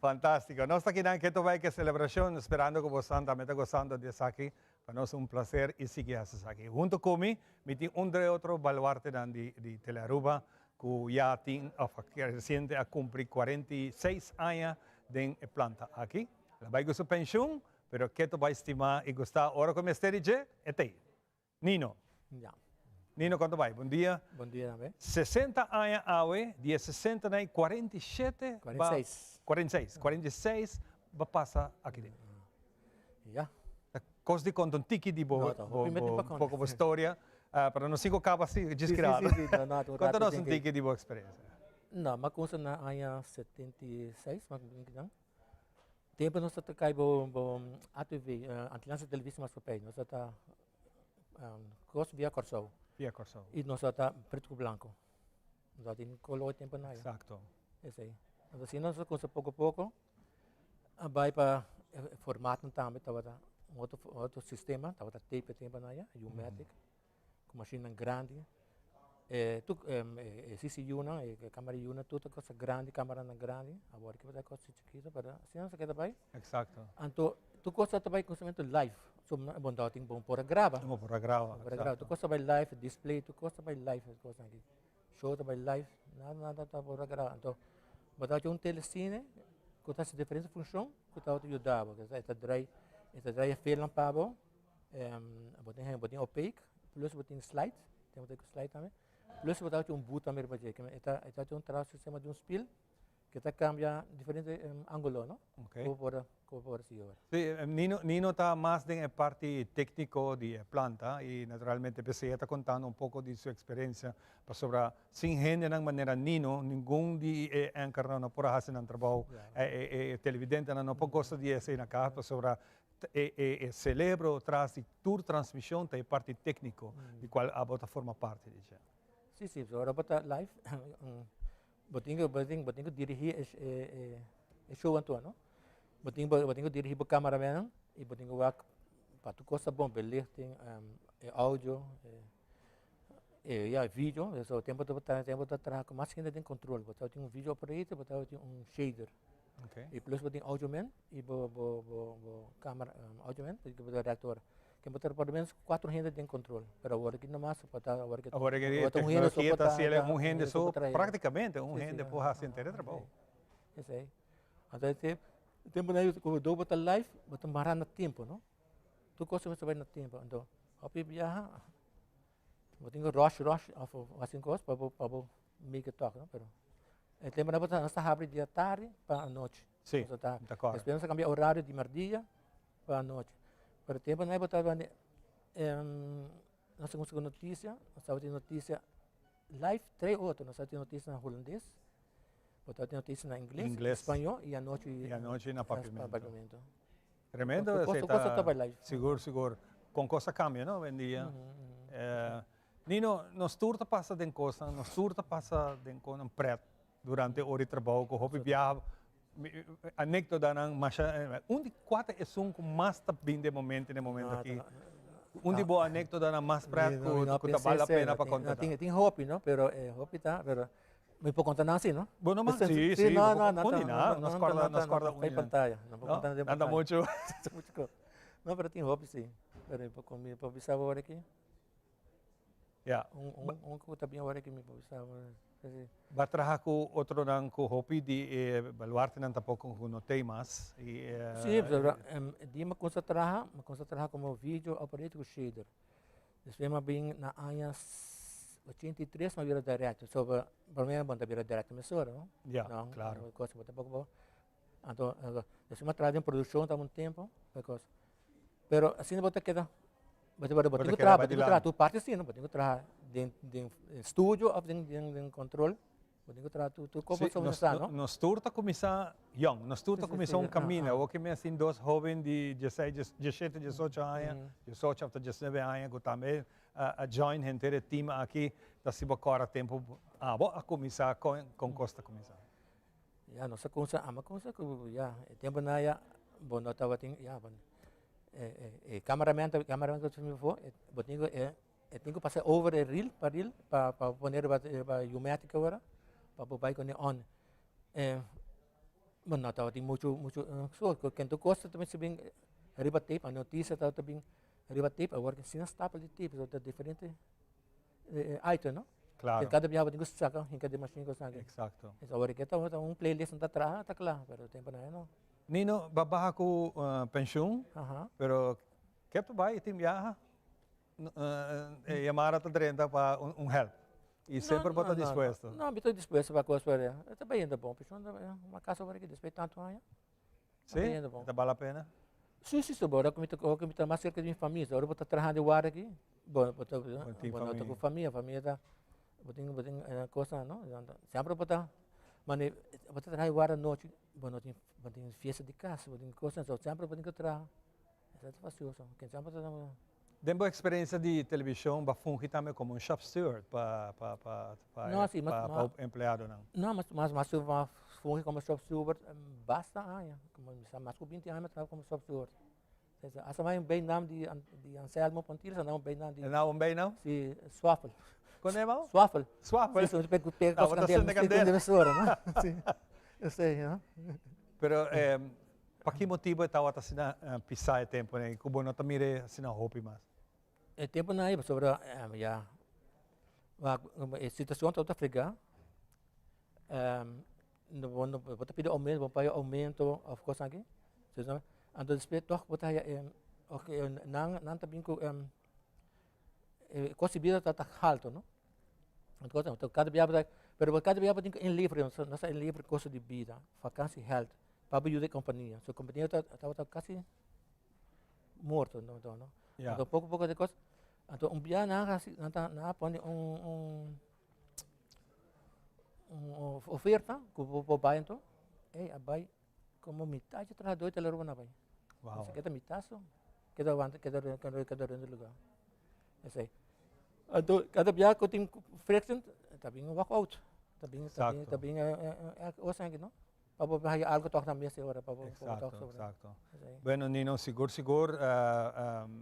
Fantástiko. Nos ta kinan keto bai ku e selebrashon, sperando ku bosan tambe ta gosando di esaki. Pa nos un plaser i sigui hasi esaki. Hunto ku mi, mi tin un dre otro baluartenan di di Telearuba ku ya tin òf resiente a kumpli 46 aña den e planta aki. El a bai ku su penshun, pero keto bai stimá i gustá ora ku e mester di dje, e ta ei. Nino. Ya. Nino, konta bai? Bon dia. Bon dia tambe. 60 aña awe, di e 60 na e 47 ba. 46. 46, 46 ba pasa aki den. Ya. Ta kos di konta un tiki di bo, No, ta hopi mete pa konta. poko bo storia, pero nos sin ku kaba si, djis Si, si, krado. si, si, no, no, un Konta rato nos tin un ke. tiki di bo eksperensia. No, m'a kumsa na aña 76, m'a kumsa. Tempo nos ta kai bo bo ATV, Antillanse Televisie Maatschappij, nos ta kos via Kòrsou. Via Kòrsou. I nos ta pretu ku blanko. Nos ta tin kolor tempo na. Eksakto. Esei. Anto asina nos a kumsa poko poko a bai pa e formatnan tambe tabata un otro otro sistema, tabata tape e tempo na ya, U-matic. Ku mashinnan grandi. E tur e CCU-nan, e kamera U-nan, tur ta cosa grandi, kameranan grandi. Awor ki ta cosa chikito, pero asina nos a keda bai. Exacto. Anto tur cosa ta bai kuminsamentu live. So bo no tin bo por a graba. Bo por a graba, Bo por a graba. Tur cosa ta bai live, display, tur cosa ta bai live e cosnan aki. Show ta bai live, nada nada ta por a graba. Anto bo ta haci un telecine ku ta haci diferente funcion ku tabata yuda bo. E ta draai, e ta draai e filmnan pa bo. Bo tin bo tin opaque, plus bo tin slide, tin bo tin slide tambe. Plus bo ta un boot tambe riba dje. E ta e ta un traha sistema di un spiel ke ta cambia diferente angulo, no? Okay. Ku por ku por sigui ora. Sí, Nino Nino ta mas den e parti técnico di e planta y naturalmente p'esei e ta contando un poco di su experiencia pasobra sin hendenan manera Nino ningun di e anchornan no por a haci nan trabou, e e e televidentenan no por gosta di esei na cas pasobra E e celebro tras di tur transmision ta e parti tecnico di cual abo ta forma parti di dje. Si, si, so ora bo ta live, bo tin ku, bo tin, bo tin ku dirigi e e e show anto, no? Bo tin, bo tin ku dirigi bo cameramannan i bo tin ku wak pa tur kos ta bon, belichting, e audio, e ya, e video, so tempo ta tempo ta traha ku mas hende den control, bo ta tin un video operator, bo ta tin un shader. Okay. I plus bo tin audioman i bo bo bo bo camera audioman i bo director. Ken bo ta por lo menos cuatro hende den control. Pero awor aki nomas bo ta awor aki Awor aki bo ta un hende so tecnologia por ta ta haciel un hende hende so so por traha. practicamente un Sí, sí, hende por haci henter e trabou. Esei. Anto e tempo nan ku bo ta live bo ta mara na tempo no. Tur kos mester bai na tempu. Anto hopi biaha bo tin ku rush rush òf hasi un kos pa bo pa bo make it tòg no pero e tempunan bo ta nos ta habri di atardi pa anochi. Sí, Nos ta mi ta kòrda. Despues nos a kambia orario di merdia pa anochi. Pero e tempunan bo ta nos ta kuminsá ku notisia, nos tabatin notisia live tres otro, nos tabatin notisia na hulandes, bo tabatin notisia na ingles, Ingles. spañó i anochi I anochi na papiamentu. papiamentu. Tremendo Tur esei kos ta ta bai live. sigur sigur kon kos a kambia no awendia. Nino nos tur ta pasa den kosnan nos tur ta pasa den konan pret durante ora di trabou ku hopi biaha anekdotanan masha un di kua ta esun ku mas ta bin den momento den momento aki un di bo anekdotanan mas pret ku ta bal la pena pa konta ta. Tin hopi no pero e hopi ta pero Mi por conta nan si, no? Bo no mas? Sí, sí. No, no, no. Un di nan, nos corda, nos corda un di nan. pantalla. No por conta nan den Nan ta pantalla. mucho. Mucho cos. No, pero tin hopi si. Pero mi por, mi por bisa bo awor aki. Ja. Un, un, un cu ta bien awor aki mi por bisa bo. Sí. Ba traha cu otronan cu hopi di e baluartenan tampoco cu no tey mas. Y, eh, Sí, pero di mi cuminsa traha, mi cuminsa traha como video operator cu shader. Despues mi a bin na aña 83 mi a bira director. So prome bo ta bira director mesora, no? Ja, no, claro. Cosa bo tampoco bo. Anto, despues mi a traha den produccion tambe un tempo, cos. Pero asina bo ta keda, bo ta bo tin cu traha, bo tin cu traha tur parti asina, bo tin cu traha den den studio of den den control. Bo tin ku traha tur tur kopo Sí, sobre nos, sa, no? nos tur ta kuminsá yòn, nos tur ta Sí, sí, kuminsá sí, un ah, kaminda. ah. Awor ke mi a sin dos hóben di dieseis, dies, diesshete, diesocho aña, diesocho òf ta diesnuebe aña ku tambe a a join henter e team aki, ta si bo kòrda tempu abo a kuminsá kon kon kos ta kuminsá. Ya, nos a kuminsá, ami a kuminsá ku ya, e tempunan ya bo no tabatin ya, bo e e e cameraman ta cameraman ku ta mi afó, bo tin ku e E tin ku pasa over e reel pa reel pa pa pone riba riba U-matic awor pa por bai kune on. E bo no tabatin muchu muchu so ken tur kos ta mester bin riba tape a notisia tabata bin riba tape awor asina stapel di tape so ta diferente item no. Claro. Kada biaha bo tin ku saka hinka den mashin kos aki. Exacto. Awor ke ta un playlist nan ta traha ta kla pero tempo nan no. Nino, bo a baha ku penshun pero ke ta bai tin biaha? E yamada ta drenta pa un help. Y semper bo ta dispuesto. No, mi ta dispuesto pa cos pero e ta bayendo bon. Pensioen ta un acaso por aki despues di tanto aña. Si? Ta bal la pena? Si, si, si. Ora cu mi ta, ora cu mi ta mas cerca di mi famia. Ora bo ta trahando e warda aki, bo, bo ta, bo no ta cu famia. Famia ta, bo tin, bo tin cosnan, no? Semper bo ta, mane, bo ta traha e warda anochi, bo no tin, bo tin fiesta di cas, bo tin cosnan, so semper bo tin cu traha. Esei ta fastioso. Ken semper ta Den bo experiencia di television bo a fungi tambe como un shop steward pa pa pa pa No, si, pa pa empleadonan? No, mas mas mas mas fungi como shop steward basta aña. Como mi sa mas cu binti aña mi a traha como shop steward. Hasta mi a un bijnaam di di Anselmo Pontiles a dau un bijnaam di El a dau un bijnaam? Si, Swafel. Con e mau? Swafel. Swafel? Si, pega pega cos candela. Candela. Candela, no? Si, esey, no? Pero Pa ki motibu e tabata asina pisá e tempunan ei ku bo no ta mir'é asina hopi mas? E tempunan ei pasobra ya e situashon tabata fregá, bo no bo ta pidi oumento, bo paga oumento òf kos aki, anto despues tòg bo ta haya nan nan ta bin ku e kos di bida tabata haltu no, anto kada bia bo ta pero kada bia bo tin ku inleveren, nos ta inleveren kosto di bida, vakansiegeld. Pa bo yuda e kompania. So kompania tabata kasi morto no no. Ja. Anto poko poko de kos. Anto un bia nan hasi nan ta nan a pone un un un oferta ku bo por bai anto. Ey a bai komo mitad dje trahadó di Telearuba nan a bai. Wow. Se keda mitad so. Keda wanta keda keda keda rende lugá. Esei. Anto kada bia ku tin friction ta bin un walk out. Ta bin ta bin ta bin osa no. Pa bo haya algo tok na mes e ora pa bo Exacto, tok sobre. exacto. Bueno Nino, sigur sigur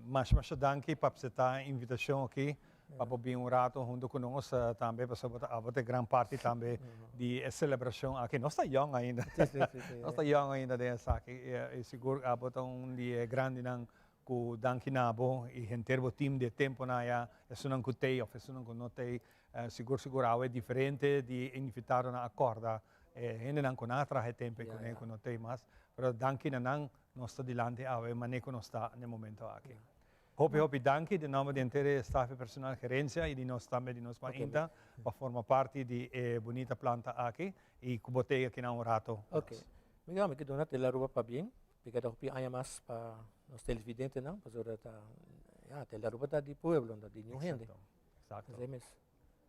masha masha danki pa acepta e invitacion aki pa bo bin un rato hunto cu nos tambe pasobra bo ta abo ta e gran parti tambe di e celebracion aki. Nos ta young ainda. Si, si, si, si. Nos ta young ainda den esaki y sigur abo ta un di e grandinan cu danki na bo y henter bo team di e temponan aya, esunnan cu tey of esunnan cu no tey, sigur sigur awe diferente di e invitadonan a corda. E hendenan ku nan a traha e tempu ei kuné ku no t'ei mas, pero danki na nan nos ta dilanti awe mané ku nos ta n'e momento aki. Hopi hopi danki den nòmber di henter e staf i personal gerensia i di nos tambe di nos mainta pa forma parti di e bunita planta aki i ku bo t'ei akinan un rato ku nos. Mi gama ki duna Tele Aruba pabien, pika ta hopi aña mas pa nos televidentenan pasobra ta ya Tele Aruba ta di pueblo no di niun hende. Exacto. Esei mes.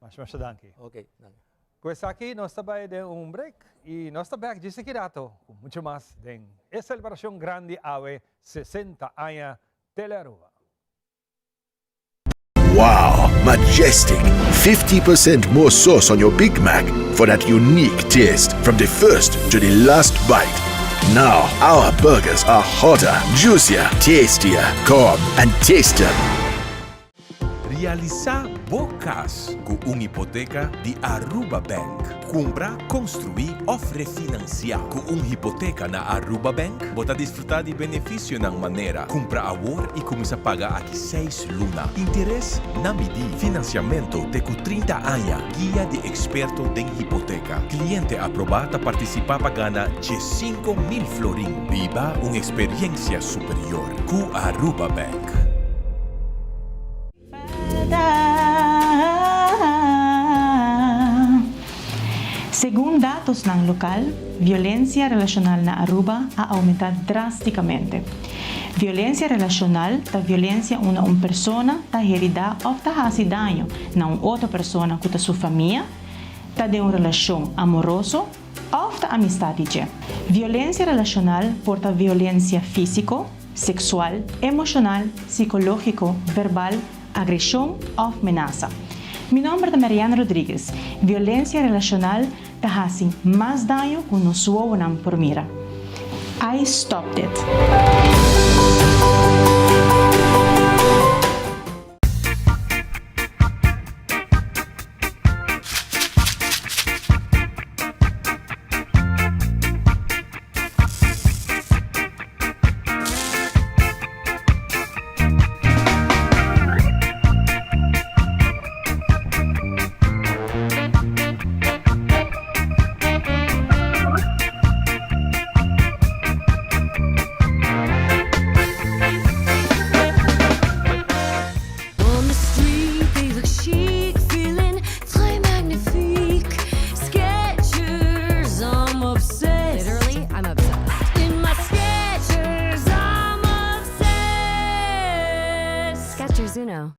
Masha masha danki. Ok, danki. Ku esaki nos ta bai den un break i nos ta bek djis aki rato ku mucho mas den e selebrashon grandi awe 60 aña Tele Aruba. Wow, majestic! 50% more sauce on your Big Mac for that unique taste from the first to the last bite. Now, our burgers are hotter, juicier, tastier. Come and taste them. Realisa bo cas cu un hipoteca di Aruba Bank. Cumpra, construi of refinancia. Cu un hipoteca na Aruba Bank, bo ta disfruta di beneficionan manera, cumpra awor y cuminsa paga aki seis luna, interes na midi, financiamento te cu 30 aña, guia di experto den hipoteca. Cliente aproba ta participa pa gana 15,000 florin. Biba un experiencia superior cu Aruba Bank. Segun datosnan lokal, violensia relashonal na Aruba a oumentá drástikamente. Violensia relashonal ta violensia unda un persona ta heridá òf ta hasi daño na un otro persona ku ta su famia, ta den un relashon amoroso òf ta amistad di dje. Violensia relashonal por ta violensia físiko, seksual, emoshonal, sikológiko, verbal, agreshon òf menasa. Mi nòmber ta Marianne Rodriguez. Violensia relashonal ta hasi mas daño ku nos wowonan por mira. I stopped it. On the street, they look chic, feeling très magnifique. Skechers, I'm obsessed. Literally, I'm obsessed. In my Skechers, I'm obsessed. Skechers Uno.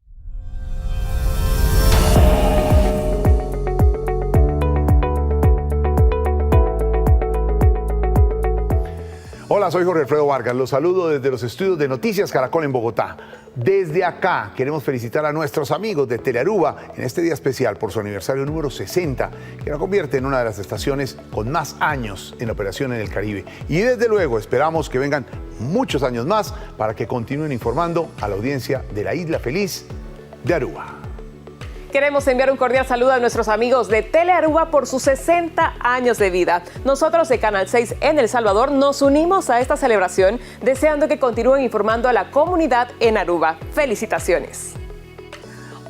Hola, soy Jorge Alfredo Vargas. Los saludo desde los estudios de Noticias Caracol en Bogotá. Desde acá queremos felicitar a nuestros amigos de Telearuba en este día especial por su aniversario número 60, que la convierte en una de las estaciones con más años en operación en el Caribe. Y desde luego esperamos que vengan muchos años más para que continúen informando a la audiencia de la Isla Feliz de Aruba. Queremos enviar un cordial saludo a nuestros amigos de Telearuba por sus 60 años de vida. Nosotros de Canal 6 en El Salvador nos unimos a esta celebración deseando que continúen informando a la comunidad en Aruba. Felicitaciones.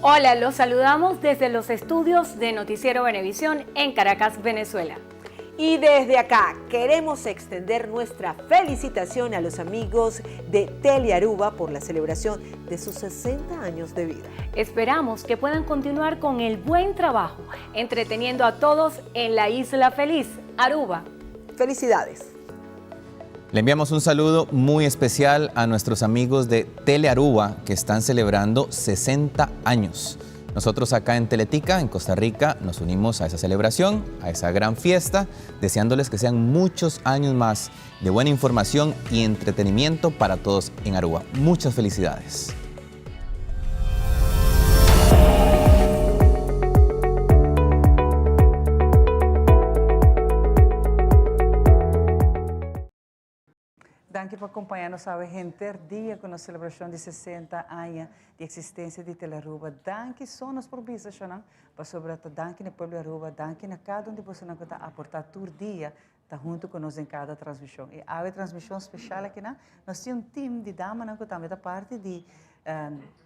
Hola, los saludamos desde los estudios de Noticiero Venevisión en Caracas, Venezuela. Y desde acá queremos extender nuestra felicitación a los amigos de Telearuba por la celebración de sus 60 años de vida. Esperamos que puedan continuar con el buen trabajo, entreteniendo a todos en la Isla Feliz, Aruba. Felicidades. Le enviamos un saludo muy especial a nuestros amigos de Telearuba que están celebrando 60 años. Nosotros acá en Teletica, en Costa Rica, nos unimos a esa celebración, a esa gran fiesta, deseándoles que sean muchos años más de buena información y entretenimiento para todos en Aruba. Muchas felicidades. Danki pa acompaña nos awe henter dia cu nos celebracion di 60 aña di existencia di Telearuba. Danki so nos por bisa shonan, pasobra ta danki na pueblo di Aruba, danki na cada un di bosonan cu ta aporta tur dia, ta hunto cu nos den cada transmision. Y awe transmision special akinan, nos tin un team di damanan cu tambe ta parti di.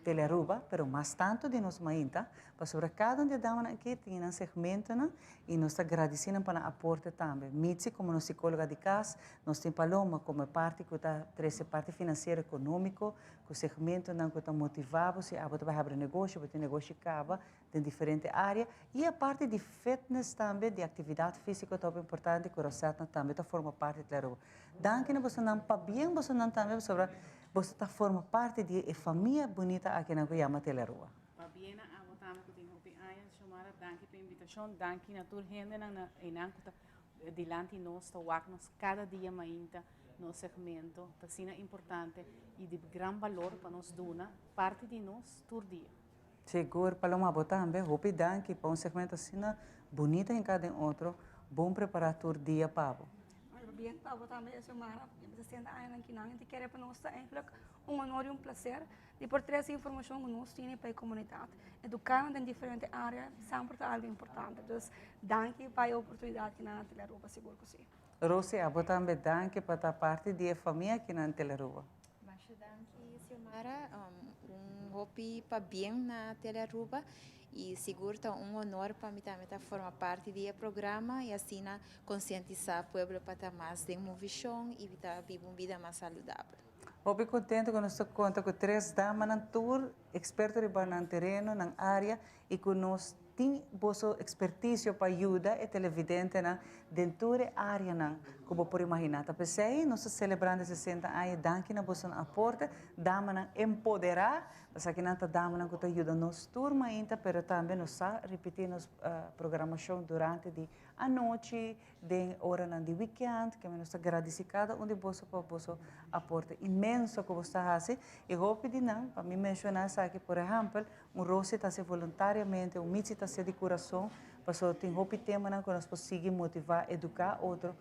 Telearuba, pero mas tanto di nos mainta, pasobra cada un di e damanan aki tin nan segmentonan y nos ta gradici nan pa nan aporte tambe. Mitzi como nos psicologa di cas, nos tin Paloma como e parti cu ta trece parti financiero economico, cu segmentonan cu ta motiva bo si abo ta bay habri negoshi, bo tin negoshi caba den diferente area y e parti di fitness tambe, di actividad fisico ta hopi importante cu Rosetna tambe ta forma parti di Telearuba. Danki na bosonan, pabien bosonan tambe pasobra Boso ta forma parti di e famia bunita akinan ku yama Telearuba. Pabien na abo tambe ku tin hopi aña, Xiomara. Danki pa e invitashon. Danki na tur hendenan na einan ku ta dilanti nos, ta wak nos kada dia mainta nos segmento. Ta asina importante i di gran balor pa nos duna parti di nos tur dia. Sigur, Paloma, abo tambe. Hopi danki pa un segmento asina bunita hinká den otro. Bon prepará tur dia pa bo. Bien pa bo tambe Xiomara, mi ta senta añanan kinan i ta kere pa nos ta eigenlijk un honor i un placer di por trese informacion ku nos tene pa e komunidat. Eduká nan den diferente área semper ta algu importante. Dus danki pa e oportunidat ki nan a Telearuba, sigur ku si. Rosy, abo tambe danki pa ta parti di e famia kinan Telearuba. Masha danki Xiomara, un hopi pabien na Telearuba y sigur ta un honor pa mi tambe ta forma parti di e programa y asina konsientisá pueblo pa ta mas den movishon i ta biba un bida mas saludabel. Hopi kontento ku nos ta konta ku tres damanan tur eksperto riba nan tereno, nan área i ku nos tin boso ekspertisio pa yuda e televidentenan den tur e áreanan ku bo por imaginá. Ta p'esei nos ta selebrando e sesenta aña. Danki na bosonan aporte, damanan empoderá. Esakinan ta damanan ku ta yuda nos tur mainta pero tambe nos sa ripití nos programashon durante di Anochi, den oranan di weekend, keme nos ta gradisí kada un di boso pa boso aporte inmenso ku boso ta hasi. I hopi di nan, pa mi menshoná esaki, por ehèmpel, un Rosy ta hasi voluntariamente, un Mitzi ta hasi di kurason, pasobra tin hopi temanan ku nos por sigui motivá, eduká otro.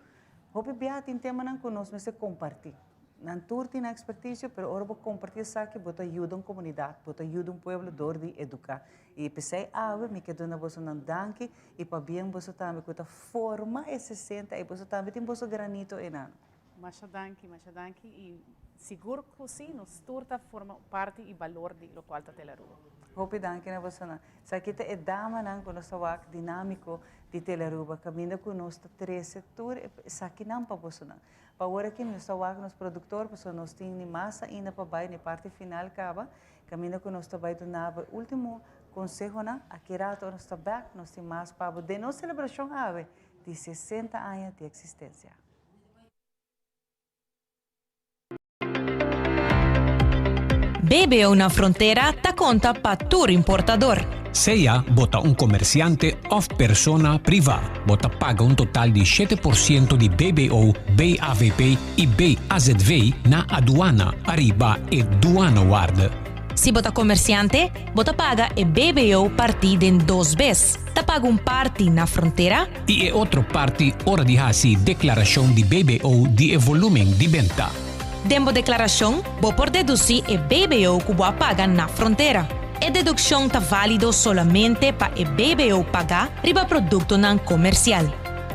Hopi biaha tin temanan ku nos mester kompartí. Nan tur tin nan experticio, pero ora bo comparti esaki bo ta yuda un comunidad, bo ta yuda un pueblo door di educa. Y p'esey awe mi ke duna boso nan danki y pabien boso tambe cu ta forma e 60 y boso tambe tin boso granito eynan. Masha danki, masha danki y sigur cu si, nos tur ta forma parti y balor di locual ta Telaruba. Hopi danki na bosonan. Esaki ta e damanan cu nos ta wak dinamico di Telaruba, caminda cu nos ta trece tur esakinan pa bosonan. Pa ora ki nos ta wak nos produktor pasobra nos tin ni mas ainda pa bai na e parti final kaba, kaminda ku nos ta bai duna bo e ultimo konsehonan, aki rato ora nos ta bek nos tin mas pa bo den nos selebrashon awe di 60 aña di eksistensia. BBO na frontera ta konta pa tur importador. Sea bo ta un komersiante òf persona privá, bo ta paga un total di 7% di BBO, BAVP i BAZV na aduana ariba e duanawaarde. Si bo ta komersiante, bo ta paga e BBO partí den dos bes. Ta paga un parti na frontera. I e otro parti ora di hasi deklarashon di BBO di e volúmen di benta. Den bo deklarashon bo por dedusí e BBO ku bo a paga na frontera. E dedukshon ta válido solamente pa e BBO pagá riba produktonan komersial.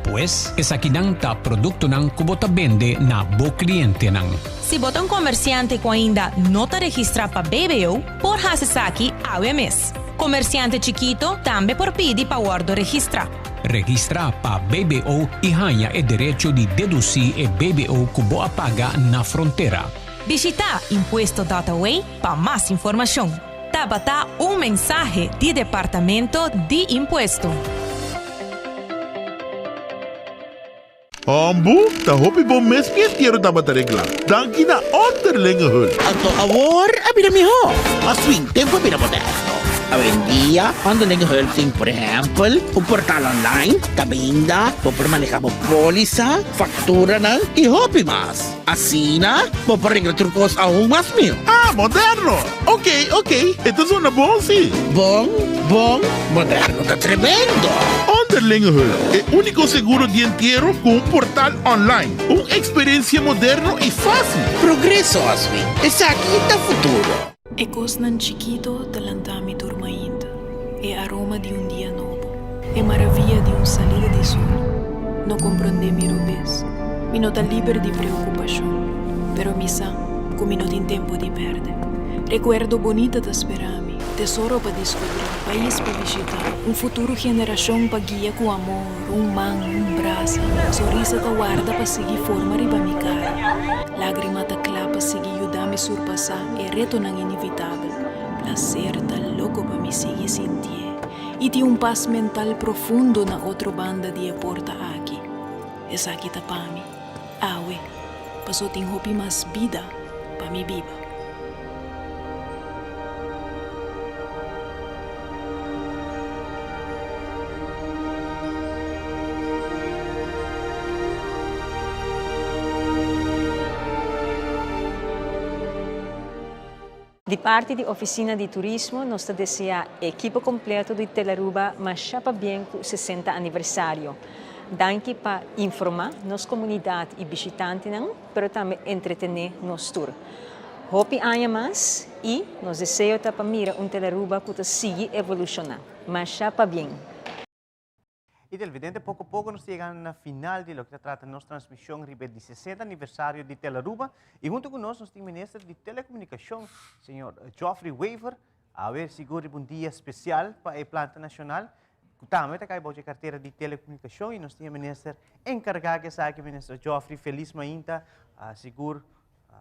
Pues, esakinan ta produktonan ku bo ta bende na bo klientenan. Si bo ta un komersiante ku ainda no ta registrá pa BBO, por hasi esaki awe mes. Komersiante chikito tambe por pidi pa wòrdu registrá. Registrá pa BBO i haña e derecho di dedusí e BBO ku bo a paga na frontera. Bishitá Impuesto dot away pa mas informashon. Tabata un mensahe di Departamento di Impuesto. Hombu, ta hopi bon mes mi entiero tabata regla. Danki na Onderlinge Hulp. Anto awor a bira mihó. Mas fin, tempu a bira moderno. Awendia, Onderlinge Hulp tin por ehèmpel un portal online kaminda bo por maneha bo pólisa, fakturanan i hopi mas. Asina, bo por regla tur kos aun mas mihó. Ah, moderno! Ok, ok, e ta zona bon si. Bon, bon, moderno ta tremendo! Onderlinge Hulp, e úniko seguro di entiero ku un portal online. Un eksperensia moderno i fásil. Progreso, Oswin. Esaki ta futuro. E kosnan chikito ta lanta mi tur mainta, e aroma di un dia nobo, e maravia di un salida di sol. No komprondé mi robes, mi no ta liber di preokupashon, pero mi sa ku mi no tin tempu di pèrdè. Rekuerdo bonita ta spera mi, tesoro pa diskubrí, pais pa bishitá, un futuro generashon pa guia ku amor, un man, un brasa, sonrisa ta warda pa sigui forma riba mi kara, lágrima ta kla pa sigui yuda mi surpasá e retonan inevitabel, plaser ta loko pa mi sigui sintié i tin un pas mental profundo na otro banda di e porta aki. Esaki ta pa mi. Awe, paso tin hopi mas bida pa mi biba. Di parti di Oficina di Turismo nos ta desea e ekipo completo di Telaruba masha pabien cu 60 aniversario. Danki pa informa nos comunidad y bishitantenan, pero tambe entretene nos tur. Hopi aña mas y nos deseo ta pa mira un Telaruba cu ta sigui evoluciona. Masha pabien! Y televidente, poco poco nos ta yegando na final di loke ta trata nos transmision riba e di 60 aniversario di Telearuba. Y hunto cu nos, nos tin Minister di Telecomunicacion, señor Geoffrey Wever. Awe sigur riba un dia special pa e planta nacional, cu tambe ta cay bao dje cartera di Telecomunicacion. Y nos tin e Minister encarga cu esaki, Minister Geoffrey. Feliz mainta. Sigur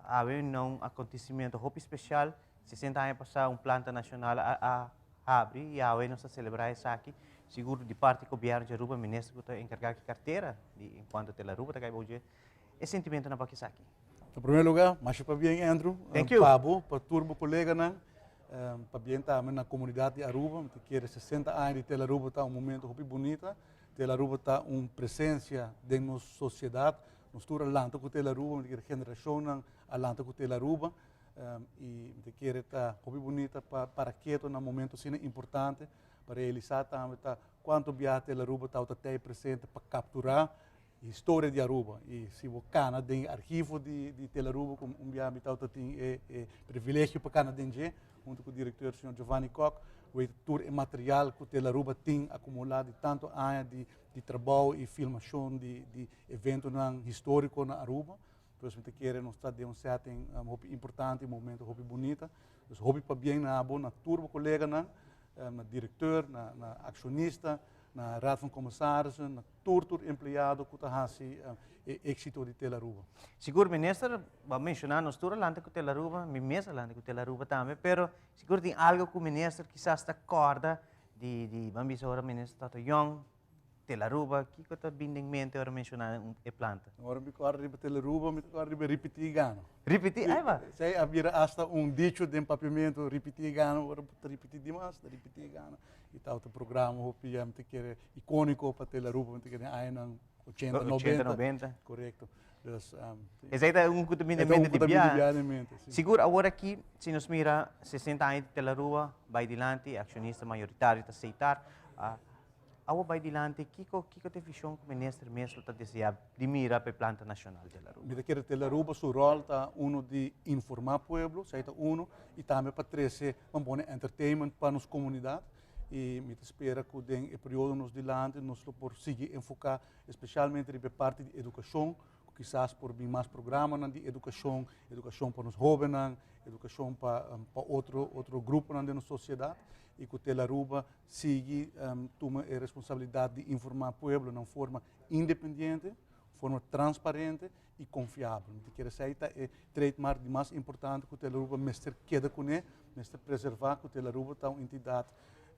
awe na un acontecimento hopi special. 60 aña pasa un planta nacional a habri y awe nos ta celebra esaki. Sigur di parti gobierno di Aruba, minister cu ta encarga ki cartera di en cuanto Telaruba ta cay bao dje, e sentimentonan pa esaki. Na primer lugar, masha pabien Andrew, Thank you. pa bo, pa tur bo coleganan, pabien tambe na comunidad di Aruba, mi ta kere 60 aña di Telaruba ta un momento hopi bunita, Telaruba ta un presencia den nos sociedad, nos tur a lanta cu Telaruba, mi ta kere generacionnan a lanta cu Telaruba, y mi ta kere ta hopi bunita pa para keto na momento asina importante, Pa realisa tambe ta cuanto biaha Telaruba tabata tey presente pa captura historia di Aruba. Y si bo cana den e archivo di di Telaruba, cu un biaha mi tabata tin e e privilegio pa cana den dje, hunto cu directeur señor Giovanni Kock, weta tur e material cu Telaruba tin acumula di tanto aña di di trabao y filmacion di di eventonan historico na Aruba. Pues mi ta kere nos ta den un setting hopi importante, un momento hopi bunita. Dus hopi pabien na abo, na tur bo coleganan, na directeur, na na accionista, na Raad van Commissarissen, na tur tur empleado cu ta haci e exito di Telaruba. Sigur minister, bo a menciona nos tur a lanta cu Telaruba, mi mes a lanta cu Telaruba tambe, pero sigur tin algo cu minister kisas ta corda di di ban bisa ora minister ta ta yong, Telaruba, kiko ta bin den mente ora menshoná e planta? Ora mi kòrda riba Telaruba, mi ta kòrda riba ripití e gano. Ripití? Ai ba! Esei a bira asta un dicho den papiamentu, ripití e gano, ora bo ta ripití dimas, ta ripití e gano. I tabata un programa hopi, mi ta kere, ikóniko pa Telaruba, mi ta kere den añanan ochenta, noventa. Ochenta, noventa. Korekto. Dus, Esei ta un ku ta bin den mente di biaha. E ta un ku ta bin di biaha den mente, si. Sigur awor aki, si nos mira 60 aña di Telaruba bai dilanti, akshonista mayoritario ta Seitar. Awo bai dilanti, kiko kiko ta e vision ku minister mes lo ta desea di mira pa e planta nashonal di Aruba? Mi ta kere Telaruba su ròl ta uno di informá pueblo, esei ta uno, i tambe pa trese, ban pone entertainment pa nos komunidat. I mi ta spera ku den e periodo nos dilanti nos lo por sigui enfoká espesialmente riba e parti di edukashon, ku kisas por bin mas programanan di edukashon, edukashon pa nos hóbennan, edukashon pa pa otro otro gruponan den nos sosiedat i ku Telaruba sigui tuma e responsabilidat di informá pueblo na un forma independiente, forma transparente i konfiabel. Mi ta kere esei ta e trademark di mas importante ku Telaruba mester keda kuné, mester preservá ku Telaruba ta un entidat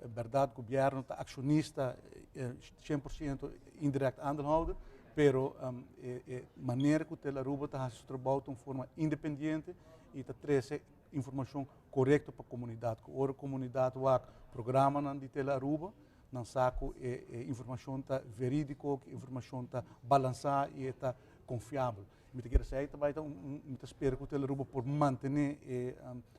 bèrdat gobièrnu ta akshonista 100% indirect aandeelhouder, pero e manera ku Telaruba ta hasi su trabou ta un forma independiente i ta trese informashon korekto pa komunidat. Ku ora komunidat wak programanan di Telearuba, nan sa ku e e informashon ta verídiko, ku e informashon ta balansá i e ta konfiabel. Mi ta kere esei ta bai ta un un mi ta spera ku Telearuba por mantené e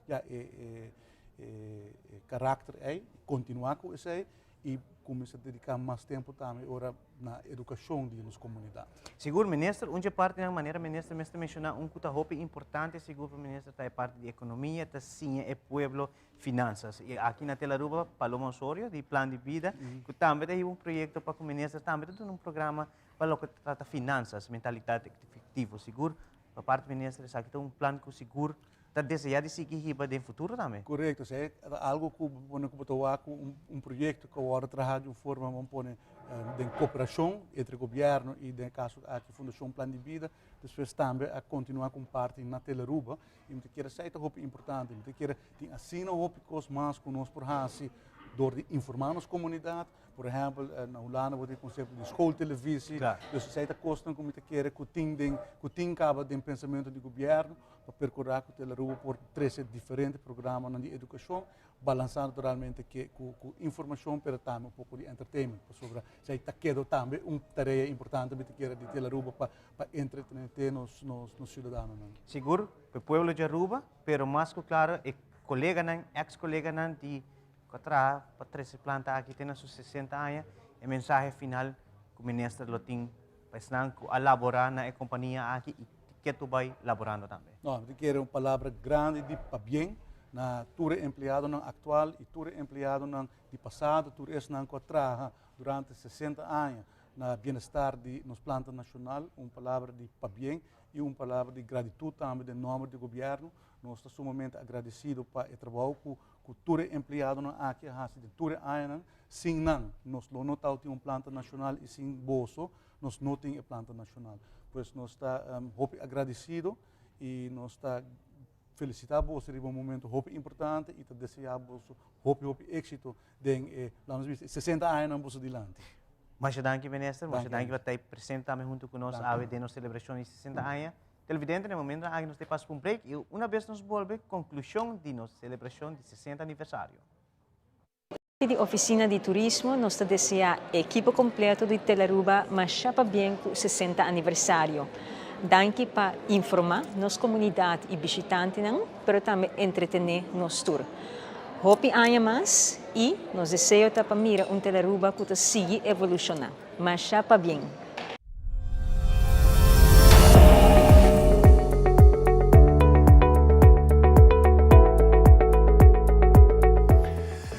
ya e e e karakter ei, kontinuá ku esei i kuminsá dediká mas tempu tambe ora na edukashon di nos komunidat. Sigur minister, un dje partinan manera minister mes ta menshoná un ku ta hopi importante sigur pa minister ta e parti di ekonomia, ta siña e pueblo finansas. I aki na Telaruba Paloma Osorio di Plan di Bida ku tambe ta hiba un proyekto pa ku minister tambe ta duna un programa pa loke ta trata finansas, mentalidat efektivo. Sigur pa parti minister esaki ta un plan ku sigur. ta desea di sigui hiba den futuro tambe. Korekto, esei ta algu ku bo pone ku bo ta wak ku un proyekto ku a wòrdu traha di un forma bo pone den koperashon entre gobièrnu i den e kaso aki Fundashon Plan di Bida, despues tambe a kontinuá ku un parti na Telearuba i mi ta kere esei ta hopi importante, mi ta kere tin asina hopi kos mas ku nos por hasi dor di informá nos komunidat. Por ehempel, na Hulanda bo tin e konsepto di schooltelevisie. Dus esei ta kosnan ku mi ta kere ku tin den, ku tin kaba den pensamentu di gobièrnu pa perkurá ku Telearuba por trese diferente programanan di edukashon, balansá naturalmente ke ku ku informashon pero tambe un poko di entertainment. Pasobra esei ta keda tambe un tarea importante mi ta kere di Telearuba pa pa entretené nos nos nos siudadanonan. Sigur, pa e pueblo di Aruba, pero mas ku klaro e koleganan, eks koleganan di Ku a traha pa trese planta aki te na su 60 aña, e mensahe final ku minister lo tin pa esnan ku a laborá na e kompania aki i ke tur bai laborando tambe. No, mi ta kere un palabra grandi di pabien na tur e empleadonan aktual i tur e empleadonan di pasado, tur esnan ku a traha durante 60 aña na bienestar di nos planta nashonal, un palabra di pabien i un palabra di gratitut tambe den nòmber di gobièrnu. Nos ta sumamente agradesido pa e trabou ku Ku tur e empleadonan aki a hasi den tur e añanan, sin nan nos lo no tau tin un planta nashonal i sin boso nos no tin e planta nashonal. Pues nos ta hopi agradesido i nos ta felisitá boso riba un momento hopi importante i ta deseá boso hopi hopi éksito den e, laat nos bisa, e 60 añanan boso dilanti. Masha danki Minister, masha danki pa ta presente tambe huntu ku nos awe den nos selebrashon di 60 aña. Televidente, na e momentonan aki nos ta pasa pa un break y una bes nos bolbe, conclusion di nos celebracion di 60 aniversario. Di Oficina di Turismo nos ta desea e ekipo completo di Telaruba masha pabien cu 60 aniversario. Danki pa informa nos comunidad y bishitantenan, pero tambe entretene nos tur. Hopi aña mas y nos deseo ta pa mira un Telaruba cu ta sigui evoluciona. Masha pabien!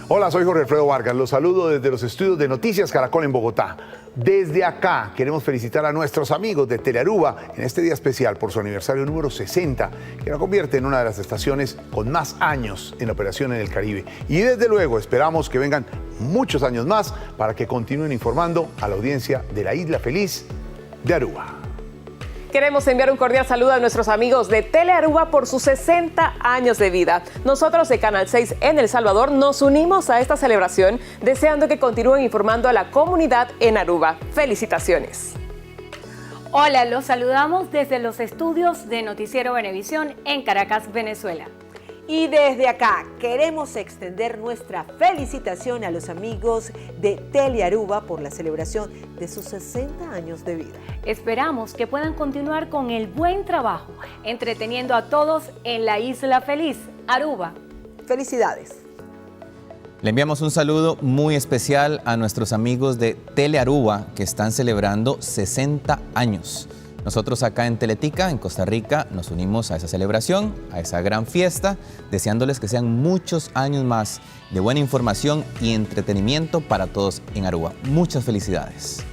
Hola, soy Jorge Alfredo Vargas. Los saludo desde los estudios de Noticias Caracol en Bogotá. Desde acá queremos felicitar a nuestros amigos de Telearuba en este día especial por su aniversario número 60, que la convierte en una de las estaciones con más años en operación en el Caribe. Y desde luego esperamos que vengan muchos años más para que continúen informando a la audiencia de la Isla Feliz de Aruba. Queremos enviar un cordial saludo a nuestros amigos de Telearuba por sus 60 años de vida. Nosotros de Canal 6 en El Salvador nos unimos a esta celebración deseando que continúen informando a la comunidad en Aruba. Felicitaciones. Hola, los saludamos desde los estudios de Noticiero Venevisión en Caracas, Venezuela. Y desde acá queremos extender nuestra felicitación a los amigos de Telearuba por la celebración de sus 60 años de vida. Esperamos que puedan continuar con el buen trabajo, entreteniendo a todos en la Isla Feliz, Aruba. Felicidades. Le enviamos un saludo muy especial a nuestros amigos de Telearuba que están celebrando 60 años. Nosotros acá en Teletica, en Costa Rica, nos unimos a esa celebración, a esa gran fiesta, deseándoles que sean muchos años más de buena información y entretenimiento para todos en Aruba. Muchas felicidades.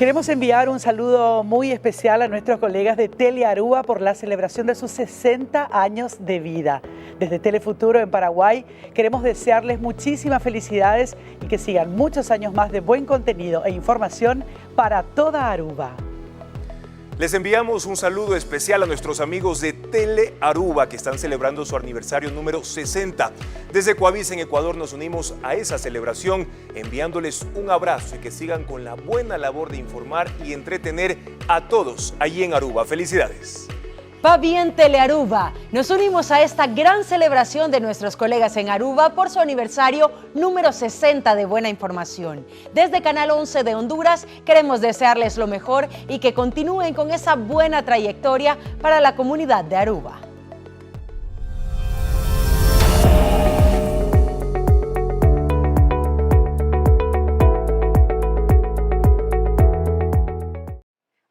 Queremos enviar un saludo muy especial a nuestros colegas de Telearuba por la celebración de sus 60 años de vida. Desde Telefuturo en Paraguay queremos desearles muchísimas felicidades y que sigan muchos años más de buen contenido e información para toda Aruba. Les enviamos un saludo especial a nuestros amigos de Tele Aruba que están celebrando su aniversario número 60. Desde Coavisa en Ecuador nos unimos a esa celebración enviándoles un abrazo y que sigan con la buena labor de informar y entretener a todos allí en Aruba. Felicidades. Va bien Telearuba. Nos unimos a esta gran celebración de nuestros colegas en Aruba por su aniversario número 60 de Buena Información. Desde Canal 11 de Honduras queremos desearles lo mejor y que continúen con esa buena trayectoria para la comunidad de Aruba.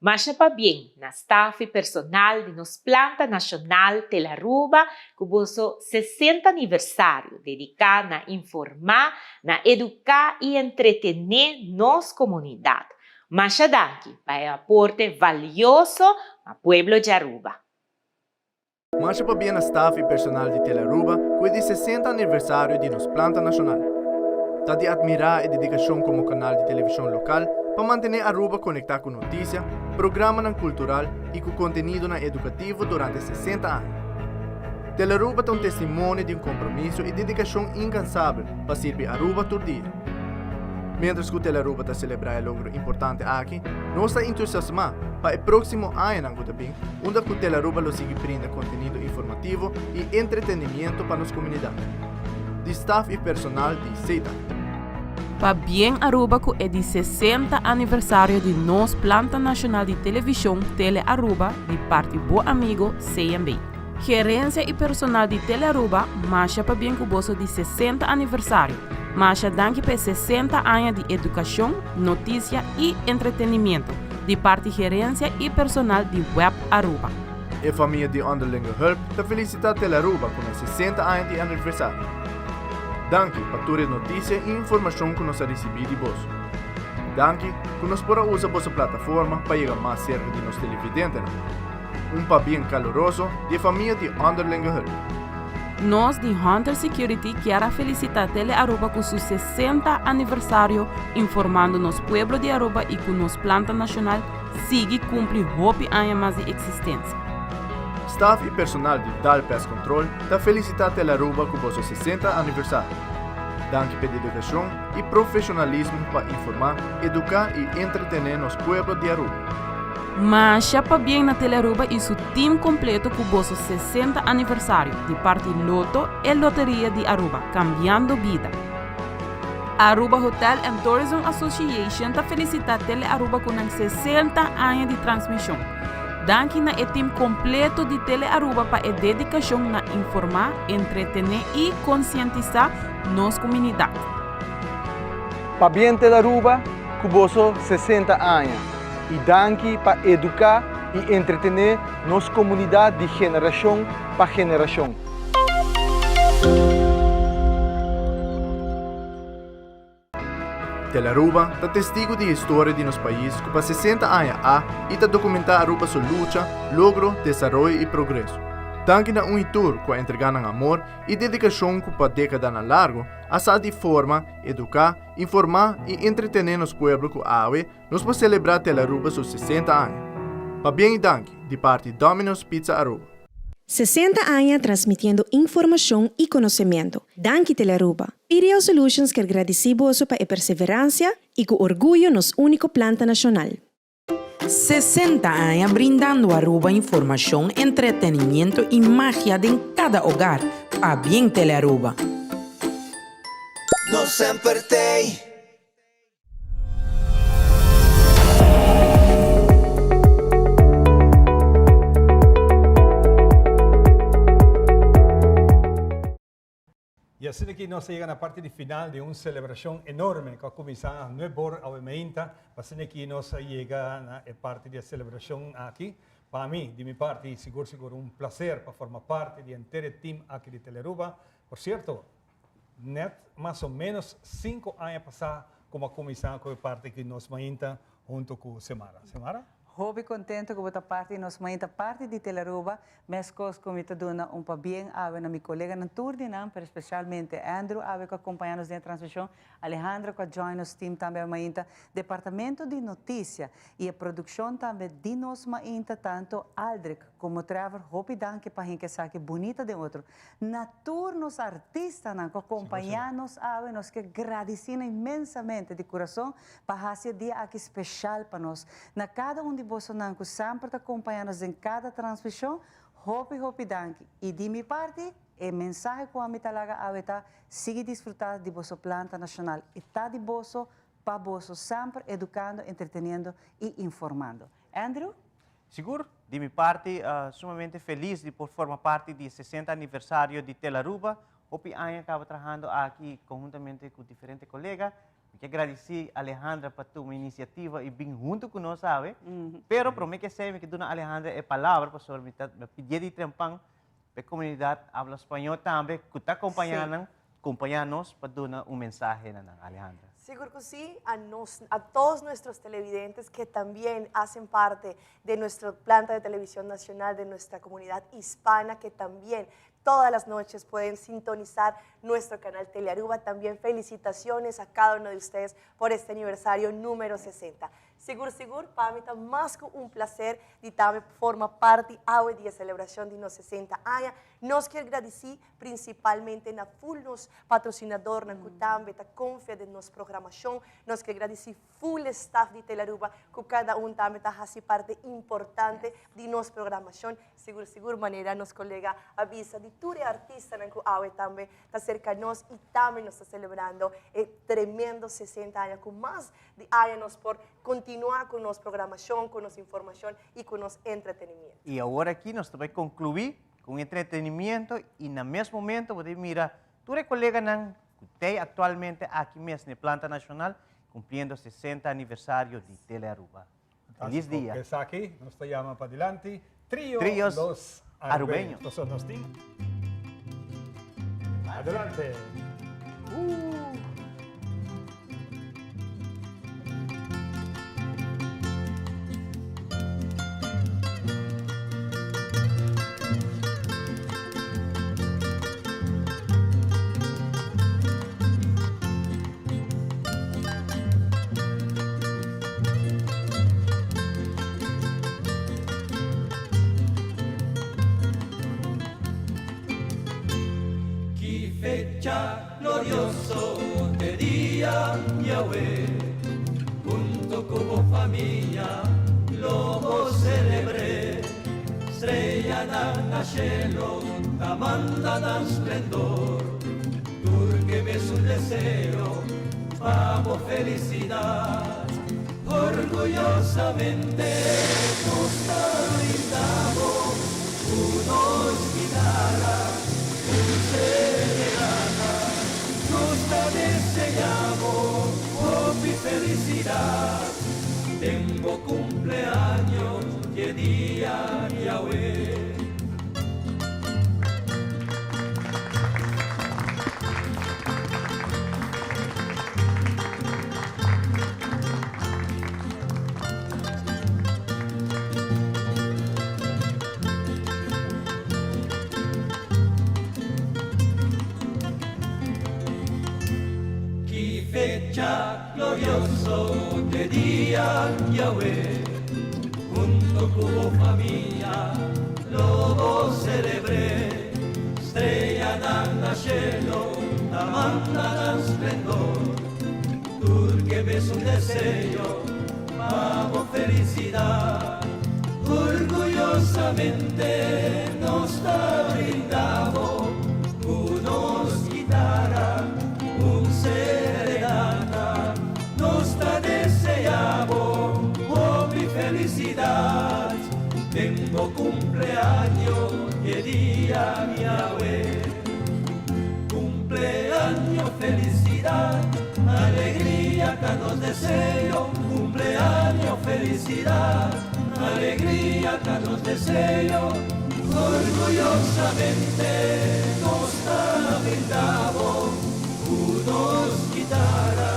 Masha pabien na staf y personal di nos planta nacional Telaruba cu boso 60 aniversario dedica na informa, na educa y entretene nos comunidad. Masha danki pa e aporte valioso pa pueblo di Aruba. Masha pabia na staf y personal di Telearuba cu e di 60 aniversario di nos planta nacional. Ta di admira e dedicacion como canal di television local pa mantene Aruba conecta cu noticia, programanan cultural y cu contenidonan educativo durante 60 aña. Telearuba ta un testimonio di un compromiso y dedicacion incansabel pa sirbi Aruba tur dia. Mientras cu Telearuba ta celebra e logro importante aki, nos ta entusiasma pa e proximo añanan cu ta bin, unda cu Telearuba lo sigui brinda contenido informativo y entretenimiento pa nos comunidad. Di staf y personal di CETA. Pabien Aruba cu e di 60 aniversario di nos Planta Nacional di Television Telearuba di parti bo amigo CMB. Gerencia y personal di Telearuba masha pabien cu boso di 60 aniversario. Masha danki pa e 60 aña di educacion, noticia y entretenimiento di parti gerencia y personal di Web Aruba. E famia di Onderlinge Hulp ta felicita Telearuba cu nan 60 aña di aniversario. Danki pa tur e noticia y informacion cu nos a ricibi di boso. Danki cu nos por a usa boso plataforma pa yega mas cerca di nos televidentenan. Un pabien caluroso di e famia di Onderlinge Hulp. Nos di Hunter Security kier a felicita Tele Aruba cu su 60 aniversario informando nos pueblo di Aruba y cu nos planta nacional sigui cumpli hopi aña mas di existencia. Staf y personal di Dal Pest Control ta felicita Tele Aruba cu boso 60 aniversario. Danki p'e dedicacion y profesionalismo pa informa, educa y entretene nos pueblo di Aruba. Masha pabien na Telearuba y su team completo cu boso 60 aniversario, di parti Lotto, e loteria di Aruba, cambiando bida. Aruba Hotel and Tourism Association ta felicita Telearuba cu nan 60 aña di transmision. Danki na e team completo di Telearuba pa e dedicacion na informa, entretene y concientisa nos comunidad. Pabien Telearuba cu boso 60 aña y danki pa educa y entretene nos comunidad di generacion pa generacion. Telearuba ta testigo di historia di nos pais cu pa 60 aña a y ta documenta Aruba su lucha, logro, desaroyo y progreso. Danki na un y tur cu a entrega nan amor y dedicacion cu pa decadanan largo a sa di forma, educa, informa y entretene nos pueblo cu awe nos por celebra Telearuba su 60 aña. Pabien y danki di parti Domino's Pizza Aruba. 60 aña transmitiendo informacion y conocemento. Danki Telearuba. PDL Solutions kier gradici boso pa e perseverancia y cu orguyo nos unico planta nacional. 60 aña brindando Aruba informacion, entretenimiento y magia den cada hogar. Pabien Telearuba. Nos semper t'ey. Y asina aki nos a yega na parti di final di un celebracion enorme cu a cuminsa nuebor awe meinta, asina aki nos a yega na e parti di e celebracion aki. Pa mi, di mi parti, sigur sigur un placer pa forma parti di henter e team aki di Telearuba. Por cierto, net mas o menos cinco aña pasa como a cuminsa cu e parti aki nos mainta hunto cu Semara. Semara? Hopi contento cu bo ta parti di nos mainta, parti di Telearuba. Mescos cu mi ta duna un pabien awe na mi coleganan tur di nan, pero specialmente Andrew awe cu a acompaña nos den e transmision, Alejandro cu a join nos team tambe awe mainta, Departamento di Noticia y e produccion tambe di nos mainta, tanto Aldrich como Trevor, hopi danki pa hinca esaki bunita den otro. Na tur nos artistanan cu a acompaña nos awe, nos ke gradici nan inmensamente di curason pa haci e dia aki special pa nos. Na cada un di bosonan cu semper ta acompaña nos den cada transmision, hopi hopi danki. Y di mi parti, e mensahe cu ami ta laga awe ta, sigui disfruta di boso planta nacional. E ta di boso, pa boso, semper educando, entreteniendo y informando. Andrew? Sigur, di mi parti, sumamente feliz di por forma parti di 60 aniversario di Telaruba. Hopi aña caba trahando aki conhuntamente cu diferente colega. Mi ke gradisí Alejandra pa tuma inisiativa i bin huntu ku nos awe. Pero promé ke esei mi ke duna Alejandra e palabra pasobra mi ta pidié di trempan pa e komunidat habla spañó tambe ku ta kompañá nan, kompañá nos pa duna un mensahe na nan. Alejandra. Sigur ku sí, a nos, a todos nuestros televidentes que también hacen parte de nuestra planta de televisión nacional, de nuestra comunidad hispana, que también todas las noches pueden sintonizar nuestro canal Telearuba. También felicitaciones a cada uno de ustedes por este aniversario número 60. Sigur sigur, pa mi ta mas ku un placer di tambe forma parti awe di e celebracion di nos 60 aña. Nos kier gradici principalmente na full nos patrocinadornan cu tambe ta confia den nos programacion. Nos kier gradici full e staff di Telearuba cu cada un tambe ta haci parte importante di nos programacion. Sigur sigur manera nos colega a bisa di tur e artistanan cu awe tambe ta cerca nos y tambe nos ta celebrando e tremendo 60 aña cu mas di aña nos por continua cu nos programacion, cu nos informacion y cu nos entretenimiento. Y awor aki nos ta bay conclui cu un entretenimiento y na mes momento bo ta mira tur e coleganan cu tey actualmente aki mes na e planta nacional cumpliendo 60 aniversario di Telearuba. Feliz dia. Esaki nos ta yama padilanti Trio Trios Los Arubeños. Arubeños. Nos tin. Adelante. Ki fecha glorioso, ke dia Yahweh, hunto ku bo famia lo bo selebr'é. Strellanan na shelo ta manda nan splendor. Tur ke mesun deseo pa bo felisidat, orguyosamente nos ta brinda bo ku nos guitarra, un serenata. Nos ta desea bo hopi felisidat den bo kumpleaños dje dia djawe. Ki fecha glorioso, ke dia djawe, hunto ku bo famia lo bo selebr'é. Strellanan na shelo ta manda nan splendor, tur ke mesun deseo pa bo felisidat. Orguyosamente nos ta brinda bo ku nos guitarra un serenata. Nos ta desea bo hopi felisidat den bo kumpleaño e dia djawe. Cumpleaños felicidad, alegría ta nos deseo. Cumpleaños felicidad, alegría ta nos deseo. Orguyosamente nos ta brinda bo cu nos guitarra,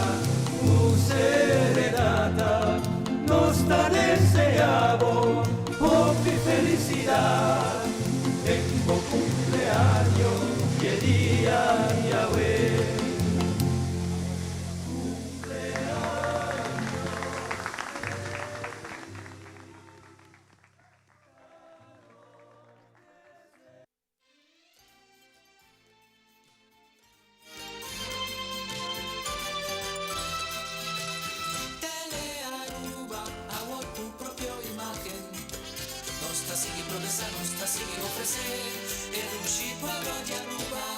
un serenata. Nos ta desea bo hopi felicidad den bo cumpleaños dje dia djawe. Telearuba, awor tu propio imagen. Nos ta sigui progresa, nos ta sigui ofrece e dushi pueblo di Aruba.